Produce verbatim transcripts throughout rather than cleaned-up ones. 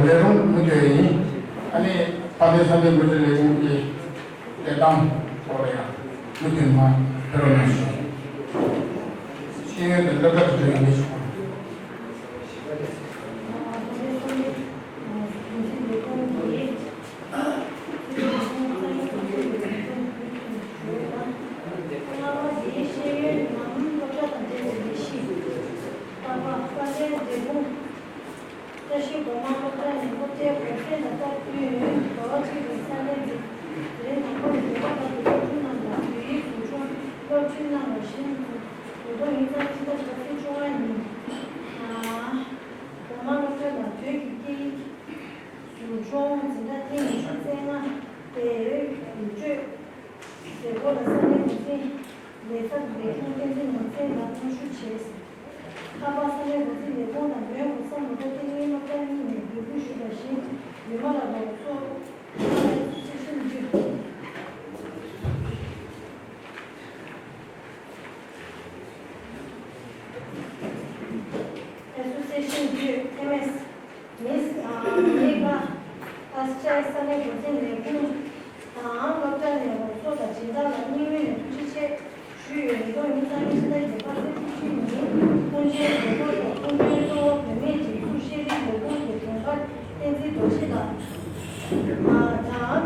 ལས་རུང་མུ་མཐུད་ཡིན། ཨ་ནི་ད་ལྟའི་ས་གནས་འགོ་ཁྲིད་ལས་ཁུངས་ཀྱི་ལས་སྟངས་ཐོག་ལ་ཡང་མུ་མཐུད་མ་ཕེབས་རོགས་གནང་ཞུ། ཤེས་ཡོན་དང་སློབ་གྲྭ་དུ་ཡང་མི་ཞུ། ལྔ་པ་འདིའི་ཤེས་ཡོན་ནང་སློབ་གྲྭ་དང་འབྲེལ་བའི་ལས་གཞི། ལྔ་པ་ས་གནས་འབྲས་སྤུངས། བཀྲ་ཤིས་སྒོ་མང་སློབ་གྲྭ་ནས་སློབ་གྲྭའི་གོང་ཚད་ལ་ལྟ་སྐྱོན་ཟླ་བ་གཅིག་རིང་ས་གནས་འཛིན་རིམ་དང་པོ་ནས་བརྒྱད་པ་བར་དུ་སློབ་ཕྲུག་རྣམས་ལ་བོད་ཡིག་འཛིན་སྐྱོང་སློབ་ཁྲིད་གནང་བ་བཞིན། ཉིས་སྟོང་ཉི་ཤུ་རྩ་གཅིག་ཟླ་བདུན་པ་ཚེས་བཅོ་ལྔ་ཉིན། སྒོ་མང་སློབ་གྲྭ་ནང་བོད་ཀྱི་སྐད་ཡིག་འཛིན་སྐྱོང་འཛིན་གྲྭ་ཐེངས་ཉི་ཤུ་རྩ་ལྔ་དེ་ཡོད་སྤྱོད། མཛད་སྒོ་ལ་ས་གནས་འགོ་འཛིན་ལས་ཚབ་ལས་ཁུངས་བསྟན་འཛིན་ནོར་འཛིན་ལགས་དབུ་བཞུགས་བྱས། ཁ་པར་ས་གནས་འགོ་འཛིན་ལས་ཁུངས་དང་མོན་གྷོ་བསམ་བློ་བསྟན་འཛིན་སློབ་གྲྭ་གཉིས་ནས་འབོད་སྐུལ་ཞུས་པ་བཞིན་ཡུལ་མ་ལ་རོགས་ཚོགས་སེ་ཤན་བརྒྱུད། Association View M S Miss Mega Pasture ས་གནས་འགོ་འཛིན་ལས་ཁུངས་དང་སློབ་གྲྭ་ནས་རོགས་ཚོགས་དང་སྦྱིན་བདག་ལ་སྙིང་དབུས་ནས་ཐུགས་རྗེ་ཆེ་ཞུས་ཡོད། ཉིས་སྟོང་ཉི་ཤུ་རྩ་གཉིས་ཕྱི་ཟླ་བརྒྱད་པ་ཚེས་བཅུ་གཅིག་ཉིན་ཀུན་མཁྱེན་རྒྱལ་ཁབ་ཀྱི་ཁུངས་སྐྱོན་གཙོ་བོ་བོད་མིའི་སྒྲིག་འཛུགས་ཤེས་རིག་ལས་ཁུངས་ཀྱི་དྲུང་འཕར་བསྟན་འཛིན་རྡོ་རྗེ་ལགས་དང་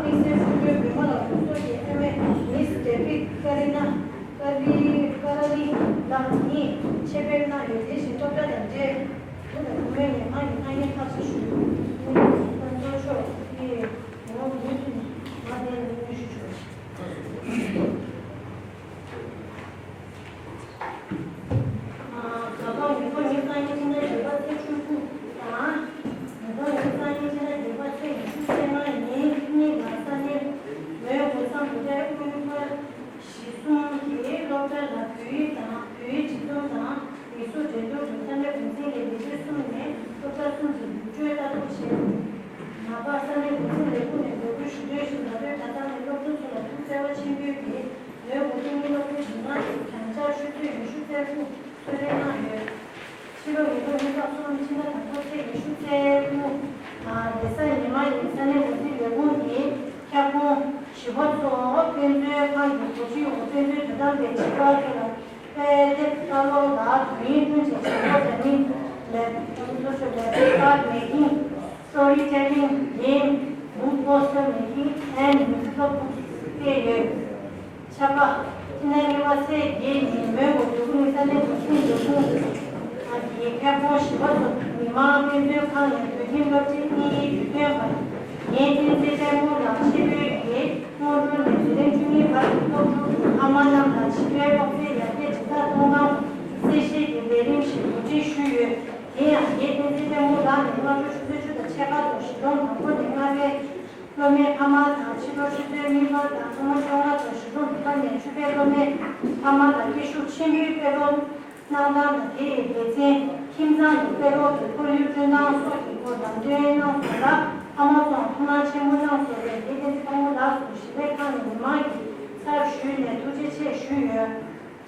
དམིགས་བསལ་སྐུ་མགྲོན་བོད་མ་ལ་རོགས་ཚོགས་ཀྱི་ཨ་མའི་Miss David Karina ཀ་རི་ཀ་ར་ལི་ལགས་གཉིས་ཆེད་ཕེབས་གནང་ཡོད། དེ་བཞིན་སློབ་གྲྭ་དང་འབྲེལ་བོད་དང་བོད་མིའི་ཉམས་མྱོང་གི་ཐ་སྙད་ཐག་གཅོད་ཞུས། ཨ་མའི་གཙོ་མཆོག་གིས་ངོ་བོ་མུ་མཐུད་ནས་ང་དེ་ལ་དངོས་ཞུ་ཞུ། ཨ་ད་ལྟ་ཉིས་སྟོང་ཉི་ཤུ་རྩ་གཉིས་ཕྱི་ཟླ་བརྒྱད་པ་ཚེས་བཅུ་དགུ་དང་། ཉིས་སྟོང་ཉི་ཤུ་རྩ་གཉིས་ཕྱི་ཟླ་བརྒྱད་པ་ཚེས་ཉི་ཤུ་རྩ་ལྔ་ཉིན་གཉིས་ལ་ས་གནས་མོན་གྷོ་བསམ་གྲུབ་རྒྱལ་དབུས་དམིགས་བཀར་གཞི་གསུམ་གྱི་སློབ་གྲྭ་ལ་བོད་ཡིག་དང་བོད་ཡིག་སྤྱི་ཚོགས་དང་། མི་གཟུགས་འགྲན་བསྡུར་དུ་ས་གནས་འགོ་འཛིན་གྱི་ལས་བྱེད་གསུམ་ནས་སློབ་གྲྭ་གསུམ་གྱི་རྒྱུགས་སྤྲོད་ལྟ་རྟོག་བྱས། ནངས་པ་ས་གནས་འགོ་འཛིན་ལས་ཁུངས་ནས་འབོད་སྐུལ་ཞུ་འདོད་བཞིན་ད་ལྟའི་གྲྭ་ཚང་ནས་སློབ་ཕྲུག་ཚོ་ལ་ཐུགས་བརྩེ་བ་ཆེན་པོས་ཀྱིས་ནོའི་གོ་ཐིག་གཉིས་སློབ་གྲྭའི་འཇིགས་སྣང་གི་གྱང་ཆག་ཆུ་ཚོད་ཉི་ཤུ་རྩ་དགུ་གསོལ་རས་གནང་ཡོད། ཕྱི་ལོ་ཉིས་སྟོང་ཉི་ཤུ་རྩ་གསུམ་ཕྱི་ཟླ་དང་པོ་ཚེས་ཉི་ཤུ་རྩ་དགུ་ཨ་རེས་གཟའ་ཉི་མ་ཡིན། ས་གནས་འགོ་འཛིན་ལས་ཁུངས་ཀྱིས་ཁྱབ་ཁོངས་བཞི་པ་ཚོ་དཔེ་མཛོད་ཁང་གི་སྒོ་ཁྲིའི་འོག་དཔེ་མཛོད་དོ་དམ་པའི་བྱེད་པ་ཚོ་ལ། དཔེ་དེབ་ལྟ་ཀློག་དང་དོན་ཡིག་བསྐྲུན་བྱེད་བྱེད་སྒོ་དང་ནི་ལེབ་ཊོབ་སོ་ཤལ་ལེབ་ཊོབ་མེ་ཀིང་། Storytelling, game, book poster making and musical books བསྐྲུན་ཡོད། ཆ་པ། ཕྱི་ཟླ་གཉིས་པ་ཚེས་བརྒྱད་ཉིན་མོན་གྷོ་འབྲོག་ཁུལ་ས་གནས་འགོ་ཁྲིད་ལས་ཁུངས་ཀྱི་ཁྱབ་ཁོངས་བཞི་པ་སོགས་མི་མང་དཔེ་མཛོད་ཁང་ནས་བོད་ཁྱིམ་སློབ་ཆེན་གཉིས་ཀྱི་དུས་སྟོན་པ་ངའི་བསྟན་འཛིན་དཔལ་མོ་ལགས་ཆེད་ཕེབས་ཀྱིས། སྔོན་འགྲོ་ནས་འཛིན་རིམ་བཅུ་གཉིས་བར་གྱི་སློབ་ཕྲུག་གི་ཕ་མ་རྣམས་ལ་བྱིས་པའི་སློབ་ཚན་ཡར་རྒྱས་ཇི་ལྟར་གཏོང་སྟངས་གསལ་བཤད་ཀྱི་ལས་རིམ་ཞིག་གོ་སྒྲིག་ཞུས་ཡོད། དེ་ཡང་ངའི་བསྟན་འཛིན་དཔལ་མོ་ལགས་ནས་སྔ་དྲོ་ཆུ་ཚོད་བཅུ་དང་ཕྱེད་ཀ་ཐོག་གཞིས་གྲོང་དང་པོ་ནས་རྔ་པའི་སློབ་མའི་ཕ་མ་དང་ཕྱི་དྲོ་ཆུ་ཚོད་གཉིས་པ་དང་མཚན་མོ་བཅོ་ལྔ་ཐོག་གཞིས་གྲོང་བདུན་པ་ནས་ཆུ་ཕན་སློབ་མའི་ཕ་མ་ལ་སྐད་ཤུགས་ཆེན་པོས་དཔེ་ཀློག་གནང་སྟངས་དང་། དེ་ཡི་སྡེ་ཚན་ཁྱིམ་ཚང་གི་དཔེ་ཀློག་གི་ཁོར་ཡུག་བསྐྲུན་སྟངས་སོགས་ཀྱི་སྐོར་ལམ་སྟོན་གནང་སོང་ལ་ཕ་མ་ཚོའང་ཐུགས་སྣང་ཆེན་པོ་གནང་སོང་བས། ངའི་བསྟན་འཛིན་དཔལ་མོ་ལགས་སུ་ཞི་བའི་ཁང་ནས་མི་མང་གི་ཚབ་ཞུས་ནས་ཐུགས་རྗེ་ཆེ་ཞུས་ཡོད།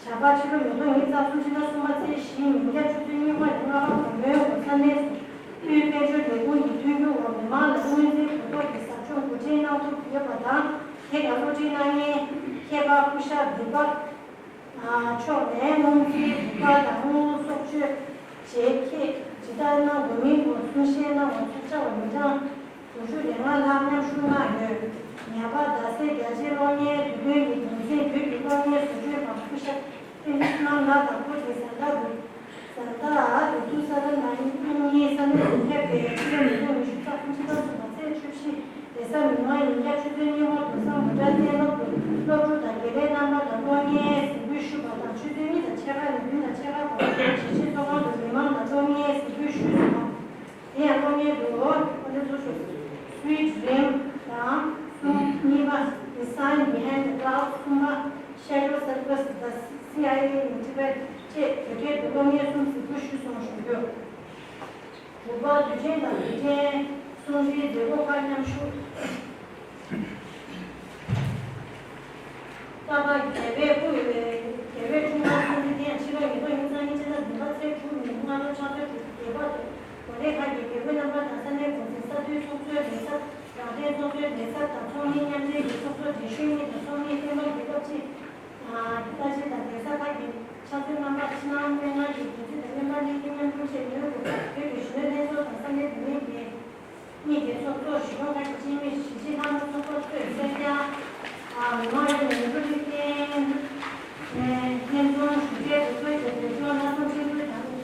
ཞག་པ་ཕྱི་ལོ་ཉིས་སྟོང་ཉི་ཤུ་རྩ་གསུམ་ཕྱི་ཟླ་གསུམ་པ་ཚེས་བཞི་ཉིན་རྒྱབ་ཆུ་ཚོད་གཉིས་པ་ནས་ལྔ་པ་བར་མོན་གྷོ་ས་གནས་སུ་དབུས་དཔལ་འབྱོར་ལས་ཁུངས་ཀྱི་མཐུན་འགྱུར་འོག་མི་མང་ལ་དངུལ་རྩིས་གོ་རྟོགས་ཀྱི་ཟབ་སྦྱོང་འགོ་ཁྲིད་གནང་ཐུབ་ཡོད་པ་དང་། དེ་དང་སློབ་ཁྲིད་གནང་མཁན་མཁས་པ་སྐུ་ཞབས་འདི་པ། ཕྱོགས་ནས་སྔོན་རྩིས་སྒྲིག་པ་དང་དངུལ་གསོག་བཅོས་བྱེད་ཁྱད་ཇི་ལྟར་གནང་དགོས་མིན་སྐོར་གསུང་བཤད་གནང་བ་ཚོ་བཅར་བ་མི་གྲངས་དྲུག་ཅུ་རེ་ལྔ་ལྷག་མཉམ་ཞུགས་གནང་ཡོད། ཉ་པ་རྡ་སའི་རྒྱ་ཆེའི་གློག་བརྙན་དུས་སྟོན་གྱི་འགན་འཛིན་བོད་ཀྱི་གློག་བརྙན་བཟོ་སྐྲུན་པ་སྐུ་ཞབས་བསྟན་འཛིན་བསོད་ནམས་ལགས་དང་ཁོ་གི་བཟའ་ཟླ་རུ། བཟའ་ཟླ་རུ་ཐུ་ས་ར་ནན་གཉིས་ས་གནས་སུ་ཕེབས་པའི་ཕྱི་ལོ་ཉིས་སྟོང་ཉི་ཤུ་རྩ་གསུམ་ཕྱི་ཟླ་གསུམ་པ་ཚེས་བཅུ་བཞི་རེས་གཟའ་མིག་དམར་ཉིན་རྒྱབ་ཆུ་ཚོད་གཉིས་པ་དུ་སམ་བྷོ་ཊ་གཏན་སློབ་ཏུ་སློབ་ཕྲུག་དང་དགེ་ལས་རྣམ་པ་ལ་གློག་བརྙན་གཟིགས་འབུལ་ཞུས་པ་དང་། ཆུ་ཚོད་གཉིས་དང་ཕྱེད་ཀ་ནས་བདུན་དང་ཕྱེད་ཀ་བར་གཞིས་བྱེས་ཚོགས་ཁང་དུ་མི་མང་ལ་གློག་བརྙན་གཟིགས་འབུལ་ཞུས་སོང་། དེ་ཡང་གློག་བརྙན་དུ་ཨོ་ལེ་ཚོ་ཤོག Sweet Dream དང་གསུམ། གཉིས་པ་The Sign Behind the Cloud། གསུམ་པ་Shadow Circus: The CIA in Tibet བཅས་བོད་སྐད་དུ་གློག་བརྙན་གསུམ་གཟིགས་འབུལ་ཞུས་སོང་ཞུ་རྒྱུ། དགུ་པ་དུས་ཆེན་དང་དུས་ཆེན་གསུང་འཕྲིན་མཛད་སྒོ་ཁག་མཉམ་ཞུགས། རྟ་པ་རྒྱལ་བའི་སྐུ། རྒྱལ་བའི་འཁྲུངས་སྐར་གསུང་འཕྲིན་དེ་ཡང་ཕྱི་ལོ་ཉིས་སྟོང་ཉི་ཤུ་རྩ་གཉིས་ཕྱི་ཟླ་བདུན་པ་ཚེས་དྲུག་ཉིན་སྔ་དྲོ་ཕྱག་ཚོད་དྲུག་བརྒྱད་པ་དུ་གོ་ལའི་ཁ་གི་རྒྱལ་པོའི་རྣམ་པ་དང་ས་གནས་འགོ་འཛིན་ས་ ཚོགས་གཙོའི་ལས་ས། རང་བདེན་ཚོགས་གཙོའི་ལས་ས་དང་ཚོགས་མི་མཉམ་འབྲེལ་གྱི་ཚོགས་གཙོ་རྒྱ་ཤོད་གཉིས་དང་ཚོགས་མི་བསྟན་པ་རྒྱལ་ཁབ་ཅིག་ལྟ་ཞིབ་དང་གདན་ས་ཁག་གི་ཕྱག་འཚལ་རྣམ་པ་ཕྱི་ནང་སྨན་ཁང་གི་འགན་འཛིན་དང་སྨན་པ་གཉིས་ཀྱིས་མཉམ་དུ་ཆེད་དུ་བོད་ཀྱི་གཞོན་ནུ་ལྷན་ཚོགས་དང་ས་གནས་བུད་མེད་ཀྱི་གཉིས་ཀྱི་ཚོགས་གཙོ་གཞི་ཁྱོན་ཁག་གི་སྤྱི་མི་གཞིས་བྱེས་ལྷག་མ་ཚོགས་པ་ཚོས་གསལ་རྒྱ། མི་མང་ཡོངས་ནས་མི་འགྲོ་ལུགས་བསྟན་ནས་སྙན་རྫོང་ཞུ་གྲལ་དུ་བོད་ཀྱི་བོད་ལྗོངས་ལྷག་བསམ་ཆེན་པོའི་དང་།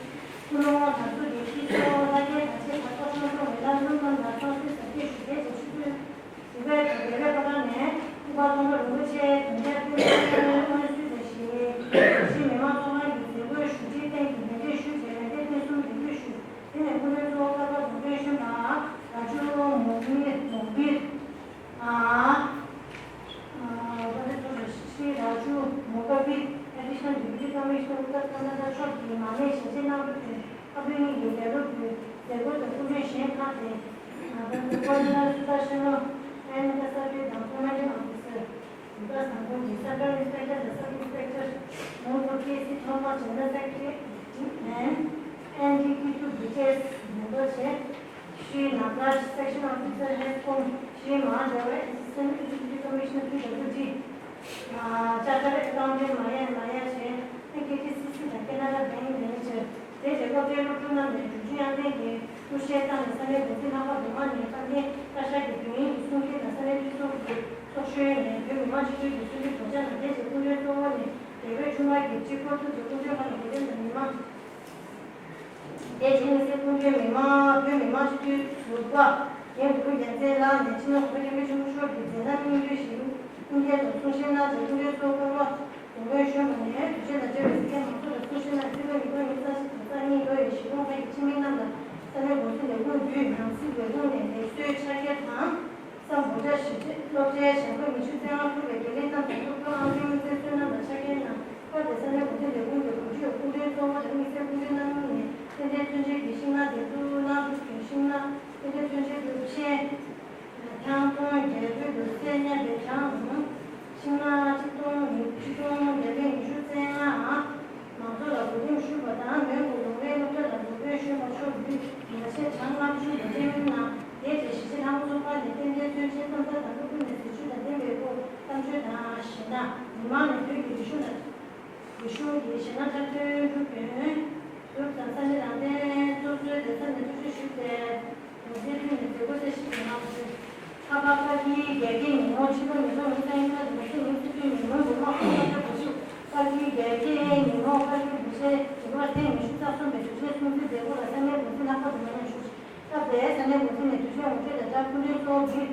ཀུན་སློང་དར་ཚུགས་ཀྱི་སྤྱི་ཚོགས་ལྷ་སྐལ་དར་ཆེད་དར་ཐོག་ཤོང་སོགས་མི་ལ་ལུང་ནང་ལ་ཚོགས་སྲིད་ཟབ་རྒྱས་ཞུ་གྲལ་དུ་ཆུ་ཚོད་དྲུག་པའི་དང་རེ་བའི་ཁ་ཐང་ནས་སྐུ་པར་མཐོང་གྲོལ་རིན་པོ་ཆེའི་དོན་རྒྱལ་ཀུན་གླེང་སྔོན་བསུས་དང་གཞིས་བྱེས་མི་མང་ཚོགས་ཁང་གི་མཛད་སྒོའི་ཞུ་ཁྲིའི་སྟེང་དུ་ལན་འདེབས་ཞུས་ཏེ་ལན་འདེབས་སྙན་སེང་འབུལ་སྐྱོར་ཞུས། དེ་ནས་སྐུ་མགྲོན་གཙོ་བོ་ཀར་པ་རྫོང་དཔོན་གཞོན་པ་ར་ཇུ་མོག་མིར་མོག་མིར། ཨ། ཨ། ཤྲི་ར་ཇུ་མུ་ཀ་བི་Additional Deputy Commissioner Uttar Kannada མཆོག་གིས་མར་ལས་ཞལ་བཞེས་གནང་རྒྱུ་དེ་ཁ་བོད་གཉིས་ཀྱི་རྒྱལ་སློབ་ཀྱི་མཛད་སྒོ་དང་སྐུ་མགྲོན་གཞན་ཁག་དེ་ང་ཚོའི་Coordinator Sudar Sharma and the Secretary དང་Commanding Officer Uttar Sangam གྱི་Circle Inspector དང་Sub Inspector Motor K C Thomas General Secretary and N D P two details member བྱས། Shri Nagaraj, Section Officer, Health Com, Shri Mahadeva, Assistant Deputy Commissioner, P W D, Chartered Accountant, Maya Maya བྱས། K T C C དང་Canara Bank Manager། དེ་རྗེས་སློབ་གྲྭའི་སློབ་ཕྲུག་རྣམས་ནས་འབྲུག་ཆུ་གཡང་རྟེན་གྱི་གླུ་གཞས་བཏང་ནས་ས་གནས་འགོ་འཛིན་ལྷག་པ་སྒྲོལ་མ་ནས་བཀའ་བསྟན་བཀའ་ཤག་གི་དོན་ཡིག་གི་གསུང་འཕྲིན་དང་ས་གནས་འཐུས་ཚོགས་ཀྱི་ཚོགས་གཞོན་ནས་བོད་མི་མང་སྤྱི་འཐུས་ཀྱི་གསུང་འཕྲིན་སྒྲོག་སྦྱང་དང་། དེ་རྗེས་སྐུ་མགྲོན་གཙོ་བོ་ནས་རྒྱལ་བོད་ཆུ་དམག་གི་སྤྱི་ཁོག་ཐུག་གི་སྐུ་མགྲོན་ཁང་གི་འགོ་འཛིན་དང་མི་མང་། དེ་རྗེས་དམིགས་བསལ་སྐུ་མགྲོན་མི་མང་བོད་མི་མང་སྤྱི་འཐུས་ཟུར་པ་རྒན་བུ་རྒྱལ་མཚན་ལགས་ནས་སྤྱི་ནོར་གོང་ས་སྐྱབས་མགོན་ཆེན་པོ་མཆོག་གི་མཛད་རྣམ་སྙིང་བསྡུས་ཤིང་ཀུན་མཁྱེན་དང་གསུང་བཤད་གནང་རྗེས་སྐུ་མགྲོན་གཙོ་བོ་ཀརྨ་གདོང་དཀར་གཞོན་པ་ནས་དུས་ཆེན་དང་འབྲེལ་བའི་གཟིགས་མཁན་མང་ཚོགས་ལ་གསུང་བཤད་གནང་། སྲིད་པ་ཉིས་སྟོང་ཉི་ཤུ་རྩ་གཉིས་ལོ་ཡི་གཞིས་ཁོངས་ཁག་གི་ཁྱིམ་མི་རྣམས་ལ་ས་གནས་འགོ་འཛིན་ལས་ཁུངས་བརྒྱུད་ནང་སྲིད་ལས་ཁུངས་ནས་ལེགས་གསོའི་ཕྱག་འཁྱེར་དང་། སམ་བྷོ་ཊ་ཞི་བདེ་སློབ་གྲྭའི་ཞབས་པ་ཉི་ཤུ་རྩ་ལྔ་ཕུལ་བའི་དགེ་ལས་རྣམས་དང་སློབ་ཕྲུག་ཨང་ཀྲིང་བཙན་བཟོད་རྣམས་ལ་ཕྱག་འཁྱེར་གནང་། སྐབས་དེར་ས་གནས་འགོ་འཛིན་ལས་ཁུངས་ཀྱི་དྲུང་ཆེ་སྐུ་མགྲོན་གཙོ་བོ་དང་དམིགས་བསལ་སྐུ་མགྲོན་རྣམ་གཉིས་ནས་ཏན་ཏན་མཚོན་ཆའི་གི་ཤིང་ནགས་དེ་ཚོ་གནང་གྲུབ་ཀྱི་ཤིང་ནགས་ཏན་ཏན་མཚོན་ཆའི་གྲུབ་ཆེན་ཐང་སྟོང་བརྒྱད་བོད་དུ་གསེར་ཉ་པའི་གྲངས། ཤིང་ནགས་ཆིག་སྟོང་ཉི་ཆིག་སྟོང་བརྒྱ་མེད་ཉི་ཤུ་རྩ་ལྔ། མང་ཚོགས་ལ་གོ་རིམ་ཞུས་པ་དང་། མོན་གྷོ་ལུང་པའི་སློབ་གྲྭ་ལ་རྫོང་དཔོན་གཞོན་པ་མཆོག་གིས་ཉིན་ཤས་གྲངས་ལྔ་བཅུ་ལ་གཏན་གནང་། དེའི་རྗེས་གཞིས་བྱེས་ལྷ་མོ་ཚོགས་པ་ནས་རྟེན་འབྲེལ་མཚོན་ཆའི་རྣམ་ཐར་དང་སློབ་ཕྲུག་ནས་ཟས་བཅུད་དང་ལྡན་པའི་སྐོར་གཏམ་བརྗོད་དང་། གཞས་སྣ། མི་མང་ནས་བོད་ཀྱི་རིག་གཞུང་དང་། རིག་གཞུང་གི་གཞས་སྣ་འཁྲབ་སྟོན་གྲུབ་བསྟན། བོད་དང་ས་གནས་རང་བཙན་ཚོགས་གཙོའི་ལས་ས་ནས་ཐུགས་རྗེ་ཞུས་ཏེ། དོན་ཚན་བདུན་ནས་མཛད་སྒོ་གསལ་བཤད་ཀྱི་ངང་ཚུད། ལྷག་པར་ཕ་གིའི་རྒྱལ་གཅེས་ཉིན་མོ་ཕྱི་ལོ་ཉིས་སྟོང་ཉི་ཤུ་རྩ་གཉིས་ལོ་ནས་ཚེས་ཉི་ཤུ་རྩ་བདུན་ཉིན་མོན་གྷོ་དམག་ཁོངས་སློབ་གྲྭ་བོད་ཕྱུག་ཕ་གིའི་རྒྱལ་གཅེས་ཉིན་མོ་ཕ་གིའི་འབུལ་བཞེས་ཡིན་པ་ཐེངས་ཉི་ཤུ་རྩ་གསུམ་པའི་དུས་ཆེན་སྲུང་བརྩིའི་མཛད་སྒོ་ལ་ས་གནས་འགོ་འཛིན་ལྷག་པ་དུ་མ་མཉམ་ཞུགས། སྐབས་དེར་ས་གནས་འགོ་འཛིན་ནས་དུས་ཆེན་ངོ་སྤྲོད་དང་སྦྲགས་སྐུ་མགྲོན་གཙོ་བོ་བརྒྱུད་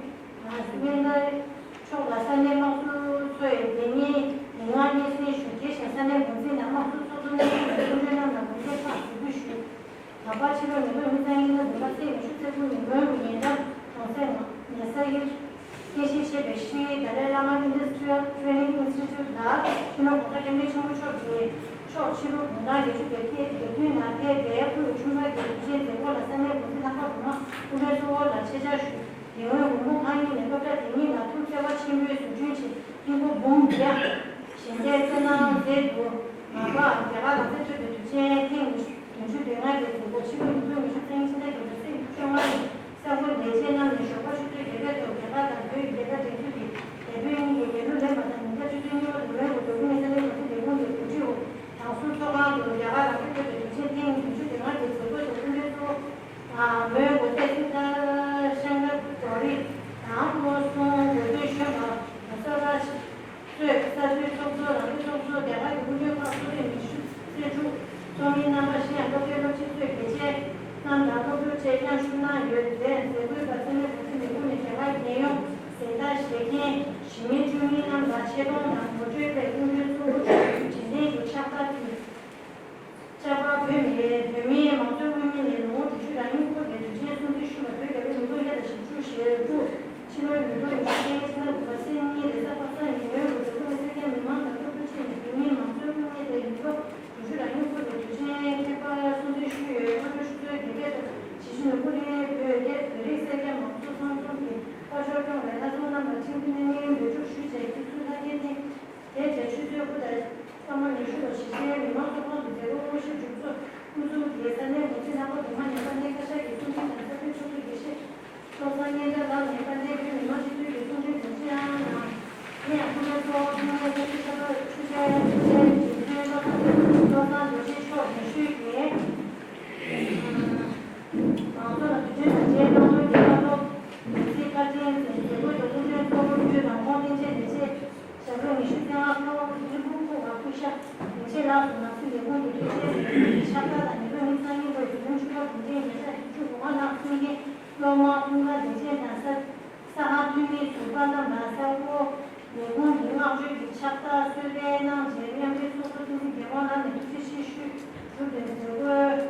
སྨན་ལྟ་མཆོག་ལ་ས་གནས་དམངས་སྲོལ་ཚོ་ཡི་སྡེ་གཉིས་མི་མངའ་སྙན་སེང་ཞུ། དེ་བཞིན་ས་གནས་འགོ་འཛིན་ནས་དམངས་སྲོལ་ཚོགས་གཙོ་རྣམ་གཉིས་ཀྱིས་སྐུ་མགྲོན་རྣམས་ལ་དགོངས་དག་ཕར་ཞུ་འབུལ་ཞུས། ད་བར་ཕྱི་ལོ་ཉིས་སྟོང་ཉི་ཤུ་རྩ་གཉིས་ལོའི་འདི་ག་ཚེས་ཉི་ཤུ་རྩ་དགུ་ཉིན་མོན་གྱི་ཉེ་འགྲམ་གྲོང་གསེབ་ནས་ས་ཡིར་རྟེན་གཞི་བྱས་པའི་ཤྲི་ཏཱ་ལའི་བླ་མ་Industrial Training Institute ལ་སྤྱི་ནོར་༸གོང་ས་༸སྐྱབས་མགོན་ཆེན་པོ་མཆོག་གིས་ཕྱོགས་ཕྱི་ལོ་དགུང་གྲངས་བརྒྱད་ཅུ་གྱ་བདུན་ནང་ཕེབས་པའི་སྐུ་ཡི་འཁྲུངས་སྐར་གྱི་དུས་ཆེན་མཛད་སྒོ་ལ་ས་གནས་འགོ་འཛིན་ལྷག་པ་དུ་མ་སྐུ་མགྲོན་གཙོ་བོ་ལ་ཆེད་བཅར་ཞུས། དེ་སྔོན་འོས་བསྡུ་ཁང་གཉིས་ནས་སློབ་གྲྭ་དེ་གཉིས་ལ་ཐུགས་བརྩེ་བ་ཆེན་པོས་གཟིམ་ཆུང་ཆེད་ཧིན་སྒོར་འབུམ་བརྒྱ་ཞལ་འདེབས་སྩལ་གནང་མཛད་འདུག་ནང་པ་རྒྱ་གར་རང་བཙན་སྤྲོད་པའི་དུས་ཆེན་ཐེངས་བདུན་ཅུ་དོན་ལྔ་པའི་མཛད་སྒོ་ཕྱི་ལོ་ཉིས་སྟོང་ཉི་ཤུ་རྩ་གཉིས་ཕྱི་ཟླ་བརྒྱད་པའི་ཚེས་ཉི་ཤུ་རྩ་ལྔ་ཉིན་གསར་འགོད་ལས་བྱེད་རྣམས་ནས་ཞོགས་པ་ཆུ་ཚོད་བརྒྱད་པའི་ཐོག་རྒྱ་གར་དང་བོད་ཀྱི་རྒྱལ་དར་སྒྲེང་འཛུགས་ཀྱིས་བོད་གཉིས་ཀྱི་རྒྱལ་གླུ་ལེན་པ་དང་། ཉིན་ལྟར་ཆུ་ཚོད་གཉིས་པ་དུ་མོན་གྷོ་མདོ་དབུས་ནས་ས་གནས་འགོ་འཛིན་ལས་ཁུངས་ཀྱི་གོ་སྒྲིག་འོག་དྲང་སྲོང་ཚོགས་ཁང་དུ་རྒྱ་གར་རང་བཙན་སྤྲོད་པའི་དུས་ཆེན་ཐེངས་བདུན་ཅུ་དོན་ལྔ་པའི་མཛད་སྒོ་དང་སྐུ་མགྲོན་གཙོ་བོ་མོན་གྷོ་གསེར་གཟིགས་ཤང་ཀ་རྡོ་རི་དང་བློ་བཟང་དགེ་འདུན་གཞོན་པ་ས་ར་གཙོས་ས་འཐུས་ཚོགས་གཙོ་རང་སྐྱོང་ཚོགས་གཙོ་རྒྱ་གར་གྱི་དབུ་ཁྲིད་ཁག་གཙོ་འཐུས་མི་ཤུགས་སེ་ཕྲུག་ཚོགས་མི་རྣམ་པ་གཞན་ཡང་སློབ་གྲྭའི་སློབ་སྤྱི་ཚོས་དགེ་ཆེ་རྣམས་དང་སློབ་ཕྲུག་བཅས་མཉམ་ཞུགས་གནང་ཡོད། མཛད་སྒོའི་སྐབས་ས་གནས་འགོ་ཁྲིད་ལས་ཁུངས་ནས་རྒྱ་གར་རྒྱལ་ཡོངས་གཟེངས་རྟགས་བཞེས་མཁན་གཞིས་མི་འཐུས་མི་རྣམས་ལ་ཆེ་མཐོང་དང་ངོ་སྤྲོད་པའི་སྐུ་མགྲོན་གཙོ་བོ་མཆོག་གིས་དྲན་རྟེན་གྱི་ཕྱག་རྟགས་ཕུལ། ལྕགས་པར་བོད་མི་བོད་མིའི་མང་གཙོའི་དབུ་མའི་ལོ་ངོ་དྲུག་ཅུ་རང་ཡུལ་སྐོར་གྱི་དུས་ཆེན་སྲུང་བརྩི་ཞུས་པ། བོད་རྒྱལ་པོའི་མི་རབས་བརྒྱ་དང་བཞི་བཅུ་ཞེ་དགུ་ཕྱི་ལོ་ཉིས་སྟོང་ཉི་ཤུ་རྩ་ལྔའི་ཕྱི་ཟླ་དགུ་པའི་ཚེས་གཉིས་ལས་གཟའ་པ་སངས་ཉིན་མོན་གྷོ་མདོ་ཁམས་སེར་སྐྱ་མི་མང་དང་སློབ་ཕྲུག་བཅས་ནས་བོད་མིའི་མང་གཙོའི་དབུ་མའི་ལོ་ངོ་དྲུག་ཅུ་རང་ཡུལ་སྐོར་གྱི་དུས་ཆེན་ཁྱད་པར་སྲུང་བརྩི་ཞུས་ཡོད། སྔ་དྲོ་ཆུ་ཚོད་བརྒྱད་པའི་ཐོག་གཞིས་བྱེས་ནོར་བུ་གླིང་བོད་རྒྱ་བོད་རིགས་སེར་སྐྱ་མང་གཙོ་ཚང་འཛོམས་ཀྱིས་དཔའ་ཤོར་སྐྱོང་བའི་ལྷ་སྲུང་རྣམས་ལ་ཁྲིམས་མཐུན་གནས་མིན་འབོད་སྒྲུག་ཞུས་རྗེས་ཀྱི་ཚུལ་ལྷ་རྒྱལ་ཐེངས། དེ་རྗེས་ཆུ་ཚོད་དགུ་དང་སྐར་མ་ཉི་ཤུ་ལ་གཞིས་བྱེས་མི་མང་ཚོགས་ཁང་དུ་མཛད་སྒོ་དངོས་གཞི་མཇུག་རྫོགས། དབུ་འཛུགས་ཀྱིས་ས་གནས་འགོ་འཛིན་ལྷག་པ་དུ་མ་ནས་དཔལ་ལྡན་བཀའ་ཤག་གི་གསུང་འཕྲིན་དང་ས་ཁུལ་ཚོགས་གཙོ་དགེ་བཤེས་ཚོགས་ ཆུ་ཚོད་ཆུ་ཚོད་ཆུ་ཚོད་བློ་བཟང་བློ་བཟང་རྡོ་རྗེ་མཆོག་ཡོད་ཤུལ་གྱི། མང་ཚོགས་ལ་དུས་ཆེན་དང་འབྲེལ་གནང་དོན་གྱི་བཀའ་སློབ་དུས་ཚིགས་བཀའ་དྲིན་མཛད་སྒོའི་ཐོག་སྐུ་མགྲོན་གཙོ་བོར་བསྐོས་དང་ཁོང་སྟེང་ཆེན་ལས་བྱེད་ཞབས་དྲུང་ཉི་ཤུ་རྩ་ལྔ་ཁ་བ་བུ་ཁུ་ཁུ་བ་སྐུ་ཞབས་ཉིན་བྱེད་ལགས་སུ་ནག་སུ་ལས་ཁུངས་ཀྱི་དུས་ཆེན་ལས་ཁུངས་ཀྱི་ཕྱག་རྟགས་དང་ཉེ་བའི་མི་ཚང་གཉིས་པོས་འཛིན་སྐྱོང་ཆུ་ཚོད་དྲུག་ཅུ་གོ་ལྔ་ནང་གསུང་མཁན་སློབ་མ་ཀུན་དགའ་བདེ་ཆེན་དང་ས་ས་ཁང་འཐུས་མི་ཟུར་པ་རྣམས་ལ་ས་ཁུལ་ལས་ཁུངས་ཀྱི་བསྔགས་བརྗོད་ཀྱི་ཕྱག་རྟགས་གསོལ་སྟོན་གནང་རྗེས་མཉམ་འབྲེལ་ཚོགས་གཙོ་བསྟན་འཛིན་རྒྱལ་དབང་ལགས་ནས་ཐུགས་རྗེ་ཆེ་ཞུས། གྲུབ་པའི་མཛད་སྒོའི་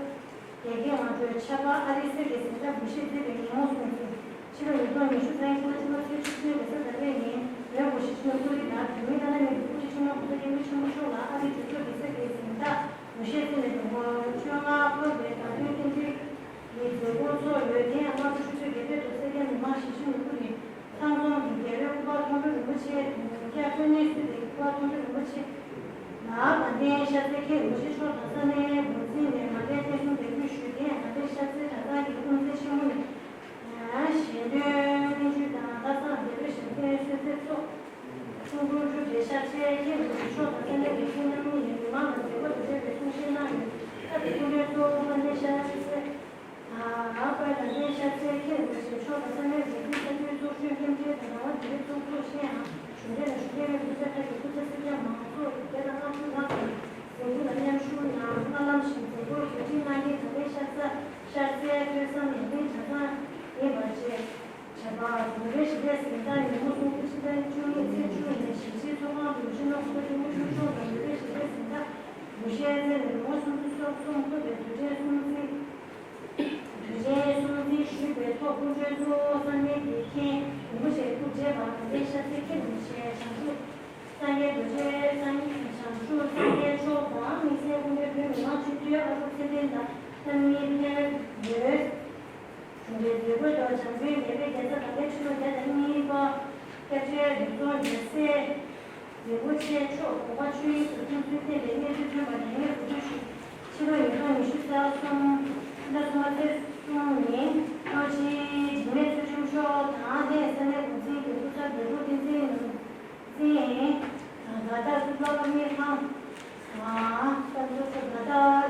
དེ་གའི་ང་ཚོའི་ཆབ་འབངས་ཨ་རིའི་གསེར་གྱི་གཟེངས་རྟགས་འབུལ་བཞེས་མཛད་པའི་ཉིན་མོ་སོང་ཚེ། ཕྱི་ལོ་ཉིས་སྟོང་ཉི་ཤུ་རྩ་བཞི་ལོའི་ཕྱི་ཟླ་བཅུ་གཅིག་ཚེས་གསུམ་ཉིན་བོད་སྐུ་ཞབས་ཆེན་པོ་ཀུན་ལེགས་ལགས་བོད་མིའི་བླ་ན་མེད་པའི་སྐུ་ཚེ་ཁྲི་ལོ་འཁོར་དགེ་བའི་ཆེན་པོ་མཆོག་ལ་ཨ་རིའི་གྲོས་ཚོགས་ཀྱི་གསེར་གྱི་གཟེངས་རྟགས་འབུལ་བཞེས་མཛད་ནས་དགོང་མོ་བཅོ་ལྔ་འཁོར་བའི་དགའ་སྟོན་རྟེན་འབྲེལ་གྱི་མཛད་སྒོ་འཚོགས་ཡོད། དེ་ཡང་སྔ་དྲོ་ཆུ་ཚོད་བརྒྱད་པའི་ཐོག་སེར་སྐྱ་མི་མང་ཞི་བྱེད་ནོར་བུ་རེད། ཚང་འཛོམས་ཀྱི་རྒྱལ་བའི་སྐུ་པར་མཐོང་གྲོལ་རིན་པོ་ཆེ་དུང་རྒྱ་དཔོན་གནས་སུ་ལས་སྐུ་པར་མཐོང་གྲོལ་རིན་པོ་ཆེ་ལ་དགའ་ལྡན་ཤར་རྩེ་མཁན་རིན་པོ་ཆེ་མཆོག་དང་ས་གནས་འགོ་འཛིན་ནས་དགའ་ལྡན་བསྟན་སྲུང་འབོད་སྐུལ་ཞུས། དེ་ཡང་དགའ་ལྡན་ཤར་རྩེ་གྲྭ་ཚང་གི་དབུ་མཛད་ཆེན་མོ་ནས་ཞལ་འདོན་བརྙན་བརྒྱུད་དང་ལྷ་བསང་བདེ་ལེགས་ཞབས་བརྟན་གསོལ་ཚེ་སོགས་གསུང་འབུམ་གྲུབ་འབྲས་ཤར་རྩེ་མཁན་རིན་པོ་ཆེ་མཆོག་དང་ས་གནས་འགོ་འཛིན་རྣམ་གཉིས་ནས་མི་མང་ལ་མཛད་སྒོ་དང་འབྲེལ་བའི་གསུང་བཤད་གནང་ཡོད། སྐབས་དེར་སྐུ་མགྲོན་གཙོ་བོ་དགའ་ལྡན་ཤར་རྩེ། ཨ་ཨ་དཔལ་ལྡན་ཤར་རྩེ་མཁན་རིན་པོ་ཆེ་མཆོག་དང་ས་གནས་འགོ་འཛིན་ས་ཁུལ་ཚོགས་གཞོན་མཉམ་འབྲེལ་དང་རང་དབང་དེ་རིང་ཚོགས་གཙོ་གཞན་ཡང་གཞུང་འབྲེལ་དང་གཞུང་འབྲེལ་མིན་པའི་སྐུ་ཚབ་ཁག་གི་སྐུ་ཚབ་སེར་སྐྱ་མང་ཚོགས་བརྒྱ་དང་ལྔ་བཅུ་ལྷག་ཙམ་མཛད་སྒོ་ལ་མཉམ་ཞུགས་གནང་། སྔ་ལམ་བཞིན་མཛད་སྒོར་གོ་སྒྲིག་གནང་མཁན་དགའ་ལྡན་ཤར་རྩེ་ཤར་རྩེ་ཐོས་བསམ་ཡར་ལེན་གྲྭ་ཚང་ཡིན་པར་བཅས། བྱས་པ། ནོ་བེལ་ཞི་བདེའི་གཟེངས་རྟགས་ཉིན་མོ་སོང་སྐུ་ཕྱི་ཟླ་བཅུ་གཉིས་ཚེས་བཅུ་ནས་གཞིས་བྱེས་ཚོགས་ཁང་དུ་སྤྱི་ནོར་གོང་ས་སྐྱབས་མགོན་ཆེན་པོ་མཆོག་དང་ནོ་བེལ་ཞི་བདེའི་གཟེངས་རྟགས་འབུལ་བཞེས་མཛད་ནས་ལོ་ངོ་སུམ་ཅུ་སོ་གསུམ་འཁོར་བའི་དུས་དྲན་སྲུང་བརྩི། དུས་ཆེན་སྲུང་བརྩི་ཞུས་པའི་ཐོག་སྐུ་མགྲོན་གཙོ་བོ་ས་གནས་ཀྱི་མཁན་རིན་པོ་ཆེ་ཐུགས་རྗེ་པ་དགའ་ལྡན་ཤར་རྩེ་མཁན་རིན་པོ་ཆེ་བྱང་ཆུབ་སངས་རྒྱས་རྡོ་རྗེ་སངས་བྱང་ཆུབ་སངས་རྒྱས་མཆོག་དང་དམིགས་བསལ་སྐུ་མགྲོན་བོད་མི་མང་སྤྱི་འཐུས་ཨ་ཁུ་ཚེ་བརྟན་དང་རྣམ་གཉིས་ཕེབས་ཡོད། གཞུང་འབྲེལ་མཛད་སྒོའི་ཐོག་བྱམས་མགོན་ནེ་པའི་རྒྱལ་ས་དགའ་ལྡན་ཕྱི་ལོ་བརྒྱ་དང་གཉིས་པ་སྐྱབས་རྗེ་རིག་རྫོང་རྒྱལ་སྲས་རིན་པོ་ཆེ་མཆོག་དགོངས་པ་ཆོས་དབྱིངས་སུ་ཐིམ་ཚུལ་བསྟན་པའི་སྙན་ཞུ་ཐོན་པ་དང་ངས་གོ་སྒྲིག་ཞུས། ཕྱི་ལོ་ཉིས་སྟོང་ཉི་ཤུ་རྩ་གསུམ་ཟླ་གསུམ་པ་ཚེས་གསུམ་ཉིན་ལྷོ་སྤྱི་འཇིགས་མེད་ཚུལ་ཁྲིམས་མཆོག་དང་ལྷན་ས་གནས་འགོ་འཛིན་གྱི་སྐུ་ཚབ་འབྲས་སྤུངས་བསྟན་འཛིན་ནོར་འཛིན། དགའ་ལྡན་སུ་ཏྲ་སློབ་གཉེར་ཁང་། དགའ་ལྡན་ཡུ་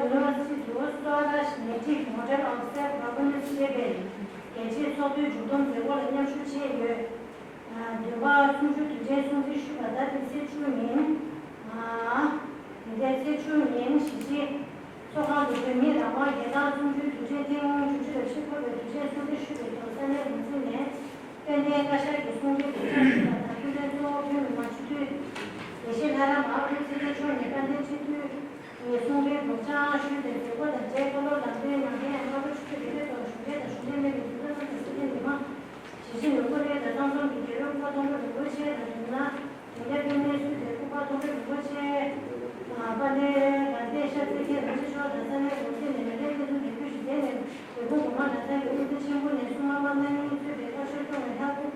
ནི་ཝར་སི་ཊི་དུ་སོ་ར་ནེ་ཊིབ་མོ་ཌེལ་ཨོཕ་སེལཕ་གྷ་ཝར་ནེན་སི་ཞེས་པའི་རྒྱལ་སྤྱིའི་ཚོགས་འདུའི་མཇུག་བསྡོམས་མཛད་སྒོ་ལ་མཉམ་ཞུགས་བྱས་ཡོད། འདོད་པ་སུམ་ཅུ་དུས་ཆེན་སྲུང་བརྩི་ཞུས་པ་ཟླ་འདིའི་ཚེས་བཅུ་ཉིན། འདི་ཟླའི་ཚེས་བཅུ་ཉིན་གཞིས་བྱེས། ཚོགས་ཁང་དུ་བོད་མིའི་རང་དབང་རྒྱལ་དར་གསུམ་བཅུའི་དུས་དྲན་ཐེངས་བཅུ་གཅིག་པ་ཆེད་འཁོད་པའི་དུས་ཆེན་སྲུང་བརྩི་ཞུས་པའི་ཐོག་ས་གནས་འགོ་འཛིན་ནས་དཔལ་ལྡན་བཀའ་ཤག་གི་གསུང་ཆོས་གོ་སྒྲིག་ཞུས་པ་དང་སྐུ་མགྲོན་གཙོ་བོ་བོད་མི་མང་སྤྱི་འཐུས་དགེ་བཤེས་ལྷ་རམས་པ་ཨ་ཁུ་ཚེ་བརྟན་མཆོག་ནས་དཔལ་ལྡན་སྤྱི་འཐུས་ཀྱི་གསུང་འཕྲིན་སྒྲོག་སྦྱང་ཞུས་ཏེ་མཛད་སྒོ་དང་འབྲེལ་བཀའ་སློབ་ལམ་སྟོན་གནང་མཁན་སྔ་དྲོ་ཆུ་ཚོད་བརྒྱད་པའི་ཐོག་གཞུང་འབྲེལ་དང་གཞུང་འབྲེལ་མིན་པའི་ཟུར་པ་རྣམས་དང་སེར་སྐྱ་མི་མང་གཞིས་བྱེས་ནོར་བུ་རེད་ལ་ཚང་འཛོམས་ཀྱི་རྒྱལ་བའི་སྐུ་པར་མཐོང་གྲོལ་རིན་པོ་ཆེ་དང་བསྡུར་ན། དེ་འདྲ་དཔེ་མིན་སུ་དེ་སྐུ་པར་མཐོང་གྲོལ་རིན་པོ་ཆེ། དཔལ་ལྡན་དགའ་ལྡན་ཤར་རྩེ་མཁན་རིན་པོ་ཆེ་མཆོག་དང་ས་གནས་འགོ་འཛིན་ནས་མེ་ལེན་སྐྱེ་ཚུལ་འདེགས་འབུལ་ཞུ་མཁན་ནས་དེ་ཁུངས་གོང་མ་གྲྭ་ཚང་གི་དབུ་མཛད་ཆེན་པོ་ནས་སྲུང་མ་དམར་ནག་གཉིས་གཙོས་པའི་བཀའ་ཤོག་སྐྱོང་བའི་ལྷ་སྐུ་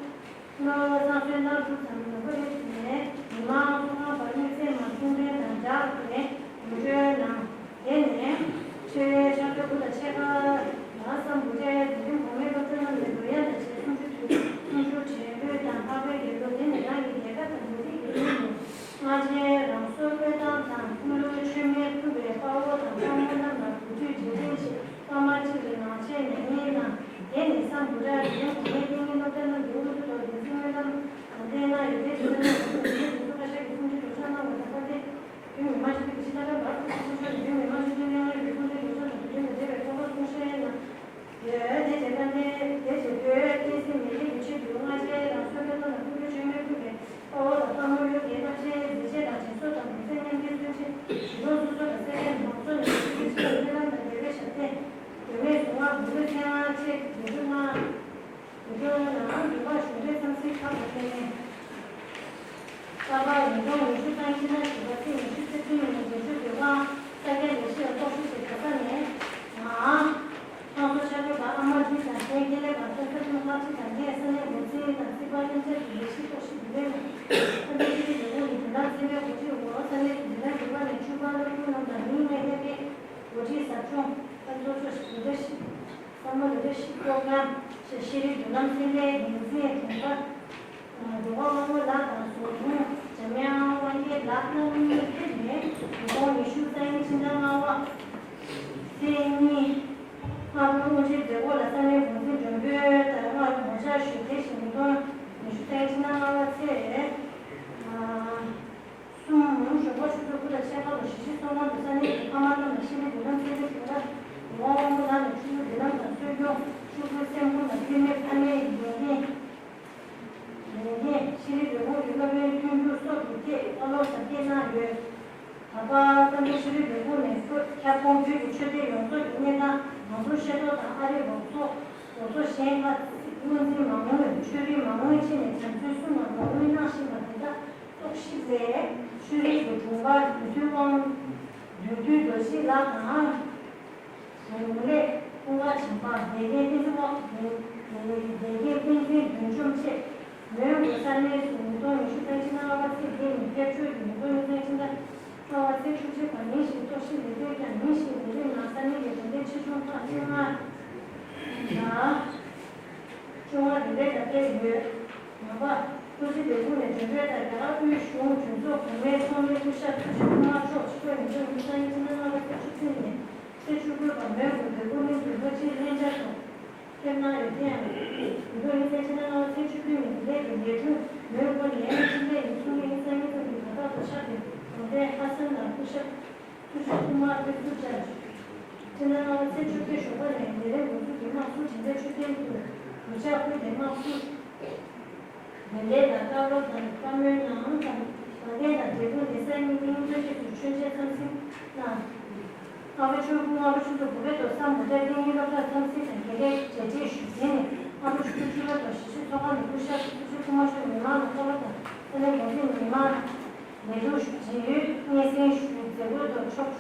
ནོར་བསང་གསོལ་གནང་གྲུབ་ཙམ་ནོར་བུ་རེད་ནས་མི་མང་ཚོགས་ཁང་བར་དམིགས་བསལ་མ་གསུང་འཕྲིན་དང་སྦྲགས་ནས་ངོ་སྤྲོད་གནང་། དེ་ནས་ཆོས་ཕྱག་སྦྲེལ་དགུ་དང་ཕྱེད་ཀ་ལ་སམ་བྷོ་ཊའི་འཛིན་རིམ་གོང་མའི་སློབ་གྲྭ་རྣམས་ནས་ལོ་ཡ་ལ་བྱས་སུམ་ཅུ་དུས་སུམ་ཅུ་དྲན་འབུལ་དང་འཕགས་པའི་རྒྱལ་གླུ། དེ་ནས་རང་གི་རྒྱལ་ཁབ་དང་མི་རིགས་ཀྱི་ལུགས་ལ་སྔ་རྗེས་རང་སྲོག་བློས་བཏང་དང་སྐུ་ལུས་མཆོད་མེར་ཕུལ་བའི་དཔའ་བོ་དང་དཔའ་མོ་རྣམས་ལ་གུས་འདུད་རྗེས་དྲན་ཆེད་པར་མ་གཅིག་ལ་ངག་བཅད་ནས་སྙན་གནང་། དེ་ནས་སམ་བྷོ་ཊའི་འཛིན་རིམ་གོང་མའི་གཏན་ཉིན་སློབ་གྲྭ་རྣམས་ཀྱི་དབུ་འཛུགས་ཐོག་འདུ་འཛི་སྨོན་ལམ་དང་བསྟན་གནང་ཡོད། དེ་དུས་ས་གནས་འགོ་འཛིན་འཛིན་སྐྱོང་བཀའ་ཤག་གི་གསུང་ཆོས་སྒྲོག་སྦྱང་གནང་བ་དང་། བོད་མི་མང་སྤྱི་འཐུས་ཀྱི་ཕྱི་ཟླ་ལྷག་པར་སྐུ་ཚེ་ཆུང་ཆུང་ནས་བོད་མི་མང་སྤྱི་འཐུས་ལྷན་ཁང་གི་གསུང་ཆོས་སྒྲོག་སྦྱང་དང་དུས་དྲན་དང་འབྲེལ་བའི་བཀའ་སློབ་གསུང་བཤད་གནང་ཡོད། དེ་རྗེས་དཔལ་ལྡན་དེ་རྗེས་བོད་བསྟན་སྲིད་མི་སྒེར་གྱི་ཆེད་དུ་སྔ་རྗེས་རང་སྲོག་བློས་བཏང་ནས་སྐུ་ལུས་མཆོད་མེར་ཕུལ་བའི་དཔའ་བོ་དང་དཔའ་མོ་ཡོངས་ཀྱི་བསླབ་བྱའི་མཛད་རྗེས་དང་དྲིན་གཟོ་དང་གདུང་སེམས་མཉམ་སྐྱེད་མཚོན་ཆེད་གཞིས་གྲོང་སོ་སོ་དང་སེར་སྐྱ་མང་ཚོགས་ནས་སྐུ་ལུས་མཆོད་མེར་སྨོན་ལམ་དང་རྒྱལ་བའི་ཞབས་བརྟན། མདོ་སྨད་གཟུངས་སྔགས་འབུམ་སྐྱིད་ཚེ་དབང་བཅས་ཀྱི་མཛད་སྒོ་གནང་། དུས་རྒྱུན་ནང་འདུས་པ་གཞུང་འབྲེལ་འཚམས་གཟིགས་ཁག་དང་ལྷན་ནས། རྟག་པར་ཉིས་སྟོང་ཉི་ཤུ་རྩ་གཉིས་ཕྱི་ཟླ་བཞི་པ་ཚེས་ཉི་ཤུ་རྩ་བདུན་ཉིན་རྒྱལ་སྤྱིའི་བོད་དབང་ས་སྐྱ་ལས་གཞི་ལ་གཏོགས་ཞུགས་ཀྱི་གྲྭ་ས་ནས་ང་། ཁོང་ཚོ་ཆ་བགོས་པ་ཨ་མ་འདི་དང་གཞན་ཁེ་ལས་པ་ཚོ་ས་ཁྱོན་ཁག་ཅིག་དང་ངས་ས་གནས་འགོ་འཛིན་དང་སྲིད་པ་མཉམ་འབྲེལ་གྱི་ལས་གཞི་གཏོགས་ཞུགས་འདི་ལས་ནས་ས་གནས་ཆུ་བཞི་ལས་ཁུངས་ཀྱི་མདུན་ལམ་ཚན་པའི་འགོ་ཁྲིད་འོག་ས་གནས་ཀྱི་མདུན་ལམ་རྒྱུད་པ་ནས་ཆུ་ཁ་སློབ་ཕྲུག་རྣམས་དང་མིའི་གནས་སྐབས་ཀྱི་འགོ་ཁྲིད་ཟབ་སྦྱོང་ལྟ་ཚོགས་ཚོགས་ཤིག་རི་ཀྲ་ཤི་སམ་མར་ལི་ཌར་ཤིབ་པོ་རོ་གྷ་རམ་ཤེས་རིག་མདུན་ལམ་ཚན་པའི་འགན་འཛིན་དྲུང་འཕར་འགྲོ་བ་དབང་མོ་ལགས་དང་ཟུར་དྲུང་འཇམ་དབྱངས་ ད་བར་བཀའ་འགྲུལ་ཆོས་རིག་ལས་ཁུངས་ནས་ཁྱབ་ཁོངས་བོད་ཀྱི་ཆོས་སྡེ་ཡོངས་རྫོགས་ཀྱི་གནས་སྟངས། ང་ཚོ་ཤེས་རྟོགས་དང་ཨ་རིའི་རོགས་ཚོགས། རོགས་ཚོགས་གཞན་ཁག་དངོས་འཛིན་མ་དངུལ། ཆོས་རིག་མ་དངུལ་བཅས་ནས་བྱམས་བརྩེའི་གསུང་ལ་ངོ་རྒོལ་གནང་བཞིན་པ་དེ་དག་རྟོག་ཞིབ་ལས། ཆོས་རིག་གི་དྲུང་འཕར་བདུད་འདུལ་དབང་། བདུད་འདུལ་རྡོ་རྗེ་ལགས་དང་། དྲུང་ལས་ཀུན་དགའ་བྱམས་པ། དགེ་རྒན་བསྟན་འཛིན་དབང་། དགེ་རྒན་བསྟན་འཛིན་བདུད་འཇོམས་བཅས་མོན་གྷོ་ས་གནས་སུ་ཉིས་སྟོང་ཉི་ཤུ་རྩ་གཅིག་ལྔ་པ་ཚེས་བརྒྱད་ཉིན་ཕེབས་འབྱོར་གྱིས་ཉིས་སྟོང་ཉི་ཤུ་རྩ་གཅིག་ལྔ་པ་ཚེས་བཅུ་གཅིག་པ་ཉིན་ཞིག་རྟོག་ཞིབ་ལས་དོན་བསྐྱངས། ཉིན་ཞིག་ལས་རིམ་ནང་ས་གནས་ཀྱི་དགོན་སྡེ་ཆེ་ཆུང་ཁག་བཅོ་ལྔ་ལ། བཅོ་ལྔ་རེ་རེ་ལ་ཕེབས་ཡོད། ནང་པ་སྐུ་ཚེ་ལས་ཁུངས་ནས་གྲོས་འགོ་ལྟར། རྒྱ་གར་དབུས་གཞུང་གྲོས་ཚོགས་གོང་མའི་ཚོགས་མི་སྐུ་ཞབས་ཐུགས་རྗེ་ཐོག་མར་མཆོག་ཕྱི་ལོ་ཉིས་སྟོང་ཉི་ཤུ་རྩ་གཉིས་ཕྱི་ཟླ་ལྔ་པ་ཚེས་བཅུ་བདུན་ནས་ཚེས་བཅུ་དགུ་བར་མོན་གྷོ་བོད་ཁོ་ནི་དུ་ལྷོ་སྤྱིར་ལྷན་བཅར་དུ་ཕེབས་གནང་ཡོད་དེ་ཡང་། ཉིས་སྟོང་ཉི་ཤུ་རྩ་གཉིས་ཕྱི་ཟླ་ལྔ་པ་ཚེས་བཅུ་བདུན་ནས་དེ་ལས་ཀྱི་ལས་དྲུང་མོན་གྷོ་ནས་ཕྱི་ཚེས་ཉེར་གཉིས་ཉིན་གསར་ཉིན་ཙམ་གྱི་བར་ཐག་ཏུ་ཆགས་ཏེ་དགོན་པའི་ལྷ་བསམ་ལ་སྐུ་ཞབས་ཐུགས་རྗེ་ཐོག་མར་ཕེབས་བསུ་བཅར། ཕྱི་ཟླ་ལྔ་པ་ཚེས་བཅོ་བརྒྱད་ཞོགས་པ་ནས་ལས་རིམ་འགོ་འཛུགས་ཀྱིས་དམག་ཟུར་དྲན་རྟེན་མཆོད་རྟེན་དུ་གུས་ཕྱག་ཕུལ་ཏེ་དམག་ཟུར། དགོན་སྡེ་དང་བཀའ་སློབ་དང་བཀའ་མོལ་གནང་དང་། དགའ་ལྡན་དང་འབྲས་སྤུངས་གདན་ས་གཉིས་ཀྱི་རྗེས་སུ་མཆོད་མཇལ་འཚམས་གཟིགས་གནང་། སྔ་པོ་ཆུ་ཚོད་སྔ་པོ་ཆུ་ཚོད་དགུ་པའི་ཐོག་སམ་བྷོ་ཊ་གླིང་གི་སློབ་གྲྭར་འཚམས་གཟིགས་དང་རྒྱ་སྐད་རྒྱས་སྤྲོས་ཞུས། དེ་ནས་སྔ་པོ་ཆུ་ཚོད་བཅུ་པའི་ཐོག་གཞིས་བྱེས་ཚོགས་ཁང་ནས་སྐུ་ཞབས་ཐུགས་རྗེ་ཐོག་མར་མཆོག་མི་མང་ལ་བཀའ་སློབ་དང་ས་གནས་འགོ་འཛིན་མི་མང་ལ་ལས་འགུལ་ཞུ་རྒྱུའི་སྙན་སེང་ཞུས། མཛད་སྒོའི་ཐོག་ཕྱོགས་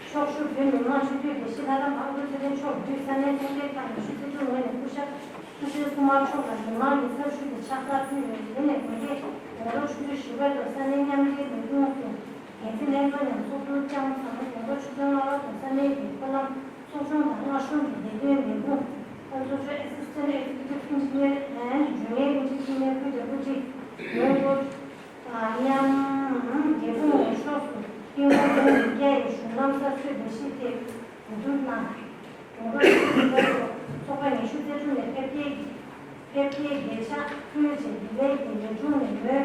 ཕྱོགས་བཞུགས་བོད་མི་མང་སྤྱི་འཐུས་དགེ་བཤེས་ལྷ་ཁང་པ་ཨ་ཁུ་ཚེ་བརྟན་མཆོག་དབུས་ས་གནས་ཚོགས་སྡེ་ཁག་ཉི་ཤུ་རྩ་དྲུག་ངོས་ནས་སྐུ་ཞབས་ཐུགས་སྲས་ཐོག་མར་མཆོག་ལ་མི་མང་གི་ཚབ་ཞུས་ཏེ་ཕྱག་རྟགས་ཕུལ་ཡོད། དེ་ནས་དགོན་སྡེ་དགོང་དྲོ་ཆུ་ཚོད་བཞི་པའི་ཐོག་ས་གནས་མཉམ་འབྲེལ་ལས་ཁུངས་སུ་འགན་འཛིན་ལྷན་ཚོགས་ནས་ཚོགས་འདུར་བསྐྱངས་ཙང་། དགོང་དྲོ་ཆུ་ཚོད་ལྔ་པ་དང་ས་གནས་ཀྱི་འཁོར་ལམ་ཚོགས་ཆུང་དང་མངའ་གཞུང་གི་བདེ་དོན་ལས་ཁུངས་ཨ་ཚོགས་ཆུང་Assistant Executive Engineer and Junior Engineer ཀུན་གྱི་དབུ་ཁྲིད་ཡོད་སྐོར། མཉམ་རྒྱལ་ཁོངས་ནས་ཕྱོགས་སུ་སྐྱིན་འགྲུལ་ཡོང་བའི་རྒྱ་ཡི་གཞུང་ལམ་གསར་ཤོས་ལས་གཞི་དེ་གོ་བསྡུར་གནང་། དགོང་དྲོ་ཆུ་ཚོད་བརྒྱད་པའི་ཐོག་ཚོགས་པ་ཉི་ཤུ་རྩ་དྲུག་ནས་ཕེབས་སྐྱེལ་ཕེབས་སྐྱེལ་གྱི་ཕྱག་ཕུལ་རྗེས་དེ་ལས་ཀྱི་ལས་དྲུང་ནས་མོན་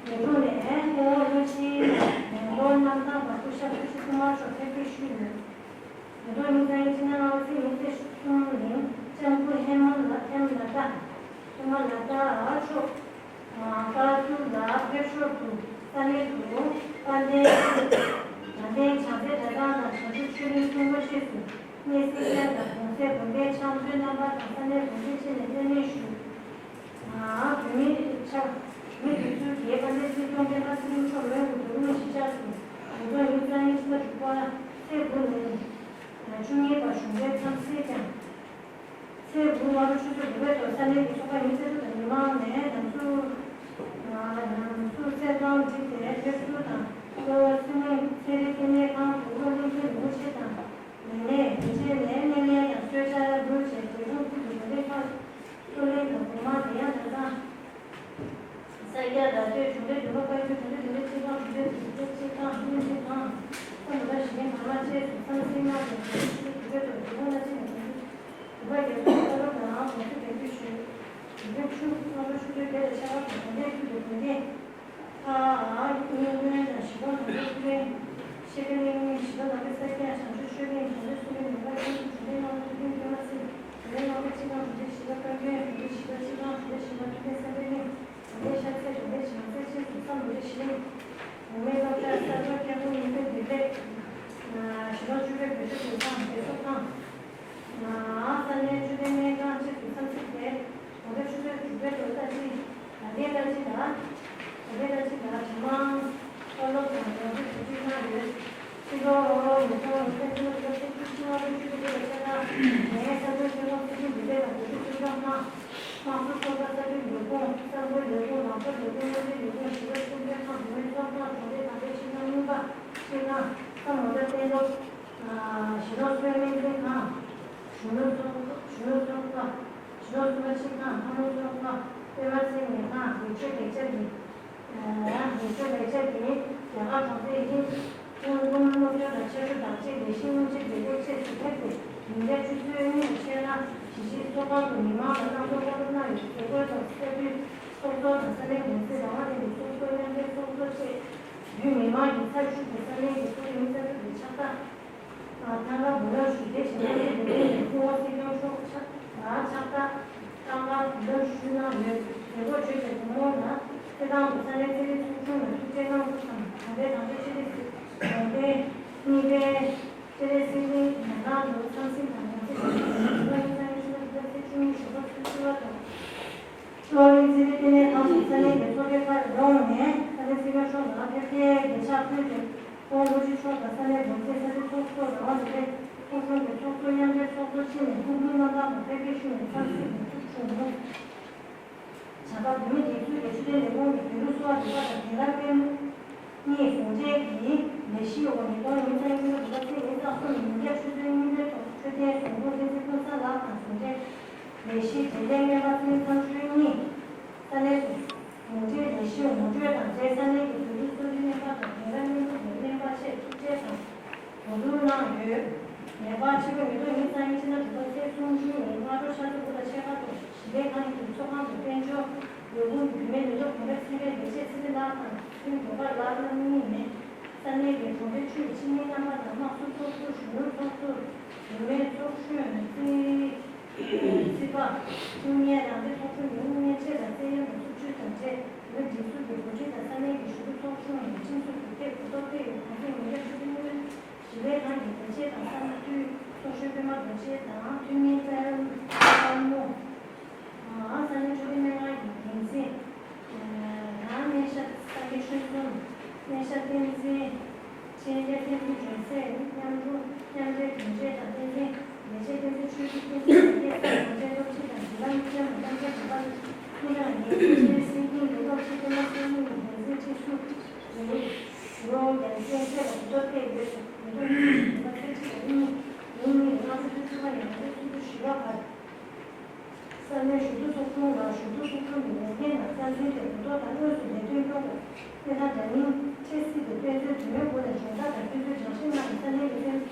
ལས་དྲུང་ནས་ཨེ་ཧོ་ལྷོ་སྤྱིའི་མེ་འཁོར་གནམ་ཐང་པ་སྐུ་ཞབས་ཐུགས་རྗེ་ཐོག་མར་མཆོག་ཕེབས་སྐྱེལ་ཞུས་ཡོད། ཉིས་སྟོང་ཉི་ཤུ་རྩ་གཉིས་ཕྱི་ཟླ་ལྔ་པ་ཚེས་ཉི་ཤུ་རྩ་གསུམ་ཉིན་ལྕམ་སྐུ་ཧེ་མ་ལ་ཧེ་མ་ལ་ཏཱ་ཧེ་མ་ལ་ཏཱ་མཆོག་ཀ་ཐུར་ལ་ཕེབས་ཞོར་དུ་ས་གནས་དུ་དཔལ་ལྡན་དགའ་ལྡན་བྱང་རྩེ་གྲྭ་ཚང་དང་བྱང་ཆུབ་ཆོས་གླིང་གསུམ་པོ་བཅས་སུ་གནས་གཟིགས་སྐྱོང་དང་གུང་སེང་དགོན་པའི་ཕྱག་མཛོད་རྣམ་པ་དང་ས་གནས་དགོན་སྡེ་བཅས་ནས་རྟེན་གནས་ཞུས། བོད་མིའི་ཆབ་མི་དེ་ཚོའི་རྒྱལ་དཔལ་ལྡན་སྲིད་སྐྱོང་སྤེན་པ་ཚེ་རིང་མཆོག་མོན་གྱི་འདུག་ནས་གཞིས་ཆགས་སུ་ཉིས་སྟོང་ཉི་ཤུ་རྩ་གཉིས་ཕྱི་ཟླ་དྲུག་པ་ཚེས་དགུ་ནས་བཅུ་གཉིས་བར་གཞུང་འབྲེལ་འཚམས་གཟིགས་བསྐྱངས། ཚེས་དགུ་སྔ་དྲོ་ཆུ་ཚོད་དགུ་པའི་ཐོག་ས་གནས་ཀྱི་ཚོགས་པ་ཉི་ཤུ་རྩ་དྲུག་དང་མི་མང་ནས་ནང་སྲུང་ནང་སྲུང་གསེར་ཐང་བསྒྲིགས་ཏེ་ཕེབས་བསུ་དང་། གློ་བོར་སུད་མིང་ཚན་རིག་ལྟེ་གནས་ཁང་དུ་བློ་གླིང་གི་ལུང་ཆེ་དང་། ལས་གནས་དེ་རྗེས་ནས་སྣེ་ལེན་དང་གསོལ་ཇ་འབུལ་བྱས། རྒྱལ་ཁབ་ཁུལ་གྱི་དགོན་སྡེ་ཁག་གཙོ་གླིང་དང་སྒོ་མང་དེ་ཡང་ད་ལྟ་ས་སྐྱ་ར་སྟོད་གཞུང་འབྲེལ་འདུན་པ་བཀའ་བརྒྱུད་གཞུང་འབྲེལ་འདུན་པའི་སྤྱི་ཁང་གཞུང་འབྲེལ་འདུན་པའི་སྤྱི་ཁང་སྙིང་རྗེ་ཁང་ས་མུ་ར་ཞི་བདེ་གང་མ་བཅས་སུ་འཚམས་གཟིགས་གནང་ཞིང་། གཞུང་འབྲེལ་དུ་རྒྱལ་ཁོངས་སླར་གཅིག་ནས་དགོན་སྡེ་དུ་བ་རྒྱལ་ཁབ་ཀྱི་བཀའ་སློབ་དང་དགོངས་གཞི་འགན་འཁུར་ཞུས། གཞུང་འབྲེལ་ཆུ་སྔ་དྲོ་ཆུ་ཚོད་བརྒྱད་དང་ཕྱེད་ཀ་དང་དགོན་སྡེ་ཁུལ་དུ་དགོན་སྡེ། ཨ། ཨ། དངུལ་དངོས་དང་ཞི་བ་ནང་པའི་སྐུ་རིམ། ཤེས་དགེ་གླིང་། ཞི་བ་ནང་པའི་ས་སྐྱ། བྱང་ཆུབ་ཆོས་གླིང་། བྱང་ཆུབ་སེམས་དཔའི་ལུང་པ། ཀུན་གྱི་འབྱུང་གནས་རྣམ་ཐར། ཀུན་མཁྱེན་པ་ཚེ་རིང་། རྣམ་པ་སྤྱི་ཁང་། གཞུང་འབྲེལ་ཞི་བ་བཀའ་བརྒྱུད། གཞུང་འབྲེལ་ཞི་བ་སྤྱི་ཁང་། གཞུང་འབྲེལ་ཞི་བ་ཐུབ་བསྟན་བསམ་གཏན་གླིང་། གཞུང་འབྲེལ་ཤར་ཚེ། གཞུང་འབྲེལ་བྱང་རྩེ་བཅས་སུ་མཚམས་སྒྲིག་གཞི་གླིང་། འོག་མིན་སློབ་གྲྭ། ས་རྡོ་སྐྱབས་མགོན་ནུས་ལྡན་བདེ་ལེགས། ཞི་བ་བཅུ་པའི་བོད་ཕྲུག་སྡོད་ཁང་། སྡེ་ཚོགས་ཁང་། ས་གནས་ཆོས་ལྡན་སྨན་ཁང་བཅས་སུ་འཚམས་གཟིགས་མཛད། དགོང་དྲོ་ཆུ་ཚོད་དྲུག་པའི་ཐོག་ལྟ་ཅི། ད་ལྟའི་ལྟ་ཅི་ལ། ད་ལྟའི་ལྟ་ཅི་ལ་དྲི་མང་། བཀའ་སློབ་དང་སྦྱོང་ཚིག་གོ་སྒྲིག་གནང་ཡོད། སྤྱི་ལོ་ཉིས་སྟོང་ཉི་ཤུ་རྩ་གཅིག་ལོ་ཕྱི་ཟླ་བཅུ་གཅིག་ལྔ་པའི་ཆུ་ཚོད་བརྒྱད་དང་ཕྱེད་ཀ་ནས་ས་མཐོའི་ཆོས་ཚོགས་སྲིད་ཁྲིམས་སྡེ་ཚན་དང་འགོ་ཁྲིད་སྲུང་སྐྱོང་ཁང་། དམངས་སྲོལ་ཚོགས་པ་གསར་སྐྲུན་ལས་ཁུངས། གསར་འགོད་ལས་ཁུངས། ལམ་བཟོ་ལས་ཁུངས། སྨན་རྩིས་ལས་ཁུངས། ཞི་བ་ཆོས་འཕེལ་ཁང་། བུད་མེད་ཚོགས་ཁང་། གྲོང་སྡེ་དང་པོའི་ཆེད་ཁང་གཉིས་པ་ཆེད་ཁང་། ས་མོ་ཏ་གཏན་སློབ། ཞི་ལོ་སོན་སྨན་རྩིས་ཁང་། གཞོན་ནུ་ཚོགས། གཞོན་ནུ་ཚོགས་པ། ཞི་ལོ་སོན་པ་ཆེད་ཁང་། ལྷ་མོ་ཚོགས་པ། པད་མ་ཚེ་ཉལ་ཁང་། ཡིག་ཆ་ལེགས་ཆ་གི། ཡིག་ཆ་ལེགས་ཆ་གི་རྒྱ་གར་གྲོང་གསེབ་ཡིན། ཀུན་སློབ་སློབ་སྦྱོང་དང་ཆབ་སྲིད་དང་བཅས་ལས་གཞི་སྔོན་ཆད་ལས་སྒོ་བཅས་སུ་ཕེབས་ཏེ། ཉིན་རྒྱབ་ཆུ་ཚོད་གཉིས་དང་ཕྱེད་ཀ་གཞིས་བྱེས་ཚོགས་ཁང་དུ་མི་མང་ལ་གནང་སྒོ་བཀའ་སློབ་གནང་ཡོད། མཛད་སྒོའི་ཐོག་ས་འཐུས་ཚོགས་གཙོ་དང་ས་གནས་འགོ་འཛིན། རང་དབང་ལྡན་པའི་ཚོགས་གཙོ། མཉམ་འབྲེལ་ཚོགས་གཙོ་བཅས་བོད་མི་མང་གི་ཚབ་ཞུས་ཏེ་ས་གནས་ཀྱི་ཚོགས་རིམ་གསར་འཛུགས་ཀྱི་ཕྱག་རྟགས་ཐང་ག་འབུལ་ལམ་ཞུས། དེ་བཞིན་ས་གནས་འགོ་འཛིན་ནས་སྐུ་ངོ་སྲིད་སྐྱོང་མཆོག་ཕྱག་ལ་ཕྱག་རྟགས་ཐང་ག་འབུལ་ལམ་ཞུས་གནང་ཡོད། མཛད་སྒོ་བརྗོད་པའི་ཐུན་མོང་ལ། སྤྱིར་བཏང་དུ་ས་གནས་ཚན་རིག་ཚོགས་ཆུང་ལ་ཐུགས་རྗེ་གནང་རོགས་དང་། གྲོང་རྡལ་དང་པོའི་ཆེད་ལས་སུ་གྲོང་རྡལ། གཉིས་པའི་ཆེད་ལས་སྲིད་འཛིན་ཡན་ལག་ནུབ་ཚང་སྲིད་དང་ཡང་སྲིད་དང་ཡང་སྲིད་ཚོགས་པ་ཚེས་བཅུ་གཉིས་ཞོགས་པ་ཆུ་ཚོད་ལྔ་དང་། ལྕོག་གླིང་ཚེ་རིང་ལྟེ་གནས་ཁང་དུ་ས་གནས་ཀྱི་ཚོགས་སྡེ་ཁག་ཡོངས་ནས་ས་གནས་སྲིད་སྐྱོང་མཆོག་ལ་ཕེབས་སྐྱེལ་གྱི་ཕྱག་ཕུལ་ཏེ། ཁོང་བློ་གཅིག་མཆོག་དང་ས་གནས་འགོ་འཛིན་ས་གནས་ཚོགས་གཙོ་རང་དབང་རིག་པའི་ཚོགས་ཆུང་གི་ཚོགས་གཙོ་མཉམ་འབྲེལ་ཚོགས་གཙོ་བཅས་ནས་སྐུ་མགྲོན་རྣམ་པ་ལ་ཕེབས་སྐྱེལ་ཞུས་ནས་འཚམས་གཟིགས་འགོ་ཚུགས་བྱུང་འདུག་བྱ་དགའ་བོད་མིའི་སྒྲིག་འཛུགས་ཀྱི་ཆོས་དོན་ལས་ཁུངས་ཀྱི་བོད་ལུགས་གསོ་བ་རིག་པ་དང་རྒན་ལགས་དཔལ་མོ་གཉིས་ཟུང་འབྲེལ་གྱི་ལས་གཞིའི་འོག་ཉིས་སྟོང་ཉི་ཤུ་རྩ་བཞི་ལོའི་ཕྱི་ཟླ་གསུམ་ཉིན་རྒྱ་ཆུ་ཚོད་གཉིས་པའི་ཐོག་འཕྲོད་བསྟེན་ཟུང་དྲུང་བསྟན་འཛིན་ཀུན་བཟང་ལགས་དང་ཟུང་འབྲེལ་ལས་གཞིའི་འབྲེལ་ཡོད་སྨན་པ་ཚེ་རིང་ཚངས་དྲུང་གཉིས་ས་གནས་སུ་ཟུང་འབྲེལ་ལས་གཞི་ངོ་སྤྲོད་དང་འབྲེལ་ས་གནས་ཀྱི་བོད་ལུགས་གསོ་རིག་སྨན་པ་དང་རྒན་ལགས་སྨན་པ་དང་སྨན་པ་བཅས་ཐུགས་རྗེ་དང་གོ་བསྡུར་གནང་ཡོད། ངེས་པར་ཕྱི་ལོ་ཉིས་སྟོང་ཉི་ཤུ་རྩ་གཉིས་ཕྱི་ཟླ་དྲུག་པ་ཚེས་སུམ་ཅུ་ཉིན་སྔ་དྲོ་ཆུ་ཚོད་དགུ་དང་ཕྱེད་ཀ་ཐོག་ཞི་བདེ་ཁང་གི་ཚོགས་ཁང་དུ་དཔལ་འབྱོར་ལས་ཁུངས་ཀྱི་བུད་མེད་ལས་ཐོག་གོང་འཕེལ་ཚེ་རིང་ལས་བྱེད་ཚེ་རིང་ལགས་དང་ཚེ་རིང་ཇོ་ཁར་ལགས་རྣམ་གཉིས་ནས་ས་གནས་ཀྱི་གྲོང་སྡེ་ཆུས་ཀྱི་ཕྱི་མི་རྣམ་པ་དང་དམངས་སྲིད་ཚོགས་གཙོ་གཞོན་ནུ་ཚོགས་གཙོ་བུད་མེད་ཚོགས་གཞོན་རྩིས། རྩིས་པ། དངུལ་གཉེར་རང་བདེན་ཚོགས་ཆུང་གི་དངུལ་གཉེར་ཆེད་ལ་བཙན་གཡེམ་དང་རྩུབ་སྤྱོད་དང་འབྲེལ་བོད་སྒྲིག་འཛུགས་ཀྱི་འགོ་ཁྲིད་དང་ས་གནས་ཀྱི་ཞུ་གཏུག་ཚོགས་ཆུང་ནས་ཁྲིམས་སྲུང་གི་ཐད་གོ་རྟོགས་སྤེལ་ཡོད། གོང་གསལ་ཉིན་རྒྱབ་ཆུ་ཚོད་སྔོན་ཞི་བདེ་ཁང་གི་དགེ་ཆེ་དང་ས་མཐོའི་ཚོགས་གཞོན་པད་མ་རྡོ་རྗེ་དང་འཐུས་མི་པད་མ་དཔལ་མོ། ཨ། ས་གནས་འཕྲོད་བསྟེན་སྨན་ཁང་གི་འགན་འཛིན། ཨ། སྨན་ཞབས་ས་དགེ་ཆོས་འཛོམས། སྨན་ཞབས་བསྟན་འཛིན། ཆེད་མཁས་བསྟན་འཛིན་སྒྲོན་གསལ། མཉམ་དྲུང་མཉམ་འབྲེལ་དོན་གཅོད་དང་བསྟན་འཛིན་ལས་བྱེད་བསྟན་འཛིན་ཆོས་སྐྱིད། བསྟན་འཛིན་ཡར་རྒྱས་ས་དགོངས་འགྲེལ་སློབ་སྤྱི་དང་འབྲེལ་ལམ་ཅན་དང་རྣམ་རྒྱལ་དགོན་པ་གཉིས་ཀ་ལ་ངེས་ཅན་ཆེད་སྲིད་ཀྱིན་ཡོད། སློབ་སྤྱི་ཀུན་ལ་སྲིད་གཉིས་ཀྱི་འགན་འཛིན་སྤྱི་ཟུར་རེད། ལོ་རྒྱལ་སྲས་ཆེད་ལ་གོ་རྟོགས་སྤེལ་ཡོད་ཟེར། ཉིས་སྟོང་ཉི་ཤུ་ཉི་མ་ཚེས་གཅིག་ལ་ཉིན་ཉིན་ཉིན་ལྔ་པ་ཆུ་ཚོད་ལྔ་ནས་ང་ཚོའི་ཆུ་ཚོད་བཞི་པ་བར། ས་གནས་ཞུ་གཏུག་ཚོགས་ཆུང་ལ་ཞུ་གཏུག་ཚོགས་ཆུང་གི་འོས་འགན་དང་རྩ་འཛིན་དེ་གོ་རྟོགས་དང་དངོས་སུ་ལས་དོན་སྐྱོང་དགོས། དེ་དང་སྒྲ་སྙིང་འཕྲད་སྲིད་དེ་དཔེ་མཛོད་རིན་མེད་སྒོ་ནས་སྦྱོང་བརྡར་དང་སྐྱོན་བརྗོད་སྦྱང་བཤད་གནང་བའི་ས་གནས་ཀྱི་བསྟན་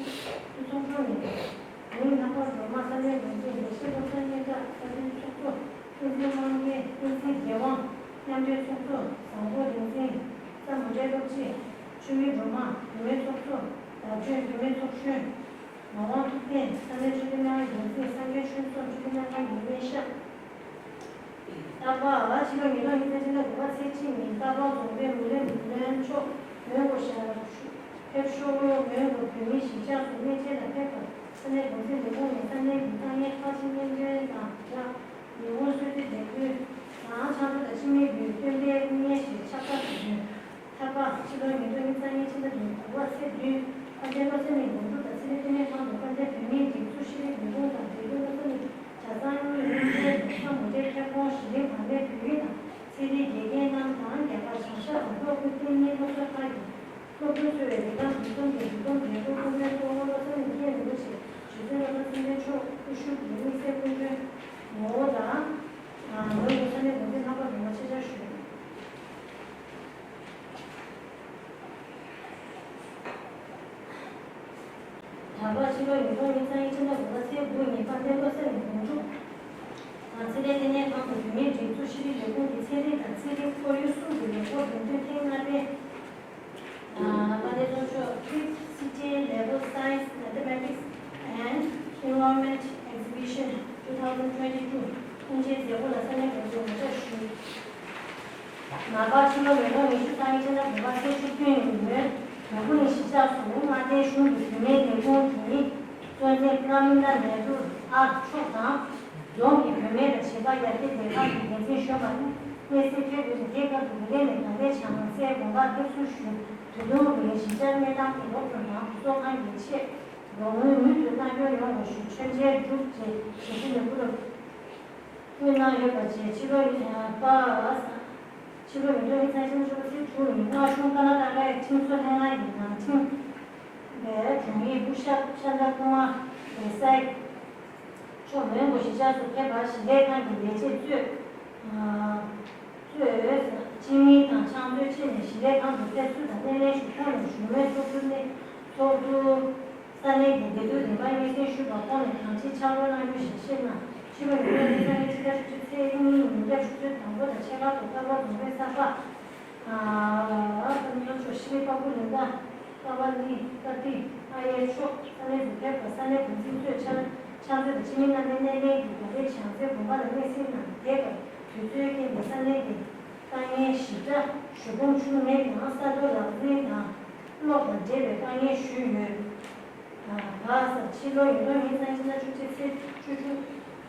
འཛིན་ཚོགས་ཆུང་ནས། ཉིན་ལྷག་པར་སྒྲོལ་མ་ས་གནས་འགོ་འཛིན་ལས་བྱེད་བློ་བཟང་སྙན་གྲགས། ས་འཐུས་ཚོགས་གཙོ་བསྟན་འཛིན་དབང་རྒྱལ། བསྟན་འཛིན་རྒྱལ་དབང་། མཉམ་འབྲེལ་ཚོགས་གཙོ་བཟང་པོ་བསྟན་འཛིན། ས་མུ་འབྲེལ་སློབ་སྤྱི་ཆོས་མི་སྒྲོལ་མ། བུད་མེད་ཚོགས་གཙོ་བདག་སྤྱོད་བུད་མེད་ཚོགས་གཞོན། ངག་དབང་ཐུབ་བསྟན། ས་གནས་འཕྲོད་བསྟེན་ལྷན་ཁང་འགོ་འཛིན་སངས་རྒྱས་ཆོས་འཛོམས་འཕྲོད་བསྟེན་ལྷན་ཁང་གི་སྨན་ཞབས། རྟག་པར་ཕྱི་ལོ་ཉིས་སྟོང་ཉི་ཤུ་རྩ་གཅིག་ལོའི་དགུ་པ་ཚེས་གཅིག་ཉིན་ཀ་པ་རྫོང་དཔོན་མུ་ལེ་མུ་ལོན་མཆོག་མོན་གྷོ་ཞབས་ཕེབས་ཤོག་མོན་གྷོ་བོད་མིའི་གཞིས་ཆགས་སུ་གནས་མཇལ་ལ་ཕེབས་པར་ས་གནས་འགོ་འཛིན་ལས་ཁུངས་ནས་ས་གནས་ཀྱི་དཀའ་ངལ་ཁག་ཆེ་མཉམ་འབྲེལ་དང་སྦྲགས། ཉི་ཧོང་གསོལ་ཚིགས་ལས་འགུལ་དང་ཕྱག་མཛོད་དང་སྤྱི་མོས་ཀྱི་སྟོན་པའི་དངོས་གནས་ཤིག་ཁྱབ་བསྒྲགས་ཞུ་རྒྱུ། ཐར་པ། ཕྱི་ལོ་ཉིས་སྟོང་ཉི་ཤུ་རྩ་གཉིས་ཕྱི་ཟླ་བདུན་དགུ་པ་ཚེས་བདུན་དཔལ་ལྡན་བློ་བཟང་གླིང་སྒོམ་སྒྲུབ་དང་ཚེ་རིང་བསྟི་གནས་ཁང་དུ་དཔལ་ལྡན་བོད་མིའི་སྒྲིག་འཛུགས་ཤེས་རིག་ལས་ཁུངས་དང་འབྲེལ་ཡོད་བློ་བཟང་གླིང་གྲྭ་ཚང་གཉིས་དབུ་མཛད་དང་ས་མུ་འབྲེལ་ཁྱབ་ཁོངས་གཞི་རིམ་བར་མའི་བོད་ཡིག་དང་ཚན་རིག་དགེ་རྒན་རྣམས་དང་རྒྱ་གར་བྱང་ཤར་དང་ལྷོ་ཁུལ་གཏན་ཉིན་སློབ་གྲྭ་ཁག་གི་སློབ་ཕྲུག་གཙོས་པའི་རིགས་ལམ་འདུ་འཛོམས་ཀྱི་འདུ་འཛོམས་འགན་འཁུར་སྐུ་མགྲོན་གཙོ་བོ་བློ་བཟང་གླིང་མཁན་རིན་པོ་ཆེ་རྗེ་བཙུན་བློ་བཟང་སེང་གེ་མཆོག་སྐུ་ཞབས་ཀྱི་དམིགས་བསལ་སྐུ་མགྲོན་ངོ་བོ་དང་། ཨ། མོན་གྷོ་ས་གནས་འགོ་འཛིན་ལྷག་པར་དུ་ཆེད་བཅར་ཞུས། ད་བར་ཕྱི་ལོ་ཉིས་སྟོང་ཉི་ཤུ་རྩ་གཉིས་ཕྱི་ཟླ་དགུ་པ་ཚེས་དགུ་ཉིན་དཔལ་ལྡན་བློ་བཟང་གླིང་སྒོམ་སྒྲུབ་དང་ཚེ་རིང་བསྟི་གནས་ཁང་དུ་བོད་མིའི་སྒྲིག་འཛུགས་ཤེས་རིག་ལས་ཁུངས་ཀྱི་ཚན་རིག་དང་ཚན་རིག་ཁོར་ཡུག་གསུམ་གྱི་ལས་འགུལ་འགྲེམས་སྟོན་ཐེངས་ལྔ་པའི། ཨ། དཔལ་ལྡན་ཚོགས་གཙོ། Fifth City Level Science, Mathematics and Environment Exhibition two thousand twenty-two དབུ་འབྱེད་མཛད་སྒོ་ལ་ས་གནས་འགོ་འཛིན་ངོ་སྤྲོད་ཞུས། མ་པ་ཕྱི་ལོ་ཉིས་སྟོང་ཉི་ཤུ་རྩ་གཉིས་ཕྱི་ཟླ་དགུ་པ་ཚེས་བཅུ་བདུན་ཉིན་མོན་གྷོ་གླིང་གཞིས་ཆགས་སུ་མངའ་སྡེའི་གཞུང་གི་བུད་མེད་ལས་ཁུངས་ཀྱི་གཙོ་འཛིན་པྲ་མི་ན་ནེ་རུ་ཨར་མཆོག་དང་། རྫོང་གི་བུད་མེད་དང་བྱིས་པ་ཡར་རྒྱས་ལས་ཁང་གི་འགན་འཛིན་གཞོན་པ་གནས་སའི་ཁྱོན་བསྡོམས་ཀྱིས་དེའི་སྐབས་སུ་དགུན་ཁའི་ནས་དགའ་ལྡན་བྱང་སའི་དགོན་པར་ཕེབས་བསུ་ཞུས། དུས་ཐུང་རུ་བའི་གཞིས་ཆགས་གནས་སྟངས་ཀྱི་རོགས་སྐྱོར་དང་སྤུ་གསོ་ཁང་གི་ཆེད་རོགས་དངུལ་མུ་མཐུད་མཐའ་འཁྱོལ་ཡོང་བ་ཞུ་མཆོད་མཇལ་སྒྲུབ་ཅེས་ཞབས་ཞུ་ལས་འགུལ་སྐུལ་གནང་ཡོད་པ་བཅས་ཕྱི་ལོ་ཉིས་སྟོང་ཉི་ཤུ་རྩ་གཅིག་ལོ་ཉིས་སྟོང་ཉི་ཤུ་རྩ་གཅིག་ལོ་ཕྱི་ཟླ་དྲུག་ཉིན་མངའ་གཞུང་ཀར་ན་ཊ་ཀའི་ཁྲིམས་བཟོ་ལྷན་ཁང་གི་ནང་ཁྲིམས་པའི་དྲུང་ཡིག་སྐུ་ཞབས་ཤཱནྟ་ཀུ་མཱ་དེ་སའི་མཆོག་མོན་གྷོ་གཞིས་ཆགས་སུ་ཕེབས་པར་ཞི་བདེ་ཁང་གི་ལས་བྱེད་གཙོས། གཙོས་སྤྱི་མི་དང་ཕྱག་མཛོད་བཅས་ནས་ཞི་བདེ་ཁང་དུ་ཕེབས་བསུ་དང་སྣེ་ལེན་ཞུ། ཁོང་ནས་བཞུགས་མོལ་ཚོགས་འདུ་སྣེ་ཚོགས་འདུ། ས་གནས་ཀྱི་བདེ་སྡུག་རིམ་པ་སྙན་སེང་ཞུས་པར་ཁོང་ནས་གང་ཅིའི་ཕྱག་རོགས་གནང་རྒྱུ་ཞལ་བཞེས་གནང་། ཕྱི་ལོ་ཉིས་སྟོང་ཉི་ཤུ་རྩ་གཉིས་ཕྱི་ཟླ་བཅུ་གཅིག་ཚེས་གཉིས་ཉིན་རྒྱབ་ཆུ་ཚོད་དང་པོ་དང་ཕྱེད་ཀ་ཐོག་ཀར་པ་རྫོང་དཔོན་གསར་པ། ཨ། ཀར་ཉོ་ཆོག་ཤི་བའི་པ་ཀུ་ལིང་ཀ་ཀ་བ་ལི་ཀ་ཏི་ཨ་ཡེ་མཆོག་ས་གནས་སུ་ཕེབས་པར་ས་གནས་འགོ་འཛིན་གཙོས་ཕྱག་ཕྱག་མཛོད་དང་སྤྱི་མི་རྣམ་པས་སྣེ་ལེན་གྱིས་དགའ་ལྡན་བྱང་རྩེ་དགོན་པ་ལ་གནས་གཟིགས་གནང་། དེའི་སྐབས་དུས་ཚོད་རྐྱེན་པས་ས་གནས་ཀྱི་ དཀའ་ངལ་ཞིབ་ཕྲ་ཞུ་སྒོམ་ཆུང་མེད་ཀྱང་ས་རྡོ་ལག་འཛིན་དང་གློག་དང་འབྲེལ་བའི་དཀའ་ངལ་ཞུས་ཡོད། ད་ཕྱི་ལོ་ཉིས་སྟོང་ཉི་ཤུ་རྩ་གཅིག་ལོ་བཅུ་གཅིག་ཚེས་བཅུ་དྲུག་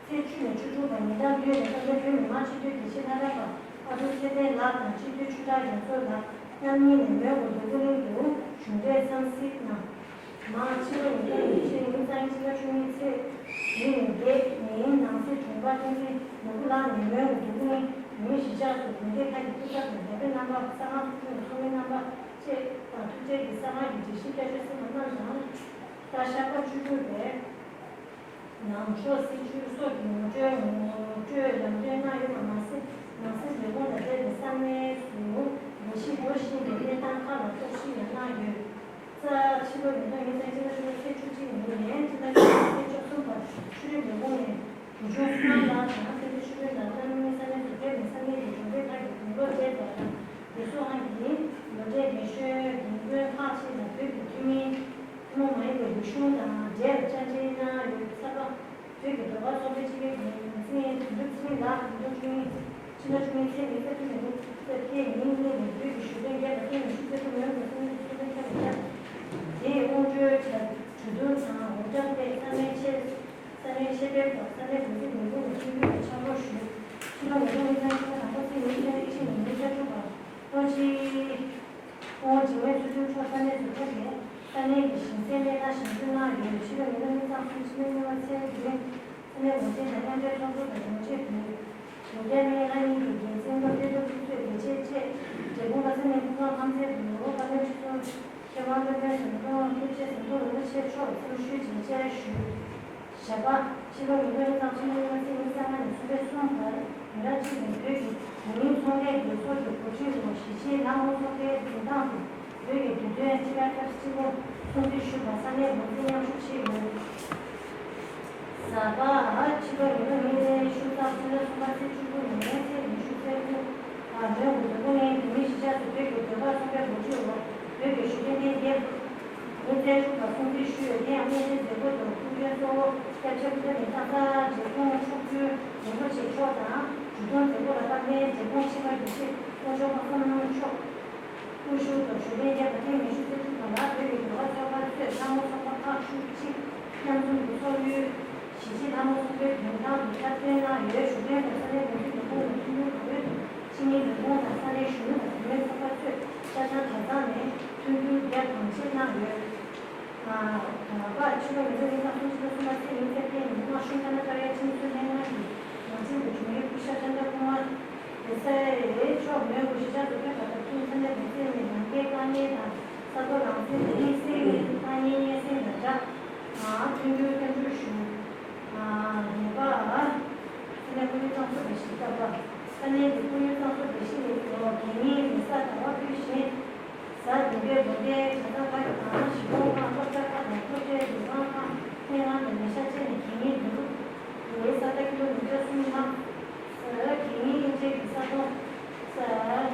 ཚེས་བཅུ་ནས་བཅུ་དྲུག་བར་ཉིན་གྲངས་བདུན་རིང་བཀའ་བློན་བོད་མི་མང་སྤྱི་འཐུས་དགེ་བཤེས་ལྷ་བྲག་པ་ཨ་ཁུ་ཚེ་བརྟན་ལགས་དང་སྤྱི་འཐུས་ཆོས་གྲགས་རྒྱ་མཚོ་ལགས་མཉམ་ཉིད་ནས་མོན་གྷོ་འདོད་རྒུ་གླིང་དུ་གཞུང་འབྲེལ་འཚམས་གཟིགས་གནང་། མ་ཕྱི་ལོ་ཉིས་སྟོང་ཉི་ཤུ་ཉིན་གཙང་ཕྱི་ཟླ་བཅུ་གཉིས་ཚེས་བཞི་ནས་བརྒྱད་ཉིན་ནང་སྲིད་དྲུང་འཕར་བསྟན་འཛིན་ནོར་བུ་ལགས་ནས་མོན་གྷོ་འདོད་རྒུ་གླིང་བོད་མིའི་གཞིས་ཆགས་སུ་དགོན་སྡེ་ཁག་གི་སྐུ་ཚབ་དང་རྒྱ་བོད་རྣམ་པ་གསང་སྔགས་ཚོགས་ཆུང་གི་ཚོགས་མི་རྣམ་པ་བཅས་དང་ཐུགས་རྗེ་གི་གསང་སྔགས་ཀྱི་སྒྲིག་གཞི་བསྐྱར་བཅོས་གསན་པ་རྣམས་དང་། ད་ཞག་པ་བཅུ་དྲུག་པའི་ནང་ཆོས་སྲིད་བྱུས་སོགས་ཀྱི་ངོ་སྤྲོད་ངོ་སྤྲོད་ལམ་སྟོན་གནང་ཡོད་པ་མ་ཟད། ནང་སྲིད་ལས་ཁུངས་དང་འབྲེལ་བའི་ས་གནས་སུ་ལས་གཞི་འགོ་བཞིན་པའི་གནས་སྟངས་ཁག་ལ་རྟོག་ཞིབ་ཡང་གནང་ཡོད། རྩ། ཕྱི་ལོ་ཉིས་སྟོང་ཉི་ཤུ་རྩ་གཅིག་ལོ་ཕྱི་ལོ་ཚེས་བཅུ་གཅིག་ཉིན་ནས་སྤྱི་ཟླ་བཅུ་གཅིག་ཚེས་བཅུ་གསུམ་བར་ཆོས་རིག་ལས་ཁུངས་ནས་དགེ་སློང་བསོད་ནམས་ལགས་དང་སྐད་ཆ་ཆོས་སྒྲོན་དང་རྣམ་གཉིས་ས་གནས་སུ་བོད་ནས་ས་གནས་ཀྱི་གྲོང་སྡེ་ཁག་གི་དགུང་ལོ་བགྲེས་པ་དང་རྒས་གསོ་ཁང་གི་ལོ་བགྲེས་རྒན་གཞོན་རྒན་རྒོན་ཁག་ཅིག་ལ་བོད་ཀྱི་ཐུན་མིན་ཐུན་མོང་མ་ཡིན་པའི་རིག་གཞུང་དང་འབྲེལ་བའི་བཅར་འདྲི་གནང་ཡོད། ཚ་བ། བོད་ཀྱི་ཟློས་གར་ཚོགས་པའི་སྤྱི་ཁྱབ་འགན་འཛིན་དོན་གྲུབ་ཚེ་རིང་ལགས་དགུང་ལོ་བཅུ་གཉིས། ཕྱི་ཟླ་བཅུ་གཉིས་ཚེས་ཉི་ཤུ་རྩ་བདུན་ཉིན་ཚེས་ཉིན་གཉིས་ནས་བོད་ཀྱི་གཞོན་ནུ་རྒྱལ་ཁབ་ཀྱི་ཉི་ཤུ་རྩ་དྲུག་མོན་གྷོ་ས་གནས་སུ་ཚོགས་ཐེངས་ཁྱབ་བསྡད། དེའི་དབང་སྒྱུར་གྲོས་བསྡུར་དང་འོས་འདེམས་ཐད་ས་གནས་ཆེད། ས་གནས་ཆེད་ཕེབས་དང་ས་གནས་འགོ་འཛིན་ལས་ཁུངས་ནས་ཐུགས་ཁུར་དང་ཕྱག་རོགས་ཞུས། ཕྱི་ལོ་ཉིས་སྟོང་ཉི་ཤུ་རྩ་གཅིག་ལོ་དང་པོ་ཚེས་ཉི་ཤུ་རྩ་གཅིག་ཉིན་ཉི་ཤུ་རྩ་དྲུག་པ། ཨོ་ཅི། ཨོ་ཅི་ངས་ཚུལ་ཁྲིམས་མཆོག་ས་གནས་སུ་ཕེབས་ནས་ས་གནས་ཀྱི་ཞིང་སའི་གནས་སྟངས་ཞིབ་འཇུག་གནང་ཡོད། ཕྱི་ལོ་ཉིས་སྟོང་ཉི་ཤུ་རྩ་གསུམ་ཕྱི་ཟླ་གཉིས་པ་ཚེས་བདུན། ས་གནས་འགོ་འཛིན་དང་མཉམ་འབྲེལ་ཚོགས་གཙོ་དང་དྲུང་ཆེ་དོན་གྲུབ་རྒྱལ་གླིང་ལྷ་གཉིས་ཀྱི་འགན་འཛིན་སློབ་སྟོན་སློབ་ཕྲུག་གཙོས་དགེ་ཆེ་བཅས་འབྲས་སྤུངས་པ་ས་གནས་སྐུ་ཁམས་ཁམས་ཚན་དུ་ནོར་བུ་བཀའ་བློན་ཁྲི་ཟུར་མཁས་དབང་སློབ་དཔོན་ཟམ་གདོང་ཐུགས་རྗེ་ཟམ་གདོང་རིན་པོ་ཆེ་མཆོག་འཚམས་ཞུས་ཀྱིས་བཅར་ཞུས། ཞལ་པར། ཕྱི་ལོ་ཉིས་སྟོང་ཉི་ཤུ་རྩ་གསུམ་ལོའི་ཚེས་ཉི་ཤུ་རྩ་ལྔ་ནས་གསུམ་པའི་གསུམ་བར་ཉིན་གྲངས་གཅིག་རིང་བོད་ཀྱི་དེ་མིན་ཚོང་ལས་སྡེ་ཚོགས་ཀྱི་གོ་སྒྲིག་འོག་གཞིས་བྱེས་ལྷ་མོ་ཚོགས་པའི་འཛིན་སྟངས་དང་བོད་ཀྱི་དུས་སྟོན་ཕྱི་ཟླ་ཁ་སྤྱི་ལོ་སྲུང་བརྩི་ཞུས་པར་ས་གནས་འགོ་འཛིན་མཉམ་ཞུགས་བྱས་ཡོད། གཟའ་པ། ཕྱི་ལོ་ཉིས་སྟོང་ཉི་ཤུ་རྩ་གསུམ་ལོའི་གསུམ་པ་ཚེས་བཅུ་དགུ་ནས་ཚེས་ཉི་ཤུ་རྩ་དགུ་བར་མོན་གྷོ་འདོད་རྒུ་གླིང་བོད་མིའི་གཞིས་ཆགས་སུ་བོད་ཀྱི་ཟློས་གར་ཚོགས་པའི་གོ་སྒྲིག་འོག་བོད་ཀྱི་གཞོན་སྐྱེས་ལྷན་རྒྱས་ཉིན་ཚེས་དྲུག་པར་སྲུང་བརྩི་ཞུས་ཡོད། དེ་ཡང་གནས་ཚུལ་མཛད་སྒོ་དང་སྐུ་མགྲོན་གཙོ་བོ་སྐྱབས་རྗེ་སྐུ་ཚེ་རིང་ཐང་ས་རྗེ་ཁོང་མཆོག་སྤྲུལ་རིན་པོ་ཆེ་མཆོག་དང་། འབྲུ་སྟོན་མཛད་སྒོ་ལ་དཔལ་ལྡན་རྗེ་ཁོང་ཆེན་པོ་དགེ་བཤེས་དཀོན་མཆོག་དཔག་བསམ་མཆོག་སྐུ་ཞབས་དང་གཞོན་ལྷན་རྒྱས་པ་ཐེངས་ཉི་ཤུ་རྩ་གཅིག་པ་ལ་བོད་ཀྱི་ཟློས་གར་ཚོགས་པ་ཚོས་ལྷ་མོ་ཚོགས་པ་ཁག་བཅུ་གཅིག་མཉམ་འཛོམས་ཀྱིས་ཚོགས་ཡུལ་གཞིས་བྱེས་ལྷ་མོ་ཚོགས་པའི་མདུན་ཐང་དུ་འཁྲབ་སྟོན་གནང་ཡོད། ཞུ་མཁན་དང་ས་གནས་འགོ་འཛིན་ལས་ཁུངས་ནས་མཐུན་འགྱུར་གང་ཡོད་དུ་ཕྱི་ཉིན་ལས་ཁུངས་དང་ས་གནས་གཞོན་ནུ་དང་བུད་མེད་ཚོགས་པ་ཚོས་ཤ་ཆང་གྲྭ་ཚང་ནས་མཐུན་འགྱུར་རྒྱ་གང་ཆེ་གནང་ཡོད། ད་བར་ཕྱི་ལོ་ཉིས་སྟོང་ཉི་ཤུ་རྩ་གསུམ་ཕྱི་ལོ་གསུམ་པ་ཚེས་ཉིན་ཚེས་བརྟན་ཉིན་དམར་གཞུང་ཁ་ན་ཏ་རའི་ཁྲིམས་སྲོལ་ལྷན་ཁང་གི་ནང་ཆེན་དུ་བྱུང་ཡུལ་སྐུ་ཞབས་ཤཱནྟ་ཀུ་མཱ་དེ་སའི་མཆོག་མོན་གྷོ་གཞིས་ཆགས་སུ་ཕེབས་པ་དང་བསྟུན་ས་གནས་འགོ་འཛིན་ནས་ནམ་མཁའི་དཀའ་ངལ་དང་ས་རྡོ་ལམ་སེང་གི་དམིགས་བསལ་གྱི་དཀའ་ངལ་སྙན་སེང་དང་སྦྲགས་མཐུན་འགྱུར་བསྟན་འགྱུར་ཞུ། ལྔ་པ། ས་གནས་ཁོར་ཡུག་གཙང་བཟོ་སྒྲིག་གཞི་ལྟར། ས་གནས་ཀྱི་ཁོར་ཡུག་གཙང་བཟོ་སྒྲིག་གཞི་ལས་འགན་གཉིས་མི་གསར་ཟླ་བ་ཕུད་བཞིན། གཟའ་བདུན་པའི་དགོན་སྡེའི་གྲྭ་ཚང་ཁག་གི་དང་གཞིས་སྤོང་ཁག་སློབ་གྲྭ་ཁག་དང་སློབ་གྲྭའི་སྡོད་ཁང་ཁག་སྨན་ཁང་དང་ལས་ཤག་བཅས་ནས་གད་སྙིགས་བསྡུ་རུབ་ཀྱི་ས་རྟ་ཀི་ལོ་མི་ཊར་གསུམ་ལྷག་གད་སྙིགས་དབྱེ་འབྱེད་ཀྱི་ས་དོང་། ས།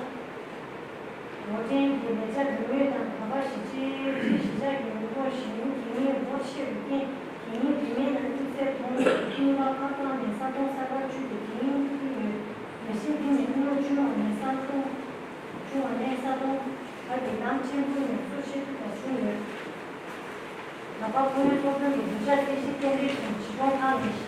འགོ་འདྲེན་གྱི་ལས་བྱ་འདྲ་མིན་དང་ག་པ་གཞིས་བྱེས་གཞིས་ཆགས་ཀྱི་ཉིན་ཐོ་བཞིན་གད་སྙིགས་འབོར་ཆེ་བའི་རྐྱེན་གད་སྙིགས་བུད་མེད་ནང་དབྱུག་རྩེད་གཏོང་གཉིས་པ་ཁ་བཏང་ནས་ས་དོང་གསར་པར་བཅུག་སྟེ་གད་སྙིགས་ཕུལ་ཡོད། ལས་གཞི་འདི་ནི་སྔོན་ཆུང་བ་ནས་ས་དོང་ཆུང་བ་ནས་ས་དོང་བར་གྱི་ལམ་ཆེན་པོ་ནས་གཙོ་ཆེ་ཐུབ་པ་བྱུང་ཡོད། ད་བར་ཁོར་ཡུག་ཚོགས་ཆུང་གི་བདེ་འཇགས་རྟེན་གཞི་རྟེན་འབྲེལ་གྱི་བྱིས་སྒྲུང་ཁང་ནས་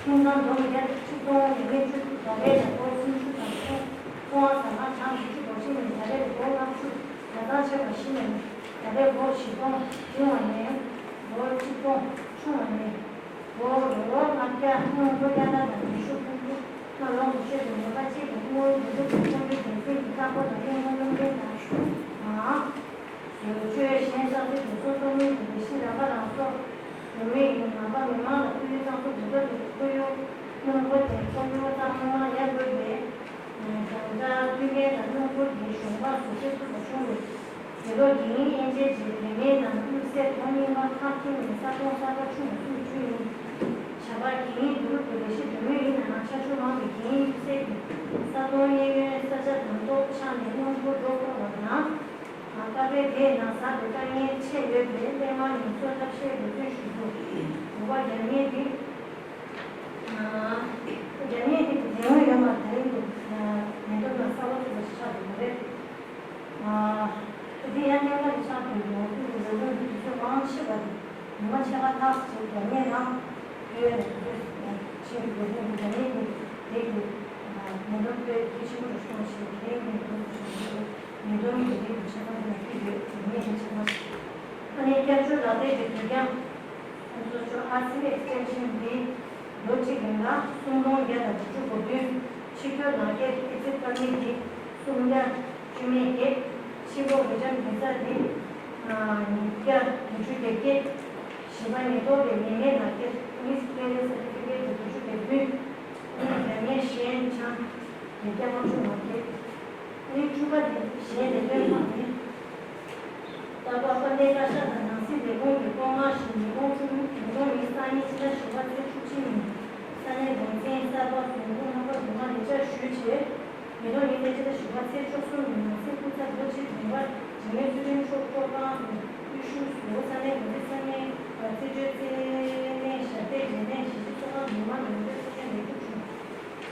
ཁྱིམ་ཚང་བསྡོམས་བརྒྱ་ཆིག་སྟོང་ནས་བརྒྱད་ཅུ་ཟླ་རེ་ལ་སྒོར་སུམ་ཅུ་དང་ཚོང་ཁང་ཟ་ཁང་གྲངས་དགུ་བཅུ་གོ་གཅིག་ནས་ཟླ་རེར་སྒོར་ལྔ་བཅུ། གྲྭ་ཚང་ཆེ་བ་བཞི་ནས་ཟླ་རེར་སྒོར་བཞི་སྟོང་། འབྲིང་བ་ནས་སྒོར་ཆིག་སྟོང་། ཆུང་བ་ནས་སྒོར་ལྔ་བརྒྱ། སྔོན་འགྲོ་བསྐྱར་དར་དང་ལས་ཞུགས་ཕུལ་རྒྱུ་རྣམས་ལོངས་སུ་སྤྱོད་པའི་ནུས་པ་གཅིག་གི་སྔོན་འགྲོ་འཛུགས་སྐྲུན་ཚོགས་འདུའི་འགན་འཛིན་གྱི་ཀ་ཀོ་དང་ཀྲུང་གོ་སློབ་འབྲིང་དང་། བཟོ་བཅོས་གཞན་གསར་གཏོད་དེ་ཚོ་གཏོང་མིན་གྱི་ལས་གཞི་རག་པ་རང་སོར་ཡོད་མེད་ཡིན་ནའང་མི་མང་ལ་ཁོར་ཡུག་གཙང་བཟོ་འགུལ་སྐྱོད་ཀྱི་ཁོར་ཡུག་སྣུམ་འཁོར་དེ་ཁོར་ཡུག་གཙང་མ་ཡར་དགོས་པའི་གྱོང་རྟ་བསྟུན་མཁན་དང་སྣུམ་འཁོར་དེའི་གཞོང་པ་བཟོ་བཅོས་ཐུབ་པ་བྱུང་ཡོད། དེ་ལོ་གད་སྙིགས་དབྱེ་འབྱེད་ཀྱི་བུད་མེད་ནང་དབྱུག་རྩེད་ཐོག་རྙིང་པ་ཁག་ཁྱིམ་ནས་ས་སྟོང་གསར་པ་ཆུང་བ་སུམ་ཅུ་ཡིན། ཞབས་པ་གད་སྙིགས་བསྡུ་རུབ་ཀྱི་ལས་གཞི་འགྲོ་མུས་ཡིན་ནའང་ཆ་ཆུང་མང་བའི་གད་སྙིགས་དབྱུག་རྩེད་ཀྱིས་ས་སྟོང་གཡས་གཡོན་ས་ཆ་དང་ཐོག་ཆགས་ནས་སྣུམ་འཁོར་འགྲོ་ཁོམ་པ་དང་། ད་ལྟའི་དེའི་ནང་ཟགས་པའི་དཀའ་ངལ་ཆེ་ཡོད་པས་སླད་མར་ཉེན་ཚོར་ཐབས་ཤེས་འབད་བརྩོན་ཞུ་རྒྱུ། དགོས་པ་རྒྱབ་གཉེར་འདི། རྒྱབ་གཉེར་འདི་གི་དེ་སྔོན་ཡོད་མ་རེད་འདུག་མི་འདུག་ན་གསར་པ་ཚུགས་པ་ཞིག་ཆགས་འདུག་པ་རེད། ཨ། དེ་དུས་ཡང་གནད་འགག་ཞིག་ཆགས་འདུག་ཡོང་དུས་ཀྱི་ལས་ཁུངས་ཀྱི་དུས་ཚོད་མང་ཆེ་བ་དེ་ཉི་མ་ཕྱེད་ཀ་ལྷག་ཅིག་རྒྱབ་གཉེར་གནང་། ཕུལ་བའི་ལས་ཁུངས་ཆེད་དུ་ལས་ཁུངས་ཀྱི་རྒྱབ་གཉེར་གྱི་ལས་ཀྱི་ཉེན་རྟོག་དཔེ་གལ་ཆེན་པོ་རུ་སོང་ཞེས་དེ་རིང་གི་ལས་ཁུངས་ཀྱི་ཞབས་ཞུ་ཉེན་རྟོག་གི་ལས་ཁུངས་ཆེ་ཚང་དུ་ཕུལ་ཡོད་ཅེས་ངས་ནས་ཆེ་ཚང་ཞིག་ཨ་ནི་སྐྱབས་བཅོལ་ལག་དེབ་ཀྱི་དུས་འགྱངས། ཁོང་ཚོ་ཚོ་ཨར་སི་ཨེག་སི་ཊེན་ཤན་འདི་ལོ་གཅིག་རིང་ལ་སུམ་སྟོང་བརྒྱ་དང་དྲུག་ཅུ་གོ་བདུན། ཕྱི་སྐྱོད་ལག་འཁྱེར་ཨེག་སིཊ་པར་མིཊ་འདི་སུམ་བརྒྱ་བཅུ་མེད་བརྒྱད། ཕྱི་ལོགས་མི་འགྲམ་འདི་ཚ་འདི་ཉིས་བརྒྱ་དྲུག་ཅུ་གྱ་བརྒྱད། བཞི་པ་ཉེན་རྟོག་པའི་ཉེས་མེད་ལག་འཁྱེར་པོ་ལི་སི་ཀི་ལི་ཡར་སར་ཊི་ཕི་ཀེཊ་འདི་དྲུག་ཅུ་གྱ་བདུན། ཨ་ནི་རྒྱབ་གཉེར་གཞན་ཆང་བརྒྱད་བརྒྱ་ལྔ་བཅུ་ང་བརྒྱད། ཨ་ནི་བཅུ་པ་འདི་གཞན་ལས་དོན་ཁག་ནི། ལྟ་བ་དཔལ་ལྡན་བཀའ་ཤག་དང་ནང་སྲིད་ལས་ཁུངས་ཀྱི་བསྐོ་མངགས་ཤིག་ཉིས་སྟོང་བཅུ་ཉིས་ཉིས་སྟོང་ཉི་ཤུ་རྩ་གཉིས་ཕྱི་ཟླ་བཞི་པ་ཚེས་བཅུ་གཅིག་ཉིན་ས་གནས་འགོ་འཛིན་གསར་པ་ཟུར་འགོད་རྣམ་པ་དུ་མ་ལས་བཅར་ཞུས་རྗེས། ཉིས་སྟོང་ཉི་ཤུ་རྩ་གཉིས་ཕྱི་ཟླ་བཞི་པ་ཚེས་བཅུ་གསུམ་ཉིན་ནང་སྲིད་སྐུ་ཚབ་ལོ་གཅིག་རིང་པ་འཇིགས་མེད་བརྩོན་འགྲུས་མཆོག་སྤྲོ་ཁང་དུ་དབུ་བཞུགས་སུ་ས་གནས་འགོ་འཛིན་ས་གནས་རྩིས་སྤྲོད་རྩིས་ལེན་ཞབས་སྟེགས་འབྲེལ་ནས་གཞིས་བྱེས་ཚོགས་ཁང་ནང་མ་ནང་ཁུལ་ཚོགས་ཆེན་ལེགས་གྲུབ་བྱུང་།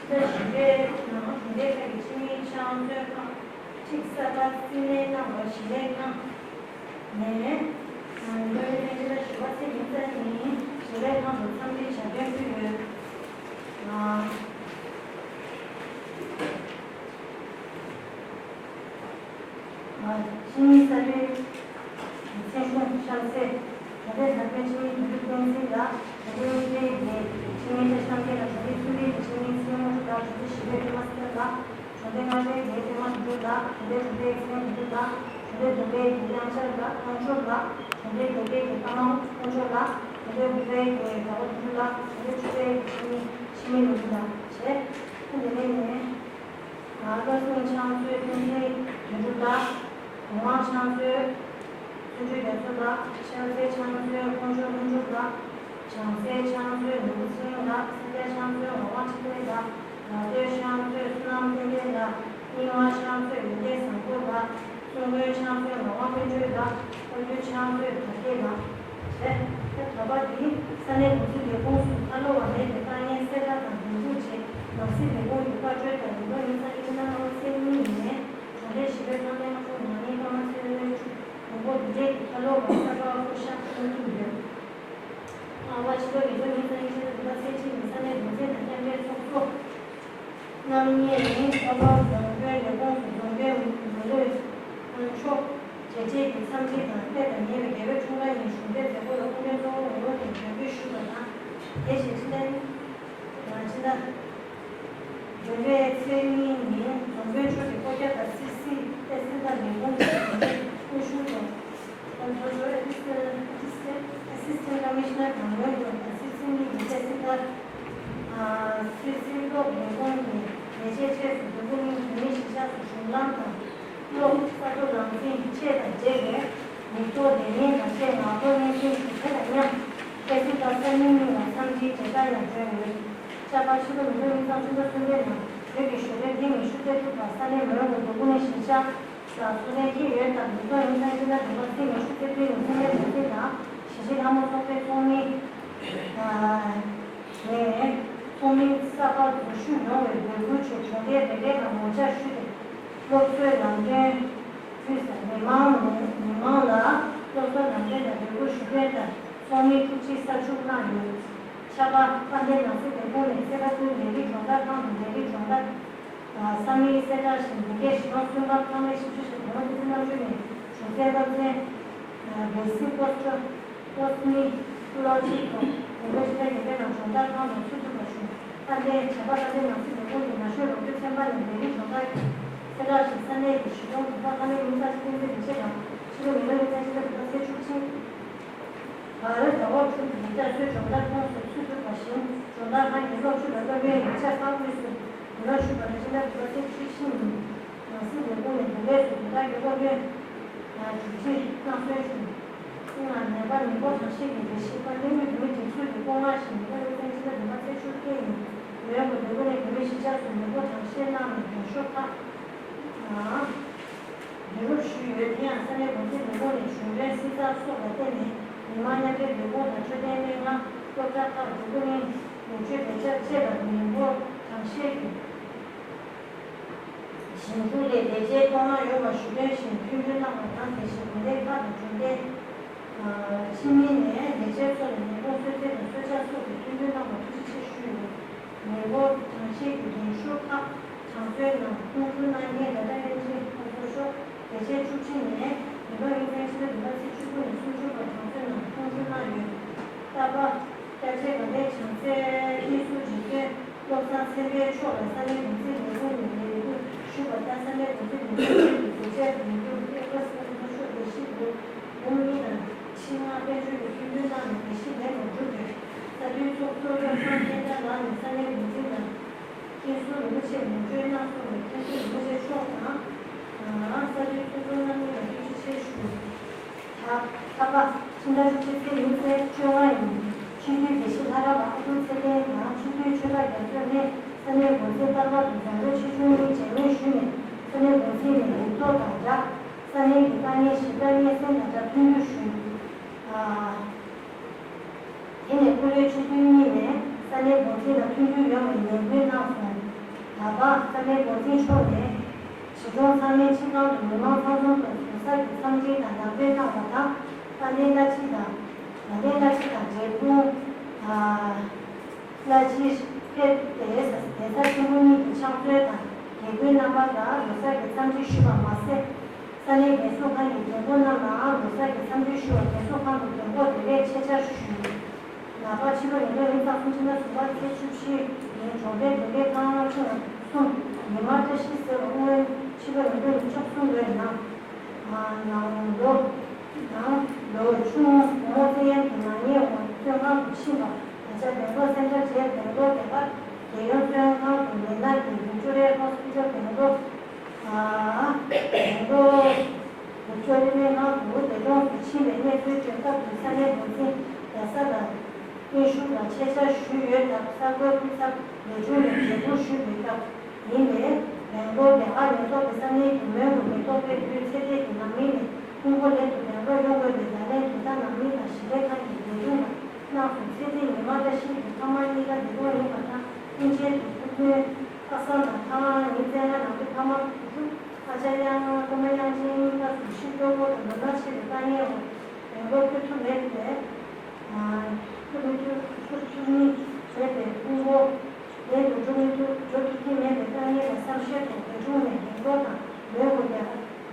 ཕྱི་ཟླ་བཞི་པའི་ནང་གྲོང་སྡེ་ཁག་གི་ཕྱི་མིའི་ཕྱག་མཛོད་ཁག་གཅིག་གསར་པ་རྩིས་ལེན་གནང་བར་ཞི་ལས་ཁང་ནས། ཨ། ལོ་ཡི་ཕྱི་ཟླ་བཞི་པ་ཚེས་ཉི་ཤུ་རྩ་གཉིས་ཉིན་ཞི་ལས་ཁང་དུ་འཚམས་འདྲིའི་ཞལ་འདོན་ཕུལ་ཡོད། ཨ། ཕྱི་ཉིན་གསར་པའི་ཚེས་གཞུང་ཤར་གསལ། གྲོང་སྡེ་དར་པོའི་ཕྱི་ཉིན་དོན་གྲུབ་བསྟན་འཛིན་ལགས་གྲོང་སྡེ་གཉིས་པའི་ཕྱི་ཉིན་བཀྲ་ཤིས་རྣམ་རྒྱལ་ལགས་གྲོང་སྡེ་གསུམ་པའི་ཕྱི་ཉིན་ཚེ་དབང་དངོས་གྲུབ་ལགས་གྲོང་སྡེ་བཞི་པའི་པད་མ་སྲིད་ལགས། གྲོང་སྡེ་ལྔ་པའི་ལས་པད་མ་དོན་གྲུབ་ལགས། གྲོང་སྡེ་དྲུག་པའི་ཚེ་རིང་དོན་གྲུབ་ལགས། གྲོང་སྡེ་བདུན་པའི་གི་དབྱངས་འཆར་ལགས་དབང་ཕྱུག་ལགས། གྲོང་སྡེ་བརྒྱད་པའི་གི་ཀརྨ་དབང་ཕྱུག་ལགས། གྲོང་སྡེ་དགུ་པའི་གི་དགའ་བོ་དོན་གྲུབ་ལགས། གྲོང་སྡེ་བཅུ་པའི་གི་ཆེན་མི་ཆེན་མི་ལོ་རྒྱུ་ལགས་བྱས། ཨ་ནི་དེ་ནས་ནི། ཨ། བློ་སེང་ཕྱག་མཛོད་བསྟན་འཛིན་དོན་གྲུབ་ལགས། གོང་མ་ཕྱག་མཛོད་བརྩོན་འགྲུས་རྒྱ་མཚོ་ལགས། ཤར་རྩེ་ཕྱག་མཛོད་དཀོན་མཆོག་ལྷུན་གྲུབ་ལགས། བྱང་རྩེ་ཕྱག་མཛོད་ནོར་བུ་ཚེ་རིང་ལགས། ས་སྐྱ་ཕྱག་མཛོད་ངག་དབང་འཕྲིན་ལས་ལགས། ལ་སྟོད་ཕྱག་མཛོད་བསོད་ནམས་བསྟན་འཕེལ་ལགས། རྙིང་མ་ཕྱག་མཛོད་ཡོན་ཏན་བཟང་པོ་ལགས། སྲུང་དཔོན་ཕྱག་མཛོད་ངག་དབང་དཔལ་སྒྲོན་ལགས། ཨ་ཁུའི་ཕྱག་མཛོད་དར་རྒྱས་ལགས་བྱས། དེ་ད་བར་འདི་ས་གནས་འགོ་འཛིན་ལས་ཁུངས་སུ་ཁ་ལོ་བ་མེད་པའི་དཀའ་ངལ་སེལ་ཐབས་དང་འབྲེལ་འཛུགས་ཆེད་ནང་སྲིད་ལས་ཁུངས་ཀྱི་བཀའ་འཁྲོལ་ལྟར་ཉིས་སྟོང་ཉི་ཤུ་རྩ་གཉིས་ཕྱི་ཟླ་ལྔ་པའི་ཚེས་གཉིས་ཉིན་ནས་གྲོང་སྡེ་བཞི་པའི་ཚང་མའི་དམངས་སྲིད་ནང་མི་ཀརྨ་ཚེ་རིང་དབང་ཕྱུག་དགོངས་པ་འདུ་འབྲེལ་གྱི་ཁ་ལོ་བ་གསར་པ་བསྐོ་གཞག་གནང་གི་ཡོད། ཨ་བ་ཕྱི་ལོ་ཉིས་སྟོང་ཉི་ཤུ་རྩ་གཉིས་ཕྱི་ཟླ་དགུ་པ་ཚེས་གཅིག་ཉིན་ས་གནས་འགོ་འཛིན་དང་མཉམ་འབྲེལ་ཚོགས་གཙོ་རྣམ་གཉིས་ནས་ལྷོ་ནུབ་རྫོང་དཔོན་ལས་ཁུངས་སུ་རྫོང་དཔོན་མ་ལོས་དབང་ཕྱུག་རྒྱལ་གཅེས་ཀྱི་འཚམས་འདྲི་དང་སྐྱེས་དང་ཉེ་བའི་རྒྱལ་བའི་འཁྲུངས་སྐར་ཉིན་གཞུང་འབྲེལ་མཛད་སྒོ་ལ་སྐུ་མགྲོན་གཙོ་བོ་ངོ་ལོག་གིས་གདན་འབུལ་ཞུས་པ་དང་། དེ་བཞིན་ཕྱི་ཟླ་ཕྱི་ཟླ་འདི་པའི་ཚེས་གཉིས་ཉིན་རྫོང་དཔོན་མཆོག་གིས་སྐོར་རྒྱག་དང་སི་སི་ཨེ་སི་དང་ལས་ཁུངས་ཀྱི་དབུ་བཞུགས་དང་། ཁོང་ཚོ་ཚོ་ཨེ་སི་སི་ཨེ་སི་སི་ཊེན་ཊི་ཀོ་མི་ཤི་ནར་དང་ཡོད་དོ་དང་སི་སི་གཉིས་ཀྱི་ཨེ་སི་ཀར་སི་སི་གློག་ལས་ཁུངས་ཀྱི་ལས་བྱེད་བཅས་སུ་འདུག་སྐུ་ཉིད་བོད་མིའི་གཞིས་ཆགས་སུ་གཞུང་ལམ་དང་གློག་ས་མཐོ་ནང་འཛིང་བཅས་དང་འབྲེལ་བའི་མི་ཐོག་ལས་མི་དང་བཅས་ངག་ཐོག་སྙན་སེང་ཞུ་མཁན་དང་མཉམ་ཨེ་སི་ཀར་ས་མིང་གཉིས་ལ་འཚམས་འདྲིའི་མཇལ་ཁ་ཡང་བསྐྱོན་ཡོད། ལྕགས་པར་ཕྱི་ལོ་ཉིས་སྟོང་ཉི་ཤུ་རྩ་གསུམ་ལོའི་ནང་བོད་ཀྱི་གཞུང་འབྲེལ་ཐེངས་ཉི་ཤུ་རྩ་དྲུག་པ་ས་གནས་མོན་གྷོ་འདུག་སྐུ་ཉིད་གཞིས་ཆགས། ལ་སུ་ལེན་གྱི་ཡོད་སྟབས། ཉིས་སྟོང་ཉི་ཤུ་རྩ་བཞི་ལོའི་ཟླ་བ་ཚེས་ཉི་ཤུ་རྩ་བདུན་ཉིན་ས་གནས་འགོ་འཛིན་དང་གཞིས་བྱེས་ལྷ་མོ་ཚོགས་པའི་ཚོགས་མི་ནས་ཚོགས་མི་གསར་པ་འཛུལ་ཞུགས་ཡོང་བའི་འབོད་སྐུལ་ཆེད་གྲོང་སྡེ་རེ་རེ་ལ་ངོ་བཅར་ཞུས་ཏེ། སློབ་གསོའི་ལམ་སྟོན་ཕུལ་ཟིན། མི་མང་ནས་མི་མང་ལ་སློབ་གསོའི་ལམ་སྟོན་དང་འབོད་སྐུལ་ཞུ་དོན་ལྟར་ཚོགས་མིའི་ཐུགས་རྗེའི་སར་ཞུགས་གནང་ཡོད། ཆབ་འབངས་དཔལ་ལྡན་ནང་སྲིད་ལས་ཁུངས་ནས་སེ་ར་ཤུལ་ལས་རིགས་སྦྱོང་བརྡར་ཁང་དུ་ལས་རིགས་སྦྱོང་བརྡར། ས་མིག་གསལ་བསྒྲགས་ཤིང་། འདི་གའི་གཞི་རིམ་གསུམ་པ་ཁང་ལས་ཞིབ་འཇུག་ཞིག་དགོངས་པ་བདེ་སྐྱིད་རྣམ་གྲོལ་ནས་གཞུང་སའི་སློབ་ཚན་Basic Post Cosmetology དང་དགོན་པའི་ཕྱི་ཟླ་བརྒྱད་པའི་ནང་སྦྱོང་བརྡར་ཁང་དུ་ཚུད་ཐུབ་པ་བྱུང་། ད་ལྟའི་བྱ་བ་ད་ལྟའི་ནང་སྲིད་ལས་ཁུངས་ཀྱི་ན་གཞོན་ལོ་བཅུ་ཚན་པ་ནས་ལས་རིགས་སྦྱོང་བརྡར་གྱི་གསལ་བསྒྲགས་ཤིག་ས་གནས་ཀྱི་གཞི་རིམ་དགོན་པ་ཁང་ལས་དངུལ་རྩ་ཆེ་བསྟན་འཛིན་རིན་ཆེན་དང་ཕྱི་ལོ་ཉིས་སྟོང་ཉི་ཤུ་རྩ་གཅིག་ལོའི་ཟླ་བ་ཚེས་བཅུ་གཅིག་བར་ཟླ་བ་དྲུག་གི་ཡིག་ཆ་སོའི་སྦྱོང་བརྡར་ཁོངས་སུ་ཚུད་ཐུབ་པ་བཞིན། སྦྱོང་བརྡར་ཁང་གི་སློབ་ཕྲུག་ལ་སློབ་ཡོན་ཡིག་ཆ་གསར་དངོས་སུ་ཡོང་བ་ཞུས་པ་དང་སྤྱི་ཟླ་དགུ་པ་ཚེས་བཅུ་བཞི་ཉིན་ནང་སྲིད་ལས་ཁུངས་ནས་བོད་ལས་སུ་དོན་དག་གི་སློབ་ཡོན་སྒྲིག་གཞི་གནང་སྲོལ་བྱུང་། ཨ་ནད་པ་ཉིན་མོ་གྲངས་བཤེར་གྱི་ལས་གཞི་དཔལ་ལྡན་དབུས་བོད་མིའི་སྒྲིག་འཛུགས་ཀྱི་བསྐོ་མངགས་ཤིག་ཉིན་ལྟར་དབུས་གཙང་སྤྱི་ཟླ་བདུན་པ་ཚེས་བཅུ་གཅིག་ཉིན་ཡོན་གོ་འདོད་རྒུ་ནས་བོད་མིའི་གཞིས་ཆགས་སུ་ཉིན་མོ་གྲངས་བཤེར་གནང་ནས་རྒྱང་ཤོག་ཁག་བསྡུ་རུབ་ཞུས་ཡོད། དེ་ཡང་ས་གནས་འགོ་འཛིན་ལས་ཁུངས་ནས་གཞུང་འབྲེལ་སྲིད་ཚབ་སོགས་ལ་བརྟེན་ནས་མི་མང་མཉམ་འབྲེལ་ལས་ཁུངས་དང་འཕྲོད་བསྟེན་སྨན་ཁང་སློབ་གྲྭ་ཁག་འདོད་རྒུ་ནི་ལས་བྱེད་བེད་སྤྱོད་བཅས་ལ་ཉིན་མོ་གྲངས་བཤེར་གྱི་ ཞིང་ཕྱུགས་ལས་ལས་བྱེད་གཏོང་གནང་ཡོད་པ་ཞུ་དོན་བཞིན་མཐུན་འགྱུར་གནང་བ་དང་། དེ་བཞིན་དགོན་སྡེ་ཁག་དང་གྲོང་སྡེ་ཕྱི་མི་ནས་ལས་བྱེད་ཚོ་ལ་ཉེན་ཁོང་གསོད་རྩིས་དང་གསོད་ཆག་སོགས་ཀྱི་མཐུན་འགྱུར་གནང་བར་ཐུགས་རྗེ་ཆེ་ཞུ་ཡོད། ཉེན་སྐོར་གྲངས་བཤེར་གྱི་འགན་ཤུགས་ཁག་གྲངས་འཛོལ་ནང་ཁོང་ཁུར་གནང་མཁན་ད་ལྟ་ཨེམ་ཆི་ཁོང་ཚོ་ཤོག་ལས་བྱེད་བཅུ་གཅིག་ནས་ཉིས་སྟོང་ཉི་ཤུ་རྩ་གཅིག་ལོའི་འདི་ལོ་ཚེས་བཅུ་དགུ་ནས་སུམ་ཅུ་བར་གྲངས་འཛོལ་ནང་ཁོང་ཁུར་གནང་ཡོད། རྟ་པ། སྐྱ་ཆས་དང་ལས་བྱང་ཚད་ཀུན་གསུམ་རིག་དོན་བློ་བཟང་ཚེ་དཔལ་མཆོག་ལ་ས་གནས་འགོ་འཛིན་ལས་ཁུངས་ནས་ལས་འགུལ་ཞུས་པ་ལྟར་ས་གནས་འགོ་འཛིན་ལས་ཁུངས་ཀྱི་སྡེ་ཚན་དོན་གཅོད་ཨེ་ཀ་སི་ཁོང་ཚོ་ཤོག་ལས་གཞི་འགོ་འབུམ་གཉིས་དང་ཁྲི་ལྔ་དཔལ་འབྱོར་གྱི་མཐུན་འགྱུར་གནང་ནས་ལས་གཞི་ལེགས་པར་གྲུབ་ཡོད། ས་འཐུས་ཚོགས་གཙོ་བློ་བཟང་སྙན་གྲགས་ལགས་ནས་ས་གནས་འགོ་འཛིན་དང་མཁན་ཟུར་རིན་པོ་ཆེ་ལུང་སྤྲུལ་གནང་སོང་བས་མཁན་ཟུར་རིན་པོ་ཆེ་མཆོག་དང་། ས་འཐུས་ཚོགས་གཙོ་རྣམ་གཉིས་ལ་ཐུགས་རྗེ་ཆེ་ཞུ། ད་ད་བར་ཕྱི་ཟླ་བཅུ་གཅིག་ཚེས་ཉི་ཤུ་རྩ་བཅོ་ལྔ་ཉིན་སྤྱི་འཐུས་དགེ་བཤེས་ལྷ་རམས་པ་ཨ་ཁུ་ཚེ་བརྟན་དང་སྤྱི་འཐུས་ཆོས་གྲགས་རྒྱ་མཚོ་ནས་ས་གནས་འགོ་འཛིན་ལྟར་བར་དུ་མཛད་གཙོ་ཆེ་ཆུང་གཉིས་མཇལ་མོལ་ཞུས་ནས་ས་གནས་འགོ་འཛིན་ནས་ལུགས་ཐོག་དང་སྦྲགས་ས་གནས་ཀྱི་དཀའ་ངལ་ཞིབ་ཕྲ་སྙན་སེང་དང་སྦྲགས་མཐུན་འགྱུར་ཞུས། ཨ། དེ་ནས་སྐུ་ལས་ཆེ་མཐོན་གཉིས་ནས་ས་གནས་འགོ་འཛིན་ལ་མཐུན་འགྱུར་ཡོང་བའི་ནན་སྐུལ་གནང་སོང་། ད་བར་ས་གནས་འགོ་འཛིན་མཆོག་ནས་གཞིས་གྲོང་ཚང་མའི་སྤྱི་ཁང་དུ་མི་མང་ཚང་འཛོམས་དང་ཟུར་ཟ་གི་འཚམས་འདྲི་དང་ལམ་སྟོན་གནང་བ་དང་། དཔལ་ལྡན་བླ་སྤྱི་དང་། དཔལ་ལྡན་བླ་སྤྱི་དང་འབྲས་སྤུངས་བླ་སྤྱིར་ཕེབས་ཏེ་གདན་ས་ཆེན་པོ་གཉིས་ཀྱི་ཕྱག་མཛོད་དང་དགེ་བསྐོས་རྣམ་པ་ལ་ལོ་གསར་གྱི་འཚམས་འདྲི་ཞུས་པ་མ་ཟད། ས་གནས་རྒན་གསོ་ཁང་གི་རྒན་འཁོགས་རྣམས་ལའང་ལོ་གསར་གྱི་འཚམས་འདྲི་ཞུ་བར་རྒན་གསོ་ཁང་དུ་རྒན་འཁོགས་རེ་རེས་ཆེད་བཅར་ཞུས། ལག་པ་ཕྱི་ལོ་ཉིས་སྟོང་ཉི་ཤུ་རྩ་གསུམ་ཕྱི་ཟླ་གསུམ་པ་ཚེས་བཅུ་བཞི་ཉིན་གྲོང་སྡེ་དགོན་སྡེ་ཁག་ལྔ་བཅུ་ང་གསུམ་ཉི་མ་བཀྲ་ཤིས་ཟེར་བ་སྔོན་ཕྱི་ལོ་ཉིས་སྟོང་ཉི་ཤུ་རྩ་གསུམ་ལོའི་ནང་ནང་ལོ་ནང་ལོ་ཆུང་བུ་མོ་བཙན་གཡེམ་གྱི་ནག་ཉེས་འོག་བཙོན་ཁང་དུ་ཕྱིན་པ་ད་ཆ་བོད་མདོ་སེང་ཁྲ་རྗེ་བོད་མདོ་རྒྱ་གར་རྒྱལ་ཡོངས་བཙོན་ཁང་དུ་མི་སྣ་གི་ལུང་ཅོ་རའི་ཧོ་སི་པི་ཊལ་བོད་མདོ། ཨ། དོན་གྲུབ་བུ་ཁྱོད་རིན་མེད་ངང་དུ་འདས་གྲོངས་སུ་ཕྱིན་པའི་གནས་ཚུལ་བརྗོད་སྐབས་དུ་ས་གནས་འགོ་འཛིན་རྒྱལ་ས་དང་བརྟན་བཞུགས་ལ་ཆེད་བཅར་ཞུས་ཡོད་སྟབས་གསར་འགོད་སྐུ་ཚབ་ལས་དྲུང་ནས་འབོད་སྐུལ་ཞུས་ཡོད་སྟབས་ཡིན་པས་བོད་མདོ་རྒྱ་གར་མེ་ཏོག་གི་ས་གནས་ཀྱི་མོན་གྱི་མེ་ཏོག་དཔལ་སྤུངས་ཚེ་ཐེག་གི་ནང་མི་ནས་ཁོང་ཁོ་ལེན་དུ་བོད་མདོ་ཡོང་དགོས་པའི་བརྡ་ལན་དོན་དག་ནང་མི་དང་ཞི་བདེ་ཁང་གི་ལས་དྲུང་ལ་གནང་སོང་། ཚེ་ཐེག་ཉི་མ་བཀྲ་ཤིས་ཀྱི་ཕ་མ་གཉིས་ཀ་འདས་གྲོངས་ཡིན་པ་དང་སྐུ་མཇལ་དུ་ཐུགས་ཕན། ཁ་སང་དང་ཁ་ཉིན་བཙན་ལ་ནང་དུ་ཕ་མ་བུ་ཕྲུག་ཨ་ཅག་དབྱངས་ཀརྨ་དབྱངས་ཅན་གཉིས་ཀ་གཟུགས་གཞི་སྐྱོ་པོ་དང་ནོར་ན་ཆེ་བའི་དཀའ་ངལ་འོག་ཡོང་སྒོ་ཕུལ་ཐུབ་མེད་པས། ཕུལ་མི་ཐུབ་ཕུལ་ཐུབ་མི་བྱས་པའི་ཕུང་པོ་ལེན་དུ་འགྲོ་མི་ཐུབ་འགྲོ་ཐུབ་ཀྱི་མེད་པའི་དཀའ་ངལ་ལ་བསམ་ཤེས་ཐོག་བོད་ཕྲུག་ནས་ཡོང་སྒོ་དང་མོན་གྷོ་རྒྱ་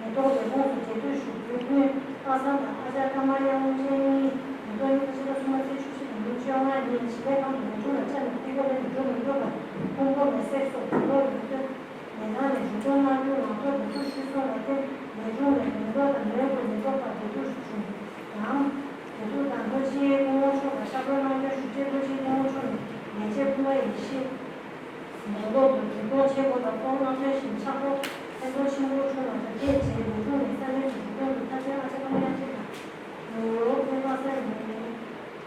མེ་ཏོག་ལས་ཁུངས་སུ་རྗེས་ཟློས་ཞུ་རྒྱུ་ཕུལ། ཁ་སང་དང་ཨ་ཅག་ཀརྨ་དབྱངས་ཅན་གཉིས་ཉིས་སྟོང་ཉི་ཤུ་རྩ་གསུམ་ཚེས་བཅུ་བཞི་དང་ཉིན་བཅོ་ལྔ་ཉིན་ཞི་བདེ་ཁང་དུ་མི་འགྲོ་བར་བཅར་ནས་དཀྱིལ་འཁོར་ལེན་དུ་འགྲོ་མི་དགོས་པར་ཕུང་པོ་མེ་བསྲེགས་སོགས་དགོས་མཁོ་ཡོད་དུས། ལས་ཁང་ནས་རིན་སྤྲོད་གནང་རྒྱུ་ངག་ཐོག་འབོད་སྐུལ་ཞུས་སོང་བ་དེ་ལས་དྲུང་ནས་མི་འགྲོ་དང་མོན་གྷོ་མི་འགྲོ་བར་འབོད་སྐུལ་ཞུ་བྱུང་ཡང་། དེ་དུས་དང་ལྷོ་སྤྱི་སྐུ་ངོ་མཆོག་ལ་ཤར་པའི་དམངས་ཁྲོད་ཞུ་རྗེས་ལྷོ་སྤྱི་སྐུ་ངོ་མཆོག་ནས་ལས་བྱེད་ཕུར་པ་ཡེ་ཤེས་མེ་ཏོག་ཏུ་རྒྱུད་སྐྱོང་བྱེད་དགོས་པ་ཁོང་དམངས་ཁྲོད་བཞིན་ཕྱག་ཐོག་ཕན་ཐོགས་ཆེན་པོ་བྱུང་བ་དང་རྗེས་བྱས་ལས་དྲུང་ནས་ས་གནས་ཀྱི་རྒྱུད་སྟོན་དུ་ཐ་ཚན་ཨ་ཅག་ཀརྨ་དབྱངས་ཅན་དང་། ལོ་ཕན་པ་ས་ཡིན།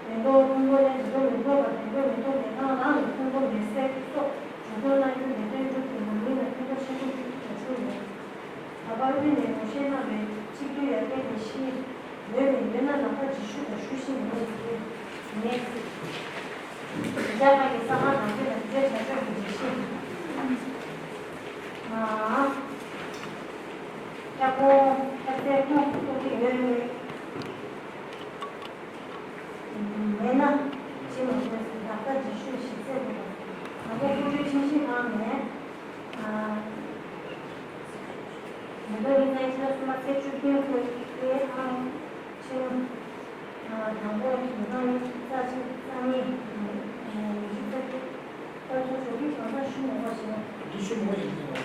མེ་ཏོག་ཕུང་པོ་ལེན་དུ་འགྲོ་མི་དགོས་པར་བོད་མདོ་མེ་ཏོག་ལས་ཁང་ནང་ནས་ཕུང་པོ་མེ་བསྲེགས་སོགས་འགྲོ་སྐྱོར་གནང་རྒྱུ་ལས་དོན་སྒྲུབ་པའི་ནང་མི་ལ་ཕན་ཐོགས་ཆེན་པོ་ཞིག་ཏུ་གྱུར་ཡོད། ད་བར་དབུས་ནས་ངོ་ཤེས་གནང་བའི་གཅིག་སྡུད་ཡར་རྒྱས་ལས་གཞི་ཡོད་མེད་ཡོད་ན་ལག་པ་ཇི་ཞུ་དང་ཞུ་བཞིན་ཡོད་ཀྱི་ངས་རྒྱ་གར་གྱི་ས་ཁང་ནང་ཁུལ་ལ་འབྲེལ་བྱ་ཕྱོགས་ཀྱི་ལས་གཞི་ཨ་ཁྱབ་ཁོངས་ཁྱབ་ཚད་ཁོངས་སུ་གཏོགས་ཀྱི་ཡོད་མེད། མེད་ན་ཅི་མ་དགོས་སུ་ད་ལྟ་རྗེས་ཤུལ་ཞིག་བཙལ་དགོས་པ། དང་པོ་ཁོང་ཚོའི་ཁྲིམས་ཞིབ་ཁང་ནས་མི་ལོ་ཉིས་སྟོང་ཉི་ཤུ་རྩ་གསུམ་པ་ཚེས་བཅུ་བདུན་ཚེས་ཀྱི་ཨང་ཆིང་དང་པོ་ཉིས་སྟོང་ཉི་ཤུ་རྩ་གཅིག་རྩ་གཉིས་ཉི་ཤུ་རྩ་གཅིག་ད་ཚོ་ཞུ་རྒྱུ་གང་ཟག་ཞུ་མི་དགོས་ཤིང་། འདི་ཞུ་མི་དགོས་ཡིན་ཟེར་བ།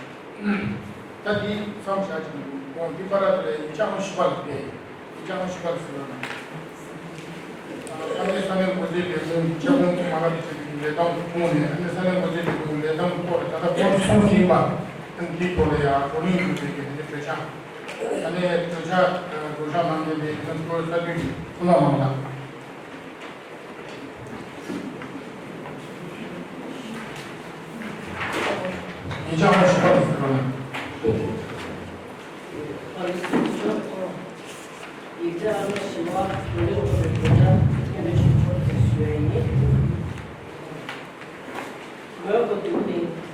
ད་འདི་བསམ་བཞག་ཅིག་འདུག་འདི་པར་དེ་ལ་ཡིག་ཆ་ཁོང་ཞིབ་པ་ལ་ཕེ། ཡིག་ཆ་ཁོང་ཞིབ་པ་ལ་ཟེར་བ་ན། ཨ་ནེ་ས་གནས་འགོ་འཛིན་ལས་ཁུངས་ཀྱི་ཁྱབ་ཁོངས་མ་ལག་དེ་ཆེད་དུ་ལས་སྟངས་ཐོག་ནས་ཨ་ནེ་ས་གནས་འགོ་འཛིན་ལས་ཁུངས་ལས་སྟངས་ཐོག་ལ་ད་ལྟ་ཁོང་གསུང་ཟིན་པ་ཨ་ནེ་འདི་ཐོག་ལ་ཡང་བགྲོ་གླེང་ཞུ་རྒྱུ་གི་ཨ་ནེ་གྲོས་འཆར། ཨ་ནེ་གྲོས་འཆར་གྲོས་འཆར་གནང་མཁན་དེ་ཨ་ནེ་སྐོར་ས་དུས་ཀྱི་སྐུ་ལ་མང་ལ། ཡིག་ཆ་ཨང་བཞི་པ་དེ་ཟེར་བ་ན། ཡིག་ཆ་ཨང་བཞི་པ་བགྲོ་གླེང་ཚོགས་པའི་གྲོས་འཆར་ཐེངས་རེ་ཞིག་ཚོགས་ཐེངས་ཞུ་བ་ཡིན། མོན་གྷོ་འདུག་སྟེ།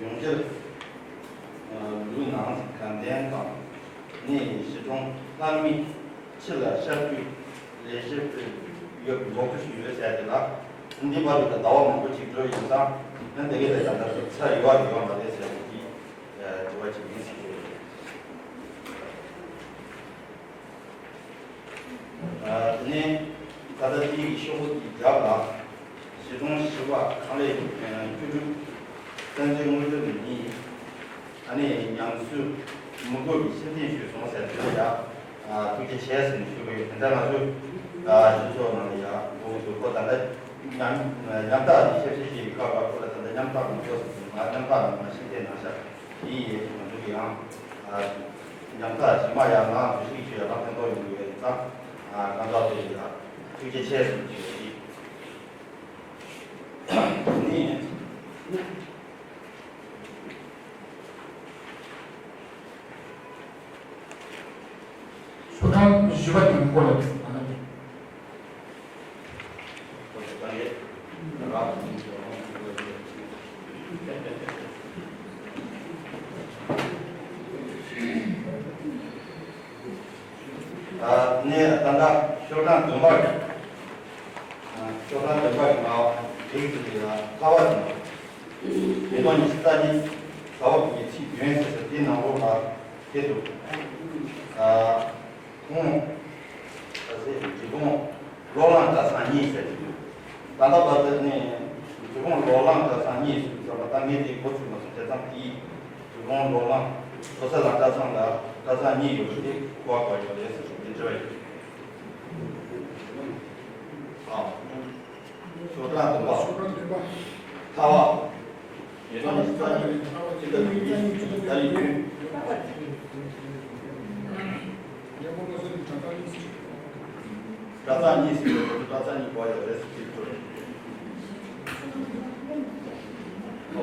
ཡོང་འབྱོར་ལུས་ནང་དགའ་ལྡན་དང་གནས་གཞིས་གྲོང་ལྷ་མི་ཕྱི་ལ་ཤར་རྒྱུ་ལས་བྱེད་ཡོད་འགོག་རྒྱུ་ཞིག་ཡོད་ཟེར་ཏེ་ལ། འདི་བར་དུ་ཟླ་བ་མང་པོ་ཅིག་འགྲོ་ཡིན་ཙང་ཨ་འདི་གའི་ལས་ཀ་འདི་ཚོ་ཚར་ཡོད་པ་ཡོད་མ་རེད་ཟེར་གྱི་དྲི་བ་ཅིག་ཡིན་ཟེར་གྱི་རེད། དེ་ནས་ད་ལྟ་དེའི་ཤོག་བུ་དེའི་རྒྱབ་ལ་གཞིས་གྲོང་བཞི་པ་ཁང་ལས་བཅུ་དྲུག་བཙན་བྱོལ་དངོས་འབྲེལ་གཉིས། ཨ་ནི་ཉམས་གསོའི་དམིགས་སྒོ་གི་ཕྱིར་འཐེན་ཞུས་སོང་ཟེར་དུས་ལ་ཡ། ཐུགས་རྗེ་ཆེ་ཟེར་ནས་ཞུ་གི་ཡོད། དེ་འདྲ་ང་ཚོའི་སྤྱི་ཚོགས་ནང་ལ་ཡ་འགོ་བཙུགས་ཁོ་ད་ལྟ་ཉམ་ཉམ་ཐག་ནས་ཞབས་ཕྱི་བྱེད་པའི་སྐབས་ལ་ཁོ་ལ་ད་ལྟ་ཉམ་ཐག་མི་འདུག་ཟེར་དུས་ང་ཉམ་ཐག་ནང་ལ་ཕྱིར་འཐེན་གནང་ཤག་དེ་ཡིན་ང་ཚོ་གི་ཡང་ཉམ་ཐག་རྗེས་མ་ཡང་ང་ཚོ་ཞིག་ཞུ་ཡ་ལ་ཕན་ཐོགས་ཡོང་གི་ཡོད་ཙང་གང་ཟག་དེ་ཡ་ཐུགས་རྗེ་ཆེ་ཟེར་གྱི་ཡོད། དེ་ནས། ཤོག་གྲངས་བཞི་པ་དེ་སྐོར་ལ་ང་ལ་ནི། ནས་ད་ལྟ་ཤོག་གྲངས་བདུན་པ་རེད། ཤོག་གྲངས་བདུན་པ་ཡི་ནང་རིགས་ཀྱི་ལ་ལྷ་བ་དང་། ཉིས་སྟོང་ཉི་ཤུ་རྩ་གཉིས་ཟླ་བ་དགུ་པའི་ཚེས་བདུན་ཟེར་ས་དེའི་ནང་ལོགས་ལ་དེ་འདུག་ཁོང་ད་ཚེ་རི་བོང་ལོ་གླང་གྲྭ་ཚང་གཉིས་ཟེར་གྱི་འདུག་ད་ལྟ་བར་དུ་ནས་རི་བོང་ལོ་གླང་གྲྭ་ཚང་གཉིས་ཟེར་བ་ད་ངས་དེ་འགོ་ཚུགས་མ་སོང་བྱས་ཙང་དེའི་རི་བོང་ལོ་གླང་ལོ་གསར་ལ་གྲྭ་ཚང་ལ་གྲྭ་ཚང་གཉིས་ཡོད་པ་དེ་གོ་བ་གོ་ཡོད་རེད་ཟེར་བྱུང་དེ་འདྲ་བ་ཡིན། ཨ། ཤོག་གྲངས་བདུན་པ། ཤོག་གྲངས་བདུན་པ། ལྷ་བ། ཉིས་སྟོང་ཉི་ཤུ་རྩ་གཉིས་ཕྱི་ཟླ་བདུན་པའི་ཟླ་ཡི་བདུན། གྲྭ་ཚང་གཉིས་ཟེར་བའི་གྲྭ་ཚང་གཉིས་གོ་ཡོད་རེད་ཟེར་གྱི་འདུག་ལྷ་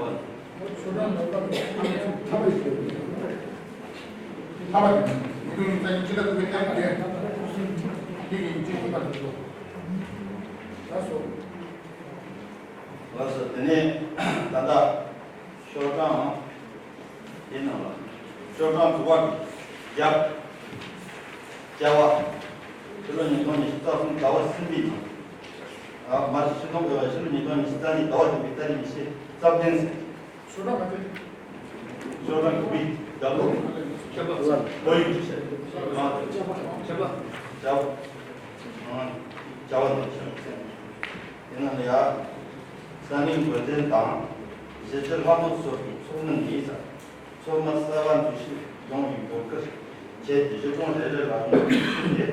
བ། ཤོག་གྲངས་བདུན་པ། ལྷ་བ་ཡིན། ལྷ་བ་ཡིན། ཉིས་སྟོང་ཉི་ཤུ་རྩ་གཉིས་ཕྱི་ཟླ་དགུ་པའི་ཟླ་ཡི་བདུན། འདི་ཡིན་གཅིག་གཅིག་པ་རེད་འདུག་ལགས་སོ། ལགས་སོ། དེ་ནས་ད་ལྟ་ཤོག་གྲངས་དེ་ནང་ལ་ཤོག་གྲངས་དྲུག་པ་གི་རྒྱབ་རྒྱབ་པ་ཕྱི་ལོ་ཉིས་སྟོང་ཉི་ཤུ་རྩ་གསུམ་ཟླ་བ་གསུམ་པའི་ནང་། ཨ་མ་རེད། ཕྱི་ལོ་ཕྱི་ལོ་ཉིས་སྟོང་ཉི་ཤུ་རྩ་གཉིས་ཟླ་བ་བདུན་པའི་ཏ་རིག་ཉི་ཤུ་རྩ་བདུན་ཟེར། ཤོག་གྲངས་ག་ཚོད། ཤོག་གྲངས་དགུ་པའི་རྒྱབ་ལོགས། ཁྱད་པར། ལོ་ཡིག་ཅིག་བཤད། ཁྱད་པར། ཁྱད་པར། ཁྱད་པར། ཨང་། བྱ་བ་དང་བྱ་བ། དེ་ནང་ལ་ཡ། ས་གནས་འགོ་འཛིན་དང་། གཞིས་བྱེས་ལྷ་མོ་སོགས་ཀྱི་ཚོགས་མི་ནས་ཚོགས་མི་གསར་པ་འཛུལ་ཞུགས་ཡོང་བའི་འབོད་སྐུལ་བྱས་ཏེ། གཞིས་གྲོང་རེ་རེ་ལ་ཡོང་བའི་ཚོགས་མི་དེ་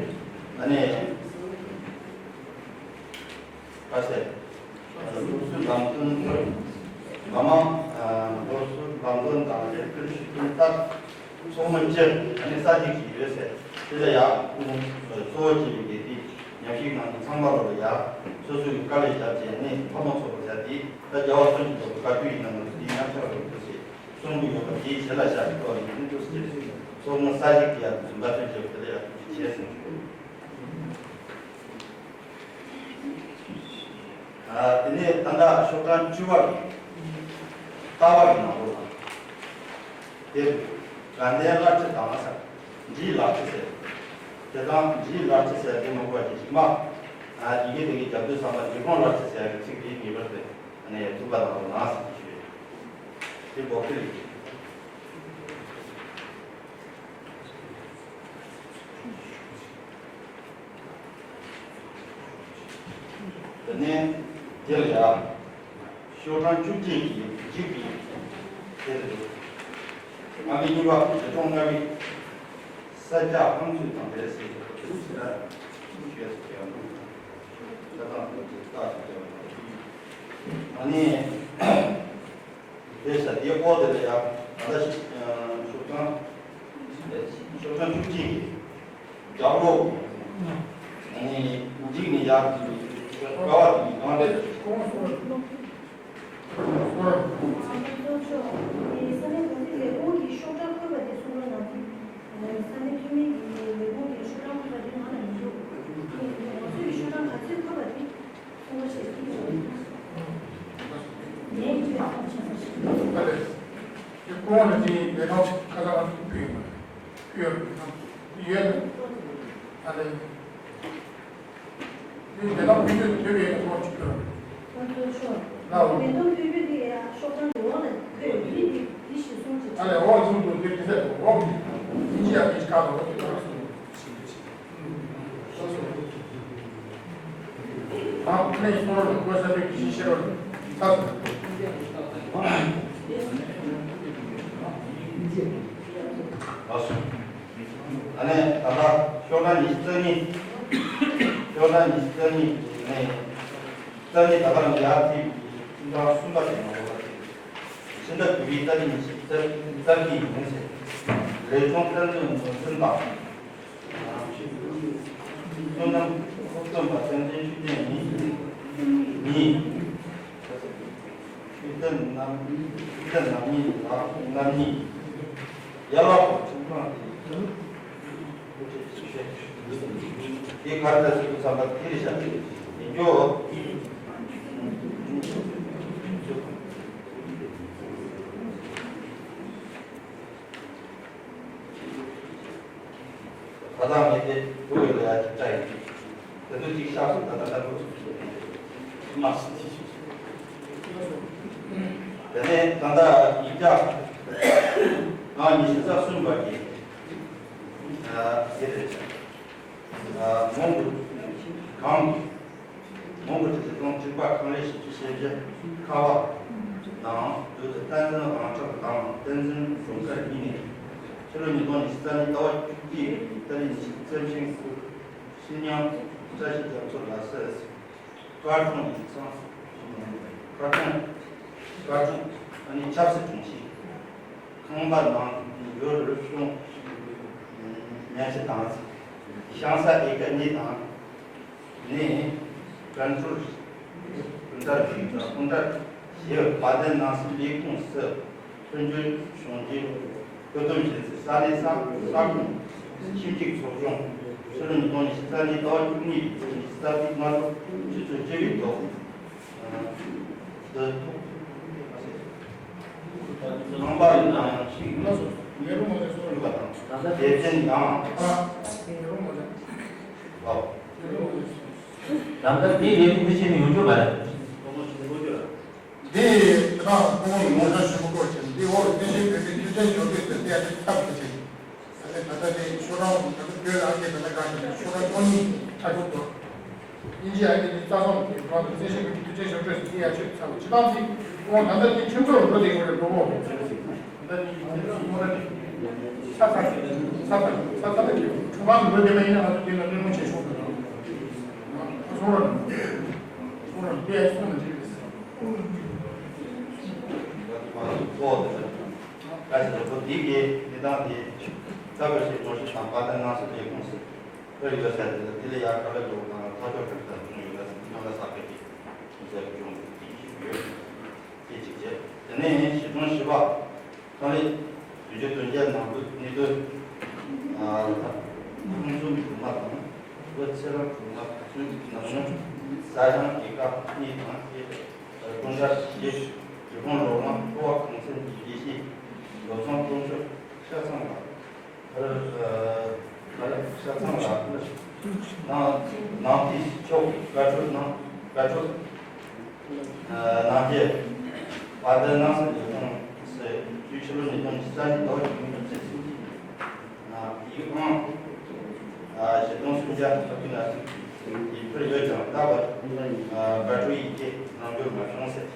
ཨ་ནི། ཁ་གསལ། སློབ་གསོའི་ལམ་སྟོན། མི་མང་སློབ་གསོའི་ལམ་སྟོན་དང་ལས་ཀར་ཞུགས་མཁན་ལྟར། ཚོགས་མི་སྤྱི་ཨ་ནི་ས་གཅིག་ཅིག་ཡོད་ཟེར། དེ་ལ་ཡ་ཁོང་གཙོ་བོ་བྱས་པའི་དགེ་སྡིག་མཉམ་ཞུགས་གནང་མཁན་ཚང་མ་ལོ་ལ་ཡ་སོ་སོའི་དཀའ་ལས་བརྒྱབ་བྱས་ནས་ཕ་མ་ཚོགས་པ་ཟེར་དེ་ད་རྒྱལ་བ་སུམ་ཅུ་སོ་སོའི་བཀའ་བཀྱོན་ཡིན་ན་ང་ཚོ་དེའི་ཉམས་ཆག་རོགས་ཐུབ་ཅེས་གསུང་གི་ཡོད་པ་དེའི་ཞལ་ལག་བཞག་གི་ཐོག་ནས་ཁོང་ཚོ་ཚོགས་མི་ས་གཅིག་གི་ཡ་རྫུན་པ་ཐོན་བྱས་པ་དེ་ལ་ཡ་ཐུགས་རྗེ་ཆེ་གསུངས། ཨ། དེ་ནས་ད་ལྟ་ཤོག་གྲངས་བཅུ་པ་གི་ལྟ་བ་གི་ནང་ལོགས་ལ། དེར་དགའ་ལྡན་བླ་ཁྲི་དང་ཟེར། འབྲིའི་བླ་ཁྲི་ཟེར། དེ་དང་འབྲིའི་བླ་ཁྲི་ཟེར་དེ་མ་གོ་བ་ཅིག་མ། ཨ། ཡི་གེ་དེ་གི་རྒྱབ་ཏུ་བསམ་པ་འབྲི་གུང་བླ་ཁྲི་ཟེར་གི་ཚིག་དེ་ངེས་པར་དུ་ཨ་ནི་ཐུགས་ལ་བཞག་རོགས་གནང་ཟེར་གྱི་ཞུ་ཡོད། དེ་འབོད་སྐུལ་ཡིན། དེ་ནས་དེ་ལ་ཡ། ཤོག་གྲངས་བཅུ་གཅིག་གི་འཇིག་པའི་དེ་རེད། ཨ་མི་གཉིས་པ་གཞིས་གྲོང་ལྔ་པའི་ས་སྐྱ་ཧང་ཚུའི་དང་འབྲེལ་སྲིད་ཀྱི་ཐུགས་སྲས་ཞེས་སུ་ཁྱབ་འདུག་ས་དང་ཐུགས་ཀྱི་རྟགས་ཀྱི་སྐྱེ་བ་དང་། ཨ་ནི། དེ་ས་དེའི་འོག་དེ་ལ་ཡང་ད་ལྟ་ཤོག་གྲངས་ཤོག་གྲངས་བཅུ་གཅིག་གི་རྒྱབ་ལོགས་ནས་འཇིགས་ནས་ཡར་འཛུལ་བའི་དཀའ་བ་དེ་ཡི་གང་འདྲ། ས་གནས་འགོ་འཛིན་ལས་ཁུངས་ཀྱིས་ཤོག་གྲངས་བཀོད་པ་དེ་གསུངས་རོགས་གནང་། ས་གནས་འཐུས་མི་གི་ལས་ཁུངས་ཀྱི་ཤོག་གྲངས་བཀོད་པ་དེ་ནང་ལ་མི་འདུག་ང་ཚོས་ཀྱི་ཤོག་གྲངས་ག་ཚོད་བཀོད་པ་དེ། ཨ་ལས། ཁོང་ལ་དེ་ལས་ཁང་ཁ་ཚང་ཕུལ་ཡོད་མ་རེད། ཕུལ་ཡོད་མ་རེད། ཡོད་ན། ཨ་ལས། དེ་ལས་ཁང་ཕུལ་རྒྱུ་དེ་ཡོད་ན་ཁོང་ཅིག་ཕུལ་རོགས། ཁོང་ཚོ་ཤོག་ལའོ། ལས་ཁང་ཕུལ་རྒྱུ་དེ་ཡ་ཤོག་གྲངས་འོག་ལ་ཕུལ་ཡོད་དེ་དེ་ཞིག་གསུངས་ཅིག་ཨ་ལས། འོག་གསུངས་འདུག་དེ་དེ་ཚད་འོག་གི་དེ་ཅི་ཡ་དེ་ཅི་ག་ལ་འོག་གི་ཁ་ལ་གསུངས་འདུག་ཨ་ཁོ་ནའི་སོ་རོ་ལ་ཀོ་ས་པའི་གི་ཤེས་རོ་ལ་ད་སོ། ཨ་ནེ་ད་ལྟ་ཤོག་གྲངས་ཉི་ཤུ་རྩ་གཉིས། ཤོག་གྲངས་ཉི་ཤུ་རྩ་གཉིས་ནས་རྩ་གཉིས་ད་ག་རང་ཡར་བརྩིས་པའི་ཤོག་གྲངས་གསུམ་པ་དེ་ནང་ལོགས་ལ་ཕྱིན་ད་དགུ་པའི་ཏ་རིག་ཉི་ཤུ་རྩ་གཉིས་ཡིན་ཟེར། རས་ཆུང་བསྟན་འཛིན་ནོར་འཛིན་དང་། བསོད་ནམས་ཁོག་སྟོན་པ་བསྟན་འཛིན་ཆོས་ལྡན་གཉིས། གཉིས། ཆོས་ལྡན་རྣམ་ཆོས་ལྡན་རྣམ་གཉིས་ལ་རྣམ་གཉིས། ཡར་ལ་ཁོ་ཁྲིམས་ཁང་དེ་དེ་གར་ལ་སུ་བསམ་པ་དེ་རེ་བཞག་ཡིན་རྒྱུ། ད་ལྟ་ངས་དེ་བུ་ཡོད་ལ་ཡ་ཅིག་བལྟ་ཡིན། དེ་ཚོ་ཅིག་ཤག་སོང་ད་ལྟ་ལྟ་བུ་མ་སྲིད། དེ་ནས་ད་ལྟ་ཡིག་ཆ་ཨང་ཉི་ཤུ་རྩ་གསུམ་པ་གི་དེ་རེད། མོང་གུ་གང་གི་མོང་གུ་དེ་ཚོ་གང་གཅིག་པ་གང་ལས་ཤེས་ཀྱི་ཤེས་བྱ་ཁ་བ་དང་དུས་དུ་བསྟན་འཛིན་རང་གྲགས་དང་བསྟན་འཛིན་རྫོང་དཀར་གཉིས་ནས་ཕྱི་ལོ་ཉིས་སྟོང་ཉི་ཤུ་རྩ་གཉིས་ཟླ་བ་བཅུ་གཅིག་པའི་ཏ་རིག་ཉི་ཤུ་རྩ་བཞི་ཉིན་སྐུ་ཕྱི་ཉམས་བཀྲ་ཤིས་རྒྱ་མཚོ་ལ་སོགས་སྐར་གྲངས་ཡིག་ཚང་སྐར་གྲངས་སྐར་གྲངས་ཨ་ནི་ཆབ་སྲིད་དྲུང་ཆེ་ཁང་པ་ནང་ཡོད་རུ་སོང་ཉ་ཆེ་དང་ཤང་ས་ཨེ་ཀ་གཉིས་དང་། ནས་ཀན་ཀྲོལ་སྤུན་ཟླ་རིགས་དང་སྤུན་ཟླ་ཞེས་བ་དན་ནང་སྲིད་ལས་ཁུངས་སུ་མཐུན་སྦྱོར་བྱུང་རྗེས་བཀོད་འདོམས་བྱེད་སའི་ས་གནས་ས་ས་ཁོངས་ཁྱིམ་གཅིག་ཚོགས་ཆུང་ཕྱི་ལོ་ཉིས་སྟོང་ཉི་ཤུ་རྩ་གཉིས་ཟླ་བ་བཅུ་གཉིས་པའི་ཚེས་ཉི་ཤུ་རྩ་བཞི་སྔ་དྲོ་ཆུ་ཚོད་བཅུ་པའི་ཐོག་ཁང་པ་ཡིན་ན་ཡང་ཞིག་ཡིན་ན་སོ་ཡོད་པ་དང་དེ་བཞིན་ཡང་ཨོ། ད་ལྟ་དེའི་ལས་འགུལ་འདི་བྱས་ནས་ཡོང་རྒྱུ་མ་རེད། འདི་ད་ཁོང་ངོ་ཚ་ཞུ་གོ་ཆེན་འདི་འོག་དེ་བཞིན་དེ་འདི་ཁྱོད་ཅན་ཞོར་དུ་དེ་ཡ་ཆེ་ཚབ་ཏུ་ཆེ། ད་ལྟ་ད་ལྟ་དེ་ཤོག་གྲངས་ད་ལྟ་བོད་ལ་ཨ་ཁེ་ད་ལྟ་ག་ཞིག་ཤོག་གྲངས་བཅུ་གཉིས་ཆགས་ཡོད་དོ། དབྱིན་ཇི་ཨ་ནི་ནི་རྩ་ཚང་གི་གྲོང་དུ་རྩེ་ཤེས་ཀྱི་དུས་ཆེན་ཞོར་འཕྲོས་སུ་ཡ་ཆོད་ཚ་བོ་ཇི་ལྟར་འདི་ཁོང་ད་ལྟ་དེ་ཁྱོད་ཚོར་འགྲོ་དེ་ཡོད་རེད་འགྲོ་གོ་ད་ལྟ་ནི་ཚ་ཚ་ཚ་ཚ་ཚ་ཁྲུང་ཁང་གི་འགྲོ་དེ་མ་ཡིན་ན་ང་ཚོ་དེ་ལ་གླེང་མོལ་བྱེད་ཤོག་གི་རེད། སོང་ར་སོང་ར་དེ་སོང་ན་འགྲིག་རེད། ཁོ་དེ་ལ་ཁ་ཤས་ལ་ཁོ་དེ་གའི་གནས་སྟངས་དེ་ལྟ་བར་བྱེད་དགོས་ཞེས་དང་པ་ཏན་ནང་སོ་ལས་ཁུངས་སུ། ཁོས་ཡོད་ས་དེ་ལ་དེ་ལ་ཡར་ཁ་ལ་འགྲོ་དང་ཐག་གཅོད་ཁྲིམས་ལྟར་གཏོང་ཡོད་ལ་སྲིད་སྐྱོང་ལ་ས་ཁུལ་གྱི་ཁྲིམས་སྲོལ་སྐྱོང་དགོས་ཀྱི་ཞིག་ཡོད། དེ་གཅིག་བྱས། དེ་ནས་གཞིས་གྲོང་བཞི་པ་ཚོང་ལས་བདུན་ཅུ་དོན་བརྒྱད་ནང་དུ་གནས་སྡོད་ཁོང་གསུམ་སྒྲོལ་མ་དང་བུ་ཚེ་རིང་སྒྲོལ་མ་ཕ་ཚུན་ནང་ནུ་ས་ཞང་རྒྱལ་ཁབ་གཉིས་དང་སྐུ་ཕྲེང་རོགས་མ་ཕོ་བ་གངས་ཅན་གྱི་ཡེ་ཤེས་སྒྲུབ་ཁང་སློབ་མ་བློ་བཟང་དཀོན་མཆོག་ཤ་ཚང་ལགས། ཨ་ཨ་ཤ་ཚང་ལགས་ནང་ནང་དེའི་ཕྱོགས་བཀའ་འཁྲོལ་གནང་བཀའ་འཁྲོལ་གནང་རྗེས་དཔལ་ལྡན་སྣང་གསལ་ལས་ཁུངས་སུ་བཅུ་ཕྱི་ལོ་ཉིས་སྟོང་ཉི་ཤུ་རྩ་གཉིས་ཟླ་བ་བཅུ་གཉིས་པའི་ཚེས་སུ་ཡིག་ཨང་བཞི་སྟོང་སུམ་བརྒྱ་ལྔ་བཅུ་ང་གཅིག་ཡིག་ཕུལ་ཡོད་ཀྱང་ད་བར་བཀའ་འཁྲོལ་ཡི་གེ་གནང་རྒྱུ་མ་བྱུང་ཟེར།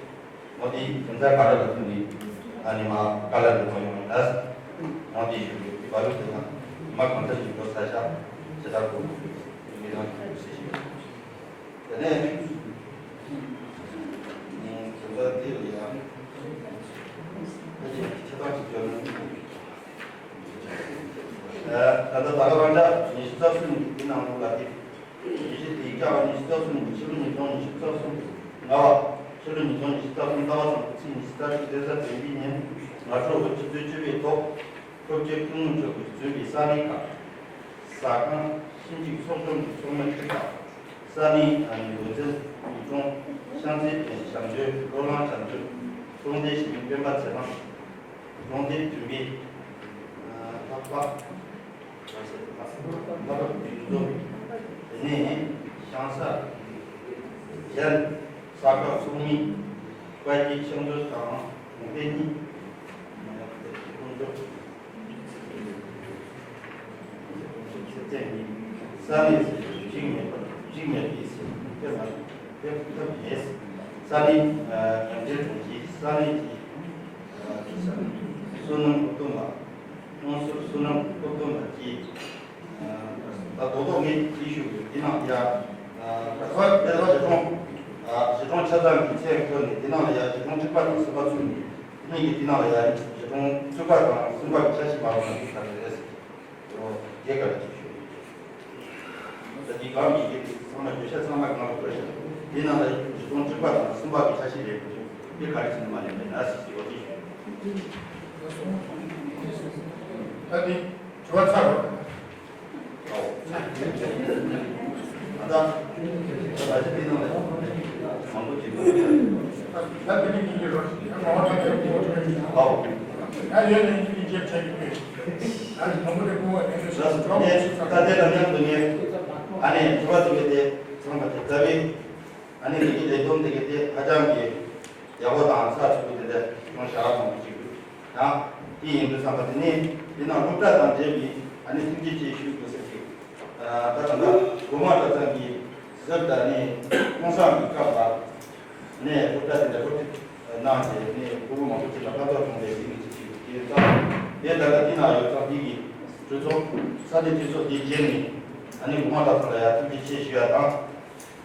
འོ་དེ་དོན་རྩ་ག་རེ་ལ་ཐུག་ནས་ཨ་ནི་མ་བཀའ་སློབ་འདི་གནང་ཡོང་ལ། འོ་དེ་ཞུ་རྒྱུ་དེ་བ་ལུགས་དེ་ན་མ་གང་ཐད་ཞུ་རྒྱུ་ས་ཆ་ཇི་ལྟར་དགོས་མི་རང་གི་ཞུ་ཟེར་ཞུ། དེ་ནས་དོན་རྩ་དེ་ལ་ཡང་ཕལ་ཆེར་ཆ་ཚང་ཞིག་བརྗོད་ན། ད་ལྟ་ད་ག་རང་ཆ་ཉི་ཤུ་རྩ་གསུམ་ཉིན་དེ་ནང་ལོགས་ལ་དེ། ཡེ་ཤེས་དེའི་སྐྱ་བ་ཉི་ཤུ་རྩ་གསུམ་ཕྱི་ལོ་ཉིས་སྟོང་ཉི་ཤུ་རྩ་གསུམ་ལྔ་བ། ཕྱི་ལོ་ཉིས་སྟོང་ཉི་ཤུ་རྩ་གསུམ་ཟླ་བ་ཚང་ཚེས་ཉི་ཤུ་རྩ་གཅིག་རེས་གཟའ་སྤེན་པའི་ཉིན་སྔ་དྲོ་ཆུ་ཚོད་བཅུ་པའི་ཐོག་ཁྲོ་རྒྱལ་ཐུན་མོང་མཆོག་གིས་བརྩམས་པའི་ས་གནས་ཁག་ཟ་ཁང་ཞིང་ཆེན་ཆོས་སྐྱོང་གི་ཚོགས་མི་ཁྲི་ཁག་ས་གནས་ཨ་ནི་འོད་ཟེར་ཡུལ་གྲོང་ཤང་རྩེ་བསྟན་ཞབས་འདྲེན་བློ་བཟང་ཞབས་འདྲེན་གྲོང་སྡེ་ཞིང་སྤེན་པ་ཚེ་རིང་གྲོང་སྡེ་བདུན་པའི་ལྷག་པ། ལྷག་པ་འདུས་ཚོགས། དེ་ནས་ཞང་ས་གཞན་ས་ཁག་ཚོགས་མི་དཔལ་སྐྱིད་ཕྱག་མཛོད་དང་གྲོང་སྡེ་གཉིས། ས་གནས་གཅིག་མེད་པར་གཅིག་མེད་པའི་ཕེབས་ཐབས་མེད། ས་གནས་གངས་ཅན་གྲོང་ཁྱེར་ས་གནས་ཀྱི་བསོད་ནམས་སློབ་སྟོན་པ། དངོས་སུ་བསོད་ནམས་སློབ་སྟོན་པ་གྱིས། ད་རྡོག་རྡོག་ངས་ཅིག་ཞུ་དགོས། འདི་ནང་ཡ་ག་ས་དེ་ལ་གཞིས་གྲོང་གཞིས་གྲོང་ཆ་ཚང་གི་ཚད་བཀོད་ནས་འདི་ནང་ལ་ཡ་གཞིས་གྲོང་གཅིག་པ་དང་གསུམ་པ་ཚུད་ནས་དེ་ནས་ཀྱི་འདི་ནང་ལ་ཡ་གཞིས་གྲོང་བཅུ་པ་དང་གསུམ་པ་གི་ཆ་ཤས་མ་ལོག་ན་འདི་ལྟར་རེད་ཟེར་གྱི་འོ་དེ་ག་ལ་ཅིག་ཞུ་དགོས། ད་འདི་གང་ཡིན་གྱི་འདི་ཚང་མ་བརྗོད་བྱ་ཚང་མ་གང་ལ་བཀོད་བཞག་འདི་ནང་ལ་གཞིས་གྲོང་བཅུ་པ་དང་གསུམ་པ་གི་ཆ་ཤས་རེད་འདུག་འདི་ག་རེ་ཟེར་ན་མ་ལེན་པས་ན་ཟེར་གྱི་འོ་དེ་ཞུ། ད་འདི་དྲི་བ་ཚར་རོ། ཨ་ནི་དྲི་བ་དེ་གའི་དེ་ཚང་མ་དེ་ལྟ་བུའི་ཨ་ནི་འདི་གའི་ལས་དོན་དེ་གའི་དེ་ཧ་ཅང་གི་ཡག་པོ་དང་ཚགས་ཚུད་པོ་དེ་འདྲ་ཡོང་བཞག་མང་པོ་ཅིག་ཡོད། ཡང་དེ་ཡིན་དུས་ཙམ་པ་དེ་ནས་དེ་ནང་སློབ་གྲྭ་དང་འབྲེལ་བའི་ཨ་ནི་ཐུགས་རྗེ་ཆེ་ཞུ་དགོས་ཟེར་གྱི། ད་ད་ལྟ་དགོང་དག་གྲྭ་ཚང་གི་གཟབ་དང་ནི་ཀུན་བཟང་གི་སྐབས་ལ་ནས་སློབ་གྲྭ་དེ་འདྲ་སློབ་ཁྲིད་གནང་རྗེས་ནས་སྐུ་ངོ་མང་པོ་ཅིག་ལ་ཕན་ཐོགས་བྱུང་བའི་གཟིགས་མི་ཅིག་ཞིག་དེ་ཙམ་དེ་ད་ལྟ་དེ་ན་ཡོད་ཙང་དེ་གི་གྲོས་ཚོགས་ས་གནས་གྲོས་ཚོགས་དེ་རྗེས་ནས་ཨ་ནི་དགོང་དག་གྲྭ་ཚང་ལ་ཡང་ཐུགས་རྗེ་ཆེ་ཞུ་ཡ་དང་།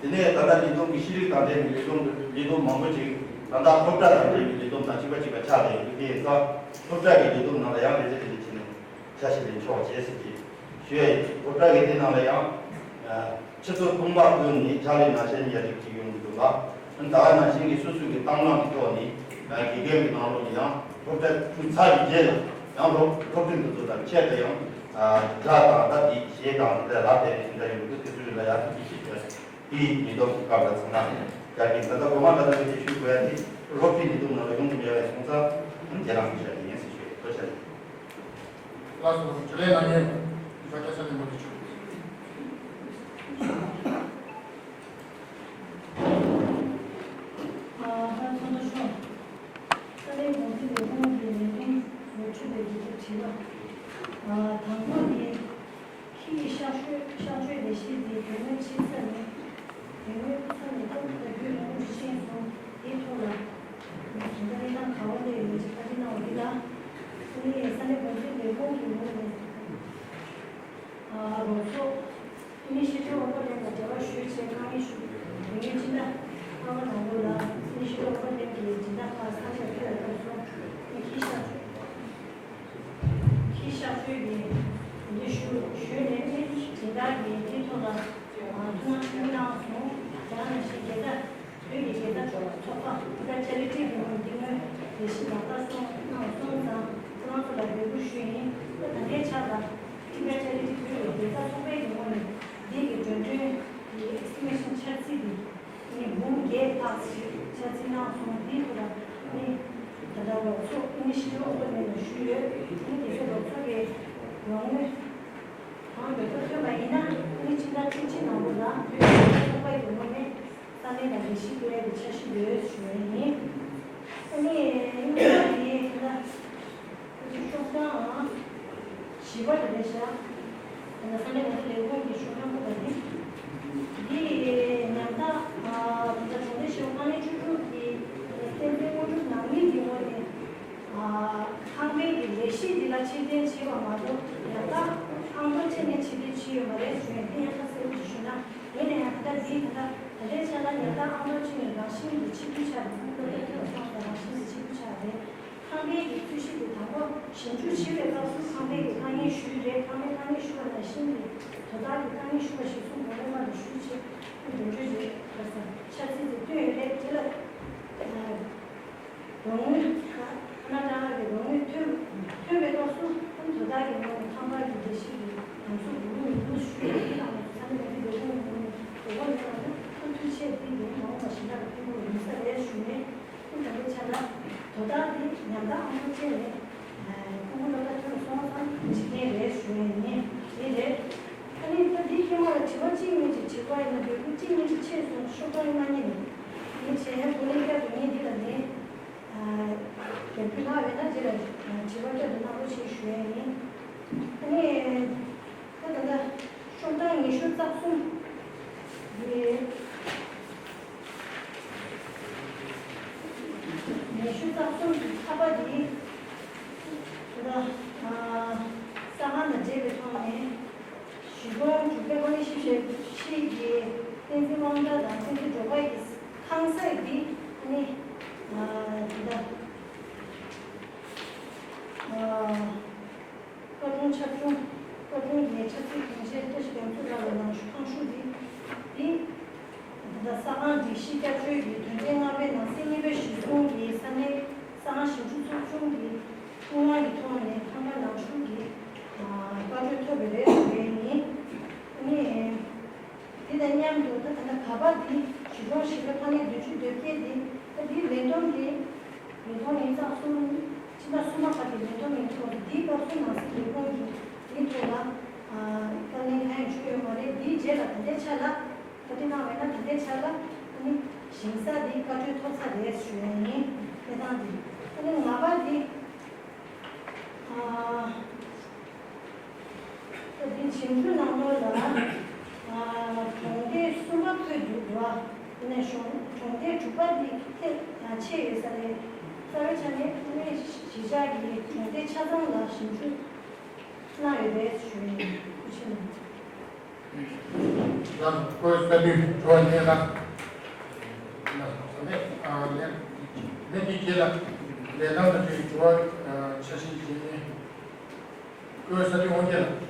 དེ་ནས་ད་ལྟ་ལས་བསྡོམས་ཀྱི་ཤེས་རིག་དང་འབྲེལ་བའི་ལས་བསྡོམས་ལས་བསྡོམས་མང་པོ་ཅིག་ད་ལྟ་སློབ་གྲྭ་དང་འབྲེལ་བའི་ལས་བསྡོམས་དང་གཅིག་པ་གཅིག་པ་ཆགས་བསྡད་ཡོད་དུས་དེ་ཡིན་ཙང་སློབ་གྲྭ་གི་ལས་བསྡོམས་ནང་ལ་ཡང་རེ་རེ་རེ་རེ་བྱས་ནས་ཆ་ཤས་ལེན་ཆོག་བྱས་ཟེར་གྱི་ཞུ་ཡ་ཡིན། སློབ་གྲྭ་གི་དེ་ནང་ལ་ཡང་ཆུ་ཚོད་སྟོང་པ་བཏོན་ནས་ཕྱག་ལས་གནང་མཁན་ཡ་རིགས་ཅིག་ཡོང་གི་འདུག་ལ། ད་ག་ནང་བཞིན་གྱི་སོ་སོ་གི་གཏམ་གླེང་གི་ཐོག་ནས་དགེ་རྒན་གྱི་ནང་ལོགས་ནས་ཡང་སློབ་གྲྭ་བཙུགས་ཚར་བའི་རྗེས་ལ་ཡང་སློབ་སློབ་ཕྲུག་འདི་ཚོ་དང་ཆེད་དུ་ཡང་སྒྲ་དང་ད་དེ་གཞས་དང་དེ་ལ་ལབ་བསྡད་ནས་དེ་འདྲ་ཡོང་གི་འདུག་དེ་ཚོའི་རིགས་ལ་ཡང་ཐུགས་རྗེ་ཆེ་ཞུ་ཡ་དེའི་ཉིན་ཐོ་གི་སྐབས་ལ་ཚང་མ། ཡ་གི་ད་ལྟ་གོ་མ་ད་ལྟ་བོད་ཀྱི་ཆོས་གོ་ཡ་དེ་རོབ་ཀྱི་ཉིས་སྟོང་ནང་ལ་ཡོང་དུ་མེད་པའི་སོང་ཙང་རྒྱ་རང་གི་ཆ་དེ་ཡིན་ཟེར་ཞུ་ཡ་ཐུགས་རྗེ་ཆེ། ལགས་སོ། དྲིན་ལན་གནང་མཁན་ཡུལ་ཤོག་སྐྱ་ས་ལེན་པོ་དེ་ཆུ། ཨ་ཧ་ཚོགས་འདུ་ཤོག་ས་གནས་འགོ་འཛིན་ལས་ཁུངས་ཀྱི་ལས་དོན་ནོར་འཁྲུལ་ལས་འགུལ་དུ་དྲི་བ། ཨ་དང་པོ་ནི། ཁྱི་ཡི་གཤག་བཅོས་གཤག་བཅོས་ལས་གཞི་དེ་དོན་དངོས་ཕྱི་ཚར་ནས། དོན་དངོས་ཕྱི་ཚར་ནས་ཏོག་ཙམ་བརྒྱུད་ཡོང་རྒྱུ་ཤེས་སོང་། དེའི་ཐོག་ལ། ད་ལྟ་གནས་སྟངས་ག་བ་སླེབས་ཡོད་ཅེས་བཀའ་འདྲི་གནང་བ་འདི་ལ། ཨ་ནི་ས་གནས་འགོ་འཛིན་ལས་ཁུངས་ཀྱི་ངོས་ནས། ཨ་རོགས་ཚོགས་ཨ་ནི་ཤེས་ལྡན་འོས་བབ་ལྷན་ཁང་འབྲེལ་བ་ཞུས་བྱས་དཀའ་ངལ་ཞུ་དོན་ཡོད་ཅི་འདྲ་ཨ་མ་ནང་ལོགས་ལ་ཨ་ནི་ཤེས་ལྡན་འོས་བབ་ལྷན་ཁང་གི་སྦྱིན་བདག་ཁག་ས་ཆར་ཕེབས་པའི་སྐབས་སུ་ཨ་ནི་ཁྱི་གཤག་ཁྱི་གཤག་བཅོས་ཀྱི་འདི་ཞུ་ཞུས་ནས་ཨ་ནི་སྦྱིན་བདག་གིས་འདིའི་ཐོག་ལ་ཨ་ཐུགས་སྣང་ཆེན་པོ་གནང་སོང་། དེ་ནང་བཞིན་དགེ་རྩ། བོད་ཀྱི་དགེ་རྩ་ཚོགས་པ་ཨི་ཀ་ཅ་རི་ཊི་གི་ངོས་འདི་སྔོན་ལས་གཞི་ལག་བསྟར་སོང་གནང་སོང་ཙང་ཁོ་རང་ཚོ་ལ་འབོད་སྐུལ་ཞུས་ཡིན། ད་ལྟའི་ཆར་ལ་ཨི་ཀ་ཅ་རི་ཊི་བོད་ཀྱི་དགེ་རྩ་ཚོགས་པའི་གི་ངོས་ནས་འདི་གི་འགྲོ་གྲོན་གྱི་ཨེག་སི་ཊི་མེ་ཤན་འཆར་རྩིས་འདི་ནི་འབུམ་བརྒྱད་ལྷག་ཅིག་འཆར་རྩིས་གནང་སོང་། འདིའི་ཐོག་ལ་ནི་ད་ལྟ་རོགས་ཚོགས་ཨི་ནི་ཤི་ཊི་ཨོ་པ་ནི་ལ་ཞུས་ཡོད། ཨ་ནི་དེ་ཚོ་རོགས་ཚོགས་ཀྱི་རོགས་དངུལ། གང་འདོད་ཐོབ་ཐོན་པ་ཡིན་ན་ཨ་ནི་ཕྱི་ཟླ་བཅུ་གཅིག་ནང་ལོགས་ལ་བོད་ཀྱི་ཚོགས་པ་ཡི་ངོས་ནས་ས་གནས་ལ་ལས་གཞི་སྤེལ་ཡག་གི་འཆར་གཞི་ཡོད་ཞུ་ཡ་ཡིན། ཨ་ནི་གཉིས་པ་དེ་ད་ལྟ་ཤོག་གྲངས་བཞི་པ་དེ་རེད་ཤག་ད་ལྟ་ས་གནས་ལས་དོན་ལས་ཁུངས་ཀྱི་ཤོག་གྲངས་དགུ་པ་དེ། འདི་ཉམ་ཐག་ད་ལྟ་གྲོང་སྡེ་ཞིག་དངོས་གནས་བཅུ་དྲུག་གི་བསྟན་འཛིན་དངོས་གྲུབ་ནང་མི་འདི་ངོས་ནས། ཁང་པའི་གི་ལས་གཞི་འདི་ལ་ཕྱིར་འཐེན་བྱས་པ་མ་གཏོགས་ཡང་དག་ཨང་ཐོ་བཅད་ནས་ཕྱིར་འཐེན་བྱས་ཡོད་མ་རེད་ཞུ་ཡ་འདི་ཡང་ཁ་གསལ་པོ་ཅིག་ཞུ་ན། ཡིན་ན་ཡང་ད་ལྟ་འདི་ད་ལྟ་ད་ལྟའི་ཆ་ལ་ཡང་དག་ཨང་ཐོ་བཅད་ནས་རང་བཞིན་གྱི་ཕྱིར་འབུད་ཆགས་རེད། སློབ་གྲྭ་ཐོན་སོང་ཙང་རང་བཞིན་གྱི་ཕྱིར་འབུད་ཆགས་རེད། ཁང་པའི་གི་རྩོད་གཞི་དེ་དང་པོ་ཞིབ་འཇུག་བྱེད་པའི་སྐབས་སུ་ཁང་པའི་གི་ཐ་སྙད་ཞུས་རེད། ཁང་པའི་ཐ་སྙད་ཞུ་བ་ནང་བཞིན་གྱི་དོ་བདག་གི་ཐ་སྙད་ཞུ་བ་ཞིག་གསུངས་འདུག་སྔོན་མ་ལ་ཞུས་བྱས་འགྲོ་གྲོན་རེད། ཁ་སང་ཆ་ཚིག་དེ་བཏོན་ཡོད་རེད། དེ་ལ། རོགས་དངུལ་ཁ་ན་ཀྲ་གི་རོགས་དངུལ་ཐོན་ཐོན་པའི་སྐབས་སུ་ཨ་ནི་དོ་བདག་གི་ངོས་ནས་ཁང་པ་གི་ལས་གཞི་གི་ཉམས་གསོ་འགྲོ་གི་མི་འདུག་ཞུས་ཡོད། དེ་དང་ས་གནས་མི་རིགས་ལས་ཁུངས་ངོས་ནས་དོ་ཁུར་གནང་ན་ཨ་ཐུགས་རྗེ་ཆེ། དེ་གི་མ་འོངས་པ་ཞིག་ལ་ཕན་ཐོགས་ཡོང་ས་རེད་ཞུས་ནས་ཨ་ནི་ད་ལྟའི་ཆ་ལ་དོ་བདག་དེ་ཉམ་ཐག་ཨང་ཐོ་བཅད་ནས་ཁོང་ཁོང་སློབ་གྲྭ་ཐོན་སོང་ཙང་འཇིག་རྟེན་རེད་ཞུ་ཡ་ཡིན། དེ་རེད། ཨ་ནི་ད་འདི་ཐེངས་མ་ལ་དྲི་བ་གཅིག་གཉིས་ཅིག་དྲི་བ་ཡིན་ན་འབོད་སྐུལ་གཅིག་གཉིས་ཅིག་ཆེད་སོང་ཤོག་གྲངས་ཡིན་མ་རྙེད་ནས། ངས་བྱས་ཡ་གོ་ལེན་བསྐྱར་དུ་ངས་འདི་ལ་ནས། རྒྱབ་སྐྱོར་ལྷག་ཡོད་ན་འདི་ལ་དྲི་བ་བསྐྱར་དུ་གནང་རོགས་ཞེས་ཞུ་ཡ་ཡིན། ཨ་ནི་ད་ད་ལྟ་ཤོག་གྲངས་ཉི་ཤུ་རྩ་གསུམ་འདི། ཉི་ཤུ་རྩ་གསུམ་གྱི་ཁ་པ་འདི་ད་ལྟ་ས་ཁང་དང་འབྲེལ་བའི་ཐོག་ནས་གཞིས་གྲོང་འབྲུག་རྒྱལ་ཀོ་ལེ་ཤི་ཞེས་ཞིག་གི་བསྟན་འཛིན་དབང་གྲགས་དང་བསྟན་འཛིན་སྒྲོལ་དཀར་གྱི་ཁང་གསར་འདི་ནི་ད་ལྟ། སྐར་གྲངས་ཆ་ཆུང་། སྐར་གྲངས་ཉེར་ཆ་ཚིག་དོན་ཆེན་བཀྲ་ཤིས་རྒྱ་མཚོ་ལགས་ལ་ནང་ཞུ་ཁང་ཞུ་འདི། འདི། ད་ལྟ་ས་ཁང་སྒྲིག་གཞི་བསྐྱར་བཅོས་ཀྱི་དོན་ཚན་ལྔ་པའི་ནང་གསེས་གཉིས་པའི་གཞིར་བཟུང་གིས་ས་གནས་ས་ཁང་ཞིབ་འཇུག་ཚོགས་ཆུང་གི་ཐུགས་སྣང་གི་ཐོག་ནས་ཁང་པ་ནང་ཞུགས་ཀྱི་བཀའ་འཁྲོལ་ཐོབ་པ་རེད་ཞུ་ཡས་ཡིན། ཨ་ནི། དེ་དང་མཉམ་དུ་ད་ད་ལྟ་ག་པ་འདི་གཞིས་གྲོང་བཞི་པའི་ཕ་ནས་བདུན་ཅུ་དོན་བརྒྱད་འདི་ད་འདི་ལས་བསྡོམས་ཀྱི་ལས་ཐོག་ཉིས་བརྩེགས་གསུམ་ཕྱི་ཟླ་གསུམ་པ་བར་གྱི་ལས་ཐོག་ཉིས་བརྩེགས་འདིའི་སྐབས་སུ་ནང་སྲིད་ལས་ཁུངས་ཀྱིས་འདིའི་ཐོག་ལ་བཀའ་ལན་གང་ཡང་ཞུས་ཡོད་མ་རེད། འདིའི་རྗེས་ལ་ད་ལྟའི་ཆ་ལ་བཀའ་འདྲི་གནང་བས་ན་ད་ལྟའི་ཆ་ལ་ཨ་ནི་ཞིང་ས་འདི་བཀའ་འཁྲོལ་ཐོབ་ཚར་རེད་ཞུ་ཡ་ཡིན། གནས་སྟངས་འདི་ཨ་ནི་ལྔ་པ་འདི། ད་འདི་ཞིབ་འཇུག་ནང་ལོགས་ལ་གྲོང་སྡེ་གསུམ་པ་ཁུལ་འདུག་འདུག་བ། དེ་ནས་གཞུང་གྲོང་སྡེ་དྲུག་པ་འདི་ཐེ་ཆད་ཡོད་ས་རེད། རྩ་བའི་ཆ་ནས་ཐོན་ལས་གཞིས་ཆགས་ཀྱི་གྲོང་སྡེ་ཆ་ཚང་ལ་ཞིབ་འཇུག་གནང་ཡོད་པའི་ཞུ་ཡིན། ཐུགས་རྗེ་ཆེ། ལགས་སོ། ཁོས་ས་དུས་གྲོགས་ཉེ་ལགས། ལགས་སོ། ལས་ལས་ཀྱི་རྗེས་ལ་ལས་སྟངས་དང་འབྲེལ་བའི་དྲི་བ་འཆར་གཞི་བྱས་ནས། ཁོས་ས་དུས་འོང་རྒྱལ།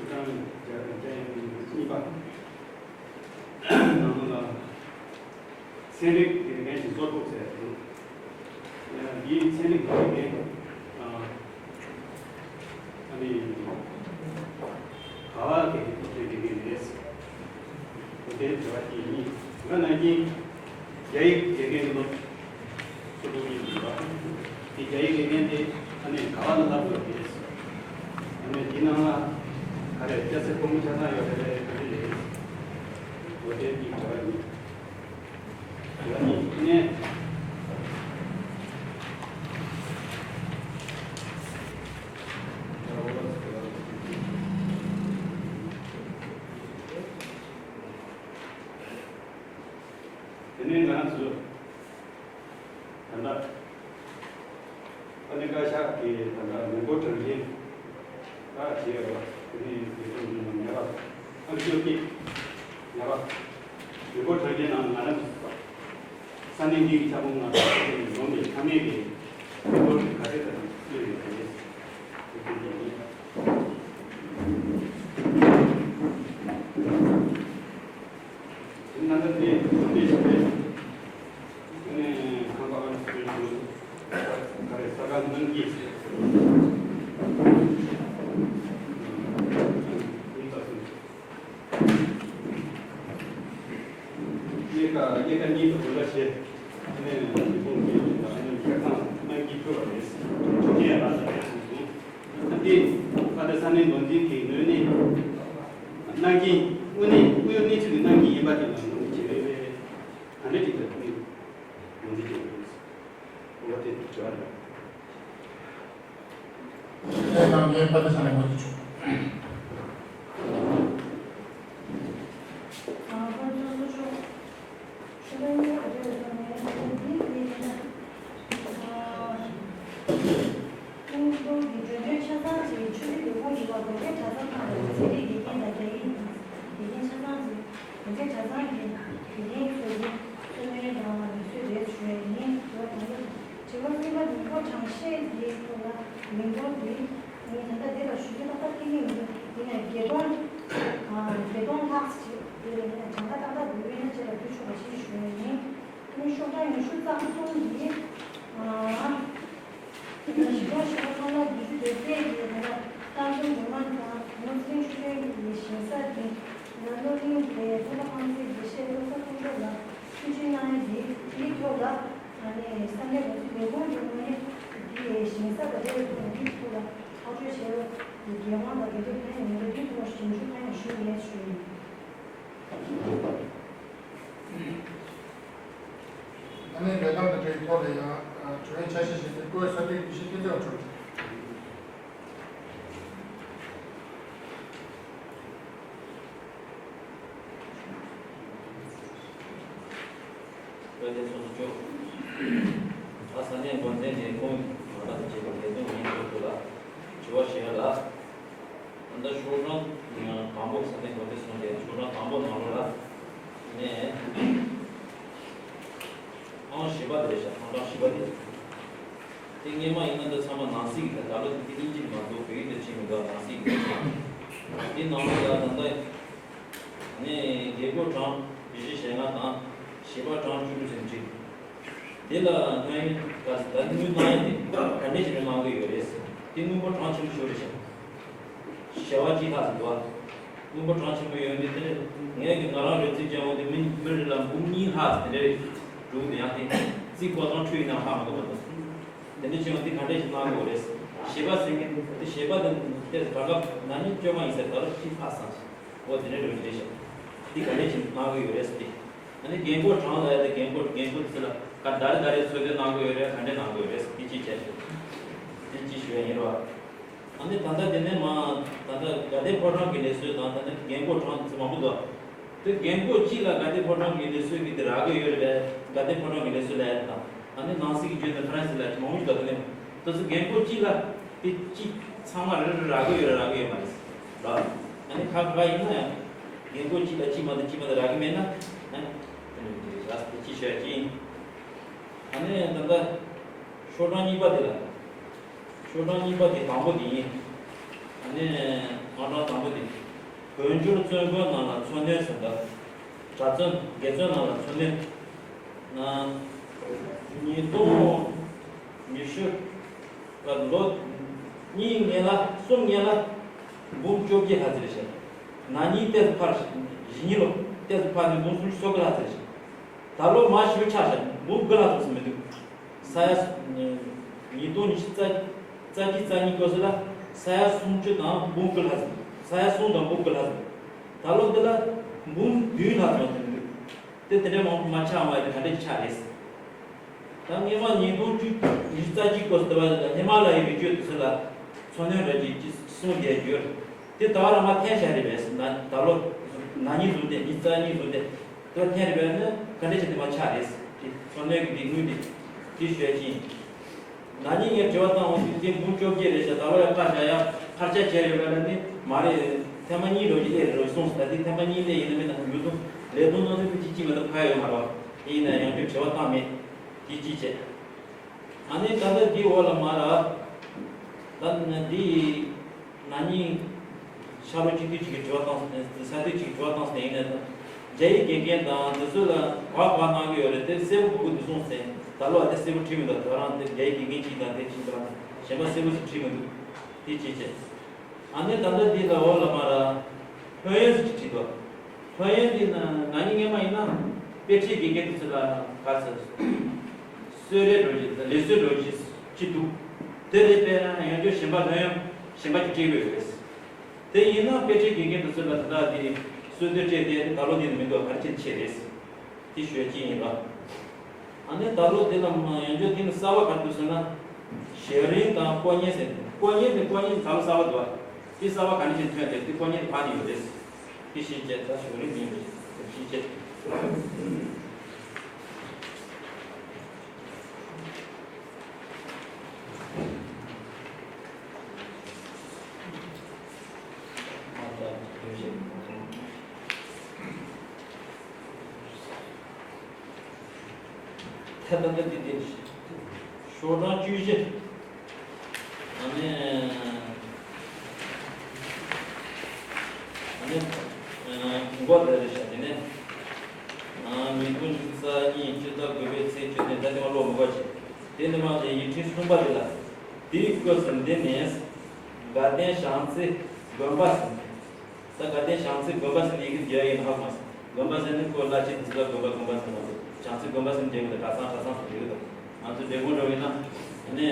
ཤོག་གྲངས་བརྒྱ་དང་བརྒྱ་ཡན་གཉིས་པ། ནང་ལ་ཚན་རིག་དགེ་རྒན་གྱི་གཙོ་ཕོགས་ཟེར་ཡ་དང་། འདིའི་ཚན་རིག་དགེ་རྒན་ཨ་ནི་ག་བ་དགེ་རྒན་དགེ་རྒན་རེད། འོ་དེ་དྲི་བ་དེ་གཉིས། དྲི་བ་ནང་བཞིན་རྒྱ་ཡིག་དགེ་རྒན་སློབ་གཙོ་བོ་གཉིས་འདུག་པ། དེ་རྒྱ་ཡིག་དགེ་རྒན་དེ་ཨ་ནི་ག་བ་ལ་བསླབ་དགོས་རེད། ཨ་ནི་དེ་ནང་ལ་ག་རེ་སྐྱ་སེར་ཕོ་མོ་ཆ་ཚང་ཡོད་རེད་ག་རེ་རེད། འོ་དེ་གཉིས་དྲི་བ་གཉིས། དྲི་བ་གཉིས་ནས། དེ་ནས་ང་ཚོ་ད་ལྟ་ཨ་ནི་བཀའ་ཤག་གི་ད་ལྟ་མི་འབོར་གྲངས་ཀྱི་ད་བྱས་པ་དེ་ནས་དེ་ཚོ་ཉར་བ་ཨ་ཤོ་ཀི་ཉར་བ་མི་འབོར་གྲངས་ཀྱི་ནང་ང་རང་ཚོ་ས་གནས་འདི་གི་ཁྱབ་ཁོངས་ནང་ལོགས་ནས་ཚང་མས་ཀྱི་མི་འབོར་གྱི་ག་ཚད་དང་སླེབས་ཡོད་པ་རེད། དེ་ཚོ་ཉར་ཡིན། དེ་ནང་ལ་དེ་དེ་ཞིག་རེད། ཨ་ནི་ཁང་པ་ཨ་ནི་སྤྲོད་རྒྱུ་ག་རེ་ས་ཁང་གནང་གི་ཡིན་ད་སོང་། གཉིས་ཀ་གཉིས་ཀ་གཉིས་ཀ་དགོན་པ་བྱས། ཨ་ནི་མི་ཁོང་གིས་ཨ་ནི་ཁྱད་ཚང་གནང་གི་ཐུབ་པ་རེད། ཆོག་མཆན་ཡང་རག་ས་རེད་གསུངས་སོང་། ཨ་ནི་ད་ལྟའི་ས་གནས་འགོ་འཛིན་གྱི་ངོས་ནས་གནང་གི་དངོས་གནས་དངོས་ཡོད་གནས་ཚུལ་གྱི་གནང་གི་ཡིན་པ་དེ་ལ་ངོས་འཛིན་བྱེད་པའི་ག་འདྲ་ཅིག་ལ་ངོས་འཛིན་བྱེད་དགོས་རེད། འོ་དེ་དྲི་བ་རེད། ཨེ་ནང་ངའི་པ་ཏི་ས་ནས་ངོ་ཚ་ཆུང་། ཨ་ཁོང་ཚོ་ཚོ་ཆུང་། ཆུ་ལོན་གཉིས་ཀ་འབྲེལ་བའི་ཐོག་ནས་འདི་འདི་ཡིན་ན། ཨ་ཀུན་གཏོང་གི་འགྲོ་གྲོན་ཆ་ཚང་ཅིག་ཆུ་ཚོད་བདུན་གོང་ཡིན་པ་དགོན་པའི་གྲྭ་ཚང་ཁག་ལ་ཚན་རིག་དགེ་རྒན་དང་རྒྱ་ཡིག་དགེ་རྒན་ཆ་ཚང་ཅིག་དགོན་པའི་གྲྭ་ཚང་གི་དགེ་རྒན་ཚོས་ཀྱི་བསམ་ཡོན་དང་ལུགས་སྲོལ་རེད་ཞུ་ཡ་ཡིན། དྲི་བ་དང་པོ། དྲི་བ་གསུམ་པ། མི་འབོར་གྲངས་བཤེར་དེའི་ཐོག་ལ་མི་འབོར་དེ་ངས་ད་ལྟ་འདི་ལ་ཞུ་རྒྱུ་ཏག་ཏག་ཐིག་ལེ་མི་འདུག་ཡིན་ནའི་བརྒྱད་སྟོང་། ཨ་བརྒྱད་སྟོང་ལྷག་ཅིག་དེ་གྲངས་ཀ་ཏག་ཏག་དགོས་ཡོད་ན་ཁྱེད་ལ་ཕུལ་ཆོག་པ་ཞིག་ཞུ་ཡ་ཡིན། ཨ་ནི་ཤོག་གྲངས་ཉི་ཤུ་རྩ་གསུམ་འདི། ཨ་ད་ལྟ་གཞིས་གྲོང་ཞིག་པ་ཚང་མ་བདུན་ཅུ་དོན་ཕྲག་གི་ད་ལྟ་ལྟ་སྐྱོང་འགྲོ་ལམ་དང་ནོར་སྲིད་ཞུ་ཡ་ཡི་ཞིང་ས་དེ། ང་སློབ་གླིང་དེ་སློབ་མ་ཁང་ཚན་དགེ་བཤེས་བློ་བཟང་ཕུན་ཚོགས་ལ་ཐུགས་རྗེ་གནང་ཡ་དེ་དེའི་ཐོག་ལ། ཨ་ནི་ས་གནས་ང་ཚོ་ལས་ཁུངས་ཀྱི་ངོས་ནས་དེའི་ཞིང་ས་དང་འབྲེལ་བའི་ཐོག་ནས་དེའི་ཐོག་ལ་ཐག་གཅོད་བྱས་ཡོད་དེ་འགན་དབང་དང་འགན་འཁྲི་གང་ཡང་མེད་པ་དེའི་ཐོག་ཞིབ་འཇུག་གང་ཡང་ཞུ་མེད་ཞུ་ཡིན། ཨ་ནི་ལས་ཀ་དང་འབྲེལ་བའི་ཐོག་ལ་ཡང་དྲི་བའི་ཆ་ཤས་ཤིག་དེ་བཀོད་ས་དེ་དེ་ཤེས་སྐྱོན་བརྗོད། བཀའ་དྲིན་སོ་སོ་ཅོག་ད་ས་གནས་འགོ་འཛིན་ནས་ཁོང་མ་ལག་བྱེད་པའི་ལས་དོན་ཡིན་ཐུབ་ཐུབ་ལ་དྲི་བ་ཞུ་ཡ་ལ། ད་ལྟ་ཤོག་གྲངས་དང་པོ་ས་གནས་འགོ་འཛིན་གསུངས་ཏེ་ཤོག་གྲངས་དང་པོ་ནང་ལོགས་ལ་ནས་ཨང་བཞི་པ་དེ་རེད་ཤག་ཨང་གྲངས་བཞི་པ་དེ། དེ་སྔོན་མ་ཡིན་ན་འདི་ཚང་མ་ནང་གསེས་ཀྱི་ད་ལོ་དེ་དབྱིན་ཇི་མ་གཏོགས་བོད་ཡིག་དེ་ཕྱིན་མི་འདུག་ནང་གསེས་ཀྱི་དེ་ནང་ལོགས་ལ་ད་ལྟ་ནས་རྒན་རྒོན་གྲངས་བཞི་བཅུ་ཞེ་ལྔ་དང་བྱིས་པ་གྲངས་བཅུ་དྲུག་ཙམ་བྲིས། དེ་ལ་སྔོན་ད་ད་དངུལ་གནང་ཡ་དེ་ག་འདྲས་ཞིག་གནང་གི་ཡོད་རེད། དེ་དངུལ་འབོར་གྲངས་ཆེན་པོ་ཞིག་རེད་ཤག་བྱ་བ་གཅིག་ལྷག་ཙམ་འདུག་ཨ། དངུལ་འབོར་གྲངས་ཆེན་པོ་ཡོད་འདི་དེ་ནས་ངས་ཀྱི་ང་རང་རེ་ཚིག་ཅན་འོ་དེ་མི་མི་རེ་ལ་འབུམ་གཉིས་ལྷག་ཙམ་དེ་འདྲས་འགྲོ་གི་འདུག་ཡང་དེ་རྩིས་ཁོ་ཚང་འཁྲུལ་ཡིན་ན་ཧ་མ་གོ་མ་གཏོགས། དེ་འདྲ་བྱུང་བ་འདི་ག་འདྲས་ཞིག་གནང་དགོས་རེད། བྱིས་པ་ཟེར་མཁན་དེ་བྱིས་པ་དེ་དེ་དྲ་སྐབས་ན་ནིང་བཅོ་ལྔ་ཡིན་ཟེར་ད་ལོ་ཁྲི་ཕར་སོང་ཞིག་འོ་དེ་འདྲ་འགྲོ་གི་རེད་ཤག་འདི་ག་འདྲས་ཞིག་གནང་དགོས་ཡོད་རེད་ཟེར་ཏེ། ཨ་ནི་རྒན་རྒོན་གྲངས་ལ་ཡ་དེ་རྒན་རྒོན་རྒན་རྒོན་དེ་ཚོ་ལ་ག་ད་རེ་ད་རེ་འཚོལ་སྡུད་གནང་དགོས་ཡོད་རེད་ག་འདྲས་གནང་དགོས་ཡོད་རེད་ཟེར་ཏེ་ཅི་བྱས་ཏེ། དེ་ཅི་ཞུ་ཡ་ཡིན་རོགས། ཨ་ནི་ད་ལྟ་དེ་ནས་མ་ད་ལྟ་དགའ་ལྡན་ཕོ་བྲང་གི་ལས་བཟོ་དང་ད་ནི་རྒན་རྒོན་གྲངས་དེ་ཚོ་མང་པོ་འདུག་དེ་རྒན་རྒོན་གཅིག་ལ་དགའ་ལྡན་ཕོ་བྲང་གི་ལས་བཟོ་གི་དེ་རག་གི་ཡོད་རེད་པས། དགའ་ལྡན་ཕོ་བྲང་གི་ལས་བཟོ་ལས་དང་ཨ་ནི་ནང་སྲིད་ཀྱི་བརྗོད་ན་ཧྥ་རན་སི་ལ་མང་པོ་ཞིག་འདུག་དེ་ནས་དེ་ཚོ་རྒན་རྒོན་གཅིག་ལ་དེ་གཅིག་ཚང་མ་རེ་རེ་རག་གི་ཡོད་རེད་རག་གི་ཡོད་མ་རེད་ལ། ཨ་ནི་ཁ་ཁ་ཡིན་ན་ཡང་རྒན་རྒོན་གཅིག་ལ་གཅིག་མ་གཏོགས་གཅིག་མ་གཏོགས་རག་གི་མེད་ན་ཨ་ནི་ རེད་ཟེར་དེ་ཅི་བཤད་ཀྱིན། ཨ་ནི་ད་ལྟ་ཤོག་གྲངས་གཉིས་པ་དེ་ལ། ཤོག་གྲངས་གཉིས་པ་དེ་དང་པོ་དེ་ཡིན། ཨ་ནི་ཨང་གྲངས་དང་པོ་དེ། བོད་འགྱུར་བཙོན་དགོན་ནང་ལ་འཚོ་སྣོན་ཟེར་འདུག་གྲྭ་བཙུན་དགེ་བཙུན་ནང་ལ་འཚོ་སྣོན། ན། ཉིས་སྟོང་ཉི་ཤུ། ལོ་གཉིས་སྔོན་ལ་གསུམ་སྔོན་ལ་འབུམ་བཅོ་བརྒྱད་ལྷག་ཙམ་རེད་ཤག་ན་ནིང་ཏོག་ཙམ་འཕར། གཞེས་ནིང་ལོ་ཏོག་ཙམ་འཕར་ནས་འབུམ་སུམ་ཅུ་སོ་དགུ་ལྷག་ཙམ་རེད་ཤག་ད་ལོ་མར་ཞུ་ཆག་ཤག་འབུམ་དགུ་ལྷག་ཙམ་མི་འདུག་ས་ཡ་ཉིས་སྟོང་ཉི་ཤུ་རྩ་རྩ་གཅིག་རྩ་གཉིས་སྐབས་སུ་ལ་ས་ཡ་སུམ་ཅུ་དང་འབུམ་དགུ་ལྷག་ཙམ། ས་ཡ་གསུམ་དང་འབུམ་དགུ་ལྷག་ཙམ། ད་ལོ་འདི་ལ་འབུམ་བདུན་ལྷག་ཙམ་མི་འདུག་དེ་དེ་འདྲའི་མང་པོ་མ་ཆག་མ་ཡིན་ག་འདྲ་ཞིག་ཆག་རེད། ད་སྔོན་མ་ཉིས་སྟོང་བཅུ་ཉི་ཤུ་རྩ་གཅིག་སྐབས་སུ་དེ་བ་ཧི་མ་ལ་ཡའི་རི་རྒྱུད་དུ་ཚུར་ལ་འཚོ་སྣོན་ར་ཅིག་ཅིག་གསུངས་བསྡད་རྒྱུ་དེ་ད་བར་མ་འཐེན་བཞག་རེད་པས། ད་ད་ལོ་ན་ནིང་བཟུང་སྟེ་ཉི་ཤུ་རྩ་གཉིས་བཟུང་སྟེ་དེ་བ་འཐེན་རེད་པས་ནི་ག་འདྲ་ཞིག་དེ་མ་ཆག་རེད། དེ་འཚོ་སྣོན་གྱི་དེ་དངུལ་དེ་དེ་ཞོད་ཅིང་། ན་ནིང་ངས་དྲི་བ་བཏང་འོང་དུས་དེ་འབུམ་བཅོ་བརྒྱད་རེད་ཤག་ད་ལོ་ཡང་བཀའ་བཞག་ཡ་འཕར་ཆ་བྱས་ཡོད་པ་ལ་ནི་མ་རེད། ཐེངས་མ་གཉིས་འགྲོ་གི་ཨེ་རེད་གསུངས་སོང་། ད་དེ་ཐེངས་མ་གཉིས་དེ་ཡིན་ན་མིན་ན་ཡོད་དུ་ལས་དོན་ནང་དུ་ཅི་ཅི་མི་འདུག་ཕ་ཡོད་མ་རེད་བ། དེ་ཡིན་ན་ཡང་ཁྱོད་དྲི་བ་བཏང་མེད། དེ་ཅི་བྱས། ཨ་ནི་ད་ལྟ་འདི་འོག་ལ་མ་ར། ད་ནི་འདི་ན་ནིང་ཤར་ལྷོ་སྤྱི་འཐུས་ཅིག་གིས་དྲི་བ་བཏང་སོང་། ས་འཐུས་ཅིག་གིས་དྲི་བ་བཏང་སོང་། ཡིན་ན་ད་རྒྱ་ཡིག་དགེ་རྒན་དང་འདི་ཚོ་ལ་ག་ག་གནང་གི་ཡོད་རེད། དེ་གསལ་པོ་གོ་གི་འདུག་གསུངས་ཟིན། ད་ལོ་དེ་གསལ་པོ་བྲིས་མི་འདུག་ད་རང་དེ་རྒྱ་ཡིག་དགེ་རྒན་ཅིག་དང་དེ་ཅིག་དང་གཞན་པ་གསལ་པོ་ཞིག་བྲིས་མི་འདུག་དེ་ཅི་བྱས། ཨ་ནི་ད་ལྟ་འདི་ལ་འོག་ལ་མ་ར། ལྷོད་ཡངས་ཟེར་གྱི་བྲིས་འདུག་ལྷོད་ཡངས་འདི་ན་ན་ནིང་སྔོན་མ་ཡིན་ན་དཔེ་ཁྲིད་དགེ་རྒན་དེ་ཚོ་ལ་ག་ཚོད་གསོལ་རས་འགྲོ་གི་ལེགས་གསོལ་འགྲོ་གི་ཅི་འདུག་དེ་རེད་པས་ན་ཡང་བསྐྱར་གཞན་པ་ལྷོད་ཡངས་གཞན་པ་ཅིག་སྤྲད་དགོས་རེད། དེ་ཡིན་ན་དཔེ་ཁྲིད་དགེ་རྒན་དེ་ཚོ་ལ་ད་ལྟ་འདི་གསོལ་སྟོན་སྤྲད་དེ་ད་ལོ་འདི་ནི་མི་འདུག་ག་རེ་བྱས་ཆེ་རེད། དེ་ཞོད་ཅིག་ཡིན་པ། ཨ་ནི་ད་ལོ་དེ་ལ་ཡང་བསྐྱར་དེ་ནི་གསར་པ་ག་རེ་འདུག་ཟེར་ན། ཞལ་རིང་དང་སྐོར་གཉེར་ཟེར། སྐོར་གཉེར་དེ་སྐོར་གཉེར་ད་ལོ་གསར་པ་འདུག་བ། དེ་གསར་པ་ག་ནས་ཅིག་ཐོན་ཏེ་དེ་སྐོར་གཉེར་དེ་ཕར་ནས་ཡོད་རེད། དེ་ཤེས་བྱས་ད་ཞལ་རིང་ཡིན་རེད། དེ་ཤེས་བྱས། ད་ལྟ་འདི་འདི་ཤོག་གྲངས་བཅུ་བཞི། ཨ་ནི་ཨ་ནི་འགོ་དེ་རེད་ཤག་དེ་ནས་ཉིས་སྟོང་ཉི་ཤུ་རྩ་གཉིས་ཕྱི་ཟླ་དགུ་པའི་ཚེས་བཅུ་བདུན། ད་དེ་མ་ལོ་མི་འགོ་བྱེད། དེ་ནི་མ་ཟད་ཡིག་ཕྲེང་གསུམ་པ་དེ་ལ་དེའི་སྐབས་སུ་འདི་ནས་དགའ་ལྡན་བྱང་རྩེ་དགོན་པ་ཟེར། ད་དགའ་ལྡན་བྱང་རྩེ་དགོན་པ་ཟེར་ནས་ཡི་གེ་རྒྱག་ཡིན་ཧ་མ་སོང་། དགོན་པ་ཟེར་ནས་ཁོ་བླ་ཆེན་དེ་ཚོ་ལ་དགོན་པ་དགོན་པ་ཟེར་ནས་ང་ཚོ་བྱང་རྩེ་དགོན་པ་ཟེར་ནས་འབྲེལ་གི་འདུག་གྲྭ་ཚང་གྲྭ་ཚང་ཟེར་འབྲེལ་གི་འདུག་ང་ཚོ་འབྲས་སྤུངས་འགྲོ་གི་ན་ཨ་ནི་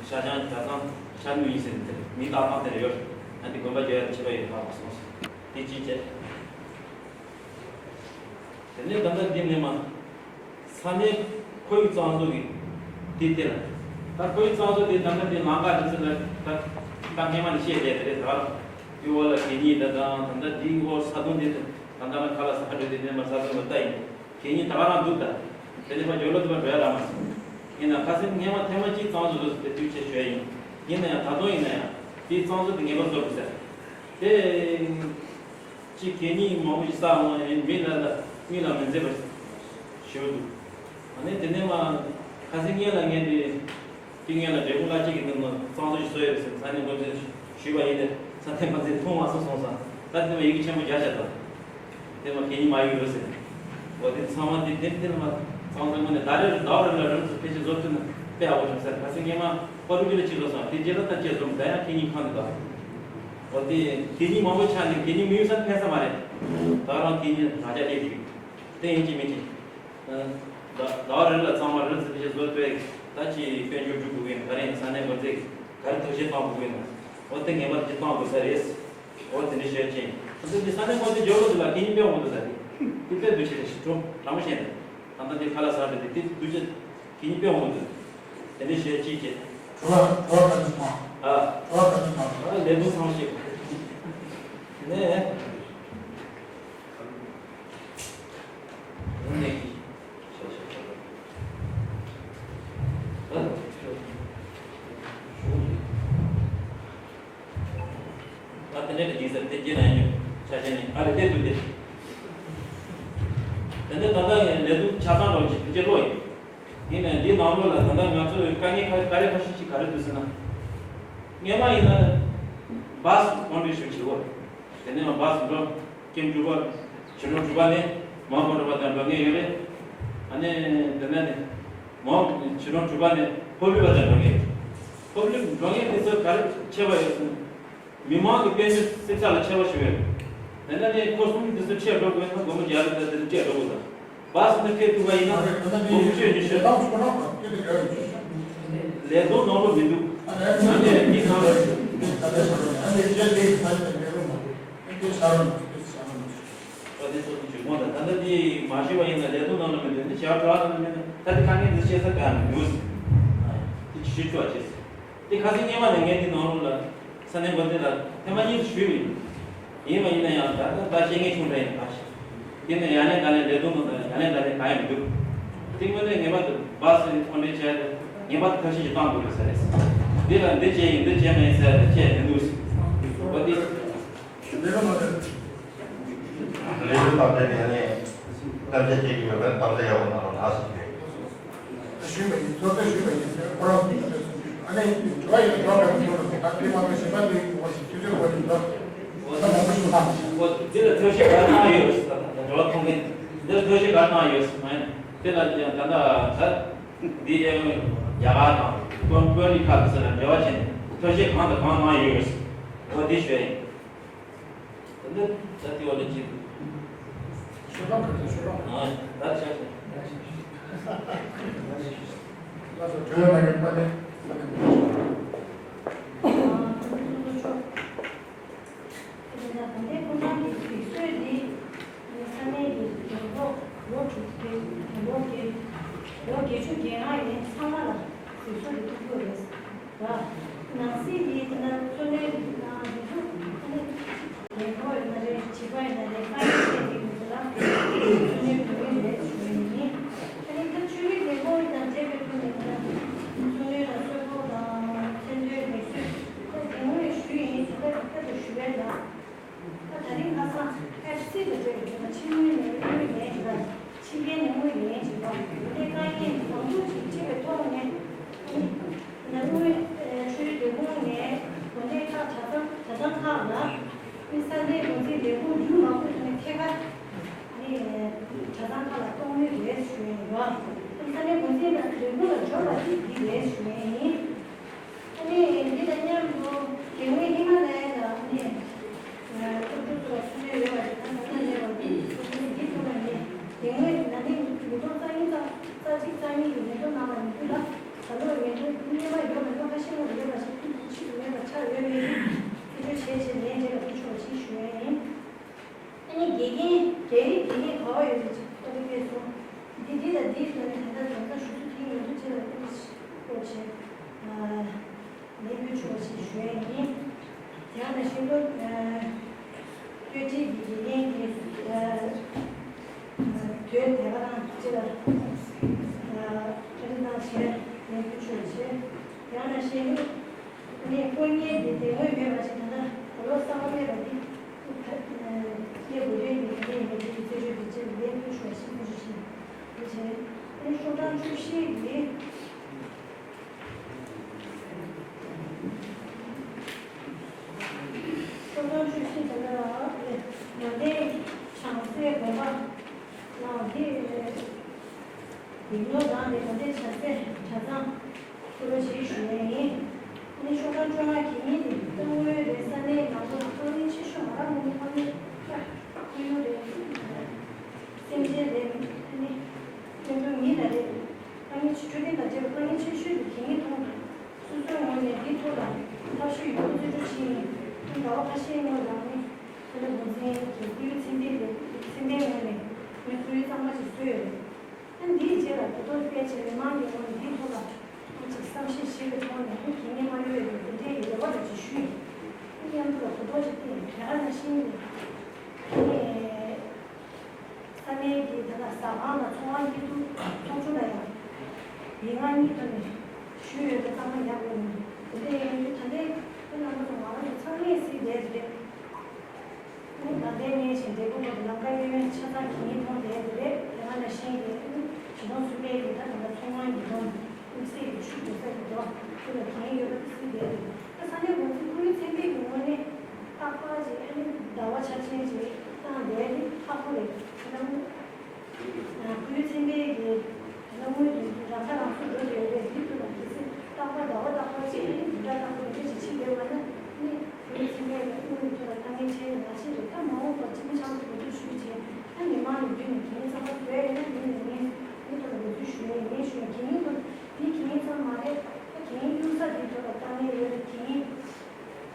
ཤར་བྱང་གྲྭ་ཚང་ཤར་ནུབ་ཡིན་ཟེར་ནས་དེ་མིང་བཏགས་སྟངས་དེ་འདྲ་ཡོད་རེད། ཨ་འདི་དགོན་པ་རྒྱག་ཡ་དེ་ཁྱད་པར་ཡོད་ནས་ཧ་མ་སོང་ཟེར། དེ་གཅིག་བྱས། དེ་ནས་ད་ལྟ་འདི་ནས་མ། ས་གནས་ཁོར་ཡུག་གཙང་བཟོ་གི་དེ་དེ་ལ། ད་ཁོར་ཡུག་གཙང་བཟོ་དེ་ད་ལྟ་དེ་ལམ་ཁ་དེ་ཚོ་ལ་ད་ད་སྔས་མ་ནས་བཤད་བསྡད་དེ་རེད། ད་དེ་འོག་ལ་གད་སྙིགས་ད་དང་ད་ལྟ་དེའི་འོག་ས་དོང་དེ་ད་ལྟ་ལ་ཁ་ལ་ས་ཁ་འགྲོ་དེ་དེ་མ་ས་དོང་ལ་ལྟ་ཡིན། གད་སྙིགས་ད་ག་རང་འདུག་ད་དེ་ནས་ཕར་ཇོ་ལོ་དེ་མ་འགྲོ་ཡ་རག་མ་སོང་། ཡིན་ན་ཁ་སང་སྔས་མ་ཐེངས་མ་གཅིག་གཙང་བཟོ་བཟོ་ཟེར་དེ་དུས་ཆེ་ཞོད་ཡིན། ཡིན་ན་ཡང་ད་དུང་ཡིན་ན་ཡང་དེའི་གཙང་བཟོ་དེ་ངེས་པར་བཟོ་དགོས་ཟེར། དེ། གཅིག་གད་སྙིགས་མང་པོ་ཞིག་བསགས་འོང་ཡང་མི་ལ་ལ་མི་ལ་མི་མཛེས་པ་ཞིག་ཞུ་འདུག་ཨ་ནི་དེ་ནས་མ་ཁ་སང་ངས་ལ་ངས་དེ་དེ་ངས་ལ་འབྲས་སྤུངས་བླ་སྤྱི་གི་དེ་མ་གཙང་བཟོ་ཞིག་བཟོ་ཡོད་ཟེར་ས་གནས་འགོ་འཛིན་ཞུས་པ་ཡིན་ཏེ་ས་གནས་འགོ་འཛིན་མཐོང་མ་སོང་སོང་ཙང་ད་དེ་མ་ཡི་གེ་ཆེན་པོ་རྒྱག་བྱ་དང་དེ་མ་གད་སྙིགས་མ་ཡོད་རོགས་ཟེར། འོ་དེ་ཚང་མ་དེ་དེ་དེ་ལ་མ་གཙང་བཟོ་ངོས་ནས་ད་རེས་ཟླ་བ་རེ་ལ་རིམ་དུ་ཕལ་ཆེར་བཟོ་ཐུབ་ན་དཔེ་ཡག་པོ་བྱུང་ཟེར། ཁ་སང་ངས་མ་ཕ་རུ་ཅི་ལ་ཅི་བཟོ་སོང་དེ་རྗེས་ལ་ད་ཅི་བཟོ་མི་ད་ཡང་གད་སྙིགས་ཁང་དུ་དང་། འོ་དེ་གད་སྙིགས་མང་པོ་ཆགས་ནས་གད་སྙིགས་མི་ཡོང་ས་ཕན་ས་མ་རེད། ད་རང་གད་སྙིགས་རང་ཅག་སླེབས་ཀྱི་རེད། དེ་ཡིན་གཅིག་མིན་གཅིག་ཟླ་བ་རེ་ལ་གཙང་མ་རེ་ཟེར་ཏེ་བཟོ་ཐུབ་ད་ཅི་དཔལ་འབྱོར་སྒྲུབ་དགོས་ཀྱི་ཡིན། ད་རེས་ས་གནས་འགོ་འཛིན་ག་རེ་ཐུགས་ཞིབ་གཏོང་དགོས་ཀྱི་ཡིན། འོ་དེ་ངེས་པར་དུ་གཏོང་དགོས་ས་རེད། འོ་དེ་འདྲ་བཤད་ཅིང་ད་ཚོད་འདི་ས་གནས་འགོ་འཛིན་འབྱོར་བ་དེ་ལ་གད་སྙིགས་སྤེལ་འོང་དུ་ས་རེད། དེ་དཔེ་འདུ་ཤེས་རེད་ཤི་ཁྲོ་དྲང་པོ་བཤད་ནས་ད་ལྟ་འདི་ཁ་ལག་ཟ་རེད་དེ་དེ་འདུ་ཤེས་གད་སྙིགས་སྤེལ་འོང་དུ་དེ་འདྲ་བཤད་ཅིག་བྱེད། ཁྲོ་ལ་ཁྲོ་ལ་ག་ཚོད་མང་། ཨ་ཁྲོ་ལ་ག་ཚོད་མང་། ཨ་ལས་དུ་ཚང་བཤད་ནས། ད་དེ་འདྲ་ཡིན་ཟེར་དེ་རྗེས་ལ་ཡིན་ཆ་ཤས་ནི་ཨ་རེ་དེ་དུ་དེ། དེ་ ད་ལྟ་ད་ལྟ་ལས་དོན་ཆ་ཚང་རོགས་ཀྱི་དུས་ཚོད་ལོ་ཡིན། ཡིན་ནའི་འདི་ནང་ལོགས་ལ་ད་ལྟ་ང་ཚོས་དཀའ་ངལ་ཁ་ག་རེ་ཁ་ཤས་ཤིག་ག་རེ་འདུག་ཟེར་ན། སྔོན་མ་ཡིན་ན་བཱ་སི་ཀོན་ཊི་རི་བྷྱུ་ཤན་བྱེད་དགོས། དེ་ནས་བཱ་སི་འགྲོ་ཀེམ་དྲུག་པ་ཆུ་གྲོང་དྲུག་པ་ནས་མོན་གྷོ་འགྲོ་བ་དང་འགྲོ་མཁན་ཡོད་རེད། ཨ་ནི་དེ་ནས་ནི་མོན་ཆུ་གྲོང་དྲུག་པ་ནས་ཕོ་བྲང་བར་དུ་འགྲོ་མཁན་ཡོད། ཕོ་བྲང་འགྲོ་མཁན་དེ་ཚོ་ག་རེ་ཁྱད་པར་ཡོད་ཟེར་ན། མི་མང་གི་དཔལ་འབྱོར་གསེར་ཆག་ལ་ཁྱད་པར་ཞིག་ཡོད། དེ་འདྲ་ནས་ཁོ་གསུམ་འདི་ཚོ་ཁྱེར་འགྲོ་དགོས་ན་སྒོར་མོ་བརྒྱ་རེ་དང་དེ་འདྲ་སྤྲད་འགྲོ་དགོས་ད། བཱ་སི་ནས་ཕེབས་ཐུབ་པ་ཡིན་ན་སྒོར་མོ་བཅུ་ཉི་ཤུ། ལས་དོན་ནང་ལོགས་མི་འདུག་ཨ་ནི་མི་ནང་ལོགས་ཡོད། ཨ་དེ་ཚོ་དེ་བྱུས་མོ་ད་ད་ལྟ་དེ་མ་ཤེས་པ་ཡིན་ན་ལས་དོན་ནང་ལ་མི་འདུག་འདི་བྱ་བྲག་ནང་ལ་མི་འདུག་ད་དེ་དཀའ་ངལ་འདི་བཤད་ས་ག་ནས་འདུག་དེ་ཞུ་ཆོག་ཅེས། དེ་ཁ་སང་སྔོན་མ་ནས་ངས་འདི་ནང་ལོགས་ལ་ས་གནས་འགོ་འཛིན་ལ་ཐེངས་མ་གཉིས་ཞུས་ཡིན། ཡིན་པ་ཡིན་ན་ཡང་ད་ལྟ་ད་བཤད་མཁན་ཆུང་དྲགས་ཡིན་པ་ཞིག་དེ་ནས་ཡང་ནས་ད་ནས་ལས་དོན་དང་ད་ཡང་ནས་ད་ནས་གང་ཡང་མི་འདུག་དེ་དངོས་གནས་ངེས་པར་དུ་བཱ་སི་ཨོ་ཌར་བྱས་ཏེ་ངེས་པར་དུ་ཐབས་ཤེས་ཤིག་བཏང་དགོས་རེད་ཟེར་རེད། འདི་ལ་འདི་བྱས་ཡིན་འདི་བྱས་མེད་ཟེར་ཏེ་བཤད་མི་འདུག་ཟེར། འོ་དེ། ལས་དོན་དང་འབྲེལ་ནས་ནས་གཏམ་བཤད་བྱེད་ཀྱི་ཡོད་པས་གཏམ་བཤད་ཡག་པོ་གནང་རོགས་གནང་ཞེས་ཞུས། ཞུས་པ་ཡིན། ཚོགས་གཙོས་ཞུས་པ་ཡིན། ཁོ་རང་གིས་གཏམ་བཤད་གསུངས་ཞུས། ཨ་ནི་འགྲོ་བ་ཡིན་ན་འགྲོ་བ་ག་ཚོད་འགྲོ་རེད། ད་དེ་མ་གཏོགས་གཞན་པ་དེ་ངོ་ཞིག་དུས་ཚོད་འགོར་ནས་འགྲོ། ད་མང་པོ་ཞིག་མ་འོ་འདི་ལ་ཐབས་ཤེས་ག་རེ་གནང་ཡོད་ཟེར། ད་འགྲོ་བ་མཐོང་མཁན་འདི་ལ་ཐབས་ཤེས་ག་རེ་གནང་ཡོད་ཟེར་མ་ཡིན། དེ་ལ་ཡང་ད་ལྟ་ད་འདི་ཨེ་རྒྱ་གར་དང་ཀོན་ཀོན་ནི་ཁ་ཟེར་ལ་འབྲེལ་བ་བྱས་ནས་ཐབས་ཤེས་གང་དང་གང་གནང་ཡོད་ཟེར། འོ་འདི་ཞུ་ཡིན། ད་ལྟ་ད་ལྟ་དེ་བ་ལ་ཅི། ཤོ་ལོ་ཀ་དང་ཤོ་ལོ་ཀ་ཨ་ད་ཆ་ཆ། ལགས་སོ། གྲོས་ལ་ཡོད་པ་ནི། དེ་ནས་ད་ལྟའི་ཁོང་རྣམ་གྱི་སྒྲིག་སྲོལ་འདི་ས་གནས་ཀྱི་རྒྱལ་ཁབ་ལོ་དྲུག་ཅུ་རྒྱལ་ལོ་བརྒྱད་ལོ་བརྒྱད་ཅུ་གྱ་ལྔ་ཡན་ཚང་མ་ལ་སྒྲིག་སྲོལ་འདི་ཐུག་དགོས་རེད། ནང་སྲིད་ཀྱི་དེ་ན་གཙོ་གནད་ཀྱི་ནང་སྒྲིག་འཛུགས་ཨ་ནི་རྒྱལ་ཁབ་ཡིན་ན་རེད། བྱིས་པ་ཡིན་ན་རེད། དཀའ་ངལ་འཕྲད་ཀྱི་མི་ཚོ་ལ་གཙོ་གནད་དགོས་ངེས་རེད་ཞུ་ཡ་ཡིན། ཨ་ནི་ད་ཆོས་རིག་ལས་ཁུངས་དང་འབྲེལ་བའི་ཐོག་ནས་ཡིན་ན་གཙོ་གནད་ལ་གསོལ་ཕོགས་དང་མཚན་ཐོའི་ལེགས་བསོད་ད་དེ་སྔོན་ཞུས་ཡིན། ད་ལྟ་ད་ལྟ་ཞུ་བའི་ལ། ད་ད་རིང་ཁ་སང་ཨེཕ་སི་དང་འབྲེལ་བའི་ཕྱི་ངོས་ནས་དངུལ་ལེན་བྱེད་པ། ཕྱི་རྒྱལ་ནས་དངུལ་ལེན་བྱེད་པ། དེ་དཀའ་ངལ་མང་པོ་ཞིག་འཕྲད་པའི་ཐོག་ནས་ནམ་དངུལ་འཕྲོད་བསྟེན་ཁང་ནས་དགོན་སྡེ་ཁག་གྲྭ་ཚང་གྲྭ་ཚང་ཁག་ལ་ནི་ས་གནས་འགོ་འཛིན་ལས་ཁུངས་འགྲུལ་མ་དགོས་ཐོག་ནས་ཐད་ཀར་ནི་གྲྭ་ཚང་ཁག་ལ་གཏོང་མུས་རེད་ཞུ་ཡིན་རོགས། ས་གནས་འགོ་འཛིན་དང་ལས་ཁུངས་ལ་འབྱོར་བ་དེ་འདི་རེད་ཞུ་ཡིན། ཨ་ནི་འདི་དང་མཉམ་དུ་དེ་སྔོན་ཧི་མ་ལ་ཡ་ལ་ཨ་ནི་སློབ་ཕྲུག་ཚོ་ལ་ཐུགས་འདོད་ཡོད་པ་རེད། ད་ད་ལྟ་ཡོད་པ་རེད། སློབ་ཕྲུག་འདི་ཐུགས་ལ་ངས་དེ་སྔོན་ན་ནིང་ཉིས་སྟོང་རྩ་གཉིས་ཙམ་རྩ་གཅིག་རྩ་གཉིས་ཀྱི་ཉིས་སྟོང་ནང་ལ་ཡིན་དུས་ལ་ད་ལོ་ཉིས་སྟོང་སྔོན་མ་ཡོད་པ་ལོ་ཁ་ཤས་ལ་ཡོད་པ་ཞིག་ཕྱིས་སུ་མེད་པ་ཆགས་ཡོད་མེད་ཀྱི་ཐེ་བྱུས་བྱས་བྱས་ལན་རེ་ལ་ཕུལ་ཆོག་པ་ཞིག་ཞུ་ཡ་ཡིན། ཨ་ནི་དགེ་རྒན་རྒྱ་རིགས་དགེ་རྒན་ག་བ་ཡོད་རེད་ཅེས་ཨ་ནི་སྐད་སོང་། འདི་འདི་དང་འདིའི་ཐོག་ནས་ད་ལྟ་རྒྱང་བསྒྲགས་ཞུ་ཚུལ་དེའི་ཡོང་འབབ་ཅིག་ལ་ཨ་ནི་སྐོར་བྱས་ལས་འབུལ་ཆོག་ཅེས་ཞུ་ཡ་ཡིན། དེ་ཡང་ནས་ཤིང་ཏོག་བཀོད་སྒྲིག་གི་དགེ་རྒན་གྱིས་དོན་དེ་ག་རང་ཅིག་ལ་ཨ་ནི་གནང་བྱས་ལས་འབུལ་ཆོག་ཅེས། དེ་ཡང་ནས་ཤེས་ཡོན། ངས་དཀོན་གཉེར་འདི་དེ་སྔོན་མེད་པ་ཞིག་ད་ལྟ་ད་ལོ་གསར་པ་སླེབས་པ་འདི་སྐྱེས་བུ་ལྷན་གྱི་དེ་ཡིན་པའི་དེ་གི་རྩད་གཅོད་དེ་ཅིག་ལས་ཕུལ་ཤོག་ཞེས་ཐུགས་རྗེ་ཆེ། དེ་བྱས་ཨ་ནི་ཤོག་གྲངས་བཅུ་བཞི་གི་ཤོག་གྲངས་བཅུ་བཞི་དེ་ལ་ཡོན་ཏན་བྱང་རྩེ་དགོན་པ་ནང་འདི་ཡིག་ནོར་དང་དེ་ཡོན་ཏན་བྱང་རྩེ་གྲྭ་ཚང་། ཐུགས་རྗེ་ཆེ་ཞུ་ཡས་ཡིན། ཨ་ནི་ཤོག་གྲངས་བཅོ་ལྔ་གི་མི་ནི་ཏང་ཨུའི་རེད། ས་གནས་ནང་ལོགས་ལ་དཀའ་ངལ་ཆེ་ཤོས་ང་རང་ངོས་ནས་དཀའ་ངལ་ཁ་ཁུ་ཡུ་རེད། སེམས་ཅན་རེད། ཨ་ནི་སྐྱོན་བརྗོད་མི་ལ་རེད། དཀའ་ངལ་ཆེ་འཕྲོད་བསྟེན་དང་འབྲེལ་བའི་དཀའ་ངལ་ཆེ་ཤོས་དེ་དེ་ནི་མཐོང་། སོ་སོའི་ངོས་ནས་འདིའི་ཐོག་ལ་ཐབས་ཤེས་ཡོད་རྒུ་རྩད་གཅོད་བྱས་ཡིན། ཨ་ནི་ཟླ་བ་ཁ་ཤས་སྔོན་ལ་ནི་ད་ལྟ་འགོ་འཛིན་གྱི་ཁུ་ཡུ་ཚེ་བརྟན་ལས་ཚེ་བརྟན་ངོས་ནས་ངས་ཁུ་ཡུ་གཙང་མ་ཅིག་བཟོས་ཡོད་རེད། ཨ་འདིའི་རྗེས་ལ་གོ་རྟོགས་སྤེལ་བྱས་མི་མང་གི་ངོས་ནས་འདིའི་ཐོག་ལ་ཨ་ཅིག་བསམ་ཤེས་བྱེད་པའི་ཐོག་ནས་ཨ་གལ་གནད་མ་ཡོད་པའི་འདི་འདྲའི་རེ་བ་རེ་ཅིག་ཞུས་ཡིན། ཨ་མཉམ་དུ་ལ་གོ་རྟོགས་ཅིག་བསྟན་ཡོད། དེ་ག་ནང་བཞིན་གྱི་ཨ་ནི་ས་གནས་ཀྱི་ད་ལྟ་ཟ་ཁང་དང་ཚོང་ཁང་སྐྱིད་སྡུག་ཚོགས་ཆུང་ལ་ཡང་ཡིག་ངག་གཉིས་ཐོག་ནས་ཞུས་ཡོད་པ་ཚང་མ་ཡག་པོ་ཡིན། དེ་འདྲ་ཡིན་དུས་ད་ལྟའི་ཁོང་རྣམ་པ་ཚོ་ང་རང་ཚོ་ཚང་མས་གཟིགས་བསྡད་རེད། ལམ་སྟོན་གནང་བཞིན་འབྲས་སྤུངས་པ་དང་ལམ་ཁ་གཡས་གཡོན་ཆ་ཚང་གད་སྙིགས་མཐོང་བསྡད་ཡོད་རེད། དེ་སྔ་ནས་ཤེས་ཀྱི་ཡོད། ཆུ་དོང་གསུམ་པའི་གི་ད་ད་ལྟ་ཚོང་ཁང་གི་དོང་དམིགས་བསལ་གྱི་ཆུ་འགྲོ་ས་གི་དོ་དེ་ལ་གད་སྙིགས་ཡོད་པ་དེ་སེལ་བསྡད་ཡོད། ད་ས་གནས་འགོ་འཛིན་ཁོར་ཡུག་ཚན་པའི་གི་ངོས་ནས་རྟག་པར་ཅིག་ཨ་ནི་ཟླ་བ་འཆར་ཅན་ཅིག་བཏང་བསྡད་ནི་ཁག་པོ་རེད། ད་ཁོར་ཡུག་ཚན་པའི་གི་ད་དངོས་དོན་རང་ཁ་རང་གསོ་འགྲོ་བསྡད་ཡོད་པས། འདི་ཐོག་ལ་གལ་སྲིད་རྟག་པར་ཟླ་བ་རྟག་པར་ཅིག་ཨ་ནི་བདུན་ཕྲག་རྟག་པར་འདི་འདྲ་ཅིག་ཕྱིན་བསྡད་པ་ན་ནི་ཁོར་ཡུག་ཚན་པའི་གི་དངོས་ཐོག་ལ་དཀའ་ངལ་འཕྲད་ཡོད་མ་ཆེ་རེད། ད་མ་འོངས་པར་སྤྱི་མི་ཆགས་སུ་འགོ་ཁྲིད་ཞུས་བྱས། ད་མི་མང་ནས་བརྒྱུད་ནས་གད་སྙིགས་ཚང་མ་བཟོས་ཡིན་ན་ཡིན་ནས་ངས་འདི་ཐོག་ལ་འབད་བརྩོན་ཞུ་ཡིན། ངས་ཞུ་ཡིན། གད་སྙིགས་ཐོག་འདི་གད་སྙིགས་ཚང་མ་རེད། ད་གད་སྙིགས་གཡུག་ས་འདི་ཐོག་ལ་དཀའ་ངལ་ཡོད་རེད། གད་སྙིགས།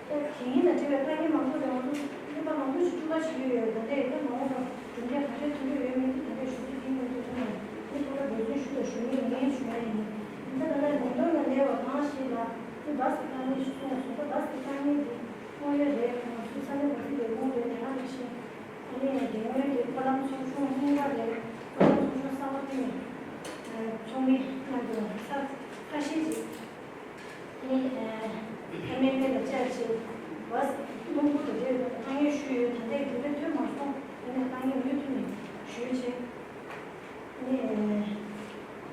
ད་གད་སྙིགས་དང་འབྲེལ་བའི་དཀའ་ངལ་མང་པོ་རེད། ང་ཚོ་གནོད་པ་མང་པོ་ཞིག་འཁྲུག་པ་ཞིག་ཡོད་ཡོད། ད་ལྟའི་ད་མ་འོངས་པར་གྲུབ་འབྲས་ག་འདྲས་ཐོན་གྱི་ཡོད་མེད་འདི་ད་ལྟའི་ཞུ་ཚིག་འདི་མི་འདུག་ཐུབ་ན་འདི་ཐོག་ལ་འབད་བརྩོན་ཞུ་དང་ཞུ་ངེས་ངས་ཞུ་ཡ་ཡིན། ད་ད་ལྟ་ལོན་ཌོན་ལ་གནས་པ་གང་ཞིག་ལ་འདི་བཱ་སི་གི་དཀའ་ངལ་ཞིག་གསུངས་སོང་། ད་བཱ་སི་གི་དཀའ་ངལ་འདི་དངོས་ཡོད་རེད། ང་ཚོའི་ས་གནས་འགོ་ཁྲིད་ལས་ཁུངས་རེད། དེ་སྔ་ནས་བཞིན་ཨ་ནི་དེ་སྔོན་གྱི་ཧྥ་ལམ་ཚོགས་ཆུང་རྙིང་པ་རེད། ཧྥ་ལམ་ཚོགས་ཆུང་གསར་པ་བཏིང་ནས་ཚོགས་མི་མཉམ་དུ་ཚར་ཁ་ཤས་ཤིག་ནི་ཨ་མེ་མེ་ལ་བཅར་བྱས་བཱ་སི་སྣུམ་འཁོར་དང་འབྲེལ་བའི་དཀའ་ངལ་ཞུས་ཡོད། ད་ལྟའི་གྲུབ་འབྲས་ཐོན་མ་སོང་། ཡིན་ནའི་དཀའ་ངལ་མུ་མཐུད་ནས་ཞུས་བྱས། ནི་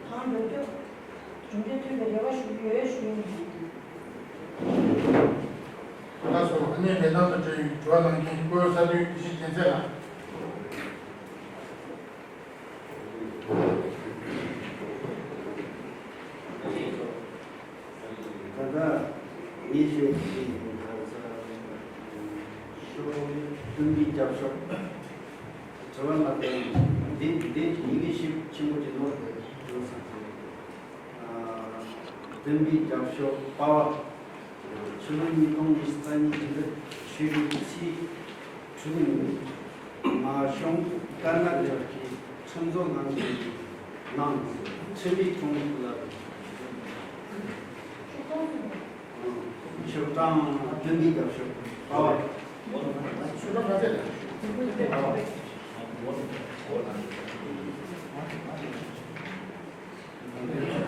གང་མགྱོགས་མགྱོགས་གྲུབ་འབྲས་ཐོན་པའི་རེ་བ་ཞུ་གི་ཡོད་ཞུ་ཡིན། ལགས་སོ། ཨ་ནི་ལས་དོན་དང་འབྲེལ་བའི་དྲི་བ་གནང་མཁན་སྐུ་ངོ་ས་འཐུས་དགེ་བཤེས་རྒྱལ་མཚན་ལགས། ད་ལྟ་ངས་བཤད་ཀྱི་ཡིན། ད་ལྟ་ཤོག་བདུན་པའི་རྒྱབ་ཤོག་དྲི་བ་ལ་བརྟེན་འདི་འདི་ཡི་གེ་ཞིབ་ཆེན་པོ་ཅིག་ནོར་འདུག་ཡོང་ས་དེ། བདུན་པའི་རྒྱབ་ཤོག་པ་བ། ཕྱི་ལོ་ཉིས་སྟོང་ཉི་ཤུ་རྩ་གཉིས་ཀྱི་ལོ་ཕྱི་རུ་ཚེས་དྲུག་ཉིན་ང་གཞུང་དཀར་ནག་ལས་ཀྱི་ཁྲིམས་བཟོ་ནང་གི་ནང་ཁྲིམས་ལུགས་ཁྲིམས་ལུགས་ལ་ཤོག་གྲངས་བདུན་པའི་རྒྱབ་ཤོག་པ་བ། ཤོག་གྲངས་ག་ཚད་རེད། པ་བ།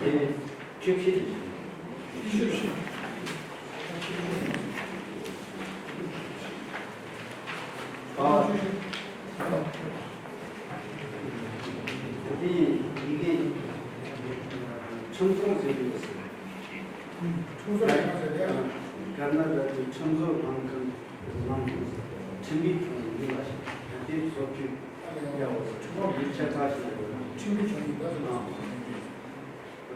དེ་བཅུ་བཞི་རེད། བཅུ་བཞི། ཨ། དེ་ཡི་གེ་ཁྲིམས་ཁང་ཟེར་གྱི་ཡོད་ཟེར། ཁྲིམས་ཁང་ཟེར་ཡ། ཀར་ན་ཊ་ཀའི་ཁྲིམས་བཟོ་ལྷན་ཁང་ནང་ཁྲིམས་པའི་ཁང་ཡིན་ལ་ཞིག་ཡང་དེ་བཟོ་བཅོས་ཡག་པོ་ཁྲིམས་ཁང་ཡིག་ཆ་ཁག་ཞིག་ཡོད་ན། ཁྲིམས་པའི་ཁང་ཡིན་ད་ཟེར་ན།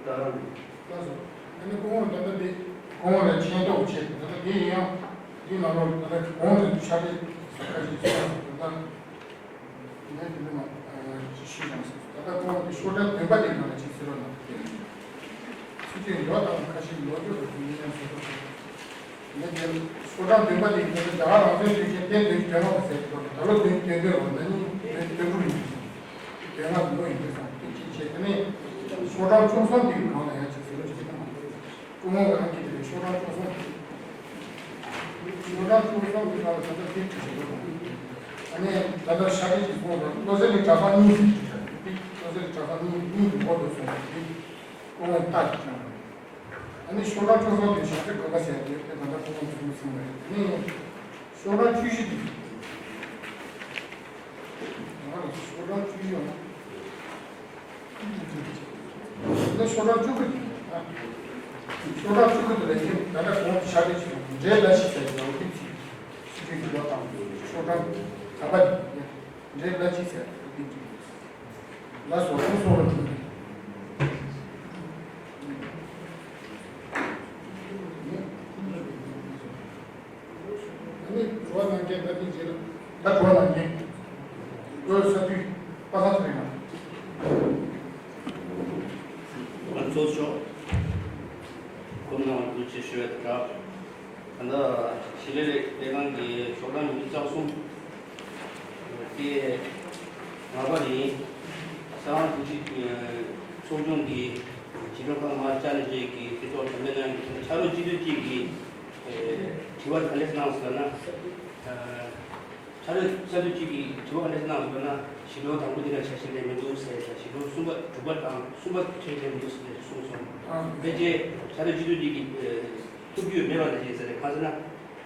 ད་རང་། ལགས་སོ། ཨ་ནི་སྐུ་ངོ་ད་ལྟ་འདི་སྐུ་ངོ་ལ་མཁྱེན་རྟོགས་བྱེད། ད་ལྟ་འདི་ཡིན་ཡང་འདི་ནང་ལོགས་ད་ལྟ་གོང་དུ་འདི་ཕྱག་དེབ་ཁ་ཅིག་གསུངས་སོང་། ད་ལྟ་ངས་འདི་ནས་མ་ཅིག་ཞུས་ཀྱང་སོང་། ད་ལྟ་སྐུ་ངོ་འདི་ཤོག་གྲངས་བདུན་པ་དེའི་ནང་ལ་ཅིག་གསལ་བ་གནང་། སྲིད་སྤྱི་ཡོད་དང་ཁ་ཤས་ལོ་རྒྱུས་རུ་འདི་ཡིན་ཡང་སོང་སོང་། ངས་དེ་ཤོག་གྲངས་བདུན་པ་དེ་ཡིན་ན་རྒྱ་གར་རང་བཙན་དུས་ཆེན་ཏེ་དོན་དོན་ལྔ་པ་ཟེར་གྱི་འདུག་ད་ལོ་དོན་དོན་དོན་ལོ་ན་ནི་དོན་དོན་དྲུག་ཡིན་གྱི་འདུག་དོན་ལྔ་ལོ་ཡིན་གྱི་སོང་། དེ་ཅི་བྱས་ཨ་ནི་ཤོག་གྲངས་བཅུ་གསུམ་དེའི་སྒང་ལ་ཡང་ཅིག་ཟེར་ལོ་ཅིག་གཏོང་། སྐུ་ངོ་རང་གིས་དེ་ཤོག་གྲངས་བཅུ་གསུམ་དེ་ཤོག་གྲངས་བཅུ་གསུམ་དེ་སྒང་ལ་ད་ལྟ་དེ་ཅི་ཞིག་ཡོད་དང་། ཨ་ནི་ད་ལྟ་ཤ་རེ་ཅིག་སོང་ར་བློ་གསལ་གྱི་གྲྭ་ཚང་གཉིས་ཟེར་གྱི་འདུག་བློ་གསལ་གྱི་གྲྭ་ཚང་གཉིས་གཉིས་ཀྱི་འགོ་དུ་སོང་བ་དེ་སྐུ་ངོ་ལྟ་ཅིག་བྱུང་། ཨ་ནི་ཤོག་གྲངས་བཅུ་གསུམ་དེ་ཞག་ཚི་དགོན་པ་ཟེར་དེ་དེ་ད་ལྟ་ཁོང་གིས་གསུངས་ཟིན་པ་རེད། ཨ་ནི་ཤོག་གྲངས་བཅུ་བཞི་དེ། ང་ལ་ཤོག་གྲངས་བཅུ་བཞི་ཡོད་ན། ཨ་ནི་ཤོག་གྲངས་བཅུ་དགུ་དེ། ཤོག་གྲངས་བཅུ་དགུ་དེ་ལ་ཡིན་ད་ལྟ་ཁོང་གིས་ཤ་རེ་ཅིག་འབྲས་ལ་ཞིག་ཟེར་ཡོད་དེ་ཚིག་སྲིད་ཇུས་ཀྱི་ལོ་དང་ཤོག་གྲངས་ག་པ་དེ་འབྲས་ལ་ཞིག་ཟེར་ཡོད་དེ་ཚིག་ལ་སོགས་སུ་སོགས་ལ་ཐུག་ནས། ཨ་ནི་གྲོ་བ་ནང་གི་ད་ཐེངས་རྗེས་ལ་ད་གྲོ་བ་ནང་གི་ལོ་ས་དུས་པ་སངས་ཚེ་རིང་ལགས། ང་ཚོ་ཤོག་སྐུ་ངོ་ཐུགས་རྗེ་ཆེ་ཞུ་བའི་དྲ། ད་ལྟ་ཕྱི་ལས་ལས་ཁང་གི་ཤོག་གྲངས་ཉི་ཤུ་རྩ་གསུམ། དེ་ང་པ་ཡིན། གསང་བ་འདུས་ཚོགས་ཆུང་གི་བྱེད་སྒྲུབ་ཁང་མར་བཅར་ནས་བཅས་ཀྱི་དེ་ཐོག་གྲོས་མོལ་གནང་གི་ཕྱག་རོགས་སྤྱི་འཐུས་གཅིག་གིས་དྲི་བ་ག་འདྲས་གནང་སོང་ན། ཕྱག་རོགས་སྤྱི་འཐུས་གཅིག་གིས་དྲི་བ་ག་འདྲས་གནང་སོང་ན་ཞི་ལུའུ་དང་པོ་འདི་ལ་ཆ་ཤས་ལས་མི་འདུག་ཟེར་ཡ་ཞི་ལུའུ་གསུམ་པ་དྲུག་པ་དང་གསུམ་པ་ཆ་ཤས་ལས་མི་འདུག་ཟེར་གསུངས་སོང་། ཕལ་ཆེར་ཕྱག་རོགས་སྤྱི་འཐུས་གཅིག་གིས་ཐུགས་རྒྱུས་མེད་པ་ནང་བཞིན་ཟེར་ནས་གང་ཟེར་ན།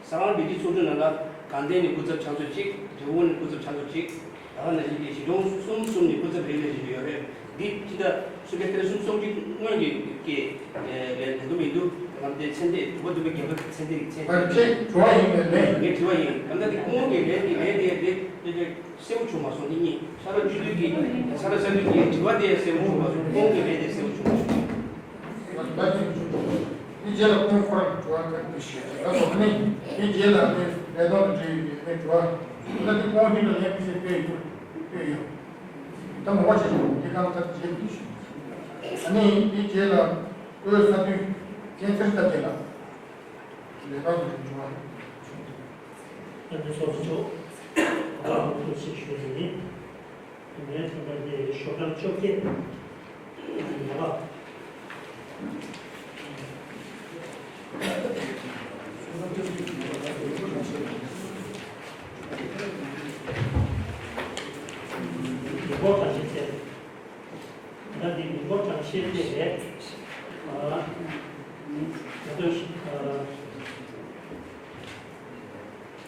གསང་བ་འདུས་ཚོགས་ཆུང་ནང་ལ་དགའ་ལྡན་ནས་སྐུ་ཚབ་ཕྱག་ཚོད་གཅིག་དབུ་མའི་སྐུ་ཚབ་ཆ་ཚོགས་གཅིག་ད་ག་ནང་བཞིན་གྱི་གཞིས་གྲོང་གསུམ་གསུམ་ནས་སྐུ་ཚབ་རེ་རེ་བཞིན་ཡོད་རེད། འདི་ཕྱི་ཟླ་གསུམ་པའི་ཚེས་གསུམ་གཅིག་སྔོན་གྱི་གི་ལས་ལས་དུ་མི་འདུག་ང་ཚོའི་ཚན་སྡེ་དྲུག་པ་བདུན་པའི་རྒྱལ་ཁབ་ཀྱི་ཚན་སྡེ་རིགས་ཚན་སྡེ་རིགས་ངས་དྲི་བ་ཡིན་པས་ལན། ངས་དྲི་བ་ཡིན། ད་ལྟ་འདི་སྐུ་ངོ་གི་ལན་གྱི་ལན་དེ་དེ་དེ་གསལ་པོ་བྱུང་མ་སོང་། འདི་གཉིས་ས་ར་སྤྱི་འཐུས་ཀྱི་ས་ར་ས་འཐུས་ཀྱི་དྲི་བ་དེ་གསལ་པོ་བྱུང་མ་སོང་། སྐུ་ངོ་གི་ལན་དེ་གསལ་པོ་བྱུང་མ་སོང་། ནི་རྗེས་ལ་ཁོང་ཁོ་རང་དྲི་བ་ག་རེ་ཞིག་ད་སོ་ནི་ནི་རྗེས་ལ་ནི་ལས་དོན་དང་འབྲེལ་ཡོད་པའི་ནི་དྲི་བ་ད་ནི་ཁོང་ཉིད་ལ་ཡང་ཕི་སེ་སྤེལ་ཡོད་སྤེལ་ཡོད། ད་ངོ་མ་བྱེད་ཆོག་འདི་གང་ལྟར་རྗེས་ལུས་ཤིག་ཨ་ནི་ནི་རྗེས་ལ་བོད་ས་འཐུས་ཀན་སར་ལྟ་རྗེས་ལ་ལས་ཀ་གི་དྲི་བ། ཨ་ནི་ཚོགས་གཙོ་མཆོག་ག་ངོ་སྤྲོད་ཞིག་ཞུ་རྒྱུ་ཡིན། ངའི་ཐོག་མཐའ་དེ་ཤོག་གྲངས་བཅོ་བརྒྱད། ཡ་ལ། མི་འབོར་གྲངས་བཤེར་བྱས། ད་འདི་མི་འབོར་གྲངས་བཤེར་དེ་རེད། ཨ། ང་ཚོ་ཨ།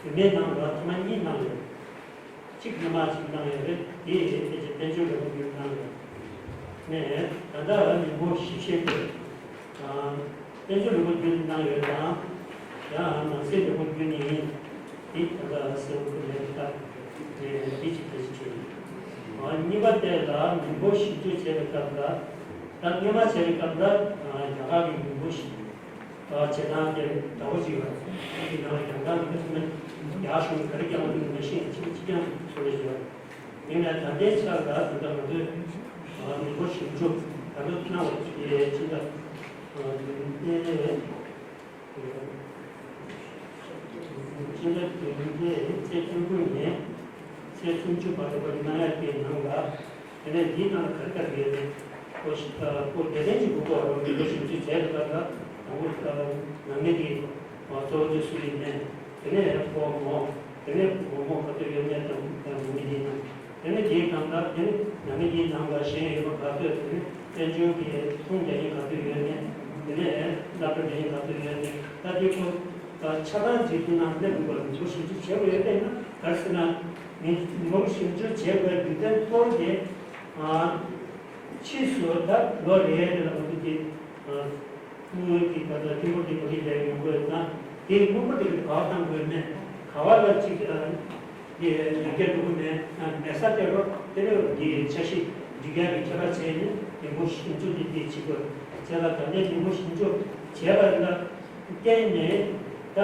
བུད་མེད་ནང་ལ་ཐེངས་མ་གཉིས་གནང་ཡོད། གཅིག་སྔོན་མ་གཅིག་གནང་ཡོད་རེད། དེ་ཡི་ཕལ་ཆེར་དཔལ་འབྱོར་ལས་ཁུངས་བརྒྱུད་གནང་ཡོད། ནས་ད་ལྟ་མི་འབོར་ཞིབ་བཤེར་དེ་དཔལ་འབྱོར་ལས་ཁུངས་བརྒྱུད་ནས་གནང་ཡོད་དང་། ཡང་ནང་སྲིད་ལས་ཁུངས་བརྒྱུད་ནས་ཡིན། དེ་ད་ལྟ་གསལ་པོ་ལས་ཀ་དེ་གཅིག་ད་གཅིག་བྱས་ཡིན། གཉིས་པ་དེ་ལ་མི་འབོར་ཞིབ་འཇུག་བྱས་པའི་སྐབས་ལ་ད་སྔོན་མ་བྱས་པའི་སྐབས་ལ་རྒྱ་གར་གྱི་མི་འབོར་ཞིབ་བྱེད་སྟངས་དེ་འདྲ་བོ་ཅིག་ཡོད་རེད། དེ་ནང་རྒྱ་གར་གྱི་ཁ་ཐུག་ན་རྒྱ་གཞུང་ག་རེ་བསྐྱངས་འདུག་མི་ཤེས། ཕྱི་ཕྱི་རྐྱང་ཚོ་རེ་ཡོད། ཡིན་ནའི་ད་ལྟའི་ཆར་ལ་ད་ལྟ་ང་ཚོས་མི་འབོར་ཞིབ་འཇུག་ད་ལྟ་གནང་བ་དེ་ཕྱི་ཟླ་བདུན་པའི་ཕྱི་ཟླ་བདུན་པའི་ཚེས་བཅུ་དགུ་ནས་ཚེས་སུམ་ཅུ་བར་དུ་གནང་ཡ་དེའི་ནང་ལ། དེ་ནས་འདིའི་ནང་ལ་ག་རེ་ག་རེ་ཡོད་མེད་ཁོ་ཤི་ཁོ་སྡེ་ཚན་གཅིག་དགོས་པ་རོ། མི་འབོར་ཞིབ་འཇུག་བྱས་པའི་སྐབས་ལ་དང་པོ་ནང་མི་དེ་གཙོ་བོ་དེ་སུ་ཡིན་མིན། དེ་ནས་ཕོ་མོ། དེ་ནས་བུ་མོ་ག་ཚོད་ཡོད་མེད་དང་ནང་མི་དེའི་ནང་། དེ་ནས་དེའི་སྒང་ལ་དེ་ནས་ནང་མི་དེའི་ནང་ལ་གཞན་ཡོད་པ་ག་ཚོད། དེ་ནས་དཔལ་འབྱོར་གྱི་ཚོང་རྒྱག་མཁན་ག་ཚོད་ཡོད་མེད། དེ་ནས་སློབ་གྲྭ་འགྲིམ་མཁན་ག་ཚོད་ཡོད་མེད། ད་དེ་ཚོ་ཆ་ཚང་འཛིན་སྐྱོང་ནང་སླེབས་དགོས་པ་རེད། མི་འབོར་ཞིབ་འཇུག་བྱེད་དགོས་ཡོད་པས་ན། ག་རེ་ཟེར་ན། མི་མི་འབོར་ཞིབ་འཇུག་བྱེད་དགོས་རྒྱུ་མཚན་གཙོ་བོ་དེ། ཕྱིས་སུ་ད་ལོ་རེ་རེ་ལ་ང་ཚོ་དེ། དངུལ་གྱི་ད་ལྟ་ཐིམ་ཕུག་དེ་ག་ལེ་ལེ་ཡོང་དགོས་ན། དེའི་དངུལ་ཕོན་དེ་ག་པར་བཏང་དགོས་མེད། ག་པ་ལ་ཅིག་དེ་ཡར་རྒྱས་འགྲོ་གི་མེད། མེད་ས་དེ་རོ་དེ་ནས་དེ་འཆར་གཞི་སྒྲིག་ཡག་གི་ཁྱད་པར་བྱས་ནས་མི་འབོར་ཞིབ་འཇུག་དེ་དེ་བྱེད་དགོས། བྱས་ལ་ད་ལྟའི་མི་འབོར་ཞིབ་འཇུག་བྱས་པ་ལ་བརྟེན་ནས་ད་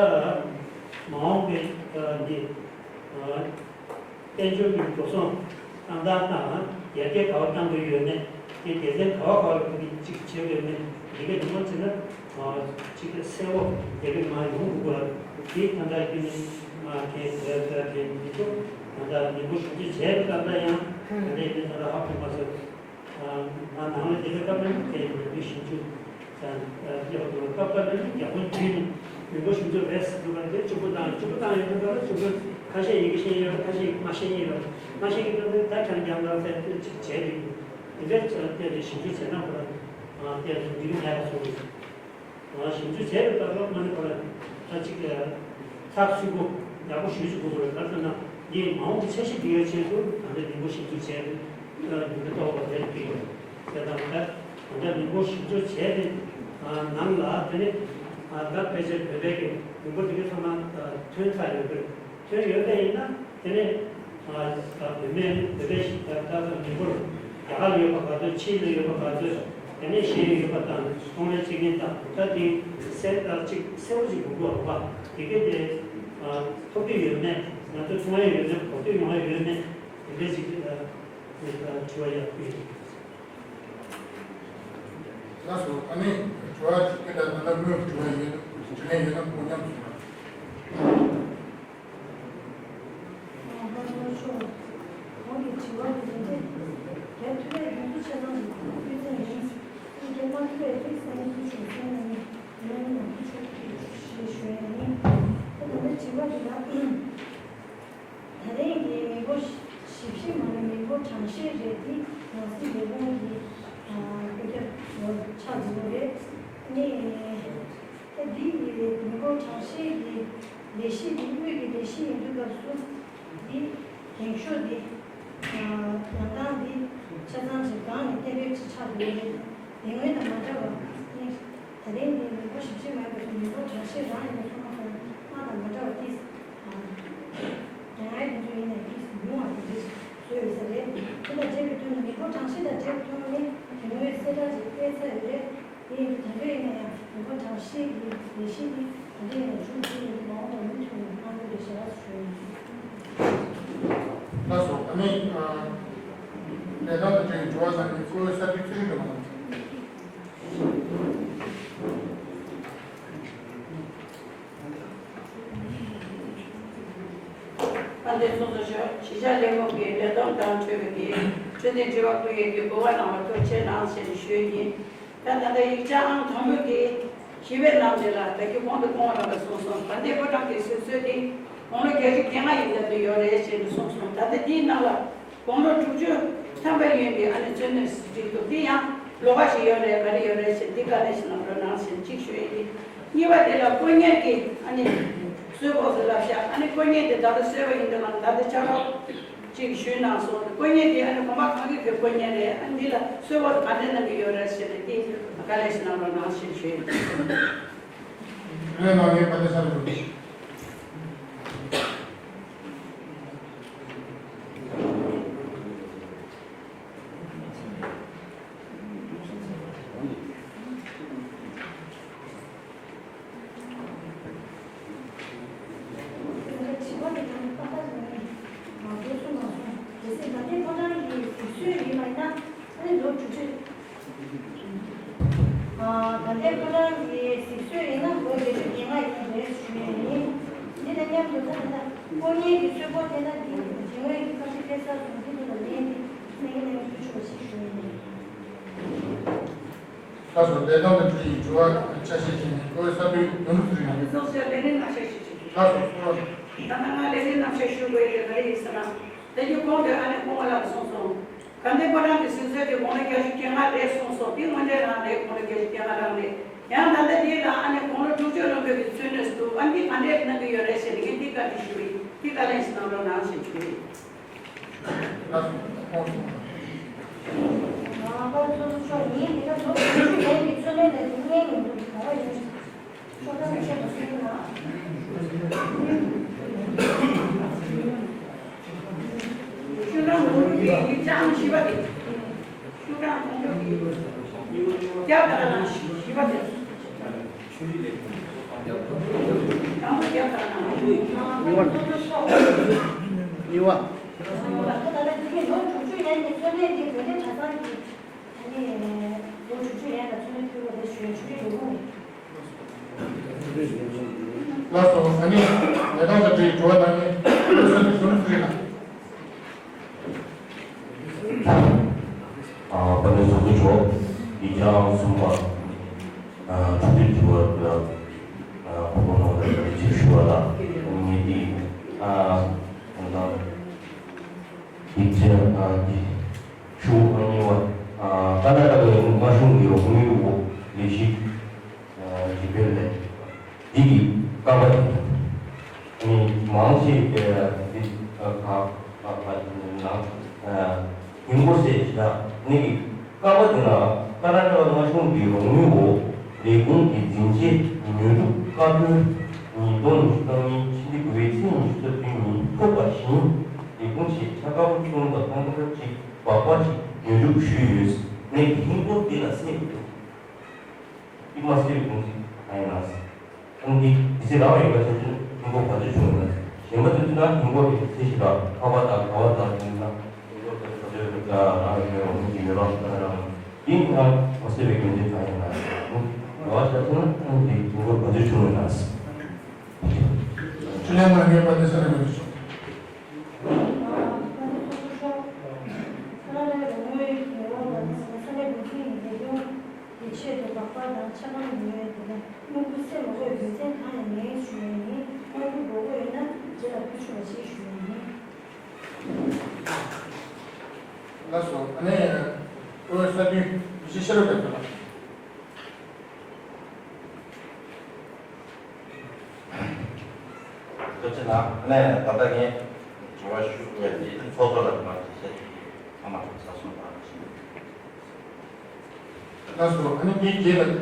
མ་འོངས་པའི་འདི། དཔལ་འབྱོར་གྱི་འགྲོ་སོང་བཏང་སྟངས་དང་ཡར་རྒྱས་ག་པར་བཏང་དགོས་ཡོད་མེད། དེ་སྡེ་ཚན་ག་པ་ག་པར་ཁོ་གིས་གཅིག་བྱེད་དགོས་མེད། འདི་ག་ཉིན་མོ་བྱས་ན་གཅིག་གསལ་པོ་དེ་རིགས་མ་ཡོང་དགོས་པ། དེ་ད་ལྟ་རྒྱུན་ནས་མ་གལ་གལ་གལ་གལ་མི་འདུག་ད་ལྟ་ཉིན་མོ་ཞིབ་འཇུག་བྱས་པའི་སྐབས་ལ་ཡང་ད་ལྟ་ཡིན་ན་ད་ལྟ་ཧ་གོ་མ་སོང་། ང་ནང་ལ་བསྡད་པའི་སྐབས་ལ་དེ་ཡིན་པའི་ཞིབ་འཇུག་དང་། ལྟ་བུ་སྐབས་སྐབས་ལ་རྒྱ་ཁོངས་བརྒྱུད་ནས་མི་འབོར་ཞིབ་འཇུག་རེད་ཟེར་དུས་ཀ་དེ་གཅིག་པུ་དང་གཅིག་པུ་བཏང་ཡོད་ན། ད་ལ་གཅིག་པུ་ཁ་ཤས་ཡི་གེ་ཤེས་ཡོད་རེད། ཁ་ཤས་ཡི་གེ་མ་ཤེས་ཡིན་རེད། མ་ཤེས་ཀྱི་སྐབས་དེ་ད་ཁྱེད་རང་རྒྱང་ལ་ཚད་ཅིག་བྱས་འདུག་འདི་འདྲའི་ཆ་ལ་བལྟས་ཏེ་ཞིབ་འཇུག་བྱས་ན་ཁོ་རང་བལྟས་ཏེ་འགྲིག་གི་མེད་པ་གསུངས་འདུག་ཞིབ་འཇུག་བྱས་པའི་སྐབས་ལ་དངོས་གནས་ཁོ་རང་ད་ཅིག་ཚགས་ཚུད་པོ་ཡག་པོ་ཞེ་པོ་ཅིག་དགོས་ཀྱི་རེད། ག་རེ་ཟེར་ན་འདི་མ་འོངས་ཀྱི་འཆར་གཞི་འདི་ཡོད་ཆེད་དུ་ད་ལྟ་ཉིན་མོ་ཞིབ་འཇུག་བྱས་ཏེ་ཉིན་མོ་རྟོགས་པ་རེད་ཀྱི་ཡོད་ཟེར་དང་། ད་ད་ལྟ་ཉིན་མོ་ཞིབ་འཇུག་བྱས་ཏེ་ནང་ལ་དེ་ནི་ད་ཕལ་ཆེར་བོད་པའི་གི་མི་འབོར་འདི་གའི་ཚང་མ་ཐོན་ཚར་ཡོད་ཀྱི་རེད། དོན་ཡོད་པ་ཡིན་ན་དེ་ནས་ཨ་ད་བུད་མེད་བོད་པའི་ཞིག་ད་ད་ད་མི་འབོར་རྒྱ་གར་ལ་ཡོད་པ་ག་ཚོད། ཕྱི་ལ་ཡོད་པ་ག་ཚོད། དེ་ནས་གཞན་ཡོད་པ་དང་ཚོང་ལས་བྱེད་མཁན་དང་ད་དེ་གསལ་ཨ་ཅིག་གསལ་པོ་ཅིག་དགོས་ཀྱི་རེད་པ། དེ་གས་དེ་ཨ་ཐོབ་ཀྱི་ཡོད་མེད། ང་ཚོ་མཐོང་ཡ་ཡོད་མེད། གོ་ཐོས་ཡོང་ཡ་ཡོད་མེད། དེ་འདྲ་ཅིག་ཨ་དྲི་བ་ཡག་པོ་ཡོད། ལགས་སོ། ཨ་ནི་དྲི་བ་ཅིག་སྐད་གྲགས་ད་ལྟ་དངོས་དྲི་བ་ཡོད་དྲི་ལན་ཡོད་ན་སྐུ་མཉམ་ཞུ་རོགས། ཨ་ལྷག་པར་ཤོག་ཁོང་གི་དྲི་བ་དེ་རེད་དེ། རྒྱ་ཐུ་བས་དགོངས་ཚུལ་ཆ་ཚང་གི་ཁུར་ཚན་ཡིན། ཨ་རྒྱ་མ་ཐུ་བས་རིགས་ས་གནས་སུ་ཞུགས་སོང་ན་ནི་ཡུན་ནན་ནང་དུ་ཆོག་གི་ཞེས་ཞུ་ཡ་ཡིན། ཨ་ད་ལྟ་དྲི་བ་འདི་ལ། ད་ཐེངས་ཀྱི་མི་འབོར་ཞིབ་བཤེར་མ་ཡིན་མི་འབོར་གྲངས་བཤེར་རེད། འདི་ནང་སྲིད་ལས་ཁུངས་ཀྱི་སྐུ་ཚབ་ཆགས་འཛུལ་བ་རེད། ནི་ད་འདི་ཡི་མི་འབོར་གྲངས་བཤེར་གྱི་ལས་གཞི་འདི་དབུས་ཀྱི་ལས་གཞི་ཡིན་དུས་སྐབས་སུ་འདི་ འགེངས་ཤོག་འདི། ལམ་སྟངས་འདི་ཆ་ཚང་ཅིག་སྒང་ནས་གཏན་འབེབས་ཅིག་ཆགས་འདུག་ལས་དེ་སྔོན་དང་མ་འདྲ་བར་ནི། ད་ཐེངས་འདི་མི་འབོར་ཞིབ་ཕྱིར་མེད་པའི་མི་འབོར་གྲངས་བཤེར་རང་ཡིན་པ་སོང་ཙང་སྔར་དང་མ་འདྲ་བར་ཏིས། རྒྱ་ནག་དེ་ཚོ་ཡིན་ནའི་ཏིས་ཉུང་བ་དེ་འདྲ་བཟོས་ཡོད་ས་རེད། དེ་དང་འབྲེལ་བའི་དོན་དུ་མི་འབོར་གྲངས་བཤེར་དང་འབྲེལ་བའི་དོན་དུ་ནི་དེ་སྔོན་གསལ་བསྒྲགས་ཅིག་སྤེལ་ཚར་ཡོད་རེད། དེ་ཡིན་དུས་ད་ལྟ་ཡིན་ན་ཡང་མི་འབོར་གྲངས་བཤེར་གྱི་ལས་གཞི་འདི་ད་ལྟ་ཡིན་ན་མཇུག་སྒྲིལ་ཡོད་དུས་མ་འོངས་པར་མུ་མཐུད་ནས་གནང་དགོས་རེད་ཞེས་ཞུ་ཡིན། ལགས་སོ། ཨ་ནི། ལས་དོན་དང་འབྲེལ་བའི་དྲི་བ་དང་ནི་བཀོད་གསར་འགྱུར་ཚེ་རིང་ལགས་གནང་། དཔལ་ལྡན་ཚོགས་གཙོ་མཆོག་གཞིས་ཆགས་ལས་ཁུངས་ཀྱི་ལས་བསྡོམས་དང་འབྲེལ་བའི་འཕྲོད་བསྟེན་དྲི་བ་བཀོད་ཡས་ཀྱི་གོ་སྐབས་གནང་བར་ཐུགས་རྗེ་གནང་ཞེས་ཞུ་ཡི་ཡིན། ད་ད་ལྟ་ཡིག་ཆ་ཨང་དང་པོ་གི་ཞི་བའི་ནང་དེ་ལ་ད་གི་གོང་དུ་སྐུ་ངོ་རམ་པས་གསུངས་སོང་། དགའ་ལྡན་ཕོ་བྲང་གི་གཟིགས་གསོལ་དེ་དགུང་ལོ་བརྒྱད་ཅུ་གྱ་ལྔ་ཡིན་ཟེར་དུ་ཡོད་རེད་ཅེས་ནས་གསུངས་སོང་། ད་ལྟ་འདིའི་ནང་ལ་དགུང་ལོ་དྲུག་ཅུ་ཐམ་པ་ཡོད་པའི་ཨ་ནེ་བཙུན་མོས་བྲིས་འདུག་འདི་ཡང་ལོ་ག་ཞིག་ཡོད་རེད་ག་རེ་ཡོད་རེད་ཅེས་འདི་བཀའ་ལན་ཞིག་གནང་རོགས་གནང་ཞེས་གཅིག་ཞུ་ཡས་ཡིན། གཉིས་པ་དེ་ལ་དཀོན་གཉེར་གྱི་ཨ་ནེ་གསོལ་ཕོགས་སུ་བསླབ་བྱ། ཨ་ནེ་དཀོན་གཉེར་དེ་ད་ལྟ་གསོལ་བ་ཡིན་འདུག་ལ་ད་ལྟ་ཕྱག་རོགས་ཅིག་ཞུས་གནང་སོང་། དཀོན་གཉེར་དེ་ཨ་ནི་གོང་མ་གང་གི་གི་དཀོན་གཉེར་རེད། ཨ་ནི་འདི་ལ་གསོལ་བ་ག་འདྲ་གནང་གི་ཡོད་རེད་ཟེར་ནས་དེ་བཀའ་ལན་ཞིག་གནང་རོགས་གནང་ཞེས་ཞུས། ལས་གནང་མཁན་དཔལ་ལྡན་ས་རུ། ད་ལྟའི་ཕོ་བྲང་གི་གཟིགས་གསོལ་ཡིན་ན་ལོ་བརྒྱད་ཅུ་གྱ་ལྔ་ཡིན་རེད་ཞུ་ཡས་ཡིན། འདི་དང་མཉམ་དུ་ད་ལྟ་དཀོན་གཉེར་གྱི་གསོལ་ཕོགས་དེ་ན་འདི་རྗེས་སྔོན་གྱི་བཀའ་འདྲི་སྤེལ་ས་སོང་འདི་ཚོ་ལ་ལན་འདི་གསན་གྱི་གནང་ཕུལ་ཆོག་ཅེས་ཞུ་ཡས་ཡིན། ལགས་སོ། ལས་དོན་དང་འབྲེལ་བའི་དྲི་བ་ཆ་ཤས་ཅན་ནི་བཀོད་ས་པའི་དོན་དུ་རིང་། ལགས་སོ། གསུང་རོགས། ད་ལྟ་ང་ལས་རིམ་རྣམ་གཞག་ཞུ་དགོས་ཡོད་ག་རེ་ཡིན་ཟེར་ན། ད་རྒྱུ་གོང་དུ་ཨ་ནེ་སྐུ་ངོ་ལགས་གསུངས་སོང་། དགའ་ལྡན་ཕོ་བྲང་གི་གཟིགས་གསོལ་དེ་དགུང་ལོ་བརྒྱད་ཅུ་གྱ་ལྔ་རེད་གསུངས་སོང་། དེ་དངོས་འབྲེལ་རང་རེད། དགུང་ལོ་བརྒྱད་ཅུ་གྱ་ལྔ་རང་རེད། ཡང་ད་ལྟ་དེ་ལ་ཨ་ནེ་དགུང་ལོ་དྲུག་ཅུ་ལོན་པའི་གི་མཚོན་ནས་སུ་འདུག་ཨ་འདི་ག་འདྲས་གནང་གི་ཡོད་རེད་ཟེར་ནས་ངས་འདི་བཀའ་འདྲི་ཞུ་ཡིན། འདི་བཀའ་ལན་ཞིག་གནང་རོགས་གནང་ཞེས་ཞུ་ཡིན། ཨ་པ་ཚོ་ཚོ་ཆོག་ཡིན། དེ་ག་ལོ་དྲུག་ཅུ་ལོན་པའི་མཚོན་ནས་ལ་དེ་གཉེན་ཉེ་འདུག་ག་བ་ཡོད། གཉིས་པ། ཨ་ནི་ལོ་དྲུག་ཅུ་ཡན་གྱི་མཚོན་ནས་ཀྱི་བོད་ལས་གྲྭ་ཚང་གི་ཨ་ནི་ལོ་དྲུག་ཅུ་ཡན་ལ་མཚོན་ནས་ཕུལ་བ་ལ་ཞུ་ཡ་ཆུ་རེ་ཡོང་གི་རེད། ལགས་སོ། ཨ་ནི་ལས་དོན་དང་འབྲེལ་བའི་དྲི་བ་དང་ནི་བློ་གསར་གྱི་བསམ་ཚུལ་ཡིན་ན། ཨ་དཔལ་ལྡན་ཚོགས་གཙོ་མཆོག་གིས་ཀྱང་གསུངས་པ། ཨ་འཕྲོད་བསྟེན་དྲི་བ་ལ་ཨ་གོ་སྐབས་གནང་བར་ཐུགས་རྗེ་ཆེ་ཞུ་བ་དང་ངས་འདི་ཨ་ད་ལྟ་ཡིག་ཆ་ཨ་འདི་ཤོག་ཨ་གཉིས་པ། ཨ་ཀར་ནཱ་ཊ་ཀའི་མངའ་གཞུང་གི་རོགས་དངུལ་འོག་ལས་གཞི་ཨ་གཞི་སྤེལ་ལས་འདི་གི་རྐང་པ་དེ་ནི་མང་ཆེ་བས་འདི་ཨ་ཁ་ཁ་ཁ་ནང་ཨ་ཡིན་སྐོར་ཟེར་ཞིག་ལ་ནི་གི་རྐང་པ་དེ་ལ་ཀར་ནཱ་ཊ་ཀ་མངའ་གཞུང་གི་རོགས་དངུལ་འོག་ལས་ཁུངས་ཀྱི་འཛིན་ཆས་ཉོ་སྒྲུབ་བཀའ་འཁྲོལ་ཉིས་སྟོང་ཉི་ཤུ་རྩ་གཉིས་ཕྱི་ཟླ་དགུ་པའི་ཚེས་ཉི་ཤུ་རྩ་བདུན་ཉིན་ཐོབ་པ་བཞིན་ལས་ཁུངས་ཆེད་ཆ་སྒམ་གསུམ་དང་ཐོང་ཀ་གཅིག་སྦག་སྦག་གཅིག་ཉོ་སྒྲུབ་ཞུས་ཡོད། ངས་ཀྱི་ཧིན་སྒོར་འདི་ལ་སེམས་ཀྱི་འདུག་ཀྱི་མ་སེམས་ཀྱི་འདུག་ཟེར་ཨ་ཡིན་ན། ཨང་ཀི་དེ་ཚེ་རང་ཡོད་པ་ཆ་ཆུན་ཧིན་སྒོར་ག་ཚོད་བྱུང་ཡོད་ན། གཞན་པ་དེ་ཚོ་ན་ཧིན་སྒོར་གྱི་ཚེ་ཞིག་ལ་ཁ་བ་དང་ག་བ་དང་དེ་ན་ཧིན་སྒོར་ག་ཚོད་ག་ཚོད་རང་ཡོད་རང་གི་ཡོད་རང་རང་རང་ཡིན་ན་མ་སེམས་པའི་འདུག་ཟེར་ཨ་ཡིན་ན། ག་བ་ཆ་ཆུན་ཨང་ཀི་ཧིན་སྒོར་ག་ཚོད་བྱུང་ཡོད་ན། ཆུ་ལེན་ན་ངེས་པ་དེ་ས་རེ་མ་དུ་ཆུ། ཁ་ན་ཌའི་རོགས་དངུལ་ཉོ་བ་ལ་ནི་ས་གནས་འགོ་ཁྲིད་ཀྱི་ལས་དོན་གྱི་ཆེད་དུ་སྦག་སྦག་དང་ཆ་སྒམ་ཉོས་ཡོད་དེ་ནས་དངུལ་ཁུར་སེ་མ་དགོས་དགོས་ཚན་གང་ཡང་མེད་ཞུ་ཡས་ཡིན། དངུལ་ཁུར་དགོས་མཁོ་ཡོད་ན་རྗེས་ལ་ཕུལ་ཆོག་པ་ཞིག་ཞུ་ཡས་ཡིན། ལགས་སོ། ཨ་ནེ་ཨོ་ས་དུས་མི་ཤེས་ཤེས་རབ་དེ་ཚོ་ལ། ཐུགས་རྗེ་གནང་། ཨ་ནེ་ད་ལྟ་ངས་དྲི་བ་ཞུ་ ཚོགས་གཙོ་ལ་མ་ཞིག་ཚང་མ་ཚོགས་ས་སོང་དང་ཞིག་ལགས་སོ། ཨ་ནི་དེའི་རྗེས་ལ་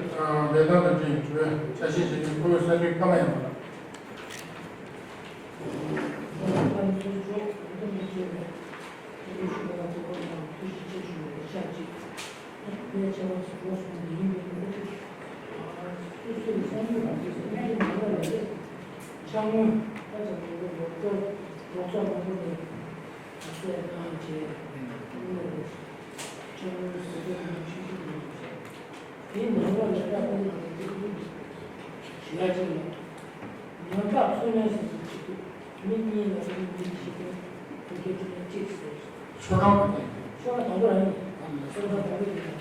ལས་དོན་དང་འབྲེལ་བའི་དྲི་བའི་ཆ་ཤས་བྱས་ནས་ཁོ་བོས་གསར་འགོད་སྐར་མ་ཡིན་པ་ལགས། དེའི་ནང་ལོགས་ལ་ད་ཁོང་ལ་ཞུ་ཡ་ཅིག་ལ། ཉམ་ཐག་འཚོ་སྣོན་ཟེར་གྱི་ཅིག་འདུག་མི་གཉིས་ལ་མི་གཉིས་ཤིག་གིས་བོད་སྐད་བྲིས་ན་གཅིག་ཟེར། ཆོ་ག་མ་བསྟན། ཆོ་ག་དང་པོ་རང་ཡིན། ཆོ་ག་དང་པོ་ཡིན།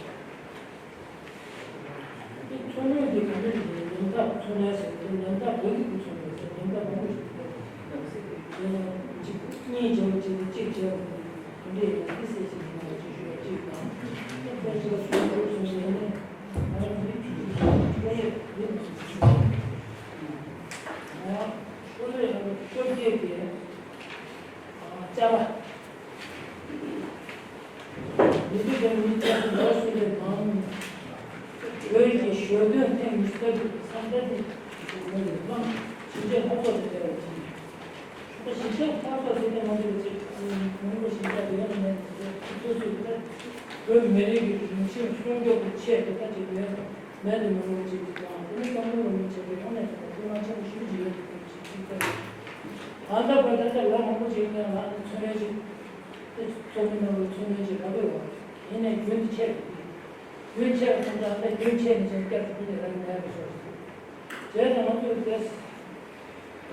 འཚོ་སྣོན་དེ་ག་འདྲ་ཞིག་ཉམ་ཐག་འཚོ་སྣོན་ཟེར་དེ་ཉམ་ཐག་བོད་ཀྱི་སྐུ་ཚོ་ལ་ཟེར་ཉམ་ཐག་མང་པོ་ཞིག་འདུག་དེ་ནས་གཅིག་གཉིས་བྱས་པ་གཅིག་དང་གཅིག་བྱས་པ་ག་འདྲ་ཡིན་ན་དེ་གསལ་ཞིག་ཡིན་ན་ཅིག་ཞུ་བ་གཅིག་དང་། དེ་ཕལ་ཆེར་སུ་འགྲོ་སོང་ཟེར་ནས་ང་རང་མི་ཁྲིད་ཀྱི་ཀླད་ཡོད་མི་མང་ཟེར། ཨ་ཁོ་ཚོས་ཡང་བཅོ་བརྒྱད་པའི་ཨ་ཅ་ལག་མི་འདུག་ཀྱང་མི་ཚོགས་ལོ་སུ་ལས་མང་། བོད་ཀྱི་ཞོ་སྟོན་ཐེངས་ཉི་ཤུ་རྩ་དྲུག་གི་འཆར་ཟིན་དེ་ཞུ་དགོས་རེད་བསམ། ཞིབ་དཔྱད་ལྷག་ཚོགས་དེ་སྤེལ་བ་ཡིན། ད་ཞིབ་དཔྱད་ལྷག་ཚོགས་ཟེར་དེ་ང་ཚོས་ཅིག་མང་པོ་ཞིབ་དཔྱད་དེ་ཡང་མེད་ནས་ཁོ་ཚོས་ད་བོད་མི་རིགས་ཀྱི་རིག་གཞུང་སྲུང་སྐྱོབ་ཀྱི་ཆེད་དུ་ད་ཅིག་ཡོད་མེད་ནས་མང་པོ་ཅིག་དང་དེ་ནས་བསམ་བློ་ངོ་མ་བྱས་པའི་ཐོག་ནས་ད་སྐུལ་མ་ཆེན་པོ་ཞེ་པོ་ཅིག་ཡོད་འདུག་ཅིག་ཅིག་ད་ད་ལྟ་བར་ད་ལྟ་ལོ་མང་པོ་ཅིག་ནས་ང་ཚོ་ཚོད་ལྟ་ཅིག་ཚོགས་མི་རྣམས་ལ་ཚོད་ལྟ་ཅིག་རག་གི་ཡོད། ཡིན་ནའི་རྒྱུན་དུ་ཆད་འདུག་རྒྱུན་ཆད་པ་སོང་ཙང་ད་རྒྱུན་ཆད་ནས་ཀྱང་བསྐྱར་དུ་འདི་ནས་རང་ཉར་དགོས་ཤོག་ཟེར། བྱས་ཙང་ང་ཚོས་དེ་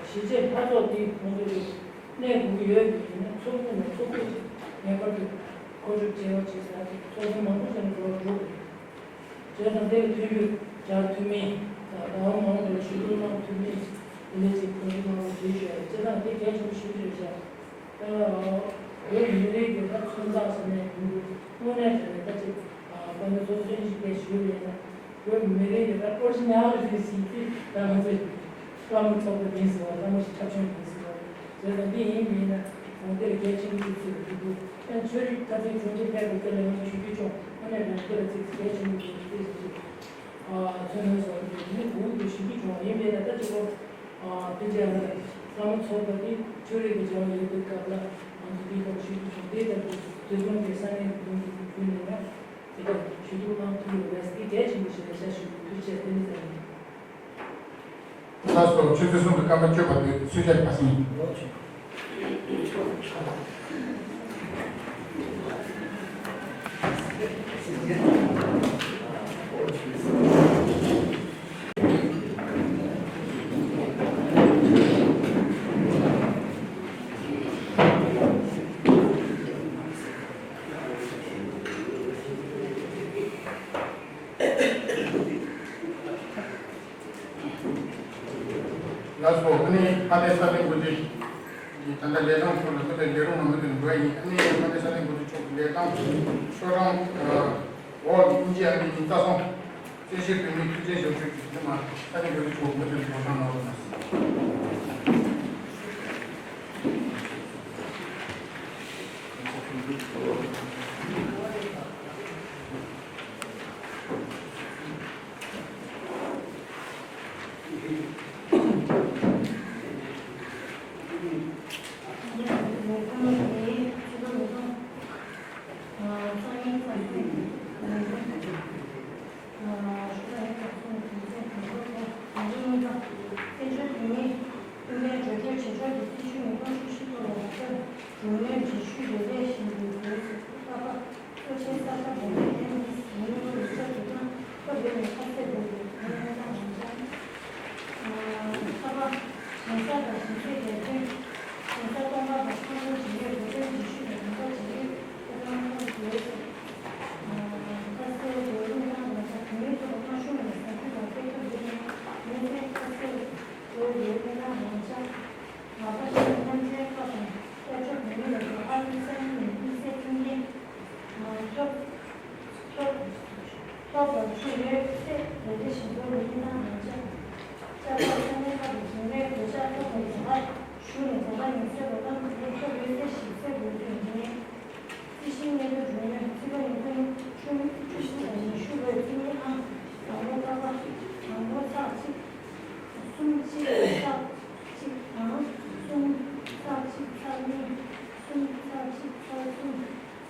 གཞིས་བྱེས་འཐབ་རྩོད་འདི་ང་ཚོས་གནས་དགོས་ཀྱི་ཡོད་པ་ཡིན་ན་ཚོགས་མི་ནས་ཚོགས་གཙོ་ཅིག་ངེས་པར་དུ་མཁོ་སྒྲུབ་བྱེད་པ་བྱེད་ཟེར་ཏེ་ཚོགས་ཆུང་མང་པོ་ཞིག་ནས་འགྲོ་བ་འགྲོ་དགོས། བྱས་ཙང་དེ་ལ་མཐུན་འགྱུར་སྦྱར་ཐུབ་མིན་དང་ཟླ་བ་མང་པོ་ཞུ་གཏུག་གནང་ཐུབ་མིན་དེ་འདྲ་ཅིག་མཁོ་སྒྲུབ་གནང་རོགས་ཞེས་ཞུ་ཡ་རེད། བྱས་ཙང་དེ་གལ་ཆེན་པོ་ཞེ་པོ་ཅིག་རེད་ཤག་ད་བོད་མི་རིགས་ཀྱི་ད་མཚོན་རྟགས་ཟེར་ནས་ཡིན་འདུག་དངོས་གནས་དྲང་གནས་ད་ཅིག་དཔལ་ལྡན་ཚོགས་གཙོ་མཆོག་གིས་བཤད་ཞུས་པ་ཡིན་ན་བོད་མི་རིགས་ཀྱི་ད་ཨོ་རི་ཇི་ནལ་རེད་ཟེར་གྱི་ད་ང་ཚོས་བླ་མ་ཚོགས་པ་ཡིན་ཟེར་བ་བླ་མ་ཞིག་ཁྱབ་ཆུང་ཡིན་ཟེར་བ་བྱས་ཙང་འདི་ཡིན་མིན་ན་ད་འདི་ལ་གལ་ཆེན་པོ་ཞིག་ཚུད་པ་འདུག་ད་ཆོས་རིག་ཐ་ཚིག་ཆུང་ཆུང་ཕལ་པའི་སྐད་ལ་ཡང་ཆོས་བརྒྱུད་སྐྱོང་དངོས་གནས་དྲང་གནས་འདི་ལ་ཚིག་གལ་ཆེན་པོ་ཞིག་ཚུད་ཟེར་གྱི་མཚོན་ནོར་བཟོ་རྒྱུ་མི་དགུ་དེ་ཞིབ་འཇུག་བྱུང་བ་ཡིན་པས་ན་ད་ཅི་གོ་ཨ་དེ་རྗེས་ལ་བླ་མ་ཚོགས་པ་དེ་ཆོས་རིག་གི་སྦྱང་བ་ཡོད་པའི་སྐབས་ལ་ང་ཚོ་དེའི་ཐོག་ཞུ་རྒྱུ་བྱུང་། དེ་ལྟར་དུ་དེ་ཚོ་གི་ས་གནས་ཀྱི་དོན་དུ་བརྒྱུད་ནས་ཡང་དེ་ལྟར་ཞུ་གཏུག་གནང་ཐུབ་ཡོད་པས་དེ་གལ་ཆེན་པོ་ཞིག་རེད་ཤག་ཞུ་རྒྱུ་ཐུགས་རྗེ་ཆེ། དེ་ནི་ཟེར་ནས། ལགས་སོ། ཆུ་ཚོད་གསུམ་དུ་སྐར་མ་བཅུ་བར་དུ་ཚུལ་ཁྲིམས་ཁ་སང་། ལགས་སོ། ཨ་ནི་ཕ་ནས་ས་གནས་འགོ་ཁྲིད་ཀྱིས་ད་ལྟ་ལས་སྟངས་ཐོག་ལ་ཁོ་ཚོའི་ལས་རོགས་ནང་མི་དེ་འགྲོ་ཡ་ཡིན། ཨ་ནི་ཕ་ནས་ས་གནས་འགོ་ཁྲིད་མཆོག་གི་ལས་སྟངས་ཤོག་གྲངས་འོག་གི་དབྱིན་ཇི་ཨ་ནི་ཉིན་རྩ་གསུམ་བཙན་བྱོལ་བོད་མིའི་ཐུགས་རྗེ་ཞབས་ཞུ་གི་དེ་མ་ས་གནས་འགོ་ཁྲིད་མཆོག་མུ་མཐུད་འགྲོ་སྟངས་གནང་རོགས་གནང་། གྲོས་མོལ་བྱེད་ཤུལ་རེ་རེ་བཞིན་དུ་བོད་ས་ཁ་གྲོས་མོལ་བྱེད་ཤུལ་རེ་རེ་བཞིན་དུ་བོད་ས་ཁ་གྲོས་མོལ་བྱེད་ཤུལ་རེ་རེ་བཞིན་དུ་ཨ་ཕ་སྐུ་ཕྲེང་གསར་པ་འགོ་ཁྲིད་ཨེམ་ཆི་ཟིན་ཡུལ་རུ་ཚོགས་ཀྱི་ཐོག་སྐབས་རེ་ནས་ཁ་གསལ་དགོས་ཀྱི་ངོས་ལེན་གནང་ཡོད་ཅིང་། ཨ་ཕ་ཞིང་ས་དང་ཞིང་སའི་ལས་དོན། ཞིང་ས་སྟོང་པ་དང་ཚོང་ལས་བྱེད་ཡུལ་བོད་དོན་བྱེད་ཤུལ་དང་ལས་ཀ་བྱེད་ཡུལ་ཐོག་ཁོང་ཁོང་དུ་ཁ་གསལ་དགོས་ཀྱི་ངོས་ལེན་གནང་ཡོད་ཅིང་དོན་ཡོད་ཚོགས་པ་ཁོང་གཞུང་ནས་ཟབ་ཞུ་དང་བཀོད་ཁྱབ་བྱས་ནས་ངོས་ལེན་ཁ་གསལ་དགོས་ཀྱི་ངོས་ལེན་གནང་ཡོད་ཅིང་། ལག་པ་ཤར་རྣམ་འཕྲུལ་ཁག་དང་དཔལ་འབྱོར་བུད་མེད་ལས་ཁུངས་ཨ་རིའི་ས་གནས་ནས་དམིགས་བསལ་མཐུན་རྐྱེན་ཐོབ་ཐོབ་ཐོབ་པར་ཤུགས་ཡོད་ཚད་རེ་རེ་བཞིན་དུ་ལས་ཀ་གནང་ཡོད་ཅིང་། ལྕགས་ཐག་ས་གནས་ཁག་ཏུ་བྱུང་བའི་གོད་ཆག་ཐོག་ནས་རྫོང་ཁག་ཞུགས་ནས་རྫོང་ཁག་ཡིན་ཚད་དོ་དམ་དེ་ཐོབ་ཡོད་ཚད་ཞིག་གསལ་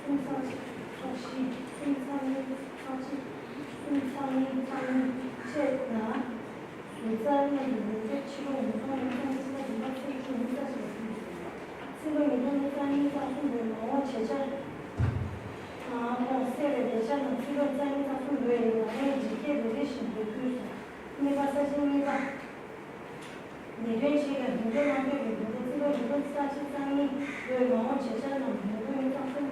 གསུམ་ཚེག་གཅིག་ཚེག་བཞི། གསུམ་ཚེག་གཉིས་ཚེག་གཅིག་གསུམ་ཚེག་གཉིས་ཚེག་གཉིས་བཅས་ལ། ཟུར་རྩ་གཉིས་ཀྱི་ལས་ཚེག་ཕྱི་ལོགས་ཉིས་སྟོང་ཉིས་སྟོང་ཕྱི་ཟླ་བདུན་པ་ཚེས་བཅུ་ཉིན་ས་ཆ་ལ་ཕུལ་ཡོད། ཕྱི་ལོགས་ཉིས་སྟོང་ཉིས་སྟོང་ཉིན་ས་གསུམ་པའི་མ་འོངས་བྱེད་འཆར། ཁོང་གསལ་བའི་ལས་འཆར་རྣམས་ཕྱི་ལོགས་རྩ་ཉིན་ས་གསུམ་པའི་ལག་ལེན་ཇི་སྐད་རེ་རེ་བཞིན་དུ་ཕུལ་སོང་། གཉིས་པ། ས་ཞིང་གཉིས་པ། ལས་དོན་ཆེད་ཀྱང་རྒྱུན་འཁྱོངས་གནང་འདོད་པའི་འདུན་པ། ཕྱི་ལོགས་ཉིས་སྟོང་ཉིན་ས་གསུམ་པའི་མ་འོངས་བྱེད་འཆར་རྣམས་ཉིན་གུང་ཉིན་ས་གསུམ།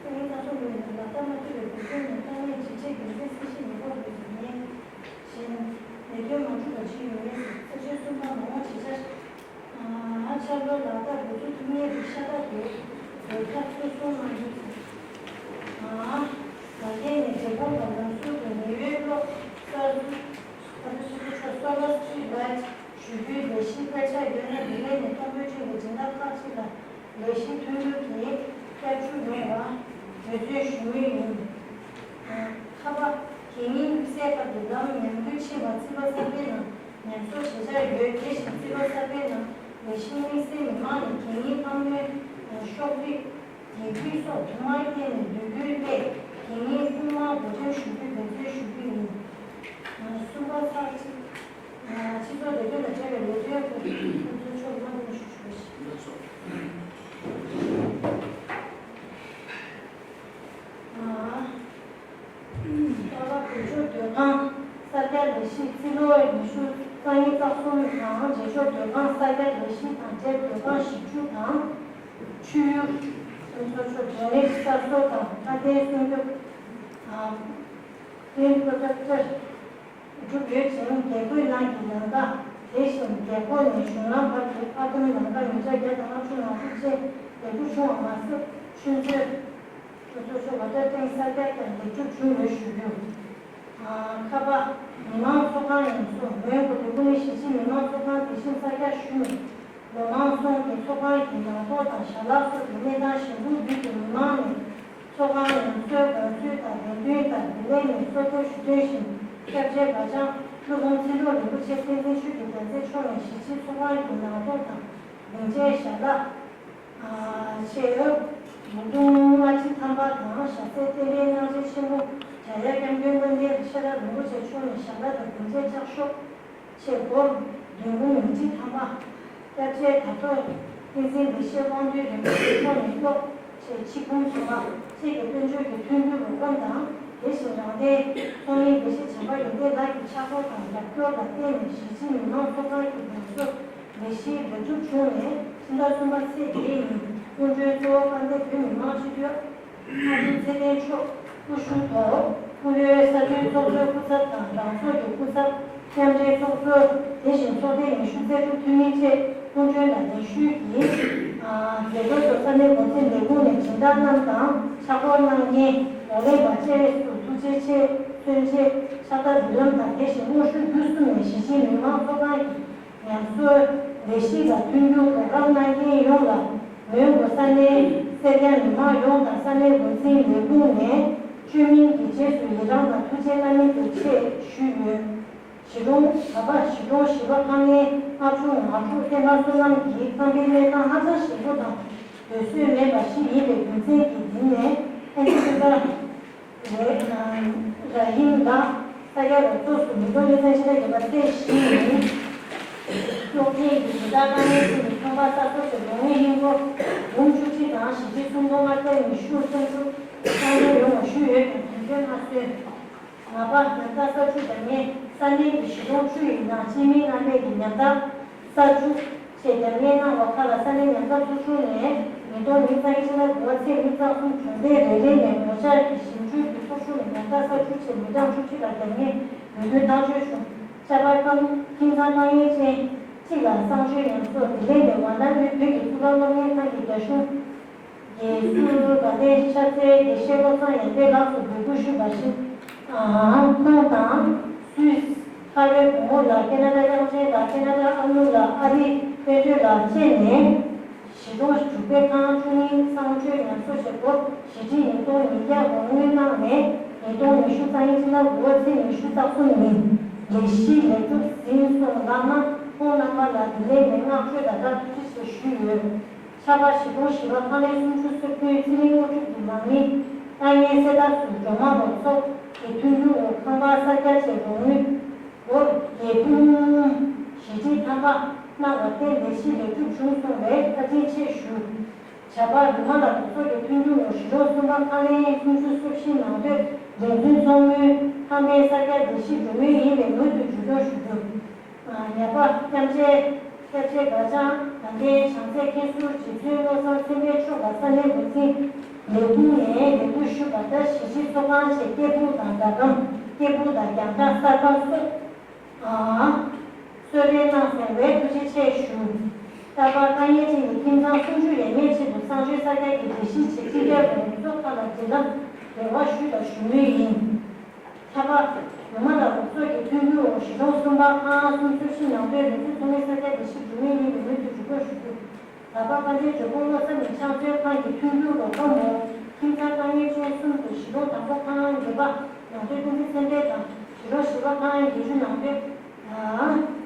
རྩ་ཉིན་ས་གསུམ་པའི་ལག་བསྟར་མ་ཐུབ་པའི་དོན་རྐྱེན་ནི་ས་གནས་ཇི་སྐད་རྒྱུ་མཚན་གསལ་བཤད་ཉེས་འགོག་དགོས་ཟེར་ཉན། བཞིན། ལས་དོན་མ་འགྲུབ་པ་ཅི་ཡོད་མེད་ཟེར། ས་ཞིང་གསུམ་པ། མ་འོངས་བྱེད་འཆར། ཨ། འཆར་ལོ་ལག་བསྟར་འགོ་ཚུགས་ཐུབ་མཁན་དེ་ཤ་སྟག་རེད། ལས་ཐབས་ཚུལ་གསུང་གནང་རྒྱུ་ཟེར། ཨ། ད་ལྟའི་ནས་འབྲས་སྤུངས་པ་ལམ་ཟུར་དུ་ཉི་འོད་གློག་གསར། ཨ་ནི་སོ་སོ་ཆོག་སོ་ལར་སི་ཊི་རི་ཊི་ལའི་ཊི་ཞུ་རྒྱུའི་ལས་གཞི་དཀར་ཆག་ཡོད་ན། དེ་ལས་ནས་མཐོ་འབོར་ཅན་གྱི་སྦྱིན་བདག་ཁག་ཅིག་ལ་ལས་གཞི་མཐུན་འགྱུར་གྱིས་བསྐྱར་ཞུ་ཡོང་བ་འབད་བརྩོན་ཞུ་མུས་ཡིན། ཁ་པ། དེ་ཉིན་དབུས་སའི་ཁ་དུ་ལམ་ཉམས་རྒུད་ཕྱིན་པ་རྩིས་པ་གསར་པའི་ནང་ཉམས་གསོ་བྱེད་འཆར་ཡོད། དེ་བཞིན་རྩིས་པ་གསར་པའི་ནང་ལས་གཞི་དམིགས་བསལ་མི་མང་ནས་དེ་ཉིན་གཏམ་གླེང་ཤོག་དྲིལ། དེ་བརྒྱུད་སོགས་དུ་མ་བརྒྱུད་ནས་འདོད་རྒུ་སླད་དེ་ཉིད་དབུ་མ་འགོ་འདྲེན་ཞུ་རྒྱུའི་འབད་བརྩོན་ཞུ་རྒྱུ་ཡིན། གསུམ་པ་ཚེག་གཅིག་སྤྱི་ཚོགས་བདེ་དོན་དང་འབྲེལ་བའི་ལས་དོན་སྐོར་དུས་ཚོད་ཕྱོགས་ལྷུང་ཞུ་ཞུ་བ་ཞིག་རྟ་པ་བོད་ལྗོངས་སྡོད་ཁང་གསར་རྒྱག་ལས་གཞི། རྩིས་ལོ་ཉི་ཤུ་རྩ་གཉིས་རྩ་གསུམ་དང་རྗེས་ཕྱོགས་སྡོད་ཁང་གསར་རྒྱག་ལས་གཞི་དང་འབྲེལ་སྡོད་ཁང་བཞི་བཅུ་དང་། ཆུ་ཡུར། སོ་སོ་ཆོག་ཌྲེ་ནེཇ་གསར་བཟོ་དང་མངའ་སྡེའི་སྲུང་སྐྱོབ། ཨ། ཀླིན་པྲོ་ཇེག་ཊར་གྲུབ་ཡོད་ཅིང་། རྒྱལ་སྒོའི་ནང་གི་ལམ་ཁ། དེ་བཞིན་རྒྱལ་སྒོ་ནས་གཞུང་ལམ་བར་གྱི་ཨར་འདམ་ལམ་ཁ་མི་ཊར་བརྒྱ་དང་ལྔ་བཅུ་ང་དྲུག་བཅས་ལེགས་གྲུབ་བྱུང་བ་མ་ཟད། ཆུ་མཛོད། སོ་སོ་ཆོག་ཝ་ཊར་ཊེང་གསར་རྒྱག་ཀྱང་ལེགས་གྲུབ་བྱུང་ཡོད་ཞུ་རྒྱུ། ཨ། ཁ་པ། མི་དམངས་ཚོགས་ཁང་ཉམས་གསོ། མོན་གྷོ་འདོད་རྒུ་གླིང་གཞིས་བྱེས་མི་དམངས་ཚོགས་ཁང་དེ་བཞིན་གསར་རྒྱག་ཞུས་ནས། ལོ་མང་ཚུན་གྱི་ཚོགས་ཁང་གི་ནང་དོག་དང་ཞལ་ལག་སོགས་ཀྱི་གནས་སྟངས་ཞན་པོ་བརྒྱུད་དེ་མི་མང་ནས་ཚོགས་ཁང་ཉམས་གསོའི་དགོངས་ཚུལ་དང་རེ་འདུན་དང་དེ་ལས་ནས་གསོལ་སྟོན་ཞུ་དོན་བཞིན་སྐྱབས་རྗེ་དགའ་ལྕམ་ཀླུ་འབུམ་ཚེ་རིང་རིན་པོ་ཆེ་བསྟན་འཛིན་ཆོས་ཀྱི་རྒྱལ་མཚན་མཆོག་ནས་གཞིས་བྱེས་ཚོགས་ཁང་གི་ནང་དོག་དང་སྡིངས་ཆའི་ཞལ་ལག་ཆེད་འོས་ལུང་སྟོང་ལྔ་བཅུ་ཐམ་པ་དང་། ཞྭ་སེར་བསྟན་པའི་གནང་སྦྱིན་ཆེན་མོ་འཇམ་དབྱངས་སྐྱབས་མགོན་དཔལ་ལྡན་ཤེས་རབ་རིན་པོ་ཆེ་མཆོག་ནས་ཞལ་ལག་དང་སྡིངས་ཆའི་ལྕགས་ཤོག་ཆེད་སྒོར་བདུན་འབུམ་ཉིས་ཁྲི་ཐམ་པ། སྐྱབས་རྗེ་དར་ཐོག་བསྟན་འཛིན་བདེ་གཤེགས་དབང་འདུས་རིན་པོ་ཆེ་མཆོག་ནས་གཡོག་ཆེད་ཆིག་འབུམ་བཅོ་ལྔ། ཁྱེད་ཀྱི་དཔལ་འབྱོར་གྱི་མཐུན་འགྱུར་རོགས་རམ་དང་། དེ་བཞིན་རང་བདེན་ཚོགས་གླིང་དགེ་བཤེས་བྱམས་པ་ཡོན་ཏན་ལགས་ཀྱི་ཕྱག་རོགས་དང་རྒྱབ་སྐྱོར་ལ་བརྟེན་ནས་གཞིས་བྱེས་མི་མང་ཚོགས་ཁང་གི་ཉམས་གསོ་ལས་གཞི་ལེགས་གྲུབ་བྱུང་ནས། ཕྱི་ཟླ་གསུམ་པ་ཚེས་བརྒྱད་ཉིན་སྐུ་མགྲོན་གཙོ་བོ་དཔལ་ལྡན་བོད་མི་མང་སྤྱི་འཐུས་ཨ་ཁུ་ཚེ་བརྟན་མཆོག་སྐུ་ཞབས་ཐོག་སྐུ་ཡོད་ས་མཐོའི་ཚོགས་གཙོའི་སྐུ་ཚབ་དང་། རང་ཚོགས་ཀྱི་སྐུ་ཚབ། མཉམ་འབྲེལ་ཚོགས་གཙོ། དེ་བཞིན་ཚོགས་སྡེ་ཉི་ཤུ་རྩ་དྲུག་འཐུས་མི་བཅས་སྐུ་མགྲོན་དང་ལེགས་ཤོས་ཀྱིས། ཨ། མཛད་སྒོའི་ཐོག་ས་གནས་འགོ་འཛིན་ལས་ཁུངས་ནས་སྦྱིན་བདག་རྣམས་དང་ཕྱག་སྐོར་གནང་མཁན་གདོང་ལེན་པ་བཅས་སུ་ཐུགས་རྗེ་ཆེ། མཚོན་ཆེད་ཕྱག་རྟགས་འབུལ་ལམ་དང་། དེ་བཞིན་དངོས་ཤུགས་བརྒྱུད་གསུམ་ནས་གཞིས་བྱེས་མི་མང་ཚོགས་ཁང་གི་ཉམས་གསོའི་ལས་གཞི་ལ་མཐུན་འགྱུར་རོགས་རམ་གནང་མཁན་ཡོངས་ལ། མོན་གྷོ་ས་གནས་སེར་སྐྱ་མི་མང་ཡོངས་དང་ས་གནས་འགོ་འཛིན་ལས་ཁུངས་ནས་བཅོས་མིན་གྱི་རྗེས་སུ་ཡི་རང་དང་ཐུགས་རྗེ་བླ་མེད་དུ་ཆེ་ཞུས་ཡོད། གཞིས་གྲོང་། ག་པ། གཞིས་གྲོང་བཞི་པ་ཁང་ལྔའི་ཨ་ཆུང་ང་ཕྲུག་སེམས་དཔའ་བསོད་ནམས་ཀྱིས་ཁང་པའི་གནས་སྟངས་ཧ་ཅང་ཞན་པོ་དང་སྡོད་སྲོལ་མེད་པ་ཞིག་ཡིན་པའི་རྒྱུ་མཚན་གྱིས། འདི་ནས་ཨེ་ཤི་ཀ་ར་ཧིན་ལགས། ས་སྐྱ་རོགས་ཚོགས་སུ་ཉིས་སྟོང་ཉི་ཤུ་རྩ་བཞི་ལོའི་འགོ་སྟོད་གཞིས་ནས་གློག་འཕྲིན་གྱི་ཇུས་གཏོགས་དཀའ་ངལ་ཅན་གྱི་ཚོང་པ་གསར་བཟོ་ཞིག་ལོ་ངོ་ཧིན་སྒོར་འབུམ་བཅུ་གཅིག་དང་། གཞིས་བྱེས་སུམ་སྟོང་ལྔ་བརྒྱ་ཉི་ཤུ་སོན་ཚུགས་གཏོང་འདོད་ཡོང་བ་ཞུས་ཡོད་ཀྱང་དོན་འཁྱོལ་མ་སོན། ང་པ། ཉམས་ཐག་ས་ཆུ་འདྲ་མཉེན། ས་གནས་ཀྱི་གཞིས་གྲོང་བཅུ་ཡི་ནང་སྤྱི་མིང་མངའ་སྡེ་གི་ཉམས་ཐག་ས་ཆུ་ཆེད་འདྲ་མཉེན་གནང་བ་ཁག་ལ་ས་གནས་ཉམས་ཐག་ཚོགས་ཆུང་ནས་ཉིས་སྟོང་ཉི་ཤུ་རྩ་གཉིས་ཕྱི་ཟླ་དགུ་པ་ཚེས་གཉིས་ཚེས་གསུམ་གྲོང་རྡལ་རེ་རེ་ནས་ངོ་བཅར་གྱིས་ཞིབ་འཇུག་གི་ཚོགས་ཆུང་ནས་ཉམས་ཐག་ས་ཆུ་ཆེད་མི་གྲངས་བཅུ་གཅིག་ལ་འདྲ་མཉེན་འབུལ་འདོན་བཏང་བྱོལ་བྱུང་། ཆབ་འབངས་ཁྱིམ་ཚང་དཀའ་ངལ་ཅན་གཅིག་ལ་གསང་སྤྱོད་ཉམས་གསོ། དེ་ལས་ནས་ཝཱ་ཎ་དབུས་བོད་ཀྱི་གཙུག་ལག་སློབ་གཉེར་ཁང་གི་རྒྱ་གཞུང་རྒྱལ་སྲས་དགའ་ལྡན་ཤར་རྩེའི་དགེ་བཤེས་བློ་བཟང་ཡར་འཕེལ་ལགས་སུ་འབོད་སྐུལ་ཞུས་པ་བཞིན། ཁོང་དང་སུད་སི་ཁ་བའི་བུ་མོ་ལགས། ཁེ་ན་ཌ་དབྱངས་ཅན་ལགས། ཁེ་ན་ཌ་ཨ་ནུ་ལགས། ཨ་རིའི་དཔལ་སྒྲོན་ལགས་བཅས་ནས། གཞིས་གྲོང་དྲུག་པའི་ཁང་བཅུ་གཉིས་གསང་སྤྱོད་ཉམས་གསོ་བྱེད་སྒོ་བཞི་ཁྲི་ཉིས་སྟོང་ཉིས་བརྒྱ་རོགས་དངུལ་གནང་ནས། ཉིས་སྟོང་ཉི་ཤུ་རྩ་གཉིས་ཕྱི་ཟླ་དགུ་པ་ཚེས་ཉི་ཤུ་རྩ་གསུམ་ཉིན་ལས་གཞི་ལེགས་གྲུབ་ཟིན་སོང་ལགས་ན། ཁོང་རྣམ་པ་ལ་དེ་ལས་ནས་བསྔགས་བརྗོད་དང་སྦྲགས་ཐུགས་རྗེ་ཆེ་ཞུས་ཡོད། ཆབ་འབངས་གཞིས་གྲོང་བཞི་པ་ཁང་ལས་སུམ་ཅུ་སོ་བདུན་ཚེ་རིང་དངོས་གྲུབ་ཀྱི་ལམ། མི་དཀའ་ངལ་སེལ་ཐབས་སུ་སྒྲོལ་མ་རོགས་ཚོགས་ཀྱི་མཐུན་འགྱུར་འོག་ཁང་པ་གསར་རྒྱག་བྱས་རོགས་དངུལ་སྒོར་བརྒྱད་འབུམ་བཞི་ཁྲི་ཐམ་པ་གནང་བ་དེ་ལས་གཞི་ལེགས་གྲུབ་བྱུང་སོང་བས་བཀའ་དྲིན་ཆེ་ཞུ། བྱ་བ་རུ་མ་ལ་རོགས་ཚོགས་ཀྱི་མཐུན་འགྱུར་འོག་གཞིས་གྲོང་གསུམ་པ་ཁང་ལེན་སུམ་ཅུ་སོ་བཞི་ནང་སྡོད་འགྲེམས་འཛིན་ཚོགས་མིའི་ཁང་པའི་གསར་རྒྱག་ལས་གཞི་འགྲོ་མུས་ཡིན་པས་མུ་མཐུད་མཇུག་སྐྱོང་ཞུ་རྒྱུ། ཉ་པ་སྐྱབས་རྗེ་སྐྱབས་རྗེ་དགའ་ལྕམ་དགའ་ལྡན་བྱང་རྩེ་མཁན་ཟུར་རྗེ་བཙུན་བློ་བཟང་སེང་གེ་མཆོག་ལ་ས་གནས་འགོ་འཛིན་ལས་ཁུངས་ནས་ལས་འགུལ་ཞུ་བ་ལྟར་གཞིས་བྱེས་ཚོགས་ཁང་ཆེད་སྐད་སྦུག་དང་སྒྲ་སྒམ། སྐད་སྦུག་དང་རྒྱང་བསྒྲགས་གསར་པ་སོགས་གསོལ་རས་གནང་སོང་བས་ཐུགས་རྗེ་ཆེ་ཞུ། རྟག་པར་དཀའ་ངལ་ཅན་གྱི་ཁྱིམ་ཚང་སུམ་ཅུ་ཡས་མས་ཆེད་དུ་གསང་སྤྱོད་གསར་རྒྱག་གི་སྒྲིག་གཞི་ཆེད་སྤྱི་ཁྱབ་རོགས་ཚོགས་ཁག་ལ་འབྲེལ་ལམ་འབྲེལ་བ་ཞུས་དང་ཞུ་མུས་ཡིན། ཁྱབ་པ། ཡོང་མ་དང་རོགས་ཚོགས་ཀྱི་མཐུན་འགྱུར་འོག་གཞིས་གྲོང་གསུམ་པ་ཁང་སུམ་ཅུ་བཞི་ནང་སྡོད་ལུགས་མཐུན་ཚོགས་མི་གསར་རྒྱག་སྒྲིག་གཞི་འགྲོ་མུས་ཡིན་པའི་མུ་མཐུད་འཇུག་སྒོ་ཞུ་རྒྱུ། ད་བར་དཀའ་ལས་ཇོ་བོ་བློ་བཟང་ནས་ཕྱག་མཛོད་ཁང་གི་མཐུན་འགྱུར་འོག་ཀོ་མོ་ཁྱིམ་ཚང་དཀའ་ངལ་ཅན་གསུམ་དུ་གཞིས་གྲོང་དང་པོ་ཁང་བརྒྱད་པ་ནང་སྡོད་བསྟན་འཛིན་ཚེ་འཕེལ་དང་གཞིས་གྲོང་བཞི་པ་ཁང་བརྒྱད་ཅུ་ནང་སྡོད་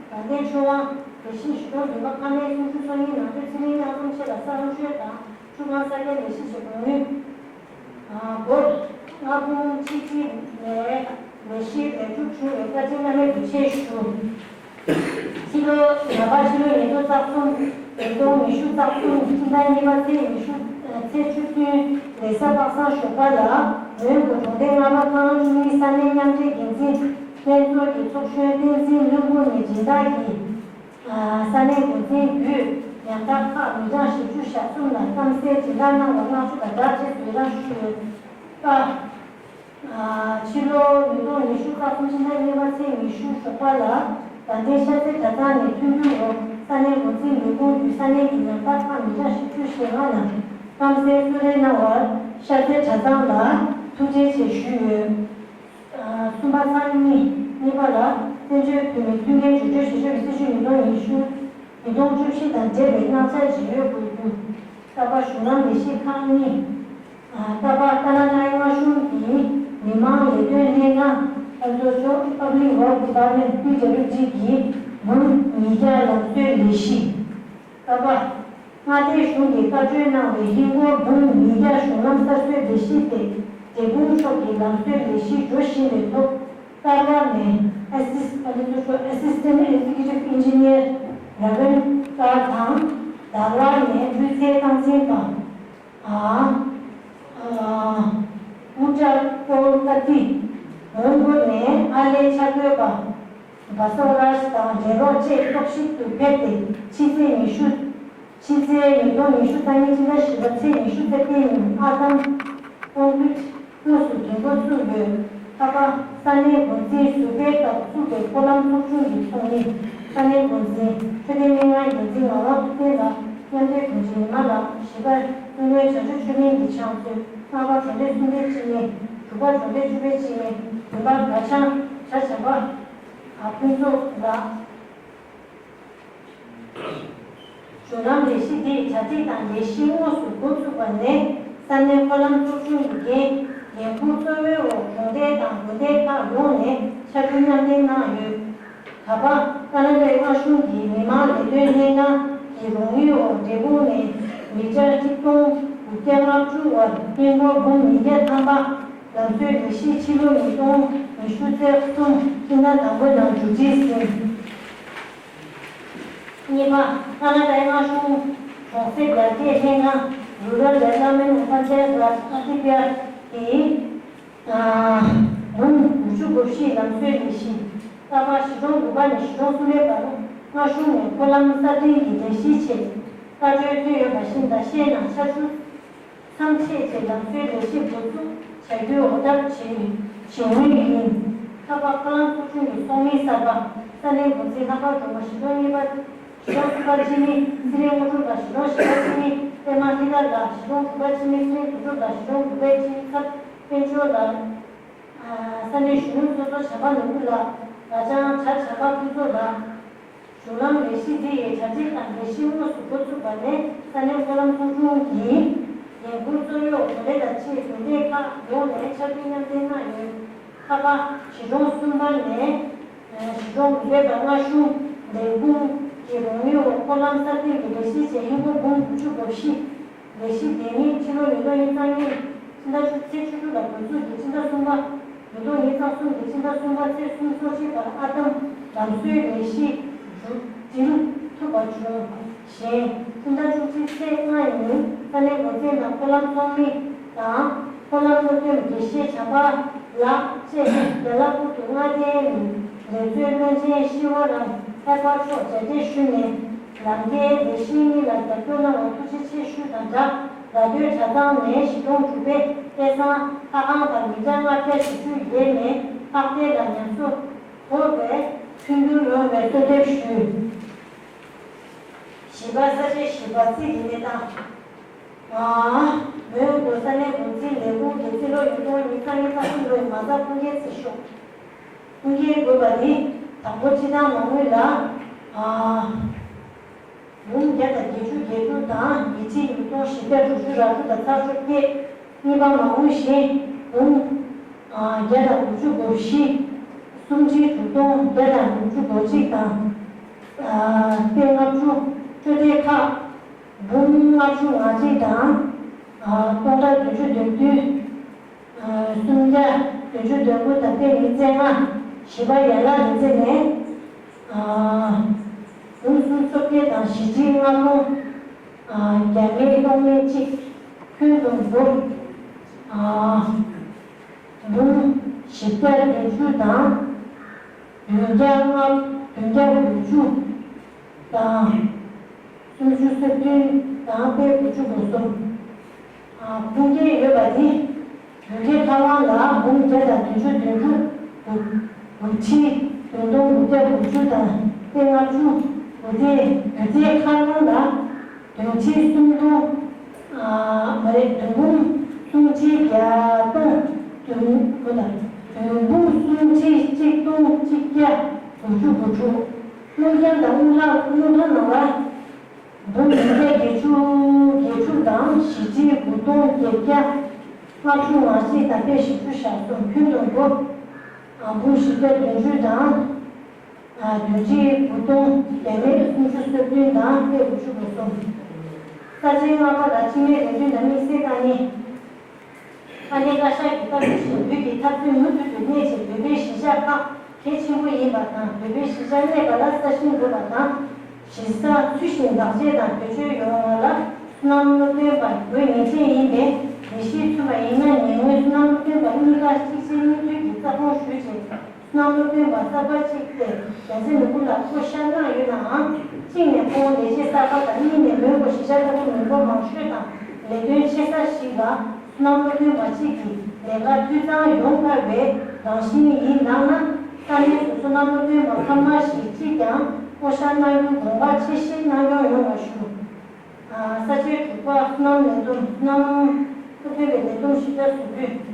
དགའ་ལྡན་ཆོས་དབང་། དེ་བཞིན་གཞིས་གྲོང་བདུན་པ་ཁང་ལེན་སུམ་ཅུ་སོ་གཉིས་ནང་སྡོད་ཚེ་རིང་གཡང་འཛོམས་མཆེད་ལ་གསང་སྤྱོད་དང་ཁྲུས་ཁང་གསར་རྒྱག་ལས་གཞི་ཆེད་དགོས་དངུལ། སྒོར་ལྔ་འབུམ་ཆིག་ཁྲི་ནས་ལས་གཞི་ལེགས་གྲུབ་བྱུང་བའི་བཀའ་དྲིན་བླ་མེད་དུ་ཆེ་ཞུ། ཕྱི་ལོ། ཡ་པ་ཕྱི་ལོ་ཉིས་སྟོང་རྩ་གསུམ། ཉིས་སྟོང་ཉི་ཤུ་རྩ་གསུམ་ཕྱི་ཟླ་གཉིས་པ་ཚེས་ཉི་ཤུ། ཚེས་བཅུ་བདུན་རེས་གཟའ་པ་སངས་ཞོགས་པ་ལ་མོན་གྷོ་གྲོང་སྡེ་ལྔ་པ་ཁང་བཅུ་གཉིས་ས་གནས་མཉམ་འབྲེལ་འགན་འཛིན་ལྷན་ཚོགས་ཀྱི་ཚོགས་གཞོན་བསྟན་འཛིན་བློན་པོ་ནས་སྦྱིན་བདག་གིས། ས་གནས་འགོ་འཛིན་བརྒྱུད་ཉམ་ཐག་ཁག་མི་གྲངས་བཞི་བཅུ་ཞེ་གསུམ་ལ་གཏམ་གསལ་སྦྱིན་བདག་གནང་བར་བསྔགས་བརྗོད་དང་སྦྲགས་རྗེས་སུ་ཡི་རང་ཞུས་ཡོད་པ། ཕྱི་ལོ་ཉིས་སྟོང་ཉི་ཤུ་རྩ་གསུམ་ཕྱི་ཟླ་གཉིས་པ་ཚེས་ཉི་ཤུ་ཞོགས་པ་ལ་དགའ་ལྡན་ཤར་རྩེ་གྲྭ་ཚང་ནས་མཐུན་འགྱུར་འོག་ས་གནས་འགོ་འཛིན་ལས་ཁུངས་བརྒྱུད་ས་གནས་ཀྱི་ཉམ་ཐག་ཁག་མི་གྲངས་བཞི་བཅུ་ཞེ་ལྔ་ལ་གཏམ་གསལ་གསོལ་རས་གནང་བར་ཤར་རྩེ་གྲྭ་ཚང་ལ་ཐུགས་རྗེ་ཆེ་ཞུས་ཡོད། གསུམ་པ་ཚང་གཉིས། གཉིས་པ་ལ་བཙན་བྱོལ་བོད་མིའི་མཐུན་རྐྱེན་སྒྲིག་སྤྲོད་བྱེད་ཕྱོགས་ཀྱི་སྲིད་བྱུས་ཉིས་སྟོང་ཉི་ཤུ། ཉིས་སྟོང་བཅུ་བཞི་དང་འབྲེལ་བའི་གནང་བྱ་ཇི་ཡོད་དགོས་རྒྱུ། རྟག་པར་གཞུང་ལམ་ལས་གཞི་ཁག་གཉིས། རྟག་པར་ཀ་ན་ཌའི་མངའ་གཞུང་གི་མི་དམངས་ལས་དོན་ལྷན་ཁང་། ཨ་ཚོ་ཆོ་Public Works Department P W D གི་འབུམ་ཉིས་བརྒྱ་ལམ་བཟོའི་ལས་གཞི། རྟག་པར། མངའ་སྡེ་གཞུང་གིས་བཀའ་འཁྲོལ་གནང་བའི་ཧིན་སྒོར་འབུམ་ཉིས་བརྒྱ་གཞུང་ལམ་གསར་བཟོའི་ལས་གཞི་སྟེ། འབྲས་སྤུངས་ཕྱོགས་ཀྱི་ལམ་བཟོའི་ལས་གཞི་འགྲོ་བཞིན་པའི་ཐོག་ཀར་བ་ནས་Assist- Assistant Executive Engineer Raven Kar དང་། དར་བ་ནས་སྤུས་ཚད་སྟངས་འཛིན་པ། ཨ། ཨ། ཨུ་ཏྲ་ཀོལ་ཀ་ཏི། མོན་གྷོ་ནས་ཨར་ལས་འཆར་འགོད་པ། བ་སོ་རཱཇ་དང་འབྲེལ་རོགས་བཅས་རྟོག་ཞིབ་ཏུ་ཕེབས་ཏེ་ཕྱི་ཚེས་ཉི་ཤུ། ཕྱི་ཚེས་ཉིས་སྟོང་ཉི་ཤུ་རྩ་གཉིས་ཕྱི་ཟླ་བཞི་པ་ཚེས་ཉི་ཤུ་རྩ་བརྒྱད་ཉིན་ཨར་ཐམ་ཀོང་ཀྲིད་དངོས་སུ་འདིང་འགོ་ཚུགས་ཡོད། ཁ་པ། ས་གནས་འགོ་འཛིན་ཟུར་པའི་སྐབས་བཙུགས་པའི་འཁོར་ལམ་ཚོགས་ཆུང་གི་ཚོགས་མི། ས་གནས་འགོ་འཛིན་ཆོས་སྡེ་མི་དབང་འགན་འཛིན་ངག་དབང་ཐུབ་བསྟན་དང་མཉམ་འབྲེལ་དྲུང་ཆེ་ཉི་མ་ལགས། བཞི་པ། སྐུ་ངོ་བྱང་ཆུབ་ཆོས་གླིང་གི་ཕྱག་མཛོད། ལྔ་པ། གྲོང་སྡེ་གསུམ་པའི་སྤྱི་ནས། དྲུག་པ། གྲོང་སྡེ་བཅུ་པའི་སྤྱི་ནས། བདུན་པ། དགའ་ཆང་། བྱ་བྱམས་པ། ཕུན་ཚོགས་ལགས། གཞུང་ལམ་ལས་གཞི་འདིའི་གྲ་སྒྲིག་དང་ལས་གཞི་དངོས་སུ་འགོ་བཙུགས་པ་ནས་ས་གནས་འཁོར་ལམ་ཚོགས་ཆུང་གི་འགན་འགན་འཁུར་གཙོ་བོའི་འོག་གྲོང་རྡལ་དང་དགོན་སྡེ་ཁག་ཡོངས་ནས་ཕྱར་གྲུ་མཉམ་འདེགས་གནང་ཡོད། ད་བར་ཀ་ན་ཌའི་མངའ་གཞུང་གི་མི་དམངས་ལས་དོན་ལྷན་ཁང་གི་རོགས་དངུལ་འོག་འབྲས་སྤུངས་ནས་མི་ཊར་ཆིག་སྟོང་དགུ་བརྒྱ་ལྔ་བཅུ་བར་ཧིན་སྒོར་འབུམ་ཉིས་བརྒྱ་ཐམ་པ་ལམ་བཟོའི་ལས་གཞི་ཕྱི་ལོ་ཉིས་སྟོང་ཉི་ཤུ་རྩ་གསུམ་ཕྱི་ཟླ་དང་པོའི་ནང་མཇུག་སྒྲིལ་ཟིན། གཉིས་པ། ཀ་ན་ཌའི་མངའ་གཞུང་གྲོང་གསེབ་ཡར་རྒྱས་ལྷན་ཁང་Rural Development and Panchayati Raj Adhipayag གིས་འབུམ་དགུ་བཅུ་གོ་བཞི་ལམ་བཟོའི་ལས་གཞི། རྟག་པར་གཞིས་གྲོང་དགུ་པ་ནས་གཞིས་གྲོང་གསུམ་པའི་བར་མངའ་གཞུང་ནས་འཁོར་ལམ་སྲ་བརྟན་གྱི་ལས་གཞིའི་ཆེད་བཀའ་འཁྲོལ་ཐོན་ཡོད་པ་བཞིན་ཟླ་ཤས་ནང་ཆར་ཆུ་མཚམས་ཆད་ཆེད་ལམ་བཟོའི་ལས་གཞི་འགོ་འཛུགས་བྱ་རྒྱུའི་འོས་ཐབས་བྱེད་བྱེད་མུས་ཡིན། ཁ་པ། ཀ་ལམ་ཚོགས་ཆུང་གི་ཚོགས་མི་གསར་པ། ས་གནས་འགོ་འཛིན་ལྷག་དཀར་སྒྲོལ་མ། གཞིས་གྲོང་གཉིས་པ། གཞིས་གྲོང་གསུམ་པ་འཇིགས་མེད་ཚེ་རིང་དངོས་གྲུབ་དང་གཞིས་གྲོང་བཞི་པ་འཇིགས་མེད་པད་མ་ཧྲི་ཀར་ལགས། གཞིས་གྲོང་དྲུག་པ་འཇིགས་མེད་ཚེ་རིང་དོན་གྲུབ་དང་གཞིས་གྲོང་དགུ་པའི་འཇིགས་མེད་ཚེ་དཔལ་འབྱོར་ལགས། ས་གནས་གཞོན་ནུ་ཚོགས་གཙོ་བྱམས་པ་ནོར་བུ་ལགས། ལ་ལྕང་བྱ་བྱམས་པ་ཕུན་ཚོགས་ལགས། གཞུང་ལམ་ལས་གཞི་འདི་ཡི་གྲ་སྒྲིག་དང་ལས་གཞི་དངོས་སུ་འགོ་བཙུགས་པ་ནས་ས་གནས་འཁོར་ལམ་ཚོགས་ཆུང་གིས་འགན་འཁུར་གཙོ་བོའི་འོག་གྲོང་སྡེ་དང་ཆེད་དགོན་སྡེ་ཁག་ཡོངས་ནས་ཕྱར་གྲུ་མཉམ་འདེགས་གནང་ཡོད། ཁ་པ། གཞིས་གྲོང་གསུམ་པ་ནས་གཞིས་གྲོང་དགུ་པའི་བར་མངའ་གཞུང་ལས་ཁུངས་ཀྱི་རོགས་དངུལ་འོག་འཁོར་ལམ་སྲ་བརྟན་གྱི་ལས་གཞིའི་ཆེད་ཧིན་སྒོར་འབུམ་དགུ་བཅུ་གོ་བཞི། ལས་གཞི་དེ་ཉིད་ཕྱི་ལོ་ཉིས་སྟོང་ཉེར་གཉིས་ ཕྱི་ཟླ་བཅུ་ཚེས་བཅུ་དྲུག་ལ་འགོ་འཛུགས་ཀྱིས་ཕྱི་ཟླ་གསུམ་པ། ཉིས་སྟོང་ཉི་ཤུ་རྩ་གསུམ་གྱི་ཕྱི་ཟླ་གསུམ་པ་ཚེས་སུམ་ཅུ་སོ་གཅིག་བར་ཨར་འདམ་ལམ་བཟོའི་ལས་གཞི་མཇུག་སྒྲིལ་ཐུབ་པ་བྱུང་ཞིང་། ཕྱི་ཟླ་བཅུ་གཅིག་ཚེས་ལྔ་ཉིན་ས་གནས་འགོ་འཛིན་དང་འཁོར་ལམ་ཚོགས་མི་དང་། འཁོར་ལམ་སློབ་སྟོན་དགེ་བཤེས་བྱམས་པ་ལགས་བཅས་རྒྱ་ལག་ཁུལ་དུ་མངའ་སྡེའི་ལས་བཟོའི་བློན་ཆེན་ཤི་བ་རམ་ཧེ་པར་མཆོག་མཇལ་འཕྲད་ཞུས་ནས། ལམ་ཁའི་ལས་གཞི་གཉིས་ལ་རྒྱབ་སྐྱོར་གནང་བར་ཐུགས་རྗེ་ཆེ་ཞུས་དང་སྦྲགས། ར་སྟོད་གྲྭ་ཚང་ནས་གཞིས་གྲོང་དྲུག་པའི་དཔེ་བཟང་ལྷ་ཁང་དང་མི་གྲངས་ལྔ་བརྒྱ་བཞི་བཅུ་ཡས་མས་ལྷག་སྟེང་ལ་ཉམས་གསོ་དགོས་པའི་མཐུན་འགྱུར་ཡོང་བའི་གསོལ་འདེབས་ཞུས། བཞི་པ། ས་བཅད་བཞི་པ། རྩིས་ཀྱི་གནས་སྟངས། ཨ། མོན་གྷོ་ས་གནས་འགོ་འཛིན་ལས་ཁུངས་ཀྱི་རྩིས་ལོ་ཉིས་སྟོང་ཉི་ཤུ་རྩ་གསུམ་ལོའི་མ་རྩ་ཁུངས་སྐྱེལ་རྩིས་ཤོག་ཁུངས་སྐྱེལ་དགོས་པ་ནི། དང་པོ། སྤྱི་བཏང་མ་དངུལ་ལ། ཨ། འབུམ་བརྒྱ་དང་བརྒྱད་ཅུ་གྱ་དྲུག་དང་། ཡིག་ཆ་ཉིས་སྟོང་བཞི་བརྒྱ་དྲུག་ཅུ་རེ་དྲུག་དང་ཚེག་བཅོ་བརྒྱད། གཉིས་པ། མ་དངུལ་གཞན། འབུམ། ཨ། བརྒྱ་དང་དགུ་བཅུ་གོ་བཞི། སུམ་ཁྲི་དྲུག་སྟོང་བརྒྱ་དང་དགུ་བཅུ་གོ་གཅིག་དང་། ཨ། དཔེ་ལྔ་བཅུ། སྤྲོད་བདེ་ཁག་འབུམ་ལྔ་བཅུ་ང་གཅིག་དང་། ཨ། སྟོང་ཕྲག་བདུན་ཅུ་དོན་བདུན། ཨ། སུམ་བརྒྱ་དོན་ལྔ་དང་དཔེ་ཉིས་རྩ་ལྔ། བཞི་པ། ཡན་ལག་ལས་རྩལ་ནས། ཨ། འབུམ་སུམ་ཅུ་སོ་བརྒྱད་དང་བཞི་ཁྲི་ལྔ་སྟོང་། ཨ། བརྒྱ་མེད་སྟོང་མེད་གཅིག་ཁྱོན་བསྡོམས་འབུམ། ཨ། འབུམ་བཞི་བརྒྱ་བདུན་ཅུ་དང་། བདུན་བརྒྱ་ལྔ། བདུན་བརྒྱ་དགུ་བཅུ་དང་། སུམ་ཅུ་སོ་བདུན་དང་དཔེ་དགུ་བཅུ་གོ་གསུམ། ཨ། ཁུངས་སྐྱེལ་ཡོད་པ་ནི། བོད་སྐད་ཁ་དབང་ལ་འབུམ་བརྒྱ་དང་བདུན་ཅུ་དོན་དྲུག་དགུ། དགུ་ཁྲི་བདུན་སྟོང་དགུ་བརྒྱ་དགུ་བཅུ་དང་དཔེ་ལྔ་བཅུ། སྒྱུ་རྩལ། སྒྱུ་རྩལ་མཁར་རྫོང་ལ་བདུན་ཁྲི་སུམ་སྟོང་། ཨ། མ་རེད། བདུན་འབུམ་སུམ་ཁྲི་བརྒྱད་སྟོང་། བདུན། གོ་དང་། བདུན་འབུམ་སུམ་ཁྲི་གཅིག་སྟོང་གཅིག་བརྒྱ་དགུ་བཅུ་གོ་དྲུག་དངུལ་རྐྱང་དང་དངུལ་ལྷག་དངུལ་ཁང་ནང་ལ། འབུམ་བདུན་བརྒྱ་བརྒྱད་ཅུ་གྱ་དྲུག་དང་བཞི་ཁྲི་དགུ་སྟོང་བརྒྱད་བརྒྱ་ལྔ་བཅུ་ང་གཅིག་དང་དཔེ་བཞི་བཅུ་ཞེ་གསུམ། ཁྱོན་བསྡོམས་པོ། ཨ། འབུམ་བཞི་བརྒྱ་བདུན་ཅུ་དང་། ཨ། བདུན་ཁྲི་དགུ་སྟོང་བརྒྱ་མེད་སུམ་ཅུ་སོ་བདུན་དང་དཔེ་དགུ་བཅུ་གོ་གསུམ། ས་བཅད་ལྔ་པ་ལ་སྤྱི་མིའི་རེ་འདུན་དང་དམིགས་བསལ་དཀའ་ངལ། དཀའ་ངལ་བཀའ་ཤག་གིས་བཀའ་འཁྲོལ་བཞིན་བོད་ཀྱི་འཐབ་རྩོད་མུ་མཐུད་དུ་གནས་ཆེད་བོད་པའི་གཞིས་ཆགས་ཁག་གལ་ཆེན་པོ་ཡིན་པ་དང་། བོད་པའི་གཞིས་ཆགས་གནས་པ་ལ་ས་ཞིང་དགོས་པ་དང་། གཞིས་ཆགས་ཚུལ་བཞིན་བདག་གཅེས་དང་བེད་སྤྱོད་ཡོང་བ་ལ་བསོད་ནམས་སློབ་སྟོན་པ་དགོས་ངེས་ཅན་ཡིན་པས། ལས་གཞི་མཚོན་པ་ཡིན་ན་ཉེ་སྔོན་བསོད་ནམས་སློབ་སྟོན་པ་གཉིས་ཀ་གཅིག་རྗེས་གཉིས་མཐུད་ཀྱིས་རྩ་དགོངས་ཞུས་རྗེས། བསོད་ནམས་སློབ་སྟོན་པ་གསར་པ་གཅིག་སྟེ། རྒྱལ་མཚན་ནོར་བུ་ལགས་བསྐོ་བཞག་གནང་ཡོད་ནའང་། གཅིག་ནས་ཁོང་ལས་བྱེད་གསར་པ་དང་། གཉིས་ནས་མོན་གྷོ་གཞིས་ཆགས་ལྟ་བུ་མི་འབོར་མང་ཤོས་དང་ལས་དོན་ཆེ་ས་ཞིག་ལ་བསོད་ནམས་སློབ་སྟོན་པ་གཅིག་གིས་ལས་ཀ་འཐུས་ཚང་ཡོང་དཀའ་བའི་རང་བཞིན་ཡིན་ལགས་ན། ས་གནས་སུ་བསོད་ནམས་སློབ་སྟོན་པ་ཁག་དམར་ཞིག་གཅིག་ཀྱང་བསྐོ་བཞག་གནང་རྒྱུ་དགོངས་པ་ཆེ་བཞེས་གནང་སྐྱོང་ཡོང་བ་ཞུ། ས་བཅད་དྲུག་པ། བསོད་ནམས་ལས་བསྡོམས། བསོད་ནམས་སློབ་སྟོན་པའི་ལས་བསྡོམས་གཞི་རྩ་བཟོ་རྒྱུ།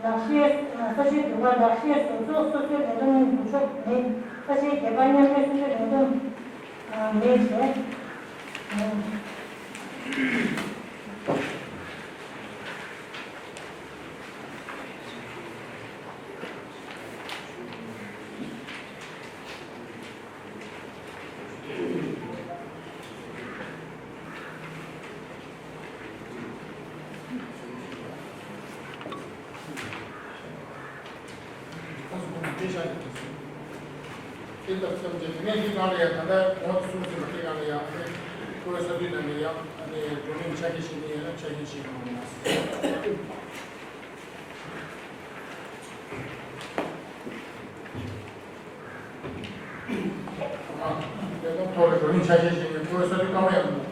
ལག་ཤེས། ས་བཅད་བདུན་པ། ལག་ཤེས་བཟོ་ཚོགས་སོ་སོའི་ལས་བསྡོམས་འགུལ་ཕྱོགས་མེད། ས་བཅད་བརྒྱད་པ། མཉམ་འབྲེལ་སོ་སོའི་ལས་བསྡོམས་མེད་བྱས། དེ་ལྟར་བསམ་བྱས་དེ་ནས་འདི་གང་ལ་ཡང་ད་ལྟ་གོང་དུ་གསུངས་ཟིན་པ་དེ་གང་ལ་ཡང་ཨ་ནི་བཀུར་འོས་ས་འཐུས་རྣམས་ལ་ཡང་ཨ་ནི་བགྲོ་གླེང་ཆ་རྐྱེན་བྱེད་མཁན་ཡང་ན་ཆ་རྐྱེན་བྱེད་མཁན་ཡང་ན། ལས་དོན་ཐོག་ལ་བགྲོ་གླེང་ཆ་ཤས་ཤིག་ནས་བཀུར་འོས་ས་འཐུས་སྐར་མ་ཡང་འདུག་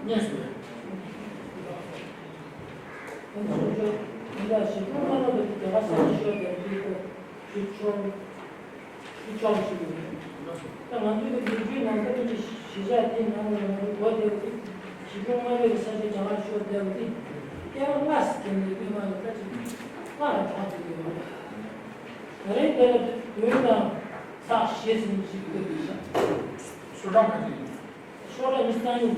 ངེས་སུ་ཡོད། ཁོང་ཚོ་ཚོ་མི་འདྲ་ཞིག་ཁོང་ཁ་ལོ་དེ་དེ་ག་ས་ཞོ་དེ་ ཆོག་ཆོག་ཞིག་ཡོད། ད་ང་ཚོའི་གི་ལོ་རྒྱུས་ནང་ལྟར་གྱི་གཞིས་ཆགས་དེའི་ནང་ལ་ང་ཚོ་གོ་བདེ་བ་དེ་གཞིས་ཁྲོམ་མངའ་རིས་ཀྱི་ས་ཆ་རྒྱ་གར་ཤོར་བདེ་བ་དེ་སྐྱེ་བ་ལྔ་ཟེར་མཁན་དེ་མི་མང་ལ་ད་ཅིག་ལྔ་ལ་གྲགས་ཏེ་ཡོད། ད་རེས་དེ་ལ་བདུན་དང་ཚེག་བཞི་ཟེར་ནས་ཞིག་བཀོད་དེ་བཞག་ཤོ་ཀྲང་ག་ཅིག་ཡིན། ཤོ་ཀྲང་ནི་སང་ཉིན།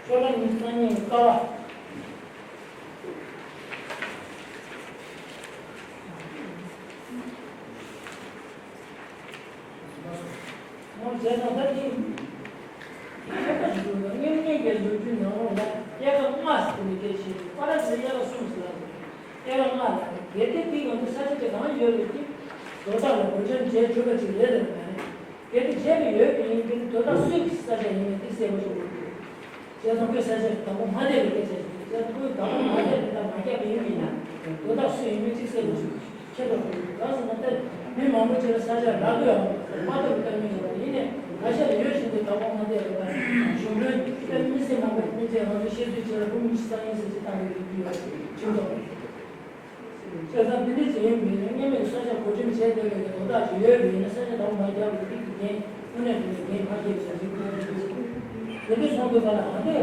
ཤོ་ཀྲང་ནི་སང་ཉིན་ཀ་བ། ངོ་བྱས་ན་ད་ཅི། ཁྱད་པར་ཞིག་འདུག་སྔོན་ཉིད་ཀྱི་ལོ་རྒྱུས་ནང་ལ་དབྱེ་བ་ལྔ་ཟེར་ནས་སྐད་ཆ་བཤད་འདུག་ཀ་ར་ཟེར་དབྱེ་བ་གསུམ་ཟེར་ལ་ཟེར། དབྱེ་བ་ལྔ་ལ་གལ་ཏེ་དེ་ང་ཚོ་ས་ཆ་དེ་གང་ཡོད་རེད་དེ། དོ་བདག་ལ་གོ་འབྱམས་བྱས་གྲུབ་པ་ཅིག་རེད་དམ་མ་རེད། གལ་ཏེ་བྱས་པ་ཡོད་པ་ཡིན་ན་དོ་བདག་སུའི་ས་ཆ་ཡིན་མིན་དེ་གསལ་པོ་ཞིག་དགོས་ཀྱི་རེད། བྱས་ཙང་ཁོའི་ས་ཆར་བདག་པོ་མ་བསྡད་པའི་སྐད་ཆ་ཞིག་རེད། བྱས་ཙང་ཁོས་བདག་པོ་མ་བསྡད་པའི་ད་མ་རྒྱག་པ་ཡིན་མིན་ན་དོ་བདག་སུ་ཡིན་མིན་གཅིག་གསལ་པོ་ཞིག་ཁྱེད་ལ་དགོས་ཀྱི་རེད། གང་ཟེར་ན་ད་མི་མང་པོ་ཅིག་ལ་ས་ཆ་རག་གི་ཡོད་མ་གཏོགས་ཀ་མི་ཡོད་པ་ཡིན་ནའི་ང་ཤ་ལ་ཡོད་བཞིན་དུ་བདག་པོ་མ་བསྡད་པའི་ད་གཞུང་གྲོན་ད་མི་སེར་མང་པོ་མི་ཚེ་ང་ཚོ་ཤེས་ཚོད་ཅིག་ལ་བུ་མི་ཤི་ས་ཡིན་ཟེར་ཅིག་བཏང་ཡོད་ཀྱི་ཡོད་ཁྱིམ་ཚང་། བྱས་ཙང་དེ་འདྲ་ཅིག་ཡིན་པ་ཡིན་ན་སྔོན་མའི་ས་ཆ་བགོ་འགྲེམས་བྱས་བསྡད་པའི་དོ་བདག་ཅིག་ཡོད་པ་ཡིན་ན་ས་ཆ་བདག་པོ་མ་རྒྱག་པའི་རིགས་ཀྱི་འགན་དངོས་གནས་དྲང་གནས་འགན་མ་འཁྱེར་བའི་རིགས་དངོས་གནས་དེ་འདྲ་སོང་དུས་ཙམ་ལ་ཨ་ནི་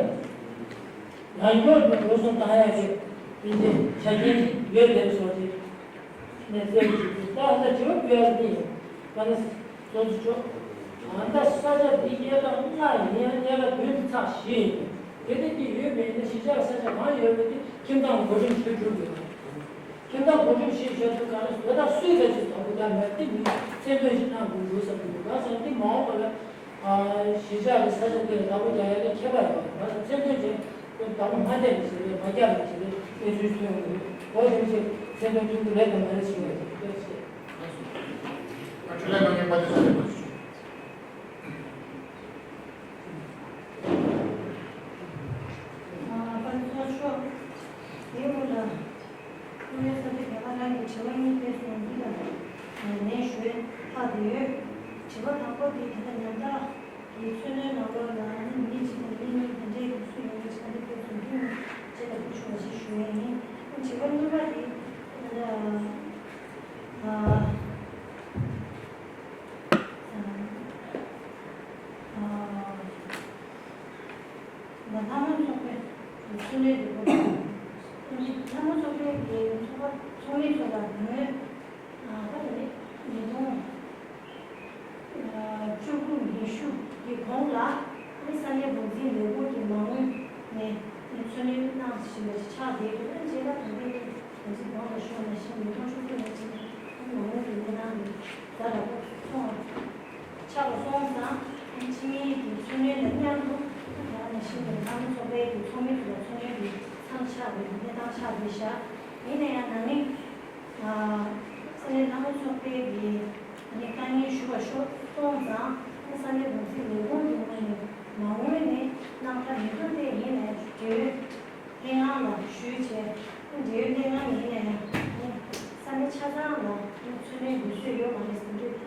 ཡང་སྐྱར་དུ་འགྲོ་སོང་བཏང་ཡག་གི་དེ་འདྲའི་ཆ་རྐྱེན་ཅིག་ཡོད་དེ་སོགས་ཀྱི་གནས་ཚུལ་ཅིག་ད་ཨ་ནི་དྲི་བ་ཕུལ་ཡག་འདི་ཡིན། ད་ནི། སོ་སོ་ཆོག་ཨ་ད་ས་ཆ་འདི་དབྱེ་བ་ལྔ་ཡིན་ཡང་དབྱེ་བ་བདུན་ཚེག་བཞི་ཡིན། གལ་ཏེ་འདི་ཡོད་མེད་ནི་གཞིས་ཆགས་ས་ཆ་གང་ཡོད་པ་དེ་ཁྱིམ་ཚང་བགོ་འགྲེམས་ཞུ་གྲུབ་ཡོད། ཁྱིམ་ཚང་བགོ་འགྲེམས་ཞུས་བཞག་དུས་ག་ལ་དོ་བདག་སུས་ད་ཅིག་དོ་ཁུར་བརྒྱབ་མེད་དེ་མི་མཚན་འདོན་ཞིག་གནང་དགོས་འདུག་བསམ་གྱི་འདུག་གང་ཟེར་ན་འདི་མ་འོངས་པ་ལ་གཞིས་ཆགས་ཀྱི་ས་ཆ་འདི་ལ་བདག་པོ་རྒྱག་ཡ་ལ་ཁྱད་པར་ཡོད་པ་མཚན་འདོན་བྱས་ཁོས་བདག་པོ་མ་བསྡད་པ་ཞིག་རེད། མ་རྒྱག་པ་ཞིག་རེད། གནས་ཚུལ་ཐོན་ཡོད་རེད། གོ་རིམ་བཞིན་མཚན་འདོན་ཐུབ་ཀྱི་རེད་དམ་མ་རེད་ཞུ་བ་རེད། ཐུགས་རྗེ་ཆེ། དྲིས་ལན་གནང་མཁན་དཔལ་ལྡན་བསོད་ནམས་ལགས། ཨ། དཔལ་ལྡན་ཚོགས་གཙོ། དེའི་སྔོན་ལ། སྐུ་ངོ་ས་སྐྱ་རྒྱ་མཁར་རང་གི་དྲི་བ་གཉིས་ཕེབས་སོང་། འདི་ལ་ལན་ཞུ་ཡས་ལྷག་བསྡད་ཡོད། དྲི་བ་དང་པོ་དེ་ད་ལྟ་ཉམ་ཐག་གི་མཚོ་སྣོད་ནང་ལོགས་ལ་ནི་མི་གཅིག་དང་མི་གཉིས་དེ་འདྲའི་སུ་ཡོང་གི་ཅི་ག་འདི་ཕེབས་སོང་། འདི་ནི་ཅི་ལ་ཐུགས་ཆུང་བ་ཞིག་ཞུ་ཡས་ཡིན། སྐུ་ངོ་དྲི་བ་གཉིས་པ་དེ་ད་ལྟ། ཨ། ཨ། ཨ། ལྷ་མོ་ཚོགས་པའི་ཚོགས་གཙོ་ལས་དེ་གོ། ལྷ་མོ་ཚོགས་པའི་གི་ཚོགས་པ་ཚོགས་མི་ཚོ་ལ་ངོས། ཨ། ད་ལྟ་ནི་ཉིས་སྟོང་བཅུ་དགུ་ཉི་ཤུ་གི་གོང་ལ་ནི་ས་གནས་འགོ་འཛིན་ལས་ཁུངས་ཀྱི་མ་དངུལ་ནས་ནི་མཚོ་སྣོན་གནང་བཞིན་པ་ཞིག་ཆགས་བསྡད་འདུག་ཨ་ནི་རྗེས་ལ་ད་ལྟའི་ང་ཚོའི་གོང་ལ་ཞུས་པ་ནང་བཞིན་ཉིས་སྟོང་བཅུ་དགུ་ནས་བྱས་ནས་ནི་མ་དངུལ་དེ་ནས་གནང་ནས་ཛ་དྲག་པོ་སོང་བ། ཆགས་པ་སོང་ཙང་། ཕྱི་མིའི་གི་མཚོ་སྣོན་དང་མཉམ་དུ་ད་ག་ནང་བཞིན་གྱི་ལྷ་མོ་ཚོགས་པའི་གི་ཚོགས་མི་ཚོ་ལ་མཚོ་སྣོན་གྱི་མཚམས་ཆགས་པའི་གནས་སྟངས་ཆགས་བསྡད་བཞག་ཡིན་ན་ཡང་ན་ནིང་། ཨ། ས་གནས་ལྷ་མོ་ཚོགས་པའི་གི་ནི་དཀའ་ངལ་ཞུ་བ་ཤོར་སོང་ཙང་། ས་གནས་འགོ་འཛིན་ལས་ཁུངས་ཀྱི་ངོས་ནས་མ་དངུལ་ནི་གནང་ཐབས་མི་འདུག་སྟེ། ཡིན་ན་ཡང་འབྲེལ་ཡོད་ལྷན་ཁང་ལ་ཞུས་བྱས། འབྲེལ་ཡོད་ལྷན་ཁང་ཡིན་ན་ཡང་ས་གནས་ཆ་ཚང་ལ་མཚོ་སྣོན་དུས་ཚོད་ཡོད་མ་རེད་ཟེར་དུས།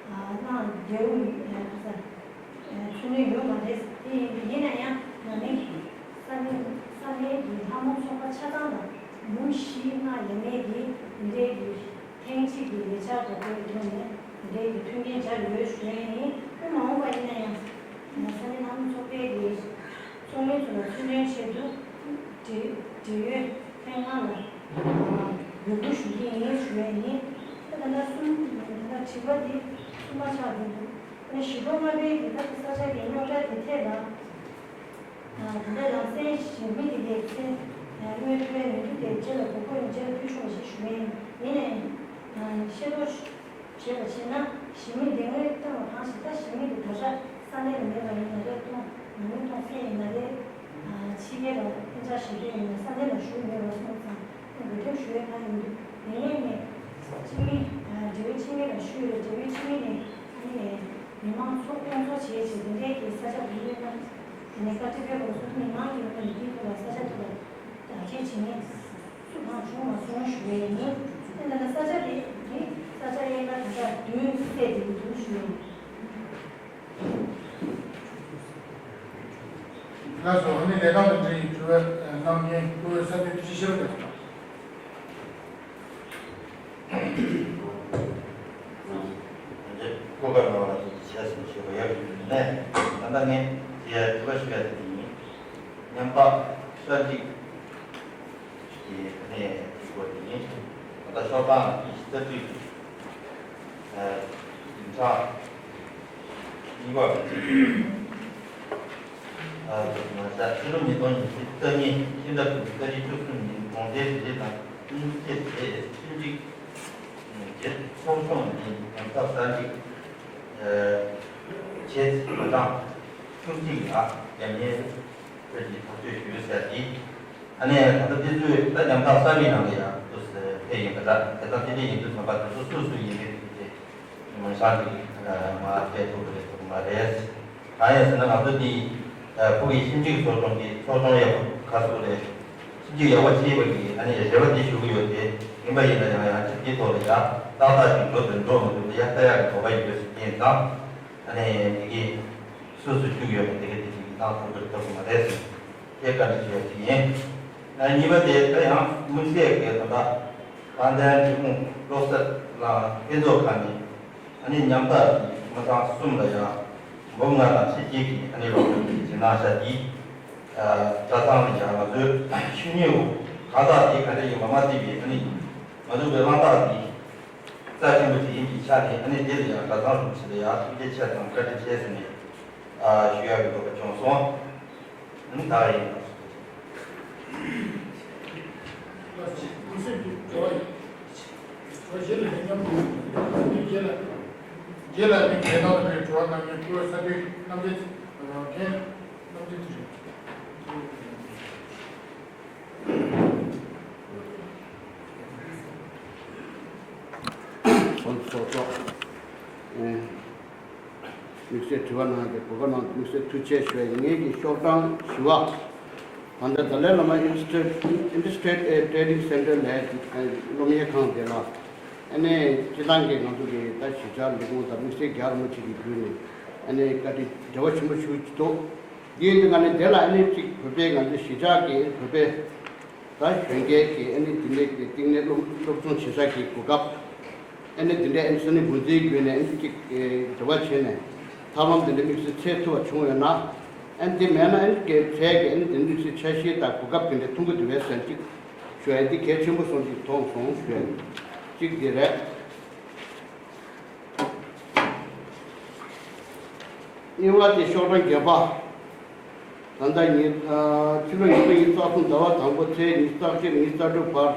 ཨ། གནང་འདྲ་བོ་ཡིན་ཡང་ཁ་ས། ཨ། མཚོ་སྣོན་ཡོད་མ་རེད། དེ་ཡིན་དུས་ཡིན་ན་ཡང་ན་ནིང་ས་གནས་ས་གནས་ཀྱི་ལྷ་མོ་ཚོགས་པ་ཆ་ཚང་ལ་འབུམ་བཞི་ལྔ་ཡས་མས་ཀྱི་འདི་འདྲའི་གི་ཐེངས་གཅིག་གི་ལས་འཆར་དང་པོའི་ཐོག་ནས་འདི་འདྲའི་གི་མཐུན་རྐྱེན་སྦྱར་ཡོད་ཞུ་ཡས་ཡིན། དེ་མ་འོངས་པ་ཡིན་ན་ཡང་ས་གནས་ལྷ་མོ་ཚོགས་པའི་གི་ཚོགས་མི་ཚོ་ལ་མཚོ་སྣོན་ཆེད་དུ་འབྲེལ་འབྲེལ་ཡོད་ལྷན་ཁང་ལ་འབོད་སྐུལ་ཞུ་གི་ཡིན་ཞུ་ཡས་ཡིན། ད་ལྟ་གསུམ། ད་ལྟ་དྲི་བ་འདི་གསུམ་པ་ཆགས་འདུག་ཨ་ནི་བཞི་སྟོང་ལྔ་པའི་གི་ད་ལྟ་ས་ཆ་གི་རྙོག་དྲ་འདི་ཐད་ལ། ད་ལྟ་ལམ་སེང་གཞིས་མི་འདི་གའི་ཚེ་དངུལ་ཐོན་མི་འདུག་དེ་རྗེས་ལ་དགོས་མཁོ་ཡོད་རྗེས་ལ་ཕུལ་ཆོག་པ་ཞིག་ཞུ་ཡས་ཡིན། ཡིན་ནའི་ཤེས་རྟོགས་བྱས་པ་བྱས་ན་གཞིས་མི་འདི་དངུལ་བཏོན་པ་གང་ཞིག་ད་གཞིས་མི་འདི་ད་ཆ་ས་གནས་ལ་མེད་པ་ཡིན་ན་རེད། གཏོང་ནང་མི་གཏོང་སེམས་ཡིན་ན་རེད། ཕྱི་རྒྱལ་ལ་གཏན་འཇགས་ཞིག་སྟོན་ཡིན་ན་ས་གནས་ལ་བཞུགས་མེད་པ་སོང་ཙང་འགོད་འགྲེམས་ཞུ་ཡས་གང་ཡིན་འདུག་དེ་ངས་ནས་ཕྱི་མི་འབྲེལ་ཡོད་ཕྱི་མི་ལ་ཞུས་རེད། འབྲེལ་ཡོད་ཕྱི་མི་ནས་ཨ་ནི་མི་མང་ཚོགས་སྐོང་ཚོགས་བྱས་བྱས་དེ་འདྲའི་གི་ས་ཆ་བུ་ཡོད་ན་དེ་ནས་བཀའ་ཁྲིད་ཕེབས་པ་སོགས་མི་མང་གི་ངོས་ནས་དེའི་ཐོག་ལ་ས་ཆ་ཐོག་ལ་བརྡ་སྐད་བྱེད་མཁན་སུ་གང་བྱུང་མ་སོང་ཞུ་ཡས་ཡིན། ཨ་ནི་ད་ལྟ་ས་ཆ་དེ་གི་ས་ཆ་དབྱེ་ན་ད་ལྟ་བདུན་གསལ་བསྡད་ཀྱི་འདུག་ཞུ་ཡས་ཡིན། ལགས་སོ། ཨ་ནི་ལས་ཁང་དང་འབྲེལ་ཡོད་དྲི་བ་གནང་མཁན་སྐུ་ངོ་ས་འདུས་སྤྱི་ཞབས་ལགས། སྐུ་ཁམས་བཟང་བ་ཞིག་བྱས་སོང་ཞེས་པ་ཡག་ཡིན་ནས། ད་ལྟ་ངས་དེ་ཡ་དྲི་བ་ཞུ་ཡ་དེ་ཡིན། ཉམ་ཐག་གསར་འཇིག་གི་ནས་དེ་སྐོར་དེ་ཡིན། ད་ལྟ་ཤོག་ཁག་གི་གསར་འཇིག་གི་བདུན་ཕྲག་གཉིས་པ་རེད། ཨ། ཕྱི་ལོ་ཉིས་སྟོང་ཉི་ཤུ་རྩ་གཉིས་ཕྱི་ཟླ་དགུ་པའི་ཏ་རིག་བཅུ་གསུམ་ཉིན་དགོང་དྲོའི་དུས་ཚོད་དང་ཁྱིམ་མཚེས་དེ་ཁྲིམས་སྒྲིག་གྱི་ཚོགས་ཆུང་ནས་ཉམ་ཐག་གསར་འཇིག་བྱས་མ་གྲངས་བཅུ་གཅིག་ལ་རྒྱབ་གཉེར་སྤྲོད་ཀྱི་ཐག་གཅོད་ཞུས་ཟེར་ཏེ། ཨ་ནི་ད་ལྟ་འདི་ཚོས་ད་ཉམ་ཐག་གསར་པའི་ནང་ལ་ཡང་དུ་ཕེབས་ཡིན་པ་འདྲ། དེ་དང་དེ་འདྲ་ཡིན་དུས་ཙམ་པ་དེ་ཚོ་སུ་སུ་ཡིན་མིན་དེ་མང་ཤང་གི་མ་ཕེབས་ཐུབ་རེད་ཐུབ་མ་རེད། གང་ཡིན་ཟེར་ན་ང་ཚོ་འདི་ཕུགས་ཀྱི་ཁྱིམ་གཅིག་ཚོགས་ཆུང་གི་ཚོགས་ཆུང་ཡག་པོ་ཁ་གསོ་རེད། ཁྱིམ་གཅིག་ཡག་པོ་བྱེད་པ་གི་ཨ་ནི་རེ་བ་འདི་ཞུ་གི་ཡོད་དེ། ཡིན་པ་ཡིན་ན་ཡང་ཡང་ཅིག་འདི་ཐོག་ལ་ཡང་ཏག་ཏག་ཅིག་འགྲོ་དང་འགྲོ་མི་འདུག་ཡ་ལྟ་ཡག་གི་དོགས་པ་ཡོད་ཟེར་གྱིན་ཙང་། ཨ་ནི་དེ་གི་སུ་སུ་བཅུག་ཡོད་པ་དེ་གི་དེ་གི་ཏང་ཐུབ་པར་ཐུབ་མ་རེད་ཟེར། དེ་བཀའ་འདྲི་ཞུ་ཡ་ཅིག་ཡིན། ཨ། གཉིས་པ་དེ་ད་ཡང་དམིགས་བསལ་གྱི་ད་ལྟ་དཔལ་ལྡན་འབྲས་སྤུངས་བློ་གསར་གླིང་ལྷན་ཚོགས་ཁང་ནས་ཨ་ནི་ཉམ་ཐག་གི་མི་ཚང་གསུམ་ལ་ཡང་འབུམ་ལྔ་དང་ཁྲི་བརྒྱད་ཀྱི་ཨ་ནི་རོགས་སྐྱོར་གྱི་བྱིན་རླབས་ཤར་ཏེ། ཨ། གྲྭ་ཚང་ལ་ཡང་ང་ཚོའི་ཆོས་ཉིད་གང་དག་དེ་ག་འདྲ་ཡིན་པ་མ་བརྩིས་པའི་ཨ་ནི་ང་ཚོ་བོད་གླང་རྟགས་འདི་རྩ་ཆེན་པོ་དེ་ཡིན་པའི་ཆ་ནས་ཨ་ནི་དེ་ལ་ཡང་གྲྭ་ཚང་རིན་པོ་ཆེ་ལ་ཡང་ཐུགས་རྗེ་ཆེ་དང་བཀའ་དྲིན་ཆེ་ཟེར་ནས། ཨ། ཞུ་ཡག་གི་འདོད་པ་བྱུང་སོང་། ཨ་ནི་ད་ག་ཡིན། རྗེས་ལ་ནི་ངས་ནང་ལ་ངས་དྲི་བ་གནང་མཁན་སྐུ་ངོ་ས་འདུས་རྣམ་རྒྱལ་མཁན་རྣམ་རྒྱལ་དེ་རེད། ཚོགས་གཙོ། དམིགས་བསལ་དྲི་བ་གནང་སྟེ་གོ་སྐབས་གནང་དམིགས་བསལ་ཐུགས་རྗེ་ཆེ་ཞུ་བ་ཡིན། ངེད་ཀྱི་ཤོག་གྲངས་བཞི་པ། ད་ལྟ་ཏཱ་ལའི་བླ་མ་ཨིན་སི་ཊི་ཊུཊ་ཨིན་ཌི་སི་ཊྲི་ཊི་ཨེ་ཊེ་རེ་ནིང་སེན་ཊར་ལབ་ཡ་ཅིག་སློབ་གཉེར་ཁང་དེ་ལ་ཨ་ནི་སྤྱི་བཏང་གི་ང་ཚོ་གི་ད་གཞིས་ཆགས་ལས་ཁུངས་དང་དམིགས་བསལ་རྒྱ་རིན་པོ་ཆེ་གི་བརྒྱུད་ནས་ཨ་ནི་བཀའ་དྲིན་འབྲེལ་བ་ཆེན་པོ་ཞུ་གི་འདུག་འདི་ཡིན་དུས་ང་ནི་དེ་ལ་ཨ་ནི་ཅིག་བོད་པའི་ང་ཚོ་གཞིས་ཆགས་ཀྱི་བོད་པའི་ད་གཞོན་སྐྱེས་ཀྱི་ཨ་ནི་འདི་འདྲའི་གི་བསྟི་གནས་སློབ་སློབ་སྦྱོང་བྱེད་ས་གི་གོ་སྐབས། ཨ་ནི་འདི་འདྲའི་ཨ་ནི་ས་གནས་འགོ་འཛིན་བརྒྱུད་ནས་ཨ་ནི་ཅིག་འབྲེལ་བ་བྱས་ནས་ཐབས་ལམ་འདི་འདྲ་དམིགས་བསལ་འཚོལ་ཐུབ་པ་བྱུང་ཡོད་ན། ཨ་ནི་འདི་མེད་ན་ཨ་ནི་གལ་ཚད་ཀྱི་ཨ་ནི་འདི་དམིགས་བསལ་འཆར་གཞི་དང་གོ་སྐབས་འདི་འདྲ་མཐོང་གི་འདུག་བས་ཟེར་ཅིག་ཞུ་ཡ་འདི་གལ་ཆེན་པོ་སོང་ཅིག་མཐོང་སོང་ཞུ་ཡ་ཅིག་འདི་རེད། གཉིས་པ་དེ་ཤོག་གྲངས་བརྒྱད་པ། ད་ལྟ་ཉིན་ཨ་ཕྱི་ལོ་ཉིས་སྟོང་ཉི་ཤུ་རྩ་གསུམ་ཟླ་བ་དང་པོ་ཚེས་ཉི་ཤུ་རྩ་གཅིག་ཉི་ཤུ་རྩ་དྲུག་བར་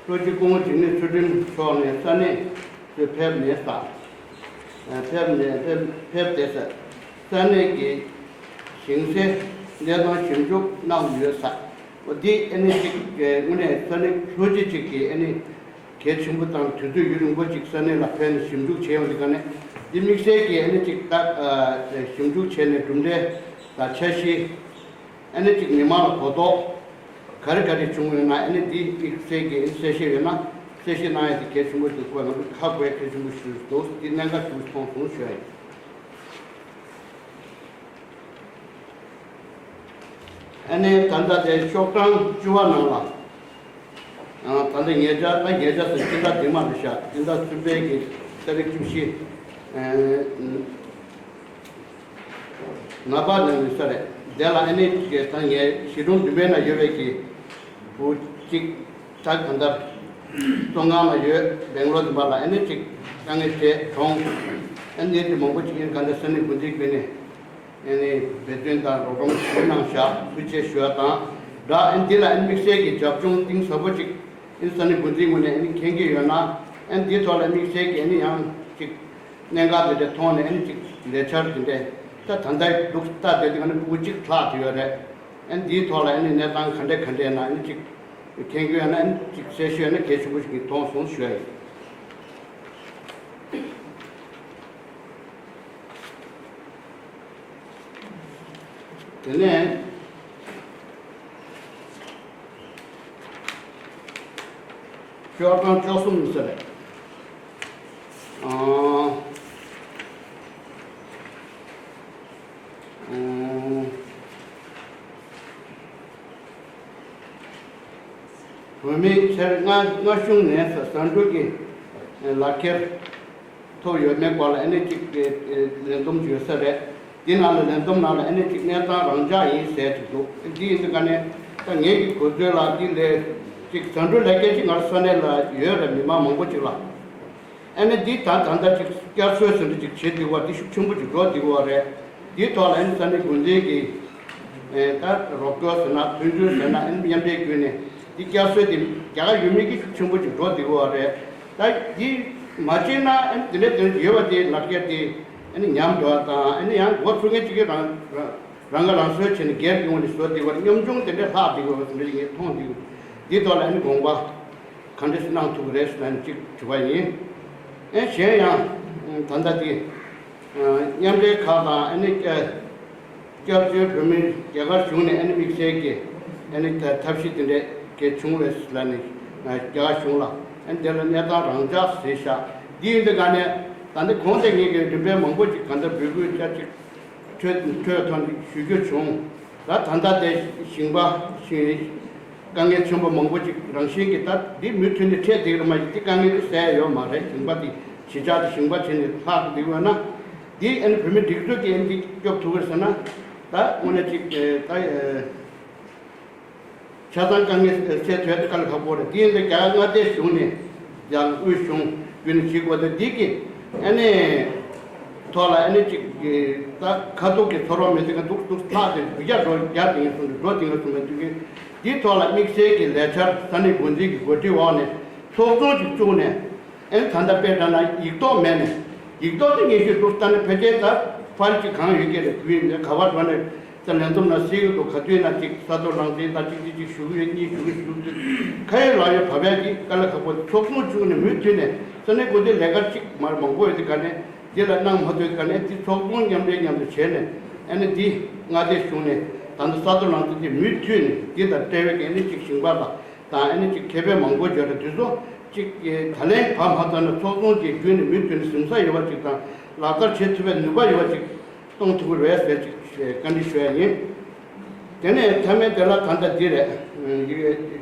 ལྷོ་སྤྱི་སྐུ་ངོ་འཇིགས་མེད་ཚུལ་ཁྲིམས་མཆོག་ནས་ས་གནས་སུ་ཕེབས་ནས་ས་ཨ་ཕེབས་ནས་ཕེབས་ཕེབས་ཏེ་ས་ས་གནས་ཀྱི་ཞིང་སའི་གནས་སྟངས་ཞིབ་འཇུག་གནང་ཡོད་ས། འོ་འདི་ཨ་ནི་གཅིག་དངོས་གནས་ས་གནས་ལྷོ་སྤྱི་གཅིག་གི་ཨ་ནི་གལ་ཆེན་པོ་དང་དུས་ཚོད་ཡུན་རིང་པོ་ཅིག་ས་གནས་ལ་ཕེབས་ནས་ཞིབ་འཇུག་བྱས་ཡོང་དུས་ཀ་ནས་འདི་དམིགས་བསལ་གྱི་ཨ་ནི་ཅིག་ད་ཞིབ་འཇུག་བྱས་ནས་གྲུབ་འབྲས་དང་འཆར་གཞི་ཨ་ནི་ཅིག་མི་མང་ལ་གོ་རྟོགས་ག་རེ་ག་རེ་བྱུང་ཡོད་ན་ཨ་ནི་འདི་དམིགས་བསལ་གྱི་ཨ་ནི་གསལ་བཤད་ཡོད་ན་གསལ་བཤད་གནང་ཡ་དེ་གལ་ཆེན་པོ་ཅིག་དགོས་ང་ཚོ་ཁག་དགོས་གལ་ཆེན་པོ་ཞིག་འདུག་འདི་གནད་འགག་ཞིག་མཐོང་སོང་ཞུ་ཡ་ཡིན། ཨ་ནི་ད་ལྟ་དེ་ཤོག་གྲངས་བཅུ་པ་ནང་ལ། ཨ། ད་ལྟ་ཉེ་ཆར་ད་ཉེ་ཆར་ཟེར་སྤྱི་ཟླ་འདི་མ་རེད་ཤག་སྤྱི་ཟླ་གསུམ་པའི་གི་ཏ་རིག་བཅུ་བཞི། ཨ། ནག་པ་ནང་ཡོད་ས་རེད། དེ་ལ་ཨ་ནི་གི་ད་ངའི་གཞིས་གྲོང་བདུན་པའི་ནང་ཡོད་པའི་གི་བུ་གཅིག་ད་གང་ལྟར་བཙོན་ཁང་ལ་ཡོད། སྦེང་ལོར་འདི་པ་ལ་ཨ་ནི་གཅིག་དཀའ་ངལ་འཕྲད་གྲོངས། ཨ་ནི་དེ་མང་པོ་ཅིག་ཡིན་གང་ལྟར་ས་གནས་འགོ་འཛིན་ཀུན་ནས། ཨ་ནི་འབད་བརྩོན་དང་རོགས་རམ་ཞུ་གནང་བཞག་ཐུགས་རྗེ་ཆེ་ཞུ་བ་དང་སྦྲགས། ཨ་ནི་འདི་ལ་ཨ་ནི་དམིགས་བསལ་གྱི་རྒྱབ་ལྗོངས་གཏིང་ཟབ་པོ་ཅིག་ཨ་ནི་ས་གནས་འགོ་འཛིན་ངོས་ནས་ཨ་ནི་མཁྱེན་གྱི་ཡོད་ན། ཨ་ནི་འདིའི་ཐོག་ལ་དམིགས་བསལ་གྱི་ཨ་ནི་ཡང་ཅིག་གནད་འགག་དེ་འདྲ་མཐོང་ནས་ཨ་ནི་ཅིག་ལས་འཆར་དེ་འདྲ་ད་ད་ལྟ་འདུག་ལྟ་བསྡད་དུས་ཨ་ནི་ཕྲུ་གུ་གཅིག་ལྷག་དེ་ཡོད་རེད། ཨ་ནི་འདིའི་ཐོག་ལ་ཨ་ནི་གནས་སྟངས་ག་འདྲ་ག་འདྲ་ཡིན་ན་ཨ་ནི་ཅིག་མཁྱེན་གྱི་ཡོད་ན་ཨ་ནི་ཅིག་གསལ་ཤོས་ཡོད་ན་གལ་ཆེན་པོ་ཞིག་མཐོང་སོང་ཞུ་ཡ་ཡིན། དེ་ནས་ཤོག་གྲངས་བཅུ་གསུམ་ཟེར། ཨང་། ཨང་། བོད་མིའི་ཚེ་རིང་། སྔ་སྔ་གཞུང་ནས་ཟ་འབྲུ་གི་ ལག་ཁྱེར་ཐོབ་ཡོད་མེད་སྐོར་ལ་ཨ་ནི་གཅིག་ལས་འཛོམས་ཡོད་ས་རེད། དེ་ནང་ལ་ལས་འཛོམས་ནང་ལ་ཨ་ནི་གཅིག་གནས་སྟངས་རང་འཇགས་ཡིན་ཟེར་གཅིག་འདུག་འདི་ཡིན་དུས་ག་ནས་ད་ངེད་ཀྱི་གོ་ཚོད་ལ་འདི་ལས་གཅིག་བཟའ་འབྲུ་ལས་སྐལ་གཅིག་ང་ཚོ་ས་གནས་ལ་ཡོད་རེད། མི་མང་མང་པོ་གཅིག་ལ། ཨ་ནི་འདི་ད་ད་ལྟ་ཅིག་བསྐྱར་གསོའི་ཟིན་བྲིས་ཅིག་བྱེད་བསྡད་པ་འདི་ཤུགས་ཆེན་པོ་ཅིག་འགྲོ་བསྡད་པ་རེད། འདིའི་ཐོག་ལ་ཨ་ནི་ས་གནས་འགོ་འཛིན་གྱི་ཨེ་ད་རོགས་སྐྱོར་ཟེར་ན་མཐུན་འགྱུར་ཟེར་ན་ཨ་ནི་མཉམ་འབྲེལ་བརྒྱུད་ནས་འདི་བསྐྱར་གསོའི་འདི་རྒྱ་གར་ཡུལ་མི་གི་ཤུགས་ཆེན་པོ་ཅིག་འགྲོ་བསྡད་པ་རེད། ད་འདི་མ་བྱས་ན་ཨ་ནི་དེ་འདྲ་དེ་འདྲ་ཡོད་པ་དེ་ལག་ཁྱེར་དེ་ཨ་ནི་ཉམས་འགྲོ་བ་དང་ཨ་ནི་ཡང་འགོ་ཚུགས་མཁན་གཅིག་གིས་རང་རང་རང་ཁ་རང་གསོ་བྱས་ནས་སྒེར་གྱི་ངོས་ནས་བཟོ་བསྡད་པ་རེད། ཉམ་ཆུང་དེ་འདྲ་ལྷག་བསྡད་པ་དེ་འདྲ་ངས་མཐོང་བསྡད་ཡོད། འདིའི་ཐོག་ལ་ཨ་ནི་དགོངས་པ་ག་འདྲས་གནང་ཐུབ་ཀྱི་རེད་ཟེར་ན་གཅིག་དྲི་བ་ཡིན། ཨེ་གཞན་ཡང་ད་ལྟ་དེ་མཉམ་འབྲེལ་ཁག་དང་ཨ་ནི་བསྐྱར་བཅོས་བོད་མིའི་རྒྱ་གར་གཞུང་ནས་ཨ་ནི་དམིགས་བསལ་གྱི་ཨ་ནི་ཐབས་ཤེས་དེ་འདྲས་གལ་བྱུང་བས་ལ་ནི་རྒྱ་གར་གཞུང་ལ་ཨ་ནི་དེ་ལ་གནས་སྟངས་རང་འཇགས་ཟེར་ཤག་འདི་ཡིན་དུས་ག་ནས་ད་ལྟ་གོང་དེ་ངེད་ཀྱི་རིམ་པས་མང་པོ་ཅིག་ག་འདྲ་འབོད་སྐུལ་བྱ་ཅིག་འཕྲོས་འཕྲོས་ཐོག་ནས་ཞུ་རྒྱུ་བྱུང་། ད་ད་ལྟ་དེ་ཞིང་པ་ཞིང་དཀའ་ངལ་ཆེན་པོ་མང་པོ་ཅིག་རང་བཞིན་གྱིས་ད་འདི་མུ་མཐུད་ནས་འཕྲད་བསྡད་ཀྱི་རེད་མ་གཞི་འདི་དཀའ་ངལ་འདི་སེལ་ཡ་ཡོད་མ་རེད། ཞིང་པ་དེ་གཞིས་ཆགས་དེ་ཞིང་པ་བྱས་ནས་ལྷག་བསྡད་ཡོད་ན་འདི་ཨ་ནི་བོད་མི་སྒྲིག་འཛུགས་ཀྱིས་ཨ་ནི་འདི་སྐྱོབ་ཐུབ་ཀྱི་རེད་ཟེར་ན་ད་དངོས་གནས་ཅིག་ད། ཆ་ཚང་དཀའ་ངལ་སེལ་ཐུབ་ཡ་དེ་དཀའ་ལས་ཁག་པོ་རེད། དེ་ཡིན་དུས་རྒྱ་གར་མངའ་སྡེ་གཞུང་ནས་ཡང་དབུས་གཞུང་བརྒྱུད་ནས་བྱེད་དགོས་ཏེ་འདི་གི་ཨ་ནི་ཐོག་ལ་ཨ་ནི་གཅིག་གི་ད་ཁ་ཐུག་གི་ཚོར་བ་མེད་དུས་ཀ་འདུག་འདུག་ལྷག་དེ་རྒྱ་འགྲོ་རྒྱ་དེ་ངས་གསུངས་འགྲོ་དེ་ངས་གསུངས་མེད་དུས་ཀི་འདིའི་ཐོག་ལ་དམིགས་བསལ་གྱི་ལས་འཆར་ས་གནས་འགོ་འཛིན་གྱི་འགོ་ཁྲིད་འོག་ནས་ཚོགས་ཆུང་ཅིག་བཙུགས་ནས། ཨེ་ད་ལྟ་དཔེ་དྲངས་ན་ཡིག་ཐོག་མེད་ནས་ཡིག་ཐོག་དེ་ཉེ་ཤོས་འདུག་ལྟ་ན་ཕལ་ཆེར་ད་ཕལ་ཆེར་གང་ཡོད་ཀྱི་རེད། དུས་ཡིན་ནས་ག་བར་འགྲོ་ནས་ད་ལས་འཛོམས་ན་སེལ་གྱི་འདུག་ག་དུས་ན་ཅིག་ས་ཐོག་རང་བཙན་ད་ཅིག་ཅིག་ཅིག་ཞུ་གི་ཡོད་གཉིས་ཞུ་གི་ཞུ་གི་ཁ་ཡོད་ལག་ཡོད་བབས་ཡ་ཅིག་དཀའ་ལས་ཁག་པོ་ཚོགས་ཆུང་བཙུགས་ནས་མུ་མཐུད་ནས་ས་གནས་འགོ་ཁྲིད་ལས་ཀ་ཅིག་མར་མང་པོ་ཡོད་དེ་ག་ནས་དེ་ལ་གནང་མ་ཐུབ་ག་ནས་དེ་ཚོགས་ཆུང་མཉམ་འབྲེལ་མཉམ་དུ་བྱས་ནས་ཨ་ནི་དེ་མངའ་སྡེ་གཞུང་ནས་ད་ལྟ་ས་ཐོག་རང་བཙན་དེ་མུ་མཐུད་ནས་དེ་དང་འབྲེལ་བའི་གལ་ནི་ཅིག་ཞིང་པ་དང་། དང་ཨ་ནི་ཅིག་མཁས་པའི་མང་པོ་བརྗོད་རེད། དུས་ཚོད་ཅིག་ད་ལན་བབ་མ་ཚར་ན་ཚོགས་ཆུང་གི་བརྒྱུད་ནས་མུ་མཐུད་ནས་ཟིན་ས་ཡོད་པ་ཅིག་དང་ལག་བསྟར་བྱེད་ཐུབ་པའི་ནུས་པ་ཡོད་པ་ཅིག་གཏོང་ཐུབ་ཀྱི་རེད་ཟེར་ཅིག་བཀའ་འདྲི་ཞུ་ཡ་ཡིན། དེ་ནས་མཐའ་མའི་དེ་ལ་ད་ལྟ་འདི་རེད།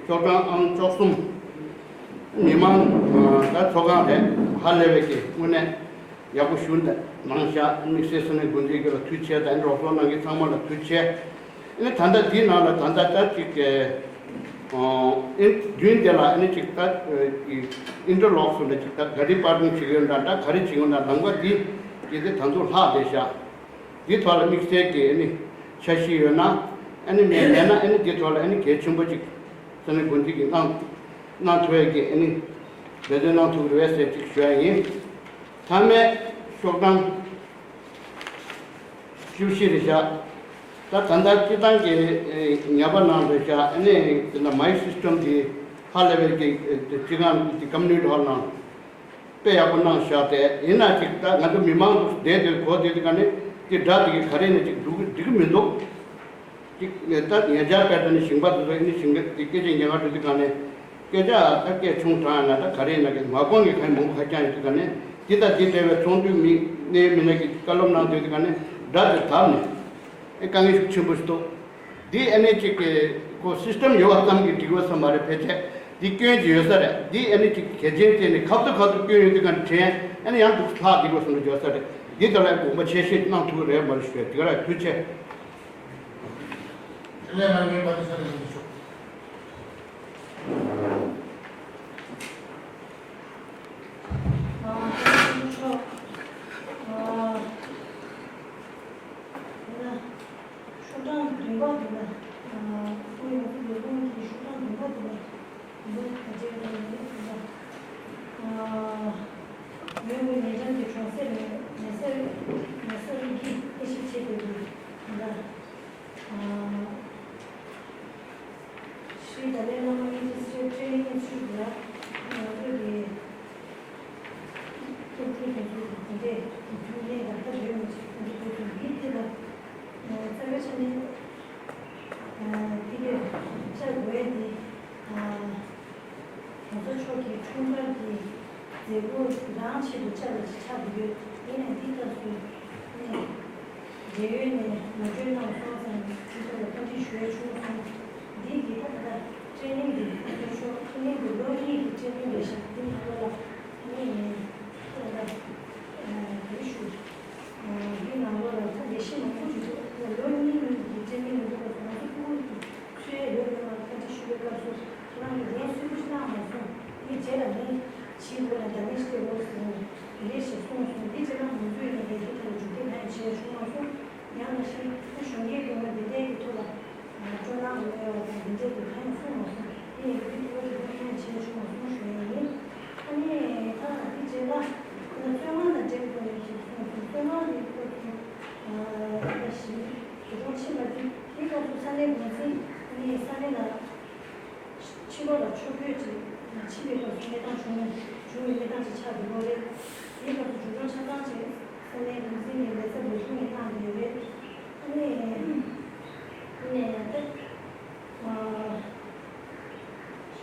ཤོག་གྲངས་ཨང་བཅུ་གསུམ་མི་མང་ད་ཚོགས་ཁང་རེད། ཧ་ལས་པའི་གི་དངོས་གནས། ཡག་པོ་ཞུ་གནང་ཤག་དམིགས་བསལ་ས་གནས་འགོ་འཛིན་གྱིས་ལ་ཐུགས་རྗེ་ཆེ་དང་རོགས་ཚོགས་གནང་མཁན་ཚང་མ་ལ་ཐུགས་རྗེ་ཆེ། ཨ་ནི་ད་ལྟ་འདིའི་ནང་ལ་ད་ལྟ་ད་ཅིག་ཨ་ནི་རྒྱུན་དེ་ལ་ཨ་ནི་ཅིག་ད་ཨིན་ཊར་ལོག་སུ་འདྲ་ཅིག་ད་ག་རེ་པར་ཊི་བྱེད་ཀྱི་ཡོད་འདྲ་འདྲ་ག་རེ་བྱེད་ཀྱི་ཡོད་འདྲ་ལམ་ཀ་འདི་ཀྱི་དེ་ད་ཚོ་ལྷག་བསྡད་ཤག་འདི་ཐོག་ལ་དམིགས་བསལ་གྱི་ཨ་ནི་འཆར་གཞི་ཡོད་ན་ཨ་ནི་མེད་མེད་ན་ཨ་ནི་འདི་ཐོག་ལ་ཨ་ནི་གལ་ཆེན་པོ་ཅིག་ས་གནས་འགོ་འཛིན་གྱིས་གནང་གནང་ཐུབ་ཡས་ཀྱི་ཨ་ནི་འབད་བརྩོན་གནང་ཐུབ་ཀྱི་རེད་པས་ཟེར་ཅིག་ཞུ་ཡ་ཡིན། མཐའ་མའི་ཤོག་གྲངས་བཅུ་བཞི་རེད་ཤག་ད་ད་ལྟ་སྤྱི་བཏང་གི་ཉར་པ་ནང་རེད་ཤག་ཨ་ནི་དེ་ན་མའིག་སིས་ཊམ་དེ་ཧ་ལས་པའི་གི་སྤྱི་ཁང་གི་ཀམ་ནི་ཊི་ཧོལ་ནང་དཔེ་ཡག་པོ་གནང་ཤག་དེ་ཡིན་ན་ཅིག་ད་ང་ཚོ་མི་མང་ཚོ་བསྡད་དེ་གོ་བསྡད་དེ་ག་ནས་དེ་སྒྲ་དེ་གི་ག་རེ་ནས་ཅིག་འགྲིག་གི་འགྲིག་གི་མི་འདུག་ཅིག་ངས་ད་ཉེ་ཆར་དཔེ་ད་ནི་ཞིང་པ་དེ་ཚོ་ཨ་ནི་ཞིང་ཁ་དེ་སྐད་ཆ་ཉན་ག་འགྲོ་དུས་ག་ནས་སྐད་ཆ་ད་སྐད་ཆུང་དྲགས་ན་ད་ག་རེ་ཡིན་ན་གི་མ་དགོས་ངས་གང་མང་པོ་ཁ་རྐྱང་ཡོད་དུས་ག་ནས་འདི་དང་འདི་འབྲེལ་བའི་ཚོགས་འདུའི་མི་སྣའི་མི་སྣ་གི་བཀའ་སློབ་གནང་དུས་དུས་ག་ནས་སྒྲ་དེ་དག་ནས་ཨེ་དཀའ་ངལ་ཤུགས་ཆེན་པོ་ཞིག་འདུག་འདི་ཨ་ནི་ཅིག་གི་ཁོ་སིས་ཊམ་ཡོད་པ་ཙམ་གྱིས་འགྲིག་པ་ཙམ་མ་རེད། ཕལ་ཆེར་འདི་སྐྱོན་ཅིག་ཡོད་ས་རེད། འདི་ཨ་ནི་ཅིག་གལ་ཆེན་བརྩིས་ནས་ཁ་ཐུག་ཁ་ཐུག་སྐྱོན་ཡོད་དུས་ག་ནས་དྲན་ཨ་ནི་ཡང་འདུག་ལྷག་འགྲིག་པ་ཙམ་དུ་འཇོག་ས་རེད། འདི་ལྟར་ལ་དགོངས་པ་ཆེ་བཞེས་གནང་ཐུབ་ཀྱི་རེད་མ་རེད་ཞུ་ཡ་དེ་ག་རང་ཐུགས་རྗེ་ཆེ། དེ་ལས་རང་ངོས་པ་དེ་ས་རེ་ཡིན་ཆོག་ཨ་ཆོག་ཨ་ཤོག་གྲངས་བདུན་པ་འདི་ལ་ཨ་ཁོང་ཡོངས་སུ་ལས་ཁུངས་ཀྱི་ཤོག་གྲངས་བདུན་པ་འདི་ལ་འདི་ལ་ག་ཅེ་ར་ཡིན་ལ་ཨ་ཡོད་པའི་ཉེ་ཆར་གྱི་གྲོང་གསེབ་ནས་མེ་སེར་མེ་སེར་གྱིས་དབྱེ་ཞིབ་བྱེད་པའི་འདི་ལ། ཤྲི་ཏཱ་ལའི་བླ་མ་དབྱིན་ཇི་སི་ཊེཊ་ཊེ་ནིང་ཨིན་སི་ཊི་ཊུཊ་ལ་ང་ཚོས་ཀྱི་སློབ་ཕྲུག་དེ་ཚོ་དེ་འདྲས་ཐུགས་སྣང་དང་ཐག་ཆོད་མི་བྱེད་ཀྱི་འདུག་འདི་དེ་ལ་རྩ་བའི་ཆ་ནས་དེ་གས་བཅར་དགོས་ཡ་དེ། གོང་ས་མཆོག་གི་འཁྲུངས་སྐར་གྱི་མཛད་སྒོ་འདི་རང་ཆེད་དུ་བཅར་བ་ཞིག་ཆགས་ཀྱི་ཡོད། ཡིན་ནའི་འདི་སྐབས་སུ་ནས་འབྲེལ་ཡོད་ནས་ངོ་སྤྲོད་གནང་སོང་ཙང་འདི་ཐོག་ལ་བཀའ་འདྲི་ཞུ་ཡ་བྱུང་སོང་། འདི་གི་ད་ལྟ་ཊེ་ནིང་འདི་ཁོང་ཚོ་ཤོག་ཊེ་ནིང་འདི་བློ་གཉིས་ཀྱི་ཊེ་ནིང་རེད་ཤག་འདི་ནང་ལོགས་ལ་ངས་ངས་ རང་གི་ལན་གསོན་པོ་ཞིག་བཏང་མ་སོང་། དེའི་རྗེས་ལ་ལན་ཕྱིན་དགོས་ལ་ད་ནི་ཤི་དགོས་ཟེར་ནས་དེ་འདྲས་ཞིག་གསུངས་སོང་། དེ་རྗེས་ལ་ང་ཚོས་ནི་ལས་དེ་ཐད་ལ་མཇུག་སྐྱེལ་གང་ཡང་བྱས་བྱུང་མ་སོང་། ཡང་ན་ཤི་ཨ་གཞོན་སྐྱེས་ཀྱི་ངོས་དེ་འདྲས་ཀྱི་ཐོག་ལ་སྤྲོ་སྣང་མེད་པ་དང་དེ་འདྲས་ཀྱི་གང་ཡང་གསུངས་མ་སོང་། དེ་ཡིན་དུས་དེ་བ་དེ་ཐོག་གང་ཡང་བྱས་བྱུང་མ་སོང་ཞུ་ཡ་ཡིན། ཨ་ནི་ད་དེ་རྗེས་ལ་ཁོ་ན་བཙོན་ཁང་དང་འབྲེལ་དགོས་ཡོད་ཅེས་གསུངས་སོང་། བཙོན་ཁང་དེ་སྐོར་དུ་ཨ་ཞིག་དེ་གྲོང་ཕྱིན་པ་དེ་དེའི་སྐབས་སུ་ས་གནས་འགོ་འཛིན་ཨ་ནི་ས་གནས་ལ། ཕྱི་ལོགས་ལ་ཕྱོགས་བསྐྱོད་ཅིག་ཕྱིན་པའི་སྐབས་སུ་གནས་སྟངས་བྱུང་བྱུང་བའི་གནས་སྟངས་ཅིག་ཆགས་འདུག་གོ་རེད། དེའི་སྐབས་སུ་འཛུགས་སྐྱོང་ཆ་ཚང་ཅིག་ས་གནས་འགོ་འཛིན་གྱི་ལས་ཚབ་ལས་ཁུངས་ནས་གནང་བསྡད་ཡོད་རེད། ཨ་ནི་ཨ་ནི་ད་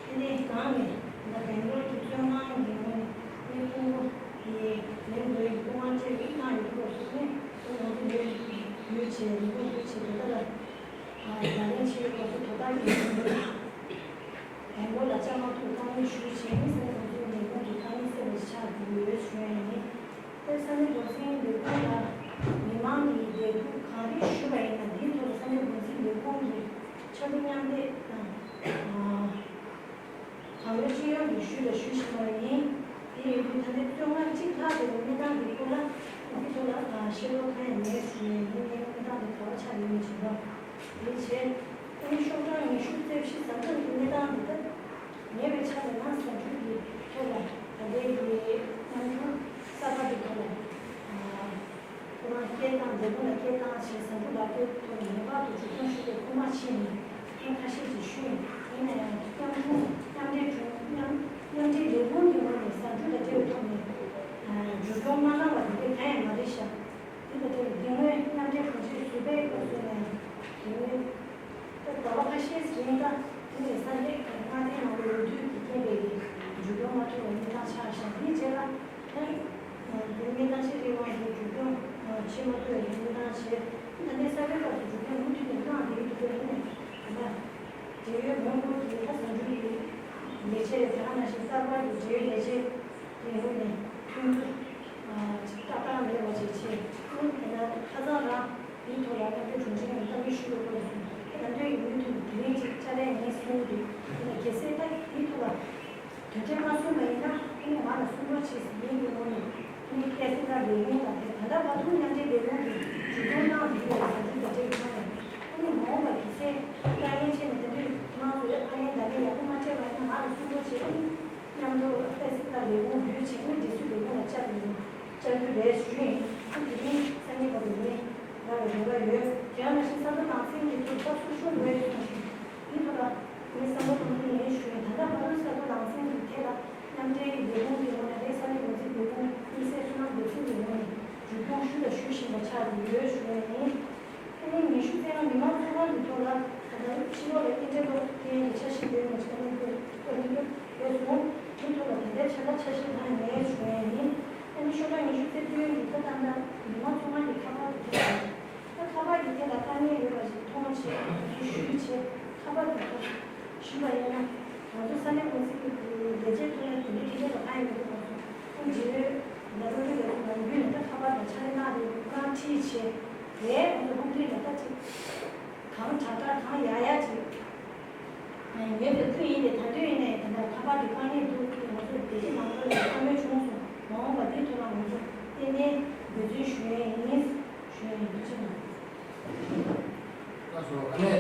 ཨ་ནི་གང་ནས་ད་སྦེང་ལོར་གྱི་བཙོན་ཁང་གི་ངོས་ནས་ཨ་ནི་ཕྲུ་གུ་དེ་ལེན་དགོས་ཀྱི་སྐུ་དབང་སྤྲད་པའི་གནང་ཡོད་སྐབས་སུ་ཨ་ནི་ཁོང་ཚོ་ལས་འགུལ་བྱས་ལས་འགུལ་བྱས་དེ་ལྟར། ཨ་ནི་ད་ལན་ཕྱིའི་སྐབས་སུ་དོ་བདག་གི་ལས་འགུལ་སྦེང་ལོར་ལ་བཅའ་མ་ཐུབ་བཀག་ཉར་ཞུས་བྱས་ནས་ས་གནས་འགོ་འཛིན་ལས་ཁུངས་ཀྱི་བཀའ་ཉར་སེལ་བ་ཞིག་ཆགས་འདུག་ཡོད་ཞུ་ཡ་ཡིན། ད་ས་གནས་འགོ་འཛིན་ལས་ཁུངས་ལ་མི་མང་གིས་འབོད་སྐུལ་གང་རེ་ཞུས་པ་ཡིན་ན་དེའི་ཐོག་ལ་ས་གནས་འགོ་འཛིན་ལས་ཁུངས་ཀྱི་ཕྱར་གྲུ་མཉམ་འདེགས་དང་། ཨ། གང་ཡོད་ཅི་ཡོང་གིས་ཞུས་ལ་ཞུ་བཞིན་པ་ཡིན། དེ་ཡིན་དུས་ད་ལྟའི་བཙོན་ཁང་གཅིག་ལྷག་བྱས་པའི་གནས་སྟངས་འདི་སྐོར་ལ་འདི་ཐོག་ལ་ཤེས་རྟོགས་གང་ཡང་མེད་ཞུ་ཡས་ཡིན། གནས་སྟངས་འདི་ག་པར་ཆགས་ཡོད་མེད་བྱས་པ། དེ་བྱས་ཨ་ནི་ཤོག་གྲངས་ཉི་ཤུ་རྩ་བཞི་ཟ་འཐོར་གྱི་གནས་སྟངས་འདི་ལྟར་ཉེ་བའི་ཆར་ལ་ཡང་ཟ་འབྲུ་གི་ཐོག་ལ་ད་ལྟའི་གི་གནམ་གྲུ་གསར་པ་འདི་ཐོག་ལ། ཁོ་རང་སྐད་བཏང་། ལས་ཁུངས་ལ་སྐད་བཏང་བྱས་ཟ་འབྲུ་ལག་འཁྱེར་ཐོག་ནས་ངེས་པར་དུ་འཛུགས་སྐྱོང་ཞུ་དགོས་སྐུལ་མ་བྱས་ནས་ཐེངས་ཁ་ཤས་ཀྱིས་ཞུས། ཡིན་ན་ཡང་མཉམ་དྲུང་མཉམ་མཉམ་འབྲེལ་ལས་ཁུངས་ཀྱི་ངོས་ནས་ཟ་འབྲུ་དང་འབྲེལ་བའི་ཐོག་ནས་འཛུགས་སྐྱོང་མ་གནང་བ་དེ་འདྲ་གང་ཡང་མ་རེད་ཤག་དེ་ལ་དེར་འདི་སྔོན་མཉམ་འབྲེལ་གོང་ཞུས་ཟུར་པའི་སྐབས་སུ་ནས་དེ་སྔོན། ད་ཟླ་བ་ཁ་ཤས་ཤིག་ཡིན་ད། དེ་ནས་ས་གནས་ཁག་མངའ་སྡེའི་ནང་ལ་འོས་བསྡུ་གི་རྐྱེན་པས་ཀྱི་འཛུགས་སྐྱོང་མ་ཐུབ་པའི་གནས་སྟངས་ཆགས་ཤིང་། དེའི་རྗེས་ལ་ད་དེ་གནས་སྟངས་ཤིག་རེད་དབང་གིས་འཛུགས་སྐྱོང་བྱེད་མ་ཐུབ་པའི་གནས་སྟངས་བྱས། ད་ལྟའི་ས་གནས་ཁག་ཏུ་འཛུགས་སྐྱོང་མུ་མཐུད་ནས་གནང་བསྡད་ཀྱི་འདུག་ཡིན་ནའི་ད་ལྟ་འབྲེལ་ཡོད་མི་འབོར་གྱི་ད་ཟ་འབྲུ་གི་ལས་བྱེད་དེ་ག་ནང་བཞིན་གསར་པ་གི་འབྲེལ་ཡོད་ལས་བྱེད་དེ་ངོས་ནས་མཐུན་འགྱུར་ཏག་ཏག་མེད་པ་ཅིག་བྱས། ཨ་ནི་ད་ལྟ་ཁ་སང་རང་། དེའི་ཐོག་ལ་མཉམ་འབྲེལ་དྲུང་ཆེ་ཡིས་གཏམ་བཤད་ཞུས་པའི་སྐོར་ལ་གསུངས། ད་ལྟ་ཡི་མུ་མཐུད་དེ་རིང་ཅིག་ཕྱག་ལས་ངས་གསུང་གི་འདུག་ཡིན་ནའི་གལ་སྲིད་ད་དེའི་ཐོག་ལ་དོན་འགྲེལ་མ་གསུངས་པ་ཡིན་ན། ཨ་ནི་ང་ལ་གསུང་རོགས་བྱེད་ཟེར། ཡིན་གྱི་ངོ་ནས་ཨ་ནི་ཏེ་སི་ད་ལས་ཁུངས་ལ་དེ་ད་ལྟ་བར་དུ་མཉམ་འབྲེལ་ལས་ཁུངས་ཀྱིས་འཛུགས་སྐྱོང་གནང་བསྡད་ཡོད་པ་ཟ་འབྲུ་དང་འབྲེལ་བའི་ཐོག་ནས། ཨ་ནི་མ་འོངས་པར་གལ་སྲིད་དཀའ་ངལ་འཕྲད་ནས་དེ་དུས་ཁོ་རང་ཚོས་དཀའ་ངལ་འདྲ་མིན་ཡག་པོ་མ་འཕྲད་པ་ཡིན་ན་ང་ལ་གསུང་རོགས་བྱེད། ཨ་ནི། མཉམ་དུ་ཏེ་སི་ད་ལས་ཁུངས་བརྒྱུད་བྱས་ནས་འབྲེལ་ཡོད་ལས་ཁུངས་ལ་བཅར་དགོས་བཅར་རྒྱུ་རེད་ཞུས་ཡིན། ཨ་དེ་རིང་ས་གནས་བར་དུ་ངས་ལབ་པའི་རེ་བ་ཡོད། དེ་ཡང་ནང་བཞིན་ས་མཐོ་ནང་ཚན་གྱི་ཐོག་ལྟ་ཚུལ་ཤོར་འགྲོ་ཡི་གསུངས་ཤིང་། དེའི་ཐོག་ལ་ངས་བསམ་བློ་གཏོང་རྒྱུ་ངས་ཞུས་ཡིན། ད་ལྟ་བར་དུ་ས་མཐོ་ནང་ཚན་གྱི་ཐད་ལ་མཉམ་འབྲེལ་གྱི་ལས་ཁུངས་ཀྱི་ངོས་ནས་རེད། ས་གནས་འགོ་འཛིན་ལས་ཁུངས་དམིགས་བསལ་བསོད་ནམས་སྡེ་ཚན་གྱི་ངོས་ནས་མཇུག་སྐྱོང་ཞུ་དང་ཞུ་བཞིན་པ་ཆགས་ཀྱི་ཡོད་ཞུ་ཡ་ཡིན། ཨ་ནི་ཉི་ཤུ་རྩ་ལྔ་མི་མང་ཚོགས་ཁང་གི་ཐོག་ལ་ད་ལྟ་ཕྱི་ལོགས་ལ་སྐྱེལ་འདྲེན་སློག་མཁན་གྱི་འཆར་གཞི་ཡོད་མེད་ཅིག་ཨ་ནི་བཀོད་བཀོད་ཡོད་སོང་། དེའི་ཐོག་ལ་ད་ལྟའི་ཆར་ལ་འཆར་གཞི་གང་ཡང་མེད་ཞུ་ཡ་ཡིན། ཨ་ནི་ཤོག་གྲངས་ཉི་ཤུ་རྩ་བདུན་གྱི་ད་ལྟ་ད་མི་མང་ཚོགས་ཁང་གི་ཁ་པར་དེ་ཐོག་ལ་ད་ཁ་པར་གྱི་ཐད་ལ་དཀའ་ངལ་ཡོད་པ་ཞིག་མཐོང་བྱས་ཞུ་ཞུས་བྱས་ཁ་པར་དེ་ཐོག་ཞུས་པ་ཡིན་ན། ང་ཚོ་ས་གནས་འགོ་འཛིན་གྱི་ལས་བྱེད་ཐོག་ནས་དེ་འདྲའི་ཁྲིད་ལས་ལ་གང་ཡང་མི་འདུག་ང་ཚོ་ཁོང་འབྲེལ་ཡོད་ལ་བློ་གྲོས་ལས་ཁུངས་ནང་བརྒྱུད་ནས་ད་ཁ་པར་དང་ཕྱག་ལས་གནང་རེད། ཁོ་རང་ཁྲིད་བྱས་རེད། ང་ཚོ་ཧོབ་ཁྲིད་ལ་ད་ཅིག་གང་དྲག་དྲག་གང་ཡག་ཡག་ཅིག་ཡོད་པའི་ཁུལ་ཡིན་ཏེ། ད་དུས་ཡིན་ནའི་ད་ལྟ་ཁ་པར་གྱི་དཀའ་ངལ་འདུག་ང་ཚོ་བདེ་སྐྱིད་ནང་ཁུལ་ལ་བཀའ་མོལ་བྱུང་སོང་། མ་འོངས་པ་འདིའི་ཐོག་ལ་ང་ཚོ་ཏན་ཏན་འབད་བརྩོན་ཞུ་ཡས་ཡིན་ཞུ་ཡས་ཡིན། ཐུགས་རྗེ་གནང་། ལགས་སོ། ཨ་ནི་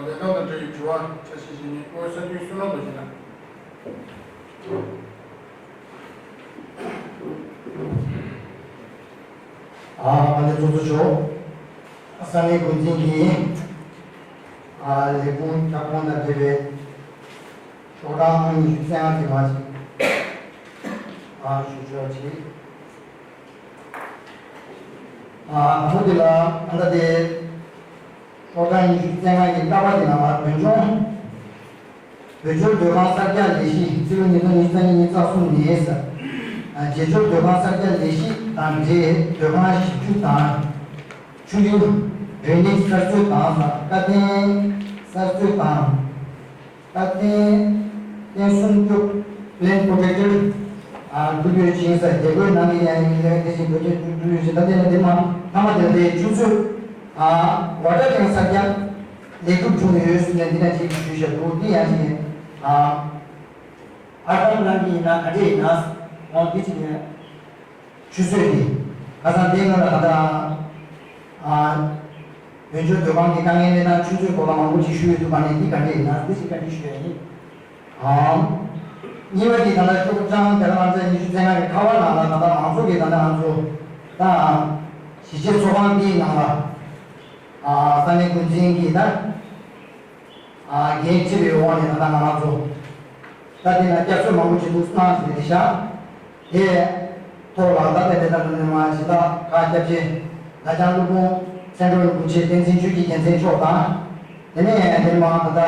ལས་ཁང་དང་འབྲེལ་བའི་དྲི་བ་ཆ་ཤས་ཤིག་ནི་ཨོ་ས་འཐུས་བསོད་ནམས་ལགས་ཡིན་ན། ཨ་ཨ་ནི་ཚོགས་གཙོ་མཆོག་ས་གནས་འགོ་འཛིན་གྱི་ཨ་ལས་ཁུངས་ཁྱབ་ཁོངས་དང་འབྲེལ་བའི་ཤོག་གྲངས་ཉི་ཤུ་རྩ་ལྔ་དེ་མ་ཅིག་ཨ་ཞུ་ཆོག་ཅིག་ཨ་ཨ་ཁུ་དེ་ལ་ཨ་ད་དེ། ཤོག་གྲངས་ཉི་ཤུ་རྩ་ལྔ་གི་ཀ་པ་དེ་ནང་ལ་བོད་ལྗོངས་བོད་ལྗོངས་སྡོད་ཁང་གསར་རྒྱག་ལས་གཞི་སྤྱི་ལོ་ཉིས་སྟོང་ཉི་ཤུ་རྩ་གཉིས་ཉི་ཤུ་རྩ་གསུམ་ནས་ཟེར། རྗེས་ཕྱོགས་སྡོད་ཁང་གསར་རྒྱག་ལས་གཞི་དང་འབྲེལ་སྡོད་ཁང་བཞི་བཅུ་དང་ཆུ་ཡུར་རེ་ནིག་གསར་བཟོ་དང་ཟེར། ཀ་རྟེན་གསར་བཟོ་དང་། ད་རྟེན་རྟེན་སྲུང་སྐྱོབ་Plant Protector ཨ་འདུག་ཡོད་ཅིང་ཟེར། རྒྱལ་སྒོའི་ནང་གི་ཡང་ཡིན་ལས་དེ་བཞིན་བོད་ཀྱི་འདུག་ཡོད་ཅིང་ད་ལྟའི་ནང་དེ་མ་མཐའ་མ་དེ་ལ་དེ་ཆུ་མཛོད་ཨ་water tank གསར་རྒྱག་ལས་སྒྲུབ་བྱུང་ཡོད་ཟེར་ནས་འདི་ན་ཅིག་ཞུས་བཞག་འདུག་འདི་ཡང་ཅིག་ཡིན། ཨ་ ཁ་སང་ནང་གི་ཡིན་ན་ག་འདྲས་ཡིན་ན་འོང་འདི་ཅིག་ཡིན། ཆུ་ཚོད་འདི་ཁ་སང་དེའི་སྔོན་ལ་ད་ལྟ་ཨ་བོད་ལྗོངས་སྡོད་ཁང་གི་དཀའ་ངལ་གནས་སྟངས་ཆུ་ཚོད་སྐོར་ལ་མང་པོ་ཅིག་ཞུ་ཡོད་འདུག་པ་ནས་འདི་ག་འདྲས་ཡིན་ན་འདི་ཅིག་བཀའ་འདྲི་ཞུ་ཡ་ཡིན། ཨམ། གཉིས་པ་དེ་ད་ལྟ་ཤོག་གྲངས་དེ་ལ་ང་ཚོས་ཉི་ཤུ་རྩ་ལྔ་གི་ཁ་པར་ནང་ལ་ད་ལྟ་མང་ཚོགས་ཀྱི་ད་ལྟ་ང་ཚོ་ད་གཞིས་བྱེས་ཚོགས་ཁང་འདིའི་ནང་ལ་ཨ་ས་གནས་འགོ་འཛིན་གྱི་ད་ཨ་འགན་འཁྲི་བའི་འོག་ནས་ད་ལྟ་ང་རང་ཚོ་ད་དེ་ལ་བསྐྱར་གསོ་མང་པོ་བྱེད་འདུག་གནང་ཟིན་རེད་ཤག་དེ་ཐོག་ལ་ད་ལྟ་དེ་ལྟར་ནས་མ་ཇི་ལྟ་ཁ་སྐྱབས་རྗེ་ལ་ལྕང་ཀླུ་འབུམ་མཚན་སྒྲོལ་རིན་པོ་ཆེ་བསྟན་འཛིན་ཆོས་ཀྱི་རྒྱལ་མཚན་མཆོག་དང་། དེ་ནས་དེ་མ་ད་ལྟ།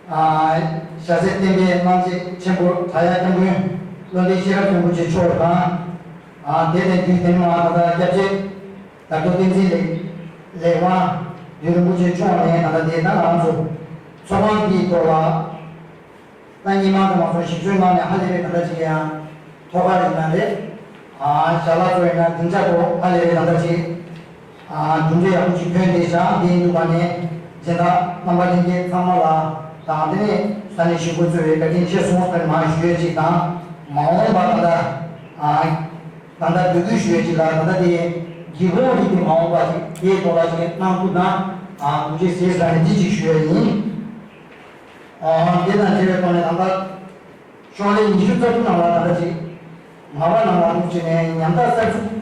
ཨ་ཞྭ་སེར་བསྟན་པའི་གླང་རྗེ་ཆེན་པོ་བྲག་གཡབ་སྐྱབས་མགོན་བློ་ལྡན་ཤེས་རབ་རིན་པོ་ཆེ་མཆོག་དང་། ཨ་དེ་ནས་དུས་དེ་ནས་མ་ད་ལྟ་སྐྱབས་རྗེ་དར་རྒྱས་བསྟན་འཛིན་ལེགས་ལེགས་དབང་འདུས་རིན་པོ་ཆེ་མཆོག་ནས་ད་ལྟ་དེ་ད་ང་རང་ཚོ་ཚོགས་ཁང་འདིའི་ཐོག་ལ་ད་སྔོན་མ་དུ་མ་སོང་ཞིབ་འཇུག་གནང་ནས་ཧ་ལས་པའི་ད་ལྟ་ཅིག་ཡང་ཐོག་ཁ་ཡིན་ན་རེད། ཨ་ཞྭ་ལགས་ཚོ་ཡིན་ན་སྡིངས་ཆ་ཐོག་ཧ་ལས་པའི་ད་ལྟ་ཅིག་ཨ་གྲུབ་འབྲས་ཡག་པོ་ཅིག་ཐོན་བསྡད་ཤག་དེ་ཡིན་དུས་ག་ནས་སྦྱིན་བདག་རྣམ་པ་ལྷན་རྒྱས་ཚང་མ་ལ་དང་དེ་ནས་ས་གནས་གཞིས་འགོ་གཙོས་པའི་བཀའ་དྲིན་ཆེ་སོང་ཟེར་མར་ཞུ་ཡས་ཅིག་དང་། མ་འོངས་པ་ད་ལྟ་ཨ་ད་ལྟ་འབོད་སྐུལ་ཞུ་ཡས་ཅིག་ལ་ད་ལྟ་དེ་སྒེའུ་ཁུང་རིགས་དེ་མ་འོངས་པ་ཅིག་དེའི་ཐོག་ལ་ཅིག་གནང་ཐུབ་ན་ཨ་ཐུགས་རྗེ་ཆེ་ཟེར་ནས་འདི་ཅིག་ཞུ་ཡས་ཡིན། ཨ་དེ་དང་འབྲེལ་བའི་ཐོག་ནས་ད་ལྟ། ཕྱོགས་ལས་ཉི་ཤུ་རྩ་དྲུག་ནང་ལ་ད་ལྟ་ཅིག་མ་པ་ནང་ལ་འདུག་ཅེས་ནས་ཉམ་ཐག་གསར་འཛུགས་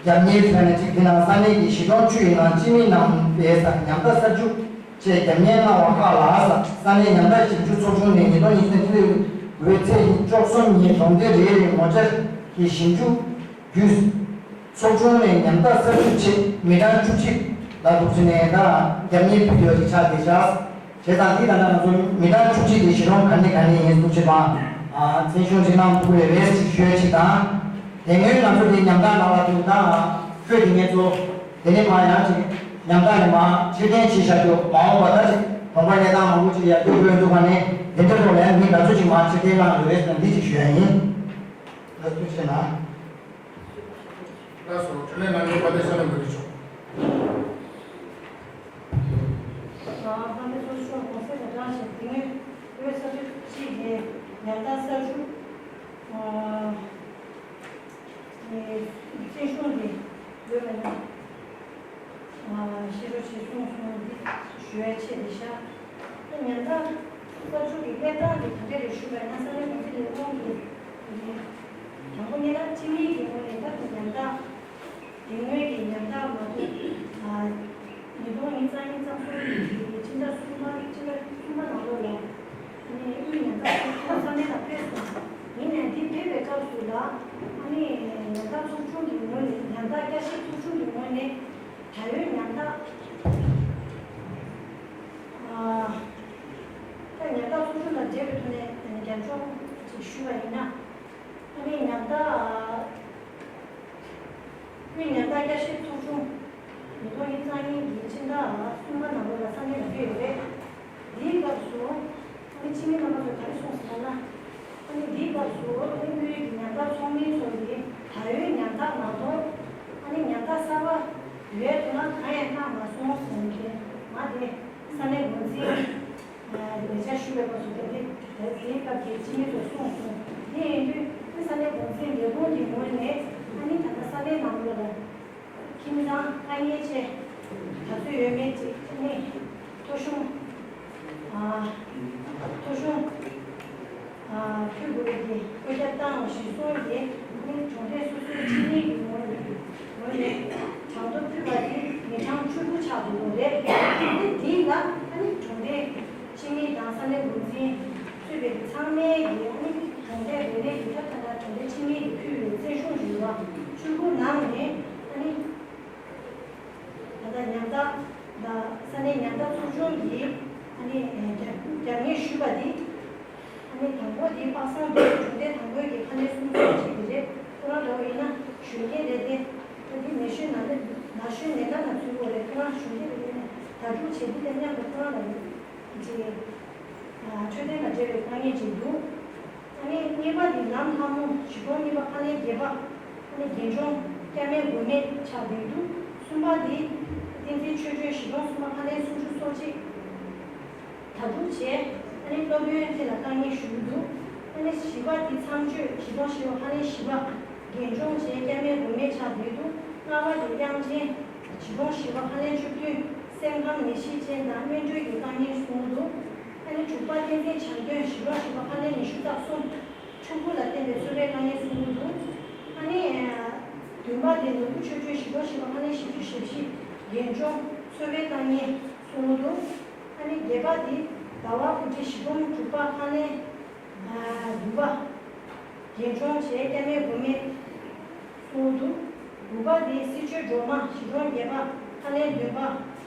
རྒྱབ་གཉེར་ཟེར་ནས་ཅིག་དེ་ནང་ས་གནས་ཀྱི་གཞིས་གྲོང་ཆུ་ཡིན་ནང་སྤྱི་མི་རྣམས་པས་ཉམ་ཐག་གསར་འཛུགས་ཆེད་རྒྱབ་གཉེར་གནང་བ་ཁག་ལ་ས་གནས་ཉམ་ཐག་ཞིབ་འཇུག་ཚོགས་ཆུང་ནས་ཉིས་སྟོང་ཉི་ཤུ་ཉིས་ལོའི་འོས་ཚེས་ཉི་ཤུ་རྩ་གསུམ་ཉིན་གྲོང་སྡེ་རེ་རེའི་ངོ་བཅར་གྱི་ཞིབ་འཇུག་བརྒྱུད། ཚོགས་ཆུང་ནས་ཉམ་ཐག་གསར་འཛུགས་ཆེད་མི་གྲངས་བཅུ་གཅིག་ལ་འདུག་ཅེས་ནས་ད་རྒྱབ་གཉེར་ཕུལ་ཡོད་ཅིག་ཆགས་བསྡད་ཤག་བྱས་ཙང་འདི་ལ་ང་ཚོ་མི་གྲངས་བཅུ་གཅིག་དེ་གཞིས་གྲོང་ག་ནས་ག་ནས་ཡིན་འདུག་ཅེས་དང་། མཚན་གཞུང་ཅིག་གནང་ཐུབ་ཀྱི་རེད་ཅེས་ཞུ་ཡས་ཅིག་དང་། དེ་སྔོན་ང་ཚོ་དེ་ཉམ་ཐག་ནང་ལ་འདུག་ད་ཁོས་དེ་ངེད་ཚོ་དེ་ནས་མ་ཡང་ཅིག་ཉམ་ཐག་ནས་མ་ཕྱིར་འཐེན་བྱེད་བཞག་རྒྱུ་མ་འོངས་པ་ད་ཅིག་གྲོང་པ་གནས་སྟངས་མང་པོ་ཅིག་ཡར་རྒྱས་འགྲོ་འདུག་ག་ནས་དེ་འདྲ་ཐོག་ལ་ཡང་མི་འདྲ་ཚོ་ཅིག་མ་ཕྱིར་འཐེན་གནང་དགོས་རེད་ཟེར་ན་འདི་ཅིག་ཞུ་ཡ་ཡིན། ལགས་སོ་ཐུགས་རྗེ་གནང་། ལགས་སོ། དྲིས་ལན་གནང་མཁན་དཔལ་ལྡན་བསོད་ནམས་རིག་མཆོག་དཔལ་ལྡན་ཚོགས་གཙོ་མཆོག་དགོངས་སེལ་དང་སྦྲགས་ཤིང་དེ་སྔོན་བོད་ས་ཁུལ་གཅིག་ནས་ཉམ་ཐག་གསར་འཛུགས་ཀྱི་བཙན་བྱོལ་འདི་ཡོད་པ་ཡིན། ཤེས་རོགས་བྱེད་གསུངས་སོང་འདི་ཞུ་ཡ་ཆེད་དུ་བཞག་ད་ཉམ་ཐག་གསར་འཛུགས་ཀྱི་གནས་སྟངས་འདི་ག་འདྲ་རེད་ཞུས་པ་ཡིན་ན་ས་གནས་འགོ་འཛིན་ལས་ཁུངས་ཀྱིས་དང་པོ་ཉེན་ཁ་སྤྱི་མིང་གི་ངོས་ནས་ད་ཉམ་ཐག་དེ་སྔོན་གྱི་ཉམ་ཐག་མ་གཏོགས་ཉིས་སྟོང་ཉི་ཤུ་རྩ་གཉིས་རྩ་གསུམ་གྱི་ཕྱི་ཟླ་གསུམ་པ་ཕྱི་ཟླ་གསུམ་པ་ནང་ལོགས་ལ་ཨ་ནི་དབུས་ཉམ་ཐག་ཚོགས་ཆུང་ས་གནས་ལ་ཕེབས་སོང་། ཡིན་ནའི་འདི་ཕེབས་པའི་སྐབས་སུ་ལ་ཨ་ནི་ཉམ་ཐག་ཚོགས་ཆུང་གི་ངོས་ནས་ཉམ་ཐག་བསྐྱར་ཞིབ་ཚོགས་ཆུང་གི་ངོས་ནས་ད་ཡོད་ཉམ་ཐག་ཨ་ད་ཉམ་ཐག་ཚོགས་ཆུང་དང་འབྲེལ་བའི་ཐོག་ནས་རྒྱབ་ལྗོངས་ཅིག་ཞུས་པ་ཡིན་ན། ཨ་ནི་ཉམ་ཐག་དབུས་ཉམ་ཐག་བསྐྱར་ཞིབ་ཚོགས་ཆུང་ཉིས་སྟོང་ཉི་ཤུ་རྩ་གཉིས་ཀྱི་ཕྱི་ཟླ་གསུམ་པ་ནང་ལོགས་ལ་ས་གནས་ལ་ཕེབས་ཡོད་རེད། འདིའི་སྐབས་སུ་ཨ་ནི་ཕྱི་མི་རྣམ་པ་ཚོས་ག་རེ་གསུངས་ཟེར་ན། ཨ་ནི་འདིའི་སྐབས་སུ་ཨ་ནི་དབུས་ཀྱི་ཉམ་ཐག་ཚོགས་མི་ཚོ་ཡིས་ད་ཡོད་ཉམ་ཐག་མ་གཏོགས་ཨ་ནི་ཉམ་ཐག་གསར་པ་ཡོད་དོན་ལ་གང་ཡང་གནང་མ་སོང་ཟེར་མཁན་མ་དེ་ས་གནས་འགོ་འཛིན། ལས་བྱ་ཞུ་བའི་སྐབས་སུ་དེ་དེ་དེའི་སྐབས་ཀྱི་སྤྱི་མི་ཚོས་གསུངས་སོང་། དེ་ཡིན་དུས་ཨ་ནི་ས་གནས་འགོ་འཛིན་ལས་ཁུངས་ཀྱི་ངོས་ནས་ཨ་ནི་ད་ལྟ་ས་གནས་ནང་ལོགས་ལ་ཁྱིམ་ཚང་དཀའ་ངལ་ཆེ་ག་ཚོད་ཡོད་མེད་ཅིག་ཨ་ནི་ཐོ་གཞུང་ཨ་ཐོ་གཞུང་ཨ་ཕུལ་དགོས་ཀྱི་བཀོད་ཁྱབ་བཏང་བ་ཞིག་སོང་སྟེ་ཨ་ནི་གྲོང་སྡེ་སོ་སོའི་སྤྱི་མི་ཡི་ངོས་ནས་ངོས་ནས་གྲངས་ཐོ་ཕུལ་བ་དེ་མི་གྲངས་བཅུ་དགུ་ཆགས་འདུག་རེད། ཨ་ནི་དེ་ལ་ཨ་ནི་གྲོང་སྡེ་སྤྱི་མི་དང་ས་གནས་འགོ་འཛིན་གཙོས་པའི་ཚང་མས་ཀྱི་ཨ་ནི་གྲོང་སྡེ་རེ་རེ་ཡི་ད་ལྟ་གྲོང་སྡེ་སྤྱི་མི་ཡིས་ཕུལ་བའི་བཙན་བྱོལ་ཡོད་པ་བཅུ་དགུ་ནང་ནས་ཨ་ནི་ད་ལྟ་ཉམ་ཐག་ལ་ས་གནས་ཉམ་ཐག་ཚོགས་ཆུང་གིས་ཨ་ནི་རྒྱབ་རྒྱབ་གཉེར་ཞུས་པ་འདི། ཨ་ནི་དང་པོ་འདི་པ་སངས་དེ་གྲོང་སྡེ་དང་པོའི་གི་ཁ་ནས་གསུང་ཚུལ་གཅིག་དེ་རེད། ཁོ་རང་འདྲ་བོ་ཡིན་ན་གཞོན་སྐྱེས་རེད་དེ། ད་འདི་ན་གཞོན་ན་ན་གཞོན་ནད་ལ་ན་ཚུད་དགོས་རེད། ཁོ་རང་གཞོན་སྐྱེས་རེད་དེ་ནས་ད་སྒྲུག་བྱེད་དུས་དེ་མཉམ་དུ་ཁོ་རང་ལ་ཅིག་འཕྲོད་བསྟེན་དང་འབྲེལ་བའི་དཀའ་ངལ་ཅིག་འདུག་ཨ་ནི་གཉིས་པ་འདི་ལམ་ལྷ་མོ་གཞིས་གྲོང་གཉིས་པ་ཁ་ལས་བརྒྱད་པ་ཨ་ནི་རྒན་གཞོན་སྐྱ་མེད་མགོ་མེད་ཆགས་བསྡད་འདུག་གསུམ་པ་འདི་བསྟན་འཛིན་ཆོས་སྒྲོན་གཞིས་གྲོང་གསུམ་པ་ཁ་ལས་སུམ་ཅུ་སོ་གཅིག་ད་སྒྲུག་བྱས། ནི་སློབ་དཔོན་དེ་ལ་བཀའ་ཉན་ཞུ་གི་འདུག་ཨ་ནི་བཞི་པ་དེ་མཚམས་གཅོད་བཞི་སྟོང་བཞི་བ་ཁ་ལན་བཞི་པ་རྒན་གཞོན་བྱས་སྐྱབས་མེད་མགོན་མེད་ཆགས་བསྡད་འདུག་ལྔ་པ་དེ་དབྱངས་ཅན་བཞི་སྟོང་བཞི་བ་ཁ་ལན་བཅུ་བདུན་སེམས་ཁམས་ནད་གཞི་ཅན་དང་སྨན་གྲོལ་གྱི་བཀའ་ཉན་གསུང་གི་འདུག་ཨ་ནི་དྲུག་པ་བསྟན་འཛིན་བྱམས་མགོན་བཞི་སྟོང་བཞི་བ་ཁ་ལན་ཉི་ཤུ་རྩ་གསུམ། ཕྲུ་གུ་ལ་བརྟེན་པའི་གསོ་བའི་དཀའ་ངལ་གསུང་གི་འདུག་ཨ་ནི། བདུན་པ་དེ་ནོར་བུ་ཆོས་སྒྲོན་བཞི་སྟོང་བཞི་བ་ཁ་ལན་བཞི་བཅུ་ཞེ་བཞི་རྒན་གཞོན་འཚོ་བའི་དཀའ་ངལ་གསུང་གི་འདུག་ཨ་ནི་བརྒྱད་པ་དེ་ཟླ་བ་བུ་ཁྲིད་བཞི་སྟོང་དྲུག་པ་ཁ་ལན་བདུན་པ་རྒན་གཞོན་བྱས་སྐྱབས་མེད་མགོན་མེད་གསུང་གི་འདུག་དགུ་པ་དེ་སྲིད་ཆོས་སྒྲོལ་མ་བཞི་སྟོང་བརྒྱད་པ་ཁ་ལན་བདུན་པ་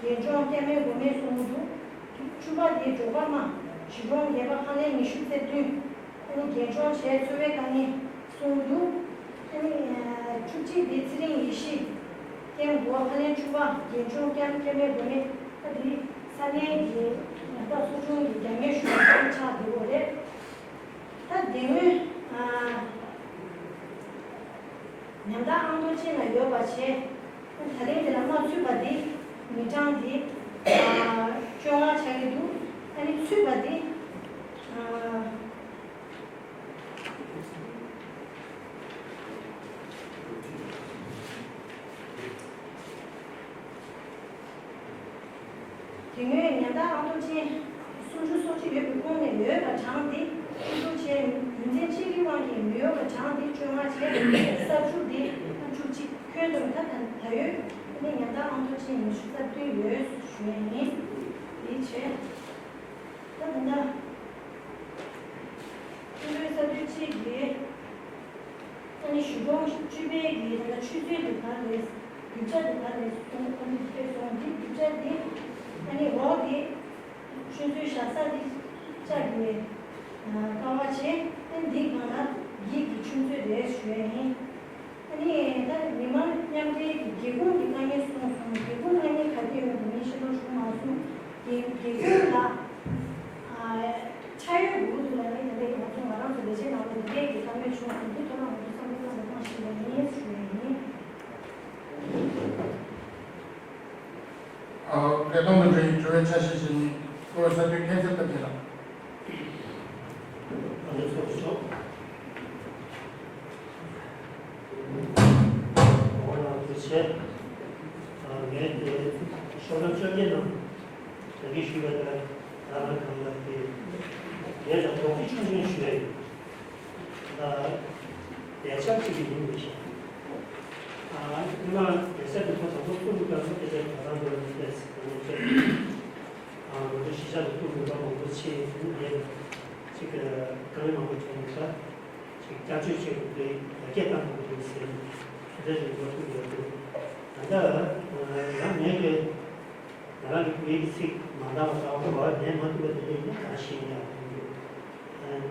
རྒན་གཞོན་སྐྱབས་མེད་མགོན་མེད་གསུང་གི་འདུག་བཅུ་པ་དེ་སྒྲོལ་དཀར་མ་བཞི་སྟོང་བརྒྱད་པ་ཁ་ལན་ཉི་ཤུ་རྩ་བདུན། ཨ་ནི་རྒན་གཞོན་བྱས་འཚོ་བའི་དཀའ་ངལ་གསུང་འདུག་ཨ་ནི་བཅུ་གཅིག་དེ་ཚེ་རིང་ཡེ་ཤེས་སྐྱབས་མགོན་ཁ་ལན་བཅུ་པ་རྒན་གཞོན་སྐྱབས་སྐྱབས་མེད་མགོན་མེད་ཨ་དེ་ས་གནས་ཀྱི་ཡང་དག་གསོ་སྐྱོང་གི་རྒྱབ་གཉེར་ཞུ་བ་ཆགས་བསྡད་ཡོད་རེད། ད་དེ་སྔོན་ཨ། ཉམ་ཐག་ཨང་ཐོ་ཅན་ལ་ཡོད་པ་བྱས། ད་རིང་འདི་ལ་མ་ཚུད་པ་འདི་མི་གྲངས་འདི་ཨ་བཅོ་ལྔ་ཆགས་ཀྱི་འདུག་ཨ་ནི་ཚུད་པ་འདི་ཨ། དེ་སྔོན་ཉམ་ཐག་ཨང་ཐོ་ཅན་སུམ་ཅུ་སོ་གཅིག་ཡོད་པའི་ཁོངས་ནས་ཡོད་པ་གྲངས་དེ་ཁུ་བསྡུ་བྱས་རྒྱུ་མཚན་ཅི་གི་དབང་གིས་མི་ཡོད་པ་གྲངས་དེ་བཅོ་ལྔ་བྱས་ས་བཅུ་དེ་བཅུ་གཅིག་ཁྱོན་བསྡོམས་ད་ད་ད་ཡོད་ནི་ཉམ་ཐག་ཨང་ཐོ་ཅན་ཉི་ཤུ་རྩ་བདུན་ཡོད་ཞུ་ཡ་ཡིན། དེ་བྱས། ད་ད་ལྟ་ཁྱོད་ཚོའི་ས་དུས་གཅིག་གི་ཨ་ནི་གཞུང་གོང་བཅུ་པའི་གི་ད་ལྟ་ཆུ་ཚོད་དེ་ག་རེ་རེད། རྒྱུ་ཆ་དེ་ག་རེ་རེད་གསུངས། ཨ་ནི་དེ་སོང་འདི་རྒྱུ་ཆ་དེ་ཨ་ནི་འོག་དེ་ཆུ་ཚོད་བཞག་ས་དེ་ལྕགས་ཀྱི་ཀ་བ་བྱས། ཨ་ནི་འདི་སྒང་ལ་ཡིག་གི་ཆུ་ཚོད་རེད་ཞུ་ཡ་ཡིན། ཨ་ནི་ད་མི་མང་མཉམ་འབྲེལ་གྱི་སྒེའུ་ཁུང་གི་དཀའ་ངལ་གསུངས་སོང་། སྒེའུ་ཁུང་དཀའ་ངལ་ག་དུས་ཡོང་དུས་མིན་ཤེས་རྟོགས་བྱུང་མ་སོང་། སྒེའུ་སྒེའུ་ཁུང་ལ་ཨ་ཆ་ཡོད་འགུག་འདུག་ལ་ནི་ད་ལྟའི་ང་ཚོ་ང་རང་ཚོ་ལས་བྱེད་ནང་ལ་འདི་འདྲའི་གི་བསམ་བློ་བྱུང་སོང་། འདི་ཐོག་ལ་ང་ཚོ་བསམ་བློ་བཏང་དང་བཏང་བཞིན་པ་ཡིན་ཞུ་ཡ་ཡིན། ཨ། བཀྲས་མཐོང་དང་འབྲེལ་བའི་དྲི་བའི་ཆ་ཤས་ཤིག་ནི་སྐུ་ངོ་ས་འཐུས་མཁྱེན་བརྩེ་སྟོབས་རྒྱལ་ལགས། ཨ་ནི་ཚོགས་ཞུགས། འོ་ན་དེ་བྱས། ཨ། ངས་དེ་ཤོག་གྲངས་བཅོ་བརྒྱད་ནང་ད་གིན་ཞུས་པ་ལྟར་ད་ལྟ་གང་ལ་དེ་ངས་ད་དོགས་གཅིག་ཆུང་ཆུང་ཞུ་ཡ་ཡིན། ད་ལས་འཆར་གཅིག་ཡིན་མི་ཤེས། ཨ། སྔོན་མ་ལས་འཆར་དེ་ཚོ་དང་པོ་བསྐུར་དུས་སྐབས་སུ་སྐད་ཆ་དོ་སྣང་དགོས་ནས་ཏོག་ཙམ་ང་ཚོ་ཚོད། ཨ། ང་ཚོ་གཞིས་ཆགས་དུ་བསྐུར་དགོས་པ་མང་པོ་ཕྱིན། དེ་ནས་ངས་ཅིག་དཀའ་ངལ་མང་པོ་བྱུང་ཡོད་ས། ཅིག་བསྐྱར་བཅོས་བྱེད་དགོས་འདུག་ཡར་རྒྱས་གཏང་དགོས་འདུག་ཟེར་ནས་དེ་འདྲ་ཞིག་འགོ་ཚུགས་ཡོད་འདུག་ད་ལྟ་ཡང་ངས་ཀྱི་ང་རང་གི་བོད་ཡིག་གི་ཚིག་མ་འདང་བ་འདྲ་བ་ལན་མ་ཐུབ་པ་དེ་འདྲ་ཡིན་ན་ད་ཤེས་ཡག་ཡོང་གི་ཡོད།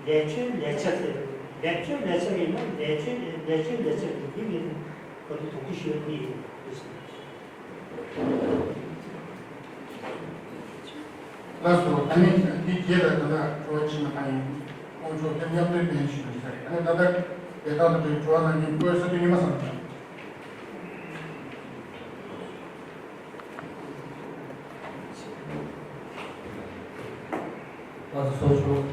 ལས་བཅོལ་ལས་འཆར་ཟེར། ལས་བཅོལ་ལས་འཆར་ཡིན་ན་ལས་བཅོལ་ལས་བཅོལ་ལས་འཆར་ཡིན་གྱི་མིན་གོ་དེ་དོགས་གཞི་ཞུ་ཡ་འདི་ཡིན་ཟེར། ལགས་སོ། ད་ནི་འདི་རྗེས་ལ་ད་ལྟ་དྲི་བ་ཕྱིན་ན་ད་ཡིན། དབང་ཕྱུག་ལྷན་མཉམ་དུ་ལྡན་ཞུ་ཡ་ཟེར། ད་ནི་ད་ལྟ་དེ་དག་ཏུ་དྲི་བ་གནང་མཁན་སྐུ་ངོ་ས་འཐུས་ཉི་མ་བཟང་ལགས། ང་ཚོ་ཚོགས་ཆུང་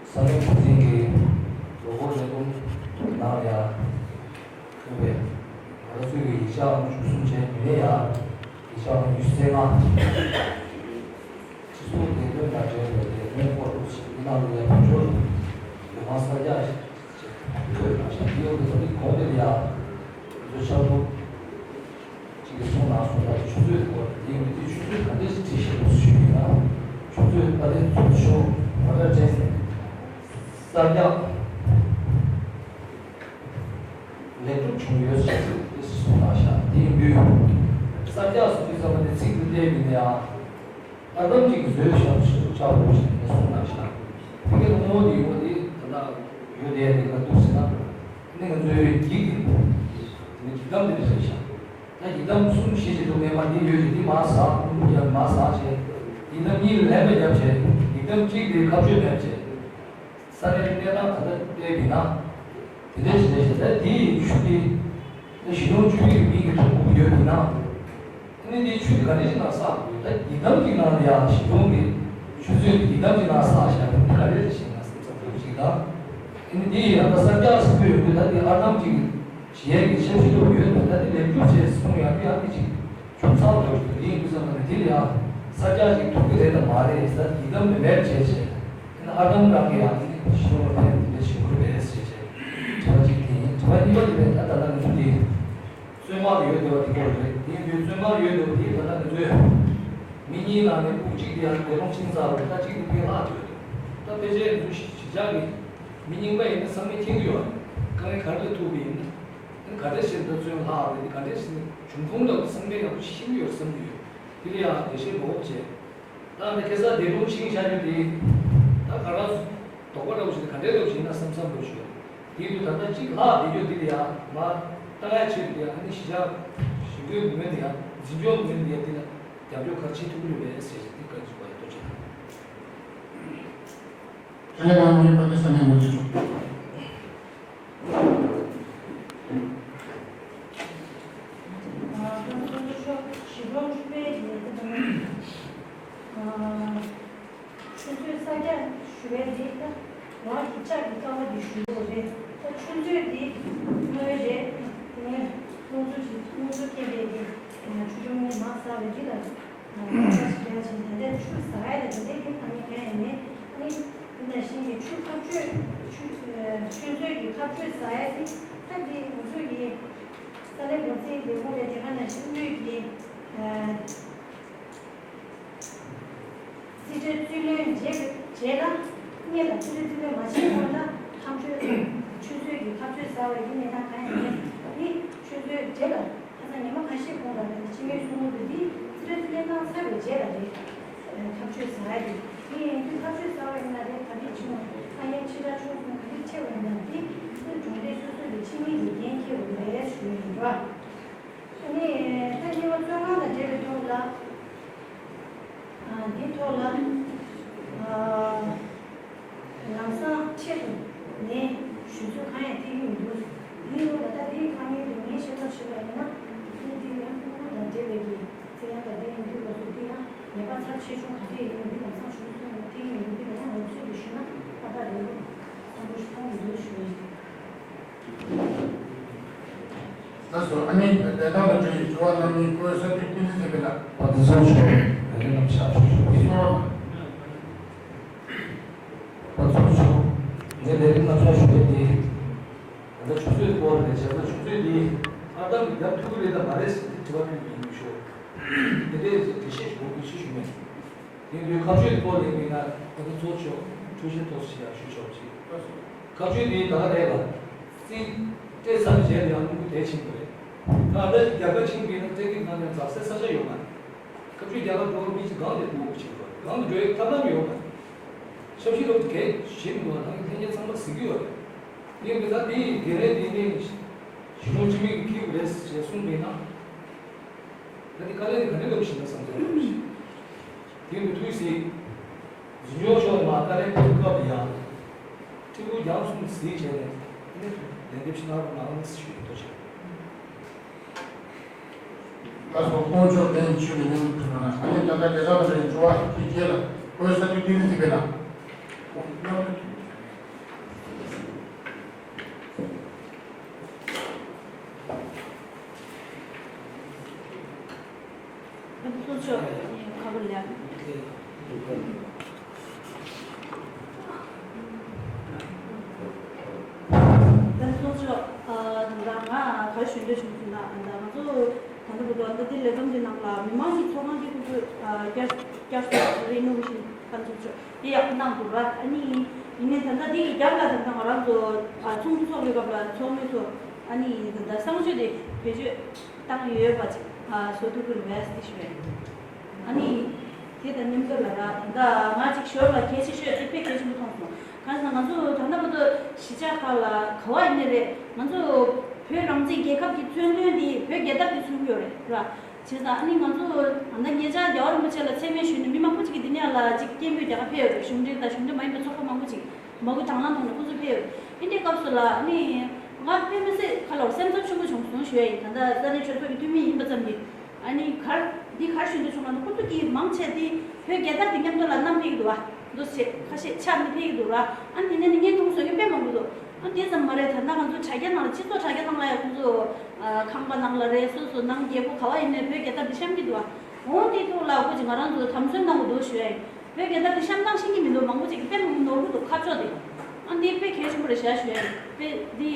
ས་གནས་འགོ་འཛིན་གྱི་ལོ་འཁོར་ལས་ཁུངས་ནང་ལ་ཡང་ཡོད་པའི་ང་ཚོའི་ཡིག་ཆ་ཨང་བཅུ་གསུམ་བྱས་ཉུལ་ལེ་ཡང་ཡིག་ཆ་ཨང་ཉི་ཤུ་རྩ་ལྔ། སྤྱི་ཚོགས་བདེ་དོན་དང་འབྲེལ་བའི་ལས་དོན་སྐོར་དུ་ཞིག་ཡིན་ནའང་ལས་བུ་ཆུང་ལ་ཡོད་མ་ས་རྒྱ་ཞིག་ཐོས་དང་ཞབས་ཀྱི་ཡོད་པའི་ཐོག་ནས་གོང་དེ་ལ་ཡང་ང་ཚོ་ཕྱག་ཐོག་ཅིག་གིས་གསུངས་གནང་སོང་། ད་ཆུ་ཚོད་སྐོར་དེ་ཡིན་མི་དེ་ཆུ་ཚོད་ག་འདྲས་ཞིག་བྲིས་ཤེས་པ་ཞུས་ཡིན་ན། ཆུ་ཚོད་ད་ལྟའི་ཚོགས་ཆུང་ཝ་ཊར་ཊེན་ས་རྒྱ་ལེགས་གྲུབ་བྱུང་ཡོད་ཟེར་ཏེ་གསུངས་གནང་ཤག་དེ་ཡིན་དུས་ས་རྒྱ་ཟེར་དུས་ཙམ་པ་དེ་ཚིག་དེ་བལྟས་པ་ཡིན་ན་ཡང་། ཨ་དམ་གཅིག་བཟོས་བཞག་ཆོག་ཆོག་པོ་ཞིག་གསུངས་གནང་ཤག་དེ་གའི་དངོས་པོ་དེ་ཡོད་དེ་ད་ལྟ་ཡོད་དེ་དེ་ག་འདུག་ཟེར་ན། ནི་ང་ཚོའི་འགྱིག་དེ་ནི་འགྱིག་དམ་དེ་རེད་ཤག་ད་འགྱིག་དམ་གསུམ་བཞི་ཞིག་འདུག་སྔོན་མ་འདི་ཡོད་ཅིག་འདི་མར་ཟག་ཀུ་རུ་རྒྱབ་མར་ཟག་བྱས། འགྱིག་དམ་གཉིས་ལ་ལན་པ་རྒྱབ་བྱས། འགྱིག་དམ་གཅིག་དེ་ཁ་གཅོད་མེད་བྱས། ས་གནས་གནས་སྟངས་ད་ལྟ་བལྟས་པ་ཡིན་ན། དེ་འདྲའི་ཞིག་རེད་ཤག་ད་དེའི་ཆུ་དེ་ད་གཞིས་གྲོང་ཆུ་ཡིག་མིང་གི་གྲགས་པ་ཡོད་པ་ཡིན་ན། ཨ་ནི་དེའི་ཆུ་དེ་ག་འདྲ་ཞིག་ནང་བསགས་དགོས། ད་འགྱིག་དམ་གྱི་ནང་ལ་ཡང་གཞིས་གྲོང་གི་ ཆུ་ཚོད་ཀྱི་ལྡེ་ལྡེ་ཅིག་ནང་བསགས་བཞག་པའི་ག་རེ་རེད་ཞེས་ང་སེམས་འཚབ་འདུག་ཅིག་དང་། ཨ་ནི་འདི་ཡང་ད་གསར་རྒྱག་ཟེར་གྱི་ཡོད་དུས་ད་འདི་ཨར་འདམ་ཅིག་བྱེད་ཡས་ཀྱི་འཆར་གཞི་འདུག་ཡོད་འདུག་ད་འདི་ལེགས་གྲུབ་བྱས་གསུང་ཡག་གི་ཡང་འདི་ཅིག་ཆུང་ཚགས་འགྲོ་གི་འདུག་འདི་ཡིན་དུས་ཙམ་པ་ནས་འདི་ལ་ཡང་གསར་རྒྱག་ཅིག་ཐུག་གི་རེད་དམ་མ་རེད་ཟེར་ཡི་དམ་མེད་མེད་བྱས་བྱས་ཨ་ནི་ཨར་འདམ་རང་གི་ཡང་ཨ་ནི་ཤི་ལོ་ཕན་འདི་འདྲ་ཞིག་དགོས་རེད་ཟེར་བྱས་དྲི་བ་གཅིག་དེ་ཡིན། དྲི་བ་གཉིས་པ་དེ་ཕན་ད་ལྟ་ང་ཚོ་འདི། བཙོན་མར་ཡོད་བསྡད་པ་དེ་སྐོར་རེད། དེ་ཡིན་དུས་བཙོན་མར་ཡོད་བསྡད་པ་དེ་ད་ལྟ་ང་ཚོས་མི་གཉིས་ནང་ནས་ཕྲུ་གུ་གཅིག་དེ་ཡང་འདས་གྲོངས་ཕྱིན་ཚར་བ་རེད། ད་གཅིག་དེ་ཕར་ལྷག་བསྡད་ཡོད་འདུག་ད་ཕལ་ཆེར་ང་ཚོ་གཞིས་ཆགས་ཀྱི་མི་རྙིང་པ་ཡིན་ན་ཚང་མས་མཁྱེན་གྱི་ཡོད་རེད། དཀའ་ངལ་ག་རེ་ལ་ཐུག་པ་ཡིན་ན། ག་འདྲ་ཞིག་ད་བཙོན་ལྷག་རེད། ག་འདྲ་ཞིག་འབྱུང་ཁུངས་ལ་ཚང་མས་ཡག་པོ་ཤེས་ཀྱི་ཡོད་བསམ་གྱི་ཡོད། དེ་ལ་ཡང་འགྲེལ་བཤད་མང་པོ་བྱས། ད་ནི་ཁ་སང་འདས་གྲོངས་ཕྱིན་བཞག་རྒྱུ་དེ། ད་ག་རང་དོགས་པ་འདྲ་བོ་ཞིག་ག་འདྲའི་འདྲ་བོ་ཞིག་ཡིན་ན་བསམ་བསམ་འདྲ་བོ་ཞིག་ཡོད། དེ་དུས་ད་ལྟ་གཅིག་ལྷག་བསྡད་རྒྱུ་དེ་ལ་ཡང་མ་ལྟ་ཡ་ཆེད་དུ་ཡང་ཨ་ནི་གཞིས་ཆགས་ཞི་རྒོལ་ངོས་ནས་ཡང་འཛིན་སྐྱོང་ངོས་ནས་ཡང་དེ་ལ་རྒྱབ་སྐྱོར་ག་རེ་བྱེད་ཐུབ་ཀྱི་རེད་པས་ཟེར་ཞིག་དེ་བཀའ་འདྲི་ཞུ་བ་ཡིན། ཐུགས་རྗེ་གནང་། དེ་ནས་ང་གཉིས་པ་དེ་ས་གནས་ངོས་འཛིན་ཞུ། ཨ། ཁོང་ཚོ་ཞོགས་ཞི་ལོ་ཆུ་པའི་ཉལ་ཐ་དང་། ཨ། ཆུ་ཚོད་གསར་རྒྱག་ཞུ་བའི་རིགས་ད་ལོ་ཧི་ཅག་གི་ཀ་བ་འདི་ཞུ་དགོས་རེད། ད་ཆུ་མཛོད་འདི་དངུལ་རེད། དངུལ་དངུལ་ཚུར་གྱི་དངུལ་ཚུར་སྐྱེལ་བའི་གི་ཆུ་ཆུང་ངུ་མ་ཟ་བའི་འདི་ལ་ཁ་ཤས་ཡ་ཆེན་དེ་འདྲའི་ཆུ་ཟ་ཡ་དེ་འདྲའི་གི་ཕ་མེས་གང་ཡང་མེད། ཨ་ནི་འདི་ནང་བཞིན་གྱི་ཆུ་ཁ་བཅོས་ཆུ་ཆུ་མཛོད་ཀྱི་ཁ་བཅོས་ཟ་ཡ་དེ་ད་འདི་ང་ཚོ་ཡི་ས་གནས་འགོ་འཛིན་ལས་ཁུངས་ལས་དེ་ག་ནང་བཞིན་དངུལ་གྱི་རྩིས་ཁྲའི་རྩིས་ལེན་བྱས་རྗེས་ལ། སྔོན་ལ་རྩིས་ཁྲའི་རྩིས་ལེན་མ་བྱས་སྔོན་ལ་ཁ་བཅོས་ཆུ་མཛོད་ཀྱི་ཁ་བཅོས་ཟ་བ་ཡིན་ནའི་ད་གང་ཡང་མེད། འདི་ཆུ་མཛོད་རྗེས་ལ་ཁ་སང་ཉི་མ་ཁ་ཤས་གོང་ལ་རེད། སྤྱི་མོས་གསུང་གི་འདུག་འདི་རྩིས་ཁྲའི་རྩིས་ལེན་གནང་ཚར་བའི་རྗེས་ལ་རེད། ཁ་བཅོས་ཟ་ཡ་རེད། འདི་ཡིན་དུས་ཁ་བཅོས་ཟ་བ་ཡིན་ན་རེད། ག་འདྲས་ཆེ་མོ་ཨ་ཡན་ཆེ་དྲག་ཆུང་གསུམ་ག་འདྲས་ཆེ་བ་ཡིན་ན་འདི་ཚོ་གྲོང་སྡེ་སོ་སོ་ལས་ཕྱི་མིའི་ལས་འགན་འཁྱེར་དགོས་རེད་ཞུ་ཡིན་འགྲོ། ཨ་ནི་ད་གཉིས་པ་བཙོན་ཁང་དང་འབྲེལ་བའི་ཐོག་ལ། ཨ། འདིའི་ཐོག་ལ། ཨ། ལམ་སང་ཆེད་དུ་ནས་ཞུ་ཚོད་གང་ཡང་ཐེབས་ཀྱི་མི་འདུག་འདིའི་ཐོག་ལ་ད་འདིའི་ཁ་ཉིན་དུ་ངས་ཤེས་རྟོགས་བྱས་པ་ཡིན་ན། འདི་འདི་ཡང་ཕྲུ་གུ་དང་འབྲེལ་བའི་གི་ཚེ་ཡང་དང་འདི་ཡིན་དུས་ལ་སུ་འདི་ཡང་ཉེས་པ་ཚབས་ཆེ་ཆུང་ག་ཚད་ཡིན་ན་འདི་ལམ་སང་ཞུ་ཚོད་ཐེབས་ཀྱི་མི་འདུག་འདི་ལ་ཡང་ངོ་སྤྲོད་དུ་ཞུས་ན་ཏག་ཏག་རེད་འདུག་བསམ་བློ་ཞིག་གཏོང་གི་འདུག་ཞུ་ཡིན། ལགས་སོ། ཨ་ནི་བདེ་ཐང་དང་འབྲེལ་བའི་དྲི་བ་གནང་མཁན་བཀུར་འོས་ས་འཐུས་བསྟན་འཛིན་ཚེ་འཕེལ་ལགས། བཀའ་དྲིན་ཆེ་ཞུ། ལས་རིམ་རྣམ་གཞག་ཞུ་ཞུ་གི། སོ། བཀའ་དྲིན་ཆེ་ཞུ། ངས་ལས་རིམ་རྣམ་གཞག་ཞུ་ཡས་དེ། ད་ལྟ་ཆུ་ཚོད་སྐོར་ནས་བྱས་ན་ཆུ་ཚོད་འདི་ཨར་འདམ་གྱིས་བརྒྱབ་ཐུབ་ཀྱི་རེད་དམ་མ་རེད་ཟེར་ཏེ་དྲི་བ་ཕུལ་གྱི་ཡིན་ཞུ། དེ་འདྲའི་འགྲེལ་བཤད་ཞུ་དགོས་ཀྱི་ཞུ་ཞུ་མེད། དེ་དུས་ཁ་གཅོད་སྐོར་ལས་མིན་ན་ད་ལྟ་ཚོགས་ཆོག་འཕྲོད་བཞེས་ཐོག་ཞིག་ཡང་ཞུ་ཆོག་ཅིག་ཁ་གཅོད་དེ་ད་ག་རེད་ལ། རྩིས་སྤྲད་ཚར་རྗེས་ལ་ཡང་རླུང་བུ་དེ་ཕྱིན་པ་རེད། ད་ལྟ་རྒྱ་གར་ཕྱིན་པའི་ནང་སྤྲད་ཀྱི་ནང་ནས་འཛེག་སའི་ས་ཆ་ཡོད་མ་རེད། ཁ་གཅོད་རྒྱ་གར་འགྲོ་བ་མི་གཅིག་སྒང་ནས་ཐུག་དགོས་ཕྱིན་པ་རེད། སྒང་དུ་འགྲོ་ཡའི་ཐབས་ལམ་ཡོད་མ་རེད། ཞབས་ཕྱི་སློབ་གྲྭ་གས་ཞིབ་འདུག་ལ་ནང་གི་ལྷན་རྒྱས་ཚང་མ་གཟིགས་ཀྱི་ཡོད་རེད། ཡིན་པས་ད་དེའི་འགན་རེད་དེ་ནས་གཞུང་སྤྱི་མི་གིས་འཁྱེར་དགོས་རེད་ཅེས་གསུངས་པས་ན། ད་དེ་དཀའ་ལས་དེ་ག་འདྲ་འདུག་ཞེ་ན་བསམ་ཚུལ་ཞིག་དེ་མི་ཐུག་ཟིག་འཛིན་སྐྱོང་ཕྱོགས་ནས་མ་དཀའ་ལས་ཕོག་སྐབས་ལ་ཡང་། ཁྲིམས་ལུགས་རྒྱང་སོང་ཟིག་བྱས་ནས་ཨ་ནི་ལན་འདེབས་ཤིག་གནང་རོགས་གནང་ཞུ་ཡི་ཐུགས་རྗེ་ཆེ། ལགས་སོ། དཀོན་མཆོག་ལྡན་ཆོས་ཀྱི་སྙིང་པོ་ཐུབ་པ་ན་ཨ་ནི་ད་ལྟ་དགེ་རྩ་དང་འབྲེལ་བའི་དྲི་བ་དེ་རྗེས་ལ་བཀུར་འོས་ས་འཐུས་བསྟན་འཛིན་ཚེ་འཕེལ་ལགས། ཚོགས་གཙོ་མཆོག་ཁ་པར་ལ། ཚོགས་གཙོ་མཆོག་ད་ལྟ་ང་ག་རེ་ཞུ་འདོད་བྱུང་ཟེར་ན། ད་ལྟ་ང་ཚོ་ད་ལྟ་བར་དུ་ད་ལྟ་འདི་ལས་བསྡོམས་འདི་ནང་ལ་མི་མང་གི་ཚོགས་ཁང་གི་ཁོང་ཚོས་བསྐྱར་བསྐྱར་གསོ་རེ་གནང་བཞིན་ད་ཚོགས་གཙོ་མཆོག་འདི་ཡག་པོ་གནང་འདུག་ར། ཨ་ནི་ཡིན་ནའི་ད་ལྟ་འདི་གི་རྒྱབ་ལ་ད་ལྟ་ང་རང་ཚོ་ཚོགས་འདུ་ཚོགས་པའི་སྐབས་ལ་ཚོགས་མི་ཚོ་ཨ་ནི་ད་ལྟ་གསང་སྤྱོད་དེ་བེད་སྤྱོད་བཏང་ཡོད་པ་ཅིག་བཟོ་ཐུབ་ཀྱི་རེད་པས་ཟེར་ཞུ་བས། ཨ་ནི་དེ་དང་མཉམ་དུ་ལ་ར་ད་ལྟ་ང་ཅིག་ཞོར་ལ་གལ་ཆེ་ཤོས་དེ་དཔེ་གལ་ཆེན་པོ་མཐོང་སོང་། གང་ཟེར་ན་ང་ཚོ་ད་ལྟ་བར་དུ་གཞིས་ཆགས་ཁག་ལ་ག་བ་ཡིན་ནའི་རེད། ང་ཚོ་བོད་རང་བཙན་རྒྱལ་ཁབ་ཀྱི་མཚོན་དོན་དེ་བོད་རྒྱལ་དར་དེ་མཚོན་གྱི་ཡོད་རེད་ར། བྱས་ཙང་ཨ་ནི་ང་ཚོ་ད་ལྟ་ཉེ་ཆར་རྒྱལ་བ་རིན་པོ་ཆེ་ལ་མཚན་སྨད་ཞུས་ནས་མི་མང་པོ་ཅིག་གིས་འདི་ནས་ལ་ཅིག་སྐད་འབོད་རྒྱག་ག་ཕེབས་ཡོད་རེད། གཞུང་འབྲེལ་དང་གཞུང་འབྲེལ་མ་ཡིན་པའི་ཚོགས་པ་མང་པོ་ཅིག་མ་དགོས་དང་བླངས་ཐོག་ནས་ཁོང་ཚོ་ཕེབས་ཡོད། འདི་འདྲའི་སྐབས་སུ་ལ་ཨ་ནི་ང་དཔེ་མི་སྲིད་ཁ་ལོར་སེམས་འཚབ་ཆེན་པོ་བྱུང་སོང་ཞུ་ཡ་ཡིན། ད་ལྟ་ས་གནས་གྲོས་ཚོགས་ཀྱི་འཐུས་མི་ཡིན་པ་ཙམ་གྱིས་ཨ་ནི་གར་ འདི་གར་ཞུ་འདོད་བྱུང་ན་འདུག་ཁོ་ཚོ་གིས་མང་ཆེ་དེ་བོད་རྒྱལ་དར་དེ་མཉམ་དུ་ལ་བསྣམས་ཕེབས་ཀྱི་འདུག་བ། འདུག་ཟེར་ཁ་ཤས་ཆགས་ནས་ཕེབས་ཀྱི་འདུག་ར། ཨ་ནི་དེ་ནས་ནི་བརྙན་ཐུང་བཟོ་མཁན་དཔེ་མང་པོ་འདུག་ཨ་དེ་ཙམ་མ་རེད། ད་ལྟ་ང་ཚོ་དྲ་རྒྱ་ནང་ལ་སྤྱི་ཚོགས་དྲ་རྒྱ་ནང་ལ་ཡང་ཁོང་ཚོ་ཨ་ཁང་པ་ནང་ལ་རེད། སོ་སོ་ནང་རྒྱལ་སྒོ་ག་བ་ཡིན་ནའི་བོད་རྒྱལ་དར་དེ་བཤམས་ཀྱི་འདུག་བ། འོ་དེ་ཐོག་ལ་ཁོ་ཅིག་ང་རང་ཚོ་དམ་སྲོལ་གནང་དགོས་འདུག་ཞུ་ཡ་ཡིན། བོད་རྒྱལ་དར་དེ་བཤམས་སྟངས་ཤེས་ཀྱི་མི་འདུག་མང་པོ་ཅིག་གིས་དཔེ་མང་པོ་ནོར་གྱི་འདུག་ཁ་ཕྱོགས་དེ། ཨ་འདི་དཔེ་གལ་ཆེན་པོ་རེད་ཤག་ཞུ་ཡ་ཡིན། དཔེ་འདི་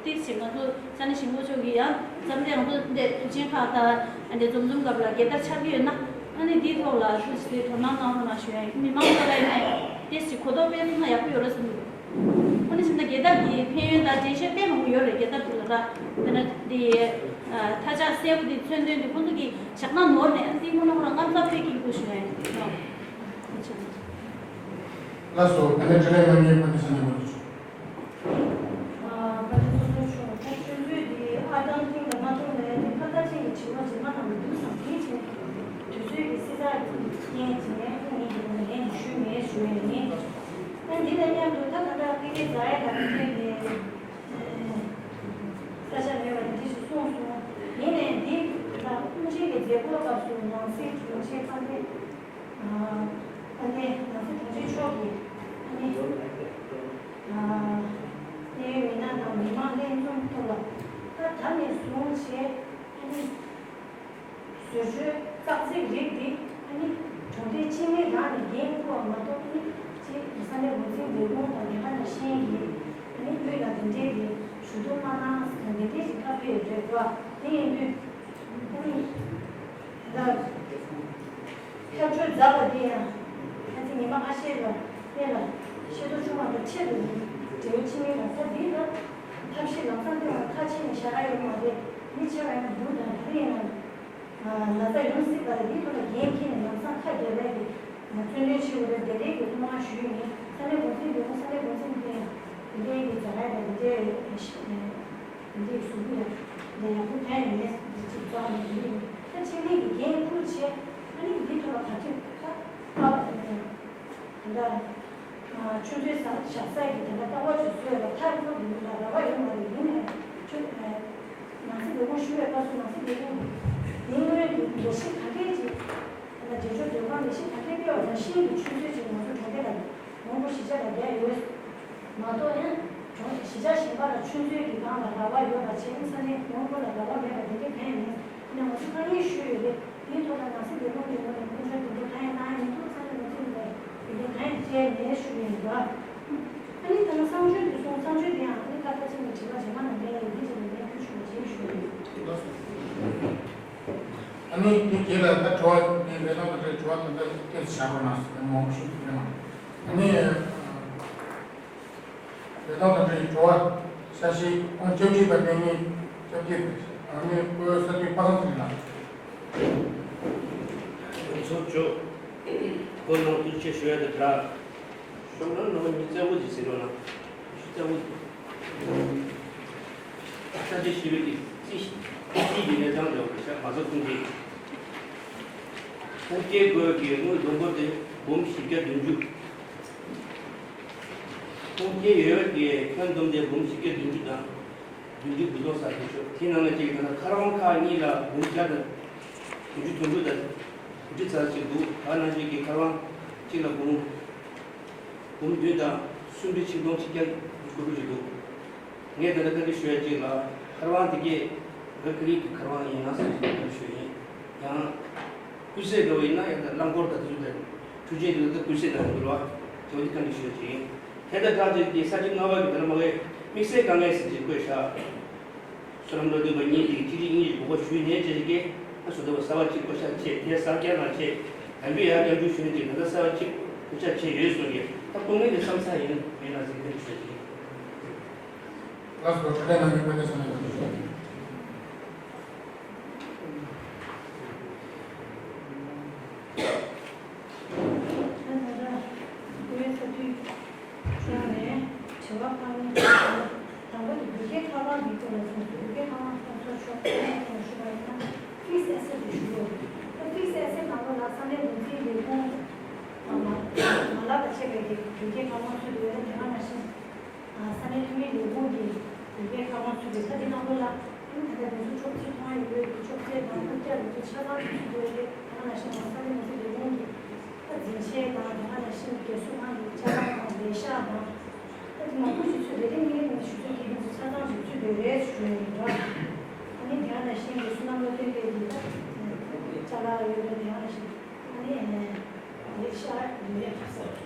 ཏིག་ཅིག་ང་ཚོ་ས་གནས་གཞིས་འགོ་མཆོག་གིས་ཡང་འཛམ་གླིང་ང་ཚོ་འདི་དུས་ཆེན་ཁག་དང་འདི་འཛོམས་འཛོམས་སྐབས་ལ་རྒྱལ་དར་འཕྱར་གྱི་ཡོད་ན། ཨ་ནི་འདིའི་ཐོག་ལ་ཐུགས་རྗེ་ཆེ་དོ་སྣང་གནང་རོགས་གནང་ཞུ་ཡ་ཡིན། མི་མང་ཚོ་ལ་ཡིན་ནའི་ཏིག་ཅིག་གོ་རྟོགས་སྤེལ་ཐུབ་ན་ཡག་པོ་ཡོད་རེད་བསམ་གྱི་འདུག་ཨ་ནི་བྱས་ན་རྒྱལ་དར་གྱི་ཕན་ཡོན་དང་འགྲེལ་བཤད་དཔེ་མང་པོ་ཡོད་རེད། རྒྱལ་དར་དེ་ལ་ད་དཔེར་ན་འདི་མཐའ་ལྕགས་སེར་པོ་འདི་མཚོན་དོན་འདི་ཁོང་ཚོ་གིས་ཞག་ནང་ནོར་ནས་ཨ་འདི་སྔོན་ལ་ཁོ་རང་རྔམ་སྟབས་དཔེ་སྐྱིད་པོ་ཞུ་ཡ་ཡིན། ལགས་སོ། ད་ནས་དྲི་བ་གནང་མཁན་དཔལ་ལྡན་བསོད་ནམས་ལགས། ཨ་དཔལ་ལྡན་བསོད་ནམས་མཆོག་ད་ཆུ་ཚོད་འདི་ཨ་ཐང་ཐིང་ལ་མ་ཐོན་ནས་ནི་ཁ་ཁ་ཅན་གྱི་དྲི་བ་རྗེས་མ་ནང་ལ་འདུག་སམ། དེའི་རྗེས་དུས་ཚོད་ཀྱི་སྲིད་ཚགས་ཀྱི་རྐྱེན་གྱིས་ནས་ཁོང་ངེད་ཀྱི་ངོས་ནས་ལན་ཞུས་མེད་ཞུ་ཡས་ཡིན། ཨ་འདི་དང་མཉམ་དུ་ད་ད་ལྟ་ཕ་གིའི་ཛ་ཡ་དང་ཕ་གིའི་ནས་ས་ཆ་མེད་པ་དེ་འདྲ་ཞིག་གསུངས་སོང་། ཡིན་ནའི་འདི་ད་དབུ་འབྱེད་ཀྱི་མཛད་སྒོའི་སྐབས་སུ་ནང་སྲིད་དྲུང་ཆེ་དཔལ་ལྡན། ཨ་ནི་ནང་སྲིད་དྲུང་ཆེ་མཆོག་གིས་ཨ་ནི་ཨ་གནད་ཡོད་མི་སྣ་དང་མི་མང་ལྷན་འཛོམས་ཐོག་ལ་ད་ད་ནས་བཟུང་བྱས་ཨ་ནི་བཟོ་བཅོས་བརྟག་རྩེད་རིགས་འདི་ཨ་ནི་གྲོང་སྡེ་སྤྱི་མི་རང་ནས་འགན་འཁུར་བ་མ་གཏོགས་ཨ་ནི་སྤྱི་ས་གནས་འགོ་འཛིན་ལས་ཁུངས་དང་ལས་ཀ་ནང་ཤེས་ཀྱི་ཨ་ནི་དབུས་ལ་དེ་འདྲའི་གི་ཞུ་གཏུག་མ་གནང་ཟེར་ནས་དེ་འདྲའི་ཞིག་བཀའ་ཕེབས་ཡོད་རེད་བ། དེ་ཡིན་དུས་ཨ་ནི་ད། ཁྱབ་བསྒྲགས་མཛད་པ་དེ་ཡང་ཁ་སང་ཉི་མ་ཨ་ཤེ་ལ་གནས་ལ་ཤེས་རྟོགས་བྱུང་བ་དང་ཆེད་དུ་འབྲེལ་ཡོད་ཕྱི་མི་ལ་ས་འདི་ལ་ཐབས་ཤེས་ལམ་སང་སྟོན་པ་ཁ་ཕྱེ་ནས་བཞག་ཡ་ཡོད་མ་རེད། མི་ཆེ་བ་ཡང་འདུག་ད་དེ་ཡིན་ན་ན་ཚ་ཡོང་སྲིད་པ་ལ་འདིའི་ཐོག་ལ་འགན་འཁྱེར་ནས་ལམ་སང་ཁ་རྒྱབ་ཡ་གི་བརྩོན་འགྲུས་བྱེད་དགོས་རེད། དེ་འདྲའི་གི་ཐུགས་སྨོན་ཞུ་ཡི་ཡིན། ས་གནས་འགོ་འཛིན་འདི་ཡང་ས་གནས་འགོ་འཛིན་དེ་ཡང་དེ་འདྲའི་གི་ཛ་དྲག་དང་དེ་འདྲའི་འདི་གཟུགས་པོ་ཡང་འདི་ཡག་པོ་གང་ཡང་མེད། འདི་གཅིག་རྩ་བ་ནས་འདི་ཡིན། ད་ཕྱི་མིག་གི་འགན་འཁུར་བྱས་ཨ་ནི་འདི་ཐོག་ལ་ག་ཚོད་ད་ད་ད་ཆུ་ཚོད་བཞག་ས་ཡི་ད་ལྟ་ལྟ་བ་ཞིག་བཟོས་ལ་མཐའ་འཁོར་གྱི་མི་ལ་ར་བ་ཡོད་མ་རེད། ཡིན་ནའི་ཆུ་ནང་སྲིད་ལས་ཁུངས་ཞུ་བའི་སྐབས་སུ་ནང་སྲིད་ལས་ཁུངས་ཀྱི་ཉིན་སྔོན་གྱི་ལས་གཞི་ག་འདྲས་ཀྱི་ད་ལྟ་འབྲེལ་ཕྱོགས་སྡོད་ཁང་ལས་གཞི་ག་འདྲས་སྤེལ་བ་དང་ཤིང་གི་ཆུ་ཚོད་ཅིག་ང་ཚོ་གྲོང་ཁྱེར་ལ་མང་པོ་གཞིས་ཆགས་ལ་བསྡད་ཡོད། མ་གཏོགས་ཡང་གཞིས་ཆགས་གཞན་པ་ལ་ཆུ་མཛོད་ཀྱི་སྒང་ལ་ར་བ་ཡོད་པ་བྱས་ནས་ས་གནས་མང་པོ་ལ་ར་བ་མེད་པ་དེ་འདྲ་གང་ཡང་མེད། ཡིན་ན་ང་ཚོས་དཀའ་ངལ་ཞུས་ཡོད་རེད། དེའི་ཐོག་ལ་ནང་སྲིད་ལས་ཁུངས་ཀྱི་ངོས་ནས་མཐུན་སྦྱོར་དེ་འདྲ་གང་ཡང་གནང་ཡ་མི་འདུག་ས་གནས་མི་ཚོས་ནས་དེ་འདྲ་གང་ཡང་བྱས་མེད་ཞུ་གི་ཡིན་པ། ཨ་ནི་ད་ནི་གསང་སྤྱོད་དུ་སོང་། གསང་སྤྱོད་དེ་ཡང་ཨ་ནི་ཁ་ཁ་ཅིག་ནས་དྲི་བ་རྗེས་མ་ནང་བསྟན་ཡིན་དེ་བྱས་ནས་ལན་ཕུལ་ཆོག་པ་བྱེད་ཞུ་ཡོད། ཨ་ནི་དེ་རྗེས་ལ་ད་དྲི་བ་དེ་ལས་དོན་དང་འབྲེལ་དྲི་བ་དེ་འདྲ་སྐད་ཆ་བཤད་དགོས་ན་མང་པོ་ཞིག་ཡོད་ན། ཨ་ནི། ལས་དོན་དང་འབྲེལ་བའི་དྲི་བ་ས་གཞི་ཁོང་བཅོ་བརྒྱད་པ་ནས་ནི་བཅོ་བརྒྱད་པ་ཨ་ནི་བཀོད་ས་དུས་པ་སངས་ཚེ་རིང་ལགས། ཚོགས་གཙོ་མཆོག་སྐུ་གཟུགས་བསྟུད་ཆེ་ཞུ་ཡ་དེ་འདྲ། ཤོག་ལམ་ནང་མི་གཙོ་བོ་ཅིག་ཟེར་རོགས་གནང་། གཙོ་བོ་ཅིག་ས་གཞི་ཞི་བའི་གི་རྩིས་རྩིས་ཀྱི་གནས་སྟངས་འདྲ་བོ་རེད་ཤག་མ་ཚོགས་ཁོང་གིས་ཁུངས་སྐྱེལ་དགོས་ཀྱི་དངུལ་བསྡོམས་འབོར་དེ་འབུམ་བཞི་བརྒྱ་བདུན་ཅུ། ཁུངས་སྐྱེལ་ཡོད་པའི་ཁྱོན་བསྡོམས་ཏེ་འབུམ་བཞི་བརྒྱ་བདུན་ཅུ་དང་བདུན་ཅུ་དགུ་སྟོང་ཙམ་ཞིག་ཤོག་དེའི་ནང་ནས་གཅིག་ད་ལྟ་མཁར་དབང་ཁག་གཉིས་ལ་འབུམ་བརྒྱ་དང་བདུན་ཅུ་དོན་དྲུག་དང་དགུ་ཁྲི་ཙམ་ཞིག་འདུག་ད་ནང་བཞིན་གྱི་མཁར་དབང་གཅིག་ལ་འབུམ་འབུམ་བདུན་དང་སུམ་ཁྲི་ཆིག་སྟོང་ཆིག་བརྒྱ་དགུ་བཅུ་ཞིག་འདུག་ངས་ད་ལྟ་བཀའ་འདྲི་ཞུ་ཡ་གཅིག་ལ་མཁར་དབང་དེ་གས་བོད་ཁ་རིག་གི་མཁར་དབང་ཡིན་ན་ཟེར་བཀའ་འདྲི་ཞུ་ཡ་ཡིན། ཡང་ཀུན་གསལ་འདྲ་བོ་ཡིན་ན་ཡང་ད་རླངས་འཁོར་དང་དེ་ཚོ་དང་འཕྲུལ་ཆས་དེ་ཚོ་ད་ཀུན་གསལ་ནང་ཡོང་གི་རེད་བ། དེ་བ་དེ་བཀའ་འདྲི་ཞུ་ཡ་གཅིག་ཡིན། དེ་དང་སྦྲགས་ཏེ་དེ་ས་བཅད་ལྔ་པ་གི་དེ་ལ་མ་གི་དམིགས་བསལ་དཀའ་ངལ་ཟེར་གྱི་བཀོད་བཞག་བསོད་ནམས་བློ་ལྡན་པ་གཉིས་དེ་གཅིག་རྗེས་གཉིས་ཀྱི་གོ་སྐབས་ཞུས་ནས་བྱས་ཀྱི་ཨ་བཟོ་ལྟ་བུ་གསར་པ་གཅིག་བསྐོ་བཞག་བྱས་དེ་གསར་བསྐྱར་ནང་བྱས་ད་འདུས་ཡར་བསྐྱར་འཛུགས་ཞུས་ནས་ཅིག་ད་ལྟ་གསར་པ་གཅིག་བསྐོ་བཞག་བྱས་ཡོད་གསུངས་ཀྱི་ད་དཀའ་ངལ་དེ་བསམ་ཚར་ཡིན་མེད་ན་ཟེར་གྱི་དེ་འདྲ་ཞུ་ཡ་ཡིན། ལགས་སོ། དྲི་བ་གནང་མཁན་དཔལ་ལྡན་བསོད་ནམས་ལགས། ད་ལྟ་བོད་ས་འཐུས་ཕྱོགས་ནས་དྲི་བ་ཕར་ལན་དང་པོ་དེ་བོད་རྒྱའི་མཁར་དབང་གི་སྐོར་ལ་ཞུ། བོད་རྒྱའི་མཁར་དབང་ཚོགས་གཙོ་མཆོག་ཁོང་ལ་ཞུ་བ་ཡིན་ན་ཕིག་སི་ཨེ་སེ་ཊི་དེ་ཞུ་དགོས། ད་ཕིག་སི་ཨེ་སེ་ཊི་ནང་ལོགས་ལ་ས་གནས་འགོ་འཛིན་ལས་ཁུངས་མ་ལག་དང་བཅས་པའི་གི་བོད་རྒྱའི་མཁར་དབང་ཚུད་དེ་ཡོད་ན་དེ་ག་ནང་བཞིན། ས་གནས་འཐུས་མི་ལས་ཁུངས་ཀྱི་ཡི་གེ་ཁ་དབང་ཚུད་པའི་ཁ་དེ་ནང་ལོགས་ལ་ཨིན་ད་ལྟ་དེ་ཚོ་ཆོག་ཚིག་མཐོང་ཡོད་ཡོད་ཀྱི་ཆོག་ཚིག་དང་ཐུགས་རྒྱ་དེ་ཚོ་ཆ་ཚང་ཚུད་དགོས་རེད། ནང་བཞིན་ས་གནས་མི་སེར་ལས་ཁུངས་ཀྱི་ད་འཛིན་ཆས་དང་དེ་ག་ནང་བཞིན་རྒས་གསོ་ཁང་གི་ཅ་ལག་དང་ལས་ཤག་དང་ད་དེ་མང་པོ་ཞིག་ཚུད་རེད། དེ་ངས་ངས་ཞུ་ཚོད་ཀྱི་དེ་ཚོ་ཆ་ཚང་ཞིག་ཚུད་དགོས་རེད་ཞུ་ཡིན་ར། ཨ་ནི་དེ་ག་ནང་བཞིན་རྒས་གསོ་རྣམ་པ་སྟོན་པའི་གི་ད་ཅ་ལག་ཡོད་རེད། དེ་ག་ནང་བཞིན་ཨ་ནི་ལས་ཤག་ལས་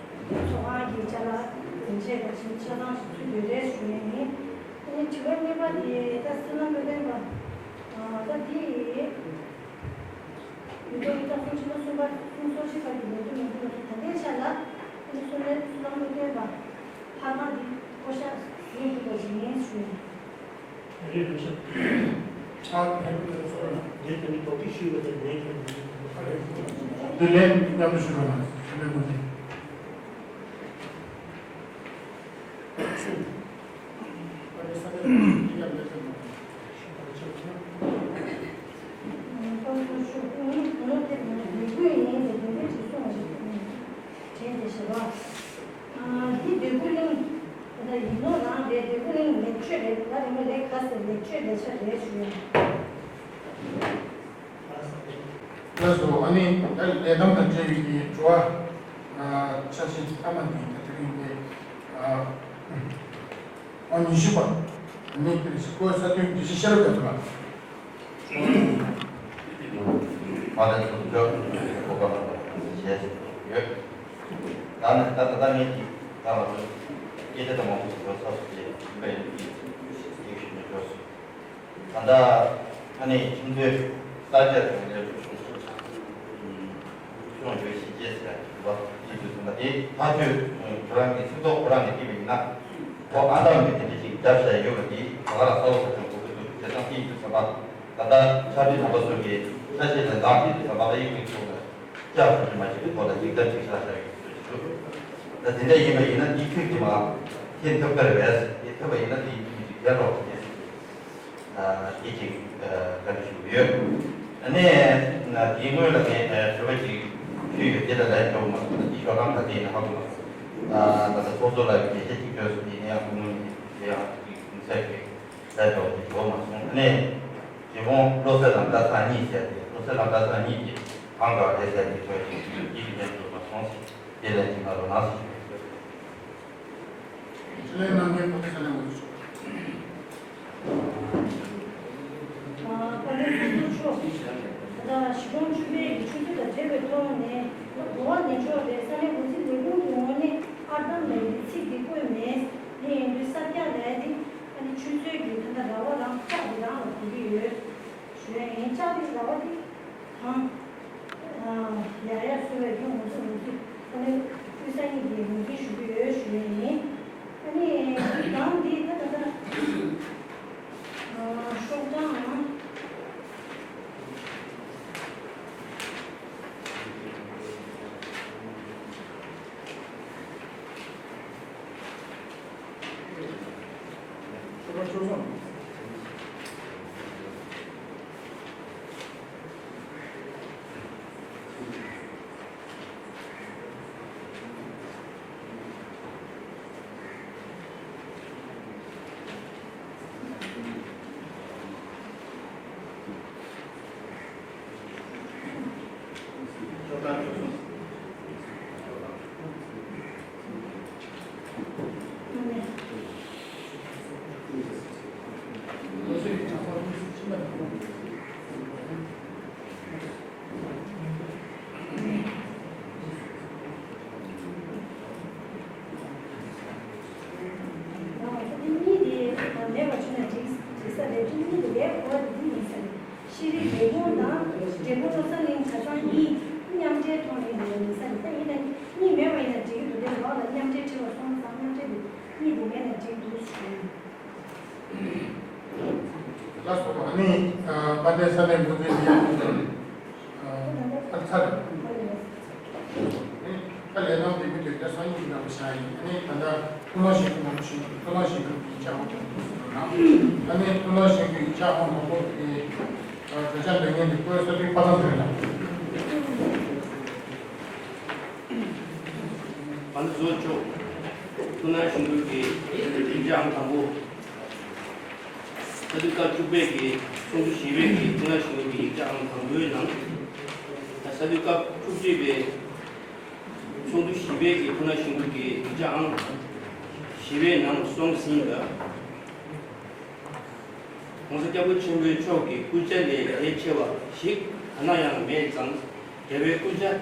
ཚོགས་ཁང་གི་ཅ་ལག་འཛིན་ཆས་དང་ཆ་ཚང་ཞིག་ཚུད་དགོས་རེད་ཞུ་ཡིན། ཨ་ནི་དྲི་བ་གཉིས་པ་དེ་ད་བསོད་ནམས་དཔལ་ལྡན་པ་ད་དེ། མི་ཐོག་ཡིག་ཐོག་གསུམ་ཕྱི་ལོ་གསུམ་པ་གསུམ་སོ་བཞི་བར་གྱི་ལས་དོན་མི་འདུག་ལ་ད་ལྟའི་ཆ་ལ་ཨ་ནི་བསོད་ནམས་བསོད་ནམས་བློ་བརྟན་པ་ལྷ་ཁང་འདི་བསྐོ་བཞག་བཟོས་འདུག་པ་ཞིག་ཡིན་ཞུས། རེད་རེད་ཤག་ཨ་ངས་དེ་ནི་དོགས་གཅིག་ཞུས་པ་དེ་ལན་ཁྱོད་ཀྱིས་འདི་ལན་མཉམ་དུ་ཞུ་རོགས་གནང་། བསོད་ནམས་བློ་བརྟན། འདི་འདོད་རྒུ་གླིང་ད་ལྟ་ཡིན་ནོ་རང་རེད། འདོད་རྒུ་གླིང་ལེགས་མཆོད་རེད། ད་རིང་མ་ལེགས་ཁ་ཟེར་ལེགས་མཆོད་ལེགས་ཆ་རེད་ཞུ་ཡ། ལགས་སོ། ཨ་ནི་ད་ལས་ཐམ་དང་འབྲེལ་བའི་གི་དྲི་བ་ཆ་ཤས་ཐ་མ་འདི་ད་དེ་རིང་འདི་ཨ་ཉི་ཤུ་པ་ནི་དེ་རིང་ཤི་ཀོ་ས་དོན་སྒྲིག་གཞི་ཤེས་རབ་རྒྱ་མཚོ་ལགས། མ་ལས་སུ་འཇོག་གོ་པ་ལ་བྱས་ཡོད། ད་ནི་ད་ད་ད་ངས་ཀྱི་ད་ལ་སྐད་ཆ་ད་མང་པོ་ཞིག་འགྲོ་ཚར་སོང་ཅེས་འབད་ཡོད་ཀྱི་ཡིག་ཞིག་ནས་འགྲོ་སོང་། ད་ལྟ་ཨ་ནི་ཁྱིམ་མཚེས་གསར་བརྗེ་དང་ལས་སྒྲུབ་གཞུང་སོགས་ཀྱང་ཤོང་བྱོས་ཤིག་ཅེས་ཟེར་བ་ཡིན་དུས་ཙམ་པ་དེ་ཐག་གཅོད་ཁོ་རང་གི་སྲིད་ཐོག་ཁོ་རང་གིས་བརྩིས་པ་ཡིན་ན་ཁོ་ཨ་འདམ་གྱི་དེ་འདྲ་ཞིག་རྒྱབ་བཞག་ཡོད་པ་དེ་ག་ལ་གསལ་པོ་ཆགས་ཀྱང་དགོས་ཀྱི་འདུག་བྱས་ཙང་དེ་ཡིན་དུས་ཙམ་པ་ད་ལྟ་ཕྱག་བྲིས་ནང་པ་ཚོ་གི་ཆ་ཤས་ལ་ལག་བྲིས་དུས་ཙམ་པ་ལ་ཡིག་མིག་ཚོགས་ལ་སྐྱབས་སུ་མ་བྱེད་པའི་ཐོག་ལ་ཡིག་ཚད་ཅིག་ཆ་བཞག་ཡོད་ཀྱི་འདུག་ད་དེ་འདྲ་ཡིན་པ་ཡིན་ན་དེ་ཚིག་དེ་མ་ཐེན་ཐུབ་ཀ་རེ་བས་དེ་ཐུབ་པ་ཡིན་ན་དེ་ཡིན་དུས་གལ་རོགས་ཞེས། སྐད་ཅིག་བཀའ་འདྲི་ཞུ་གི་ཡོད། ཨ་ནི་དེའི་སྔོན་ལ་ངས་དྲི་བ་ཅིག་ཞུས་ཡོད། དེ་ལ་ལན་འཇོག་མ་སོང་། དེ་ཤོག་གྲངས་ག་ཚད་ཡིན་ན་ཧ་གོ་མ་སོང་། ད་ལྟ་ཚོགས་གཙོ་ལགས་ཀྱིས་འགྲེལ་བཤད་ཅིག་བརྗོད་སོང་། དེ་ཡིན་ཡང་ཁོང་ངོས་ནས་དེ་ཡང་ཅིག་མཚན་གྱི་ལན་འཇོག་ཅིག་འཇོག་མ་སོང་། ཨ་ནི་རྗེ་ཁོང་བློ་གསལ་དང་བཀྲ་ཚང་གཉིས་བྱས་ཏེ་བློ་གསལ་དང་བཀྲ་ཚང་གཉིས་ཀྱིས་གང་དགའ་རེད་ཟེར་ཏེ་ཐོས་ཅིག་ཡིད་ཀྱི་ལན་འཇོག་མ་སོང་ཟེར། དེ་ལན་ཅིག་གནང་རོགས་གནང་ཟེར་ཞུ་ཡོད། ཕྱི་ལན་གནང་མཁན་ཕོ་བྲང་ས་གནས་འོག་ཏུ་ཞུགས། ཨ་བཀའ་དྲིན་ཆེ་ཞུ། ད་ལྟ་གཞིས་གྲོང་བཅུ་པའི་གི་ཆུ་ཚོད་དང་འབྲེལ་བའི་ཐོག་ནས་གོ་བ་ལེན་ཕྱོགས་དེ་ས་གནས་འགོ་འཛིན་ལས་ཁུངས་ཀྱི་ངོས་ནས་ཨར་འདམ་ལབ་ཡག་གི་ཚིག་འདི་བཀོད་མེད། དེ་ཡིན་དུས་གསར་རྒྱག་ལབ་ཡག་འདི་ཨ་ནི་ཆུ་ཚོད་ཀྱི་ད་ལྟ་ར་བ་རང་ལྕགས་འདི་རང་ལ་གོ་གི་ཡོད་ཞུ་ཡ་ཡིན། ལྕགས་འདི་ར་བ་འདི་གང་ཡག་ཡག་བཟོས་པའི་རྒྱུ་ང་ཚོ་ང་ཚོ་ཨ་ནི་སྐུ་ཚེ་གཉིས་ཀྱི་ངོས་འཛིན་ཞུ་གི་ཡོད་ཞུ་ཡ་ཡིན། ཨ་ནི་གང་འདི་ད་ད་ད་ཤོག་གྲངས། གཉིས་དེ་མེད་པ་བྱུང་ན་འགྲིག་འགྲིག་ས་རེད། གཉིས་དེ་ལས་གོ་བ་དེ་འདི་ཡིན་ས་རེད། ཤེས་རིག་ལས་ཁུངས་དང་འབྲས་སྤུངས་བློ་གསལ་གླིང་གྲྭ་ཚང་གཉིས་མཉམ་འབྲེལ་ཐོག་ནས་ལས་ཡིན་ས་རེད། ད་ཡིན་ན་གཉིས་མེད་པ་ཡིན་ན་འགྲིག་གི་འདུག་དེ་ལོག་ལ་མཉམ་འབྲེལ་ཁྲིད་པ་སོང་ཙང་མཉམ་འབྲེལ་དེ་གཉིས་དེ་མེད་ན་འགྲིག་འདུག་ཞུ། ལགས་སོ། ཨ་ནི་ཨ་དཔལ་ལྡན་ས་གནས་འགོ་འཛིན་ལགས་ཨ་ཚར། ཨ་ནི་ད་ལས་ནང་འདེམས་པའི་དོན་རྒྱ་སང་ཉིན་གྱི་ནང་བཞག་ཡིན། ཨ་ནི་ད་ལྟ་ཐུགས་སྣང་ཞིག་གི་ནང་བཞིན་ཐུགས་སྣང་ཞིག་གི་ཡིག་ཆ་ཧོན་དུ་འདུག་ཟེར་ན། ཨ་ནི་ཐུགས་སྣང་ཞིག་གི་ཡིག་ཆ་ཧོན་དུ་འདུག་དེ་ཨ་གྲོས་འཆར་འདོན་མཁན་དེ་ཀོས་ས་དུས་པ་ཚང་ཟེར་ལ། ཨ་ནི་བཟོ་ཆོག་ཐུགས་སྣང་ཞིག་གི་ཡིག་ཆ་ཧོན་དང་པོ། ད་དུས་སྐབས་བཅུ་པའི་གི་ཚོགས་འདུ་བཞི་པའི་གི་ཐེངས་ལ་བཞིན་གྱི་ཡིག་ཆ་ཨང་དང་པོའི་ནང་ད་ ས་དུས་སྐབས་དྲུག་ཅུ་པའི་ཚོགས་འདུ་བཞི་པའི་གི་ཐུགས་སྣང་ཞུ་སྒོ་གི་ཡིག་ཆ་ཨང་བཞི་པའི་ནང་སོང་ཟིན་ལ། ༸གོང་ས་༸སྐྱབས་མགོན་ཆེན་པོ་མཆོག་གི་སྐུ་ཕྱྭ་ལས་གལ་ཆེ་བ་ཞིག་ག་ན་ཡང་མེད་ཙང་། རྒྱལ་བའི་སྐུ་ཕྱྭ།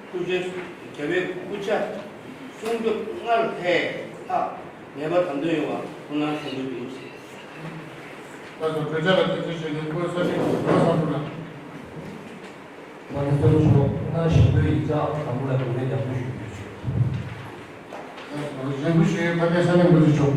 སྐུ་ཕྱྭ། རྒྱལ་བའི་སྐུ་ཕྱྭ་སྲུང་སྐྱོབ་སྔར་ལས་ལྷག་ངེས་པ་དམ་དོན་ཡོང་བ་ཐུགས་སྣང་ཞུ་སྒོ་ཡིན། ལགས་སོ། གྲོས་འཆར་ལ་གྲོས་ཆོད་བྱས་ཏེ་སྐུ་ཚབ་ཀྱིས་གོ་བསམ་ཕུལ་ལ། མ་ཎི་གཙོ་བོ་མཆོག་ཐུགས་སྣང་ཞུ་སྒོའི་ཡིག་ཆ་དང་པོ་ལ་གུས་པས་རྒྱབ་སྐྱོར་ཞུ་རྒྱུ་ཞུ། ལགས་སོ། རྒྱབ་སྐྱོར་ཞུ་ཡུལ་ཕ་བསྟན་ས་གནས་འགོ་འཛིན་མཆོག་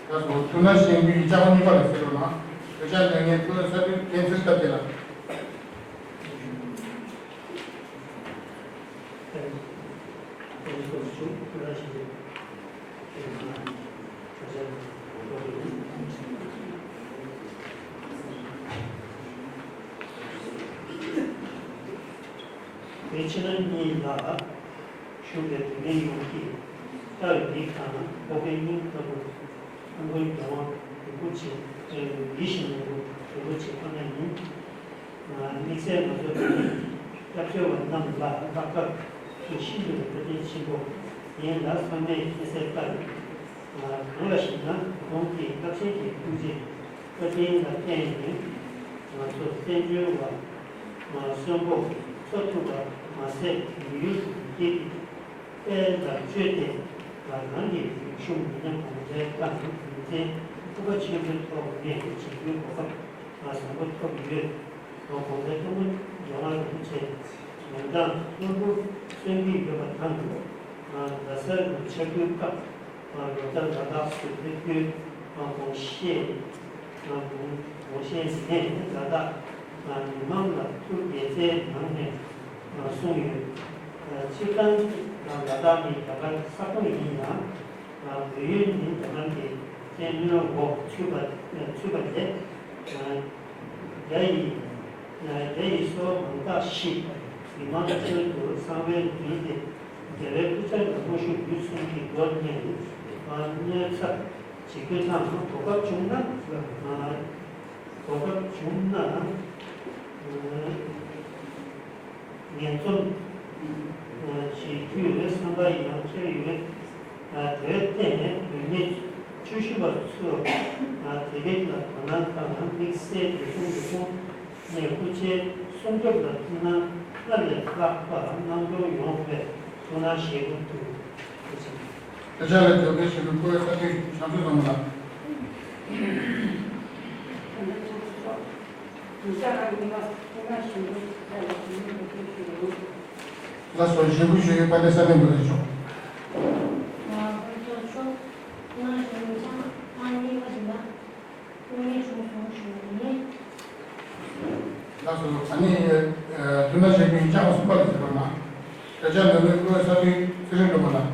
ལགས་སོ། ཐུགས་སྣང་ཞུ་སྒོའི་ཡིག་ཆ་ཨང་གཉིས་པ་ལ་གསན་རོགས་གནང་། གྲོས་འཆར་ལས་ངན་སྐུ་ཚབ་ཀྱིས་འགན་འཁུར་སྟབས་བདེ་ལ། བོད་ཕྱི་ནང་གཉིས་ལ་བཞུགས་པའི་བོད་མི་ཡོངས་ཀྱིས་ལྟ་བའི་མིག་དང་ཁོག་པའི་སྙིང་ལྟ་བུ། ཨ་མདོའི་རྒྱལ་དབང་རིན་པོ་ཆེ། ཡིད་བཞིན་ནོར་བུ་རིན་པོ་ཆེ་ཁོ་ན་ཡིན། དམིགས་བསལ་ང་ཚོ་བོད་མི་སྐྱབས་བཅོལ་བ་རྣམས་ལ་ལྷག་པར་དུ་ཤིན་ཏུ་ནས་བཀའ་དྲིན་ཆེན་པོ་ཡིན་ལ། ཚང་མས་མཁྱེན་གསལ་ལྟར། གང་ལ་ཞེ་ན་ད་དུང་གི་རླབས་ཆེན་གྱི་ཐུགས་རྗེ་བཀའ་དྲིན་ལ་བརྟེན་ནས་ང་ཚོ་བཙན་བྱོལ་བ་གསོན་པོ་འཚོ་ཐུབ་པ་མ་ཟད། མི་ཡུལ་དུ་ཡི་གེ་གི་དཔལ་ལ་བཅོལ་ཏེ། རང་གི་རིག་གཞུང་མི་ཉམས་གོང་འཕེལ་དང་རྒྱུ་མཚན་ཐུགས་ཁུར་ཆེན་པོའི་ཐོག་ནས་བྱེད་རྒྱུའི་གོ་སྐབས་བཟང་པོ་ཐོབ་ཡོད། ༸གོང་ས་༸སྐྱབས་མགོན་རྒྱལ་དབང་རིན་པོ་ཆེ་འོན་ཏང་མཐོན་པོ་གསོན་གྱི་ཡོད་པ་དང་། རྡ་སར་ཕྱག་འབུལ་སྐབས་ལོ་ལྟར་ལ་དྭགས་སུ་ཕེབས་རྒྱུའི་དགོངས་བཞེས། དགོངས་བཞེས་ནས་ལ་དྭགས་མི་མང་ལ་ཐུགས་དགྱེས་སའི་ངང་ནས་གསུངས་ཡོད། སྤྱིར་བཏང་ལ་དྭགས་ནི་རྒྱ་གར་ས་ཁོངས་ཡིན་ཡང་། བོད་ཡུལ་ནི་རྒྱ་གར་གྱི་བཙན་གནོན་འོག་ཚུད་པ་ཚུད་པ་ལས། རྒྱ་ཡི་རྒྱ་ཡི་སོ་མང་དག་ཞིག་མི་མང་ཁྲོད་དུ་གསང་བའི་མདུན་དེ་རྒྱལ་བའི་སྐུ་ཕྱྭ་ལ་དམོད་བཞུགས་ཡུལ་གསུམ་གྱི་སྒོ་ནས་གནོད་འཚེ་བྱེད་རྒྱུ་དང་། གོ་སྐབས་བྱུང་ན་གོ་སྐབས་བྱུང་ན། ངན་འཛོམས་བྱེད་རྒྱུའི་བསམ་པ་ཡང་ཁྱེར་ཡོད། དེར་བརྟེན་བོད་མི་བཅུ་བཞི་པ་ཚོས་དེ་རིགས་ལ་དོ་སྣང་དང་དམིགས་བསལ་བདེ་སྲུང་ལས་ཁུངས་ནས་སྐུ་ཕྱྭའི་སྲུང་སྐྱོབ་ལ་ཐུགས་སྣང་སྔར་ལས་ལྷག་པ་གནང་སྐྱོང་ཡོང་བའི་ཐུགས་སྣང་ཞུ་གི་འདུག། ཐུགས་རྗེ་ཆེ། དེ་ཆ་ལ་རྒྱབ་སྐྱོར་ཞུ་བའི་སྐུའི་ས་ཐིག་བྱང་ཆུབ་བཟང་མོ་ལགས། ལགས་སོ། ཞུ་སྐུལ་ཞུ་ཡུལ་དཔལ་ལྡན་ས་གནས་འགོ་འཛིན་མཆོག། ཨ་ནི་ང་ཞུ་ཡིག་ཆ་ཨང་གཉིས་པ་འདི་ལ་དངོས་གནས་བྱུང་སོང་ཞུ་ཡིན། ལགས་སོ། ཨ་ནི་ཐུགས་སྣང་ཞུ་རྒྱུ་ཡིག་ཆ་ཨང་གསུམ་པ་ལ་ཟེར་བ་ན། དེ་ཆ་ནང་ནས་སྐུ་ཚབ་ཚེ་རིང་སྒྲོལ་མ་ལགས།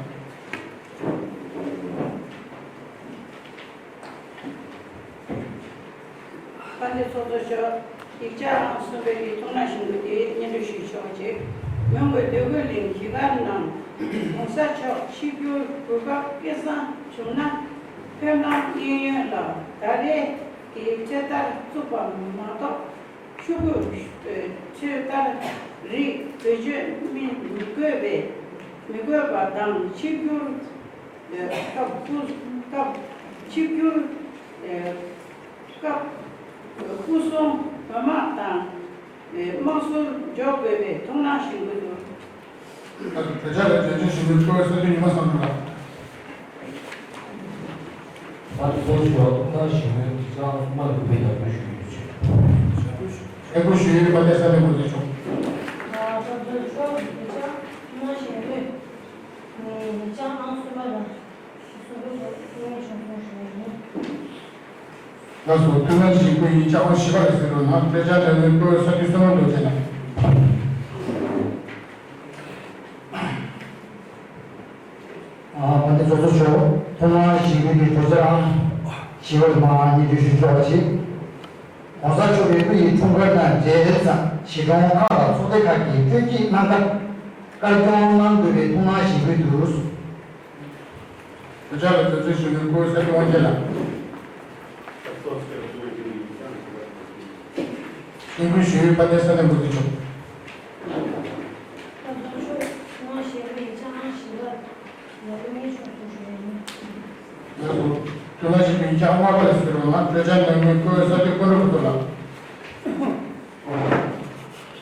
དཔལ་ལྡན་ཚོགས་གཙོ་མཆོག། ཡིག་ཆ་ཨང་གསུམ་པའི་གི་ཐུགས་སྣང་ཞུ་སྒོ་དེ་སྙན་སྒྲོན་ཞུས་ཆོག་ཅིག། མོན་གྷོ་འདོད་རྒུ་གླིང་གཞིས་སྒར་ནང་༸གོང་ས་མཆོག་ཆིབས་བསྒྱུར་གོ་སྐབས་སྐལ་བཟང་བྱུང་ན་བོད་ནང་གཡས་གཡོན་ལ་ད་རེས་ཀྱི་ཚེ་ཐར་བཙུགས་པ་མ་གཏོགས་ཆུ་བོ་ཚོས་ལྟར་རིགས་བེད་སྤྱོད་མི་དགོས་པའི་མི་དགོས་པ་དང་། ཆིབས་བསྒྱུར་སྐབས་སྐུ་སྐབས་ཆིབས་བསྒྱུར་སྐབས་སྐུ་སྲུང་བོད་དམག་དང་དམག་ཟུར་འཇོག་དགོས་པའི་ཐུགས་སྣང་ཞུ་གི་འདུག། གྲོས་འཆར་ལ་བརྗོད་ཆེན་ཞུ་མཁན་སྐུ་ངོ་ས་འཐུས་ཉི་མ་བསམ་འགྲུབ་ལགས། ཨ་ནི་གཙོ་བོ་ཞུ་བ་ཐུགས་སྣང་ཞུ་མཁན་གྲྭ་ཚང་དམངས་ལ་གུས་པས་རྒྱབ་སྐྱོར་ཞུ་རྒྱུ་བྱས། འབོད་སྐུལ་ཞུ་ཡུལ་དཔལ་ལྡན་ས་གནས་འགོ་འཛིན་མཆོག། ཨ་ནི་གཙོ་བོ་ཞུ་བ་ཐུགས་སྣང་ཞུ་མཁན་ནི་ཡིག་ཆ་ཨང་གསུམ་པ་ལ། ལགས་སོ། ཐུགས་སྣང་ཞུ་སྒོ་ཡིག་ཆ་ཨང་བཞི་པ་ལ་གཟིགས་རོགས་གནང་། དཔེ་ཆ་ལེན་མཁན་སྐུ་ངོ་ས་འཐུས་བསོད་ནམས་རྡོ་རྗེ་ལགས། ཨ་དཔལ་ལྡན་ཚོགས་གཙོ་མཆོག། ཐུགས་སྣང་ཞུ་སྒོ་གི་གྲོས་འཆར་ཨང་བཞི་པ་དེ་མར་སྙན་སྒྲོན་ཞུ་ཆོག་པ་ཞིག། ༸གོང་ས་མཆོག་གི་སྐུ་ཡི་འཁྲུངས་སྐར་དང་འབྲེལ་ཙང་གཞིས་གྲོང་ཁག་དང་ཚོགས་སྡེ་ཁག་གིས་སྤྲོ་སྐྱིད་གནང་སྐབས་བཀའ་སྐྱོང་གནང་དགོས་པའི་ཐུགས་སྣང་ཞུ་སྒོ་འདུག། དྲི་བ་ལ་དོན་ཚན་ཞུ་མཁན་སྐུ་ཚེ་དབང་རྒྱལ་ལགས། གཞེན་སྐུལ་ཞུ་ཡུལ་དཔལ་ལྡན་ས་གནས་འགོ་འཛིན་མཆོག་ལགས་སོ། ཐུགས་སྣང་ཞིག་ཡིག་ཆ་ཨང་བཞི་པ་ལ་སྐུ་ངལ་བྱུང་སོང་ཞུ་ཡ་ཡིན། ལགས་སོ། ཐུགས་སྣང་ཞིག་ཡིག་ཆ་ཨང་ལྔ་པ་ལ་གཟིགས་རོགས་གནང་། གྲོས་འཆར་ནང་མི་སྐུ་ས་དེ་སྐུ་འགྲོ་བུ་ཐོག་ལ།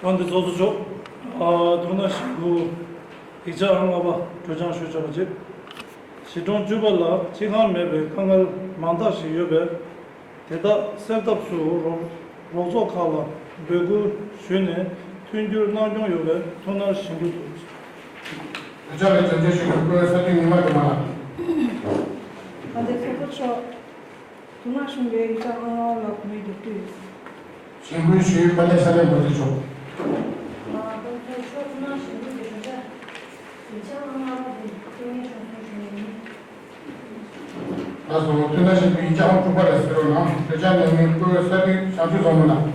དབང་འདུས་ཚོགས་གཙོ་མཆོག་ཨ། ཐུགས་སྣང་ཞིག་ཡིག་ཆ་ཨང་ལྔ་པ་གྲོས་འཆར་ཞུ་ཆོག་པ་བྱེད། གཞིས་གྲོང་བཅུ་པ་ལ་སྤྱི་ཁང་མེད་པའི་དཀའ་ངལ་མང་དག་ཞིག་ཡོད་པས། དེ་དག་སེལ་ཐབས་སུ་རོགས་རོགས་ཚོགས་ཁག་ལ་འབོད་སྐུལ་ཞུས་ནས་མཐུན་འགྱུར་གནང་སྐྱོང་ཡོང་བའི་ཐུགས་སྣང་ཞུ་གི་འདུག་དྲི་བ་ལ་དོན་ཚན་ཞུ་མཁན་སྐུ་ཚེ་དབང་ཉི་མ་སྒྲོལ་མ་ལགས། ད་ལྟའི་ཚོགས་གཙོ་མཆོག་ཐུགས་སྣང་ཞུ་ཡུལ་དབྱིག་གཞག་ཨང་ལྔ་པ་ལ་གོ་སྒྲིག་དགོས། གཞེན་སྐུལ་ཞུ་ཡུལ་དཔལ་ལྡན་ས་གནས་འགོ་འཛིན་མཆོག་ཨ། ད་ལྟའི་ཚོགས་གཙོ་མཆོག་ཐུགས་སྣང་ཞུ་ཡུལ་གྱི་གྲོས་འཆར་ཡིག་ཆ་ཨང་ལྔ་པ་དེ་སྐུ་ངལ་བྱུང་སོང་ཞུ་ཡ་ཡིན། ལགས་སོ། ཐུགས་སྣང་ཞུ་ཡུལ་དབྱིག་གཞག་ཨང་དྲུག་པ་ལ་གཟིགས་རོགས་གནང་། གྲོས་འཆར་ནང་མི་སྐུ་ཚེ་དབང་བྱང་ཆུབ་བཟང་མོ་ལགས།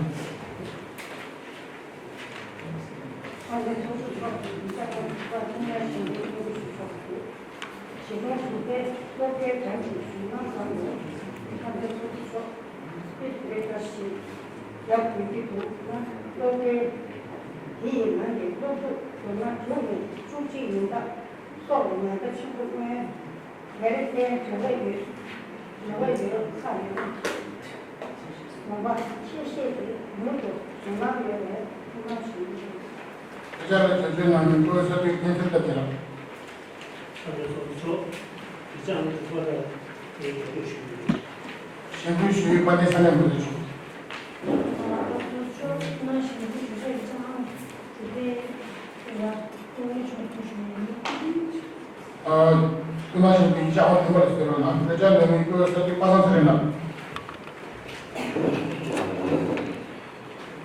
ཨ་ནི་ཚོགས་གཙོ་མཆོག་གིས་ཡིག་ཆ་ཨང་དྲུག་པ་ཐུགས་སྣང་ཞུ་ཡུལ་སྐུ་ངལ་བྱུང་སོང་ཞུ། གཞིས་གྲོང་དྲུག་པའི་སློབ་གྲྭའི་གྲས་ཀྱི་གཞུང་ནང་ཚང་མས་ཁ་འདོན་ཚོགས་འདུ་འཚོགས། སྤེལ་རེ་བཀྲ་ཤིས་རྒྱབ་དགོས་ཀྱི་འདུག་ན། སློབ་གྲྭའི་དེ་ཡི་ནང་གི་སློབ་ཕྲུག་མདོར་ན་དྲུག་ནས་བཅུ་གཅིག་ཡིན་སྟབས་སྲོག་ལ་ཉེན་ཁ་ཆེན་པོ་མངོན། དེར་བརྟེན་འབྲེལ་བ་ཡོད་འབྲེལ་བ་ཡོད་ཁག་ཡོད་ངོ་མ་ཁྱེད་བཤད་དེ་མྱུར་དུ་དོ་སྣང་ཡོད་པའི་ཐུགས་སྣང་ཞུ་རྒྱུ་ཡིན། ཨ་ཅག་ལ་དོན་ཚན་ནང་མི་སྐུ་ཚེ་དབང་བསྟན་འཛིན་བསྟན་འཛིན་ལགས། ཨ་ཅག་ཚོགས་གཙོ་མཆོག་ཡིག་ཆ་ཨང་དྲུག་པ་ལ་ངས་གོ་སྒྲིག་ཞུ་རྒྱུ་ཡིན། གཞེན་སྐུལ་ཞུ་ཡུལ་དཔལ་ལྡན་ས་གནས་འགོ་འཛིན་མཆོག་ཨ། ཐུགས་སྣང་ཞུ་ཡུལ་དབྱིག་གཞག་ཨང་དྲུག་པའི་ཨ། ཐུགས་སྣང་ཞུ་ཡུལ་དབྱིག་གཞག་ཨང་བདུན་པ་ལ་གཟིགས་རོགས་གནང་། གྲོས་འཆར་ནང་མི་སྐུ་ཚེ་དབང་པ་སངས་ཚེ་རིང་ལགས།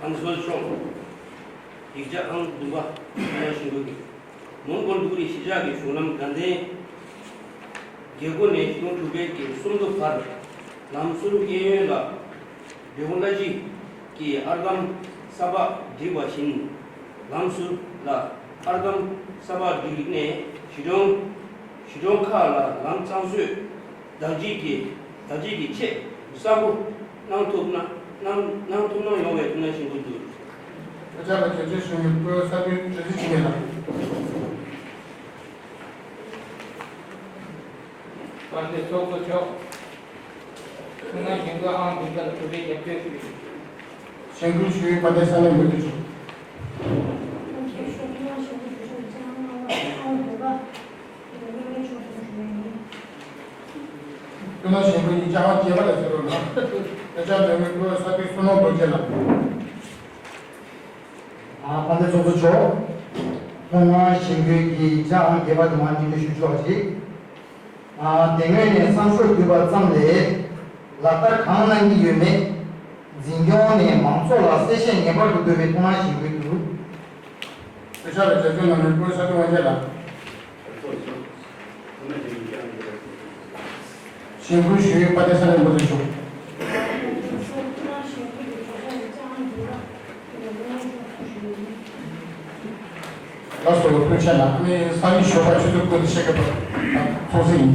ཨ་ནི་ཚོགས་གཙོ་མཆོག་ཡིག་གཞག་ཨང་བདུན་པ་ཐུགས་སྣང་ཞུ་ཡུལ་གྱི། མོན་གྷོ་འབྲུག་རི་གཞིས་ཆགས་ཀྱི་གཞུང་ལམ་དགའ་ལྡན་རྒྱལ་སྒོ་ནས་གཞིས་གྲོང་དྲུག་པའི་གི་སུམ་མདོ་བར་ལམ་ཟུར་གཡས་གཡོན་ལ་བེའུ་ལ་གཞི་གི་ཨར་འདམ་ས་ཕག་བསྒྲིགས་པ་བཞིན། ལམ་ཟུར་ལ་ཨར་འདམ་ས་ཕག་བསྒྲིགས་ནས་གཞིས་གྲོང་གཞིས་གྲོང་ཁག་ལ་ལམ་གཙང་བཟོས། བདག་སྐྱིད་ཀྱི་བདག་སྐྱིད་ཀྱི་ཆེད་གསར་པོ་གནང་ཐུབ་ན་གནང་གནང་ཐུབ་ན་ཡོང་བའི་ཐུགས་སྣང་ཞུ་གི་འདུག་ཨ་ཅག་ལ་གལ་ཆེ་ཤོས་ནི་སྐུ་ཚེ་དབང་བསྟན་འཛིན་ཆིངས་ཡིག་ལགས། དཔལ་ལྡན་ཚོགས་གཙོ་མཆོག་ཐུགས་སྣང་ཞུ་ཡུལ་ཨང་བདུན་པ་ལ་གུས་པས་རྒྱབ་སྐྱོར་ཞུ། གཞེན་སྐུལ་ཞུ་ཡུལ་དཔལ་ལྡན་ས་གནས་འགོ་འཛིན་མཆོག་སྐུ་ན་གཞོན་པའི་ཡིག་ཆ་ཨང་བརྒྱད་པ་ལ་གཟིགས་རོགས་གནང་། སྐད་ཆ་འདོན་མི་སྐུ་ཚེ་བསོད་ནམས་རྡོ་རྗེ་ལགས། ཨ། དཔལ་ལྡན་ཚོགས་གཙོ་མཆོག་ཐུགས་སྣང་གཞེན་སྐུལ་གྱི་ཡིག་ཆ་ཨང་བརྒྱད་པ་དེ་མར་སྙན་སྒྲོན་ཞུ་ཆོག་ཅིག་ཨ། དེ་སྔོན་ནས་བསམ་ཤོག་བསྡུས་པ་ཙམ་ལས་ལག་བསྟར་གང་གནང་གི་ཡོད་མེད། འཛིན་སྐྱོང་ནས་མང་ཚོགས་ལ་གསལ་བཤད་ངེས་པར་དུ་དགོས་པའི་ཐུགས་སྣང་གཞེན་སྐུལ་དུ། དེ་ཆ་ལ་རྒྱབ་སྐྱོར་གནང་མཁན་སྐུ་ཚེ་བསོད་ནམས་རྡོ་རྗེ་ལགས། གཞེན་སྐུལ་ཞུ་ཡུལ་དཔལ་ལྡན་ས་གནས་འགོ་འཛིན་མཆོག་ལགས་སོ། ཐུགས་རྗེ་ཆེ་གནང་། ཨ་ནི་ས་གནས་ཞོགས་པ་ཆུ་ཚོད་དགུ་དང་ཕྱེད་ཀ་བར་ཚོགས་གཟིགས་ཡིན།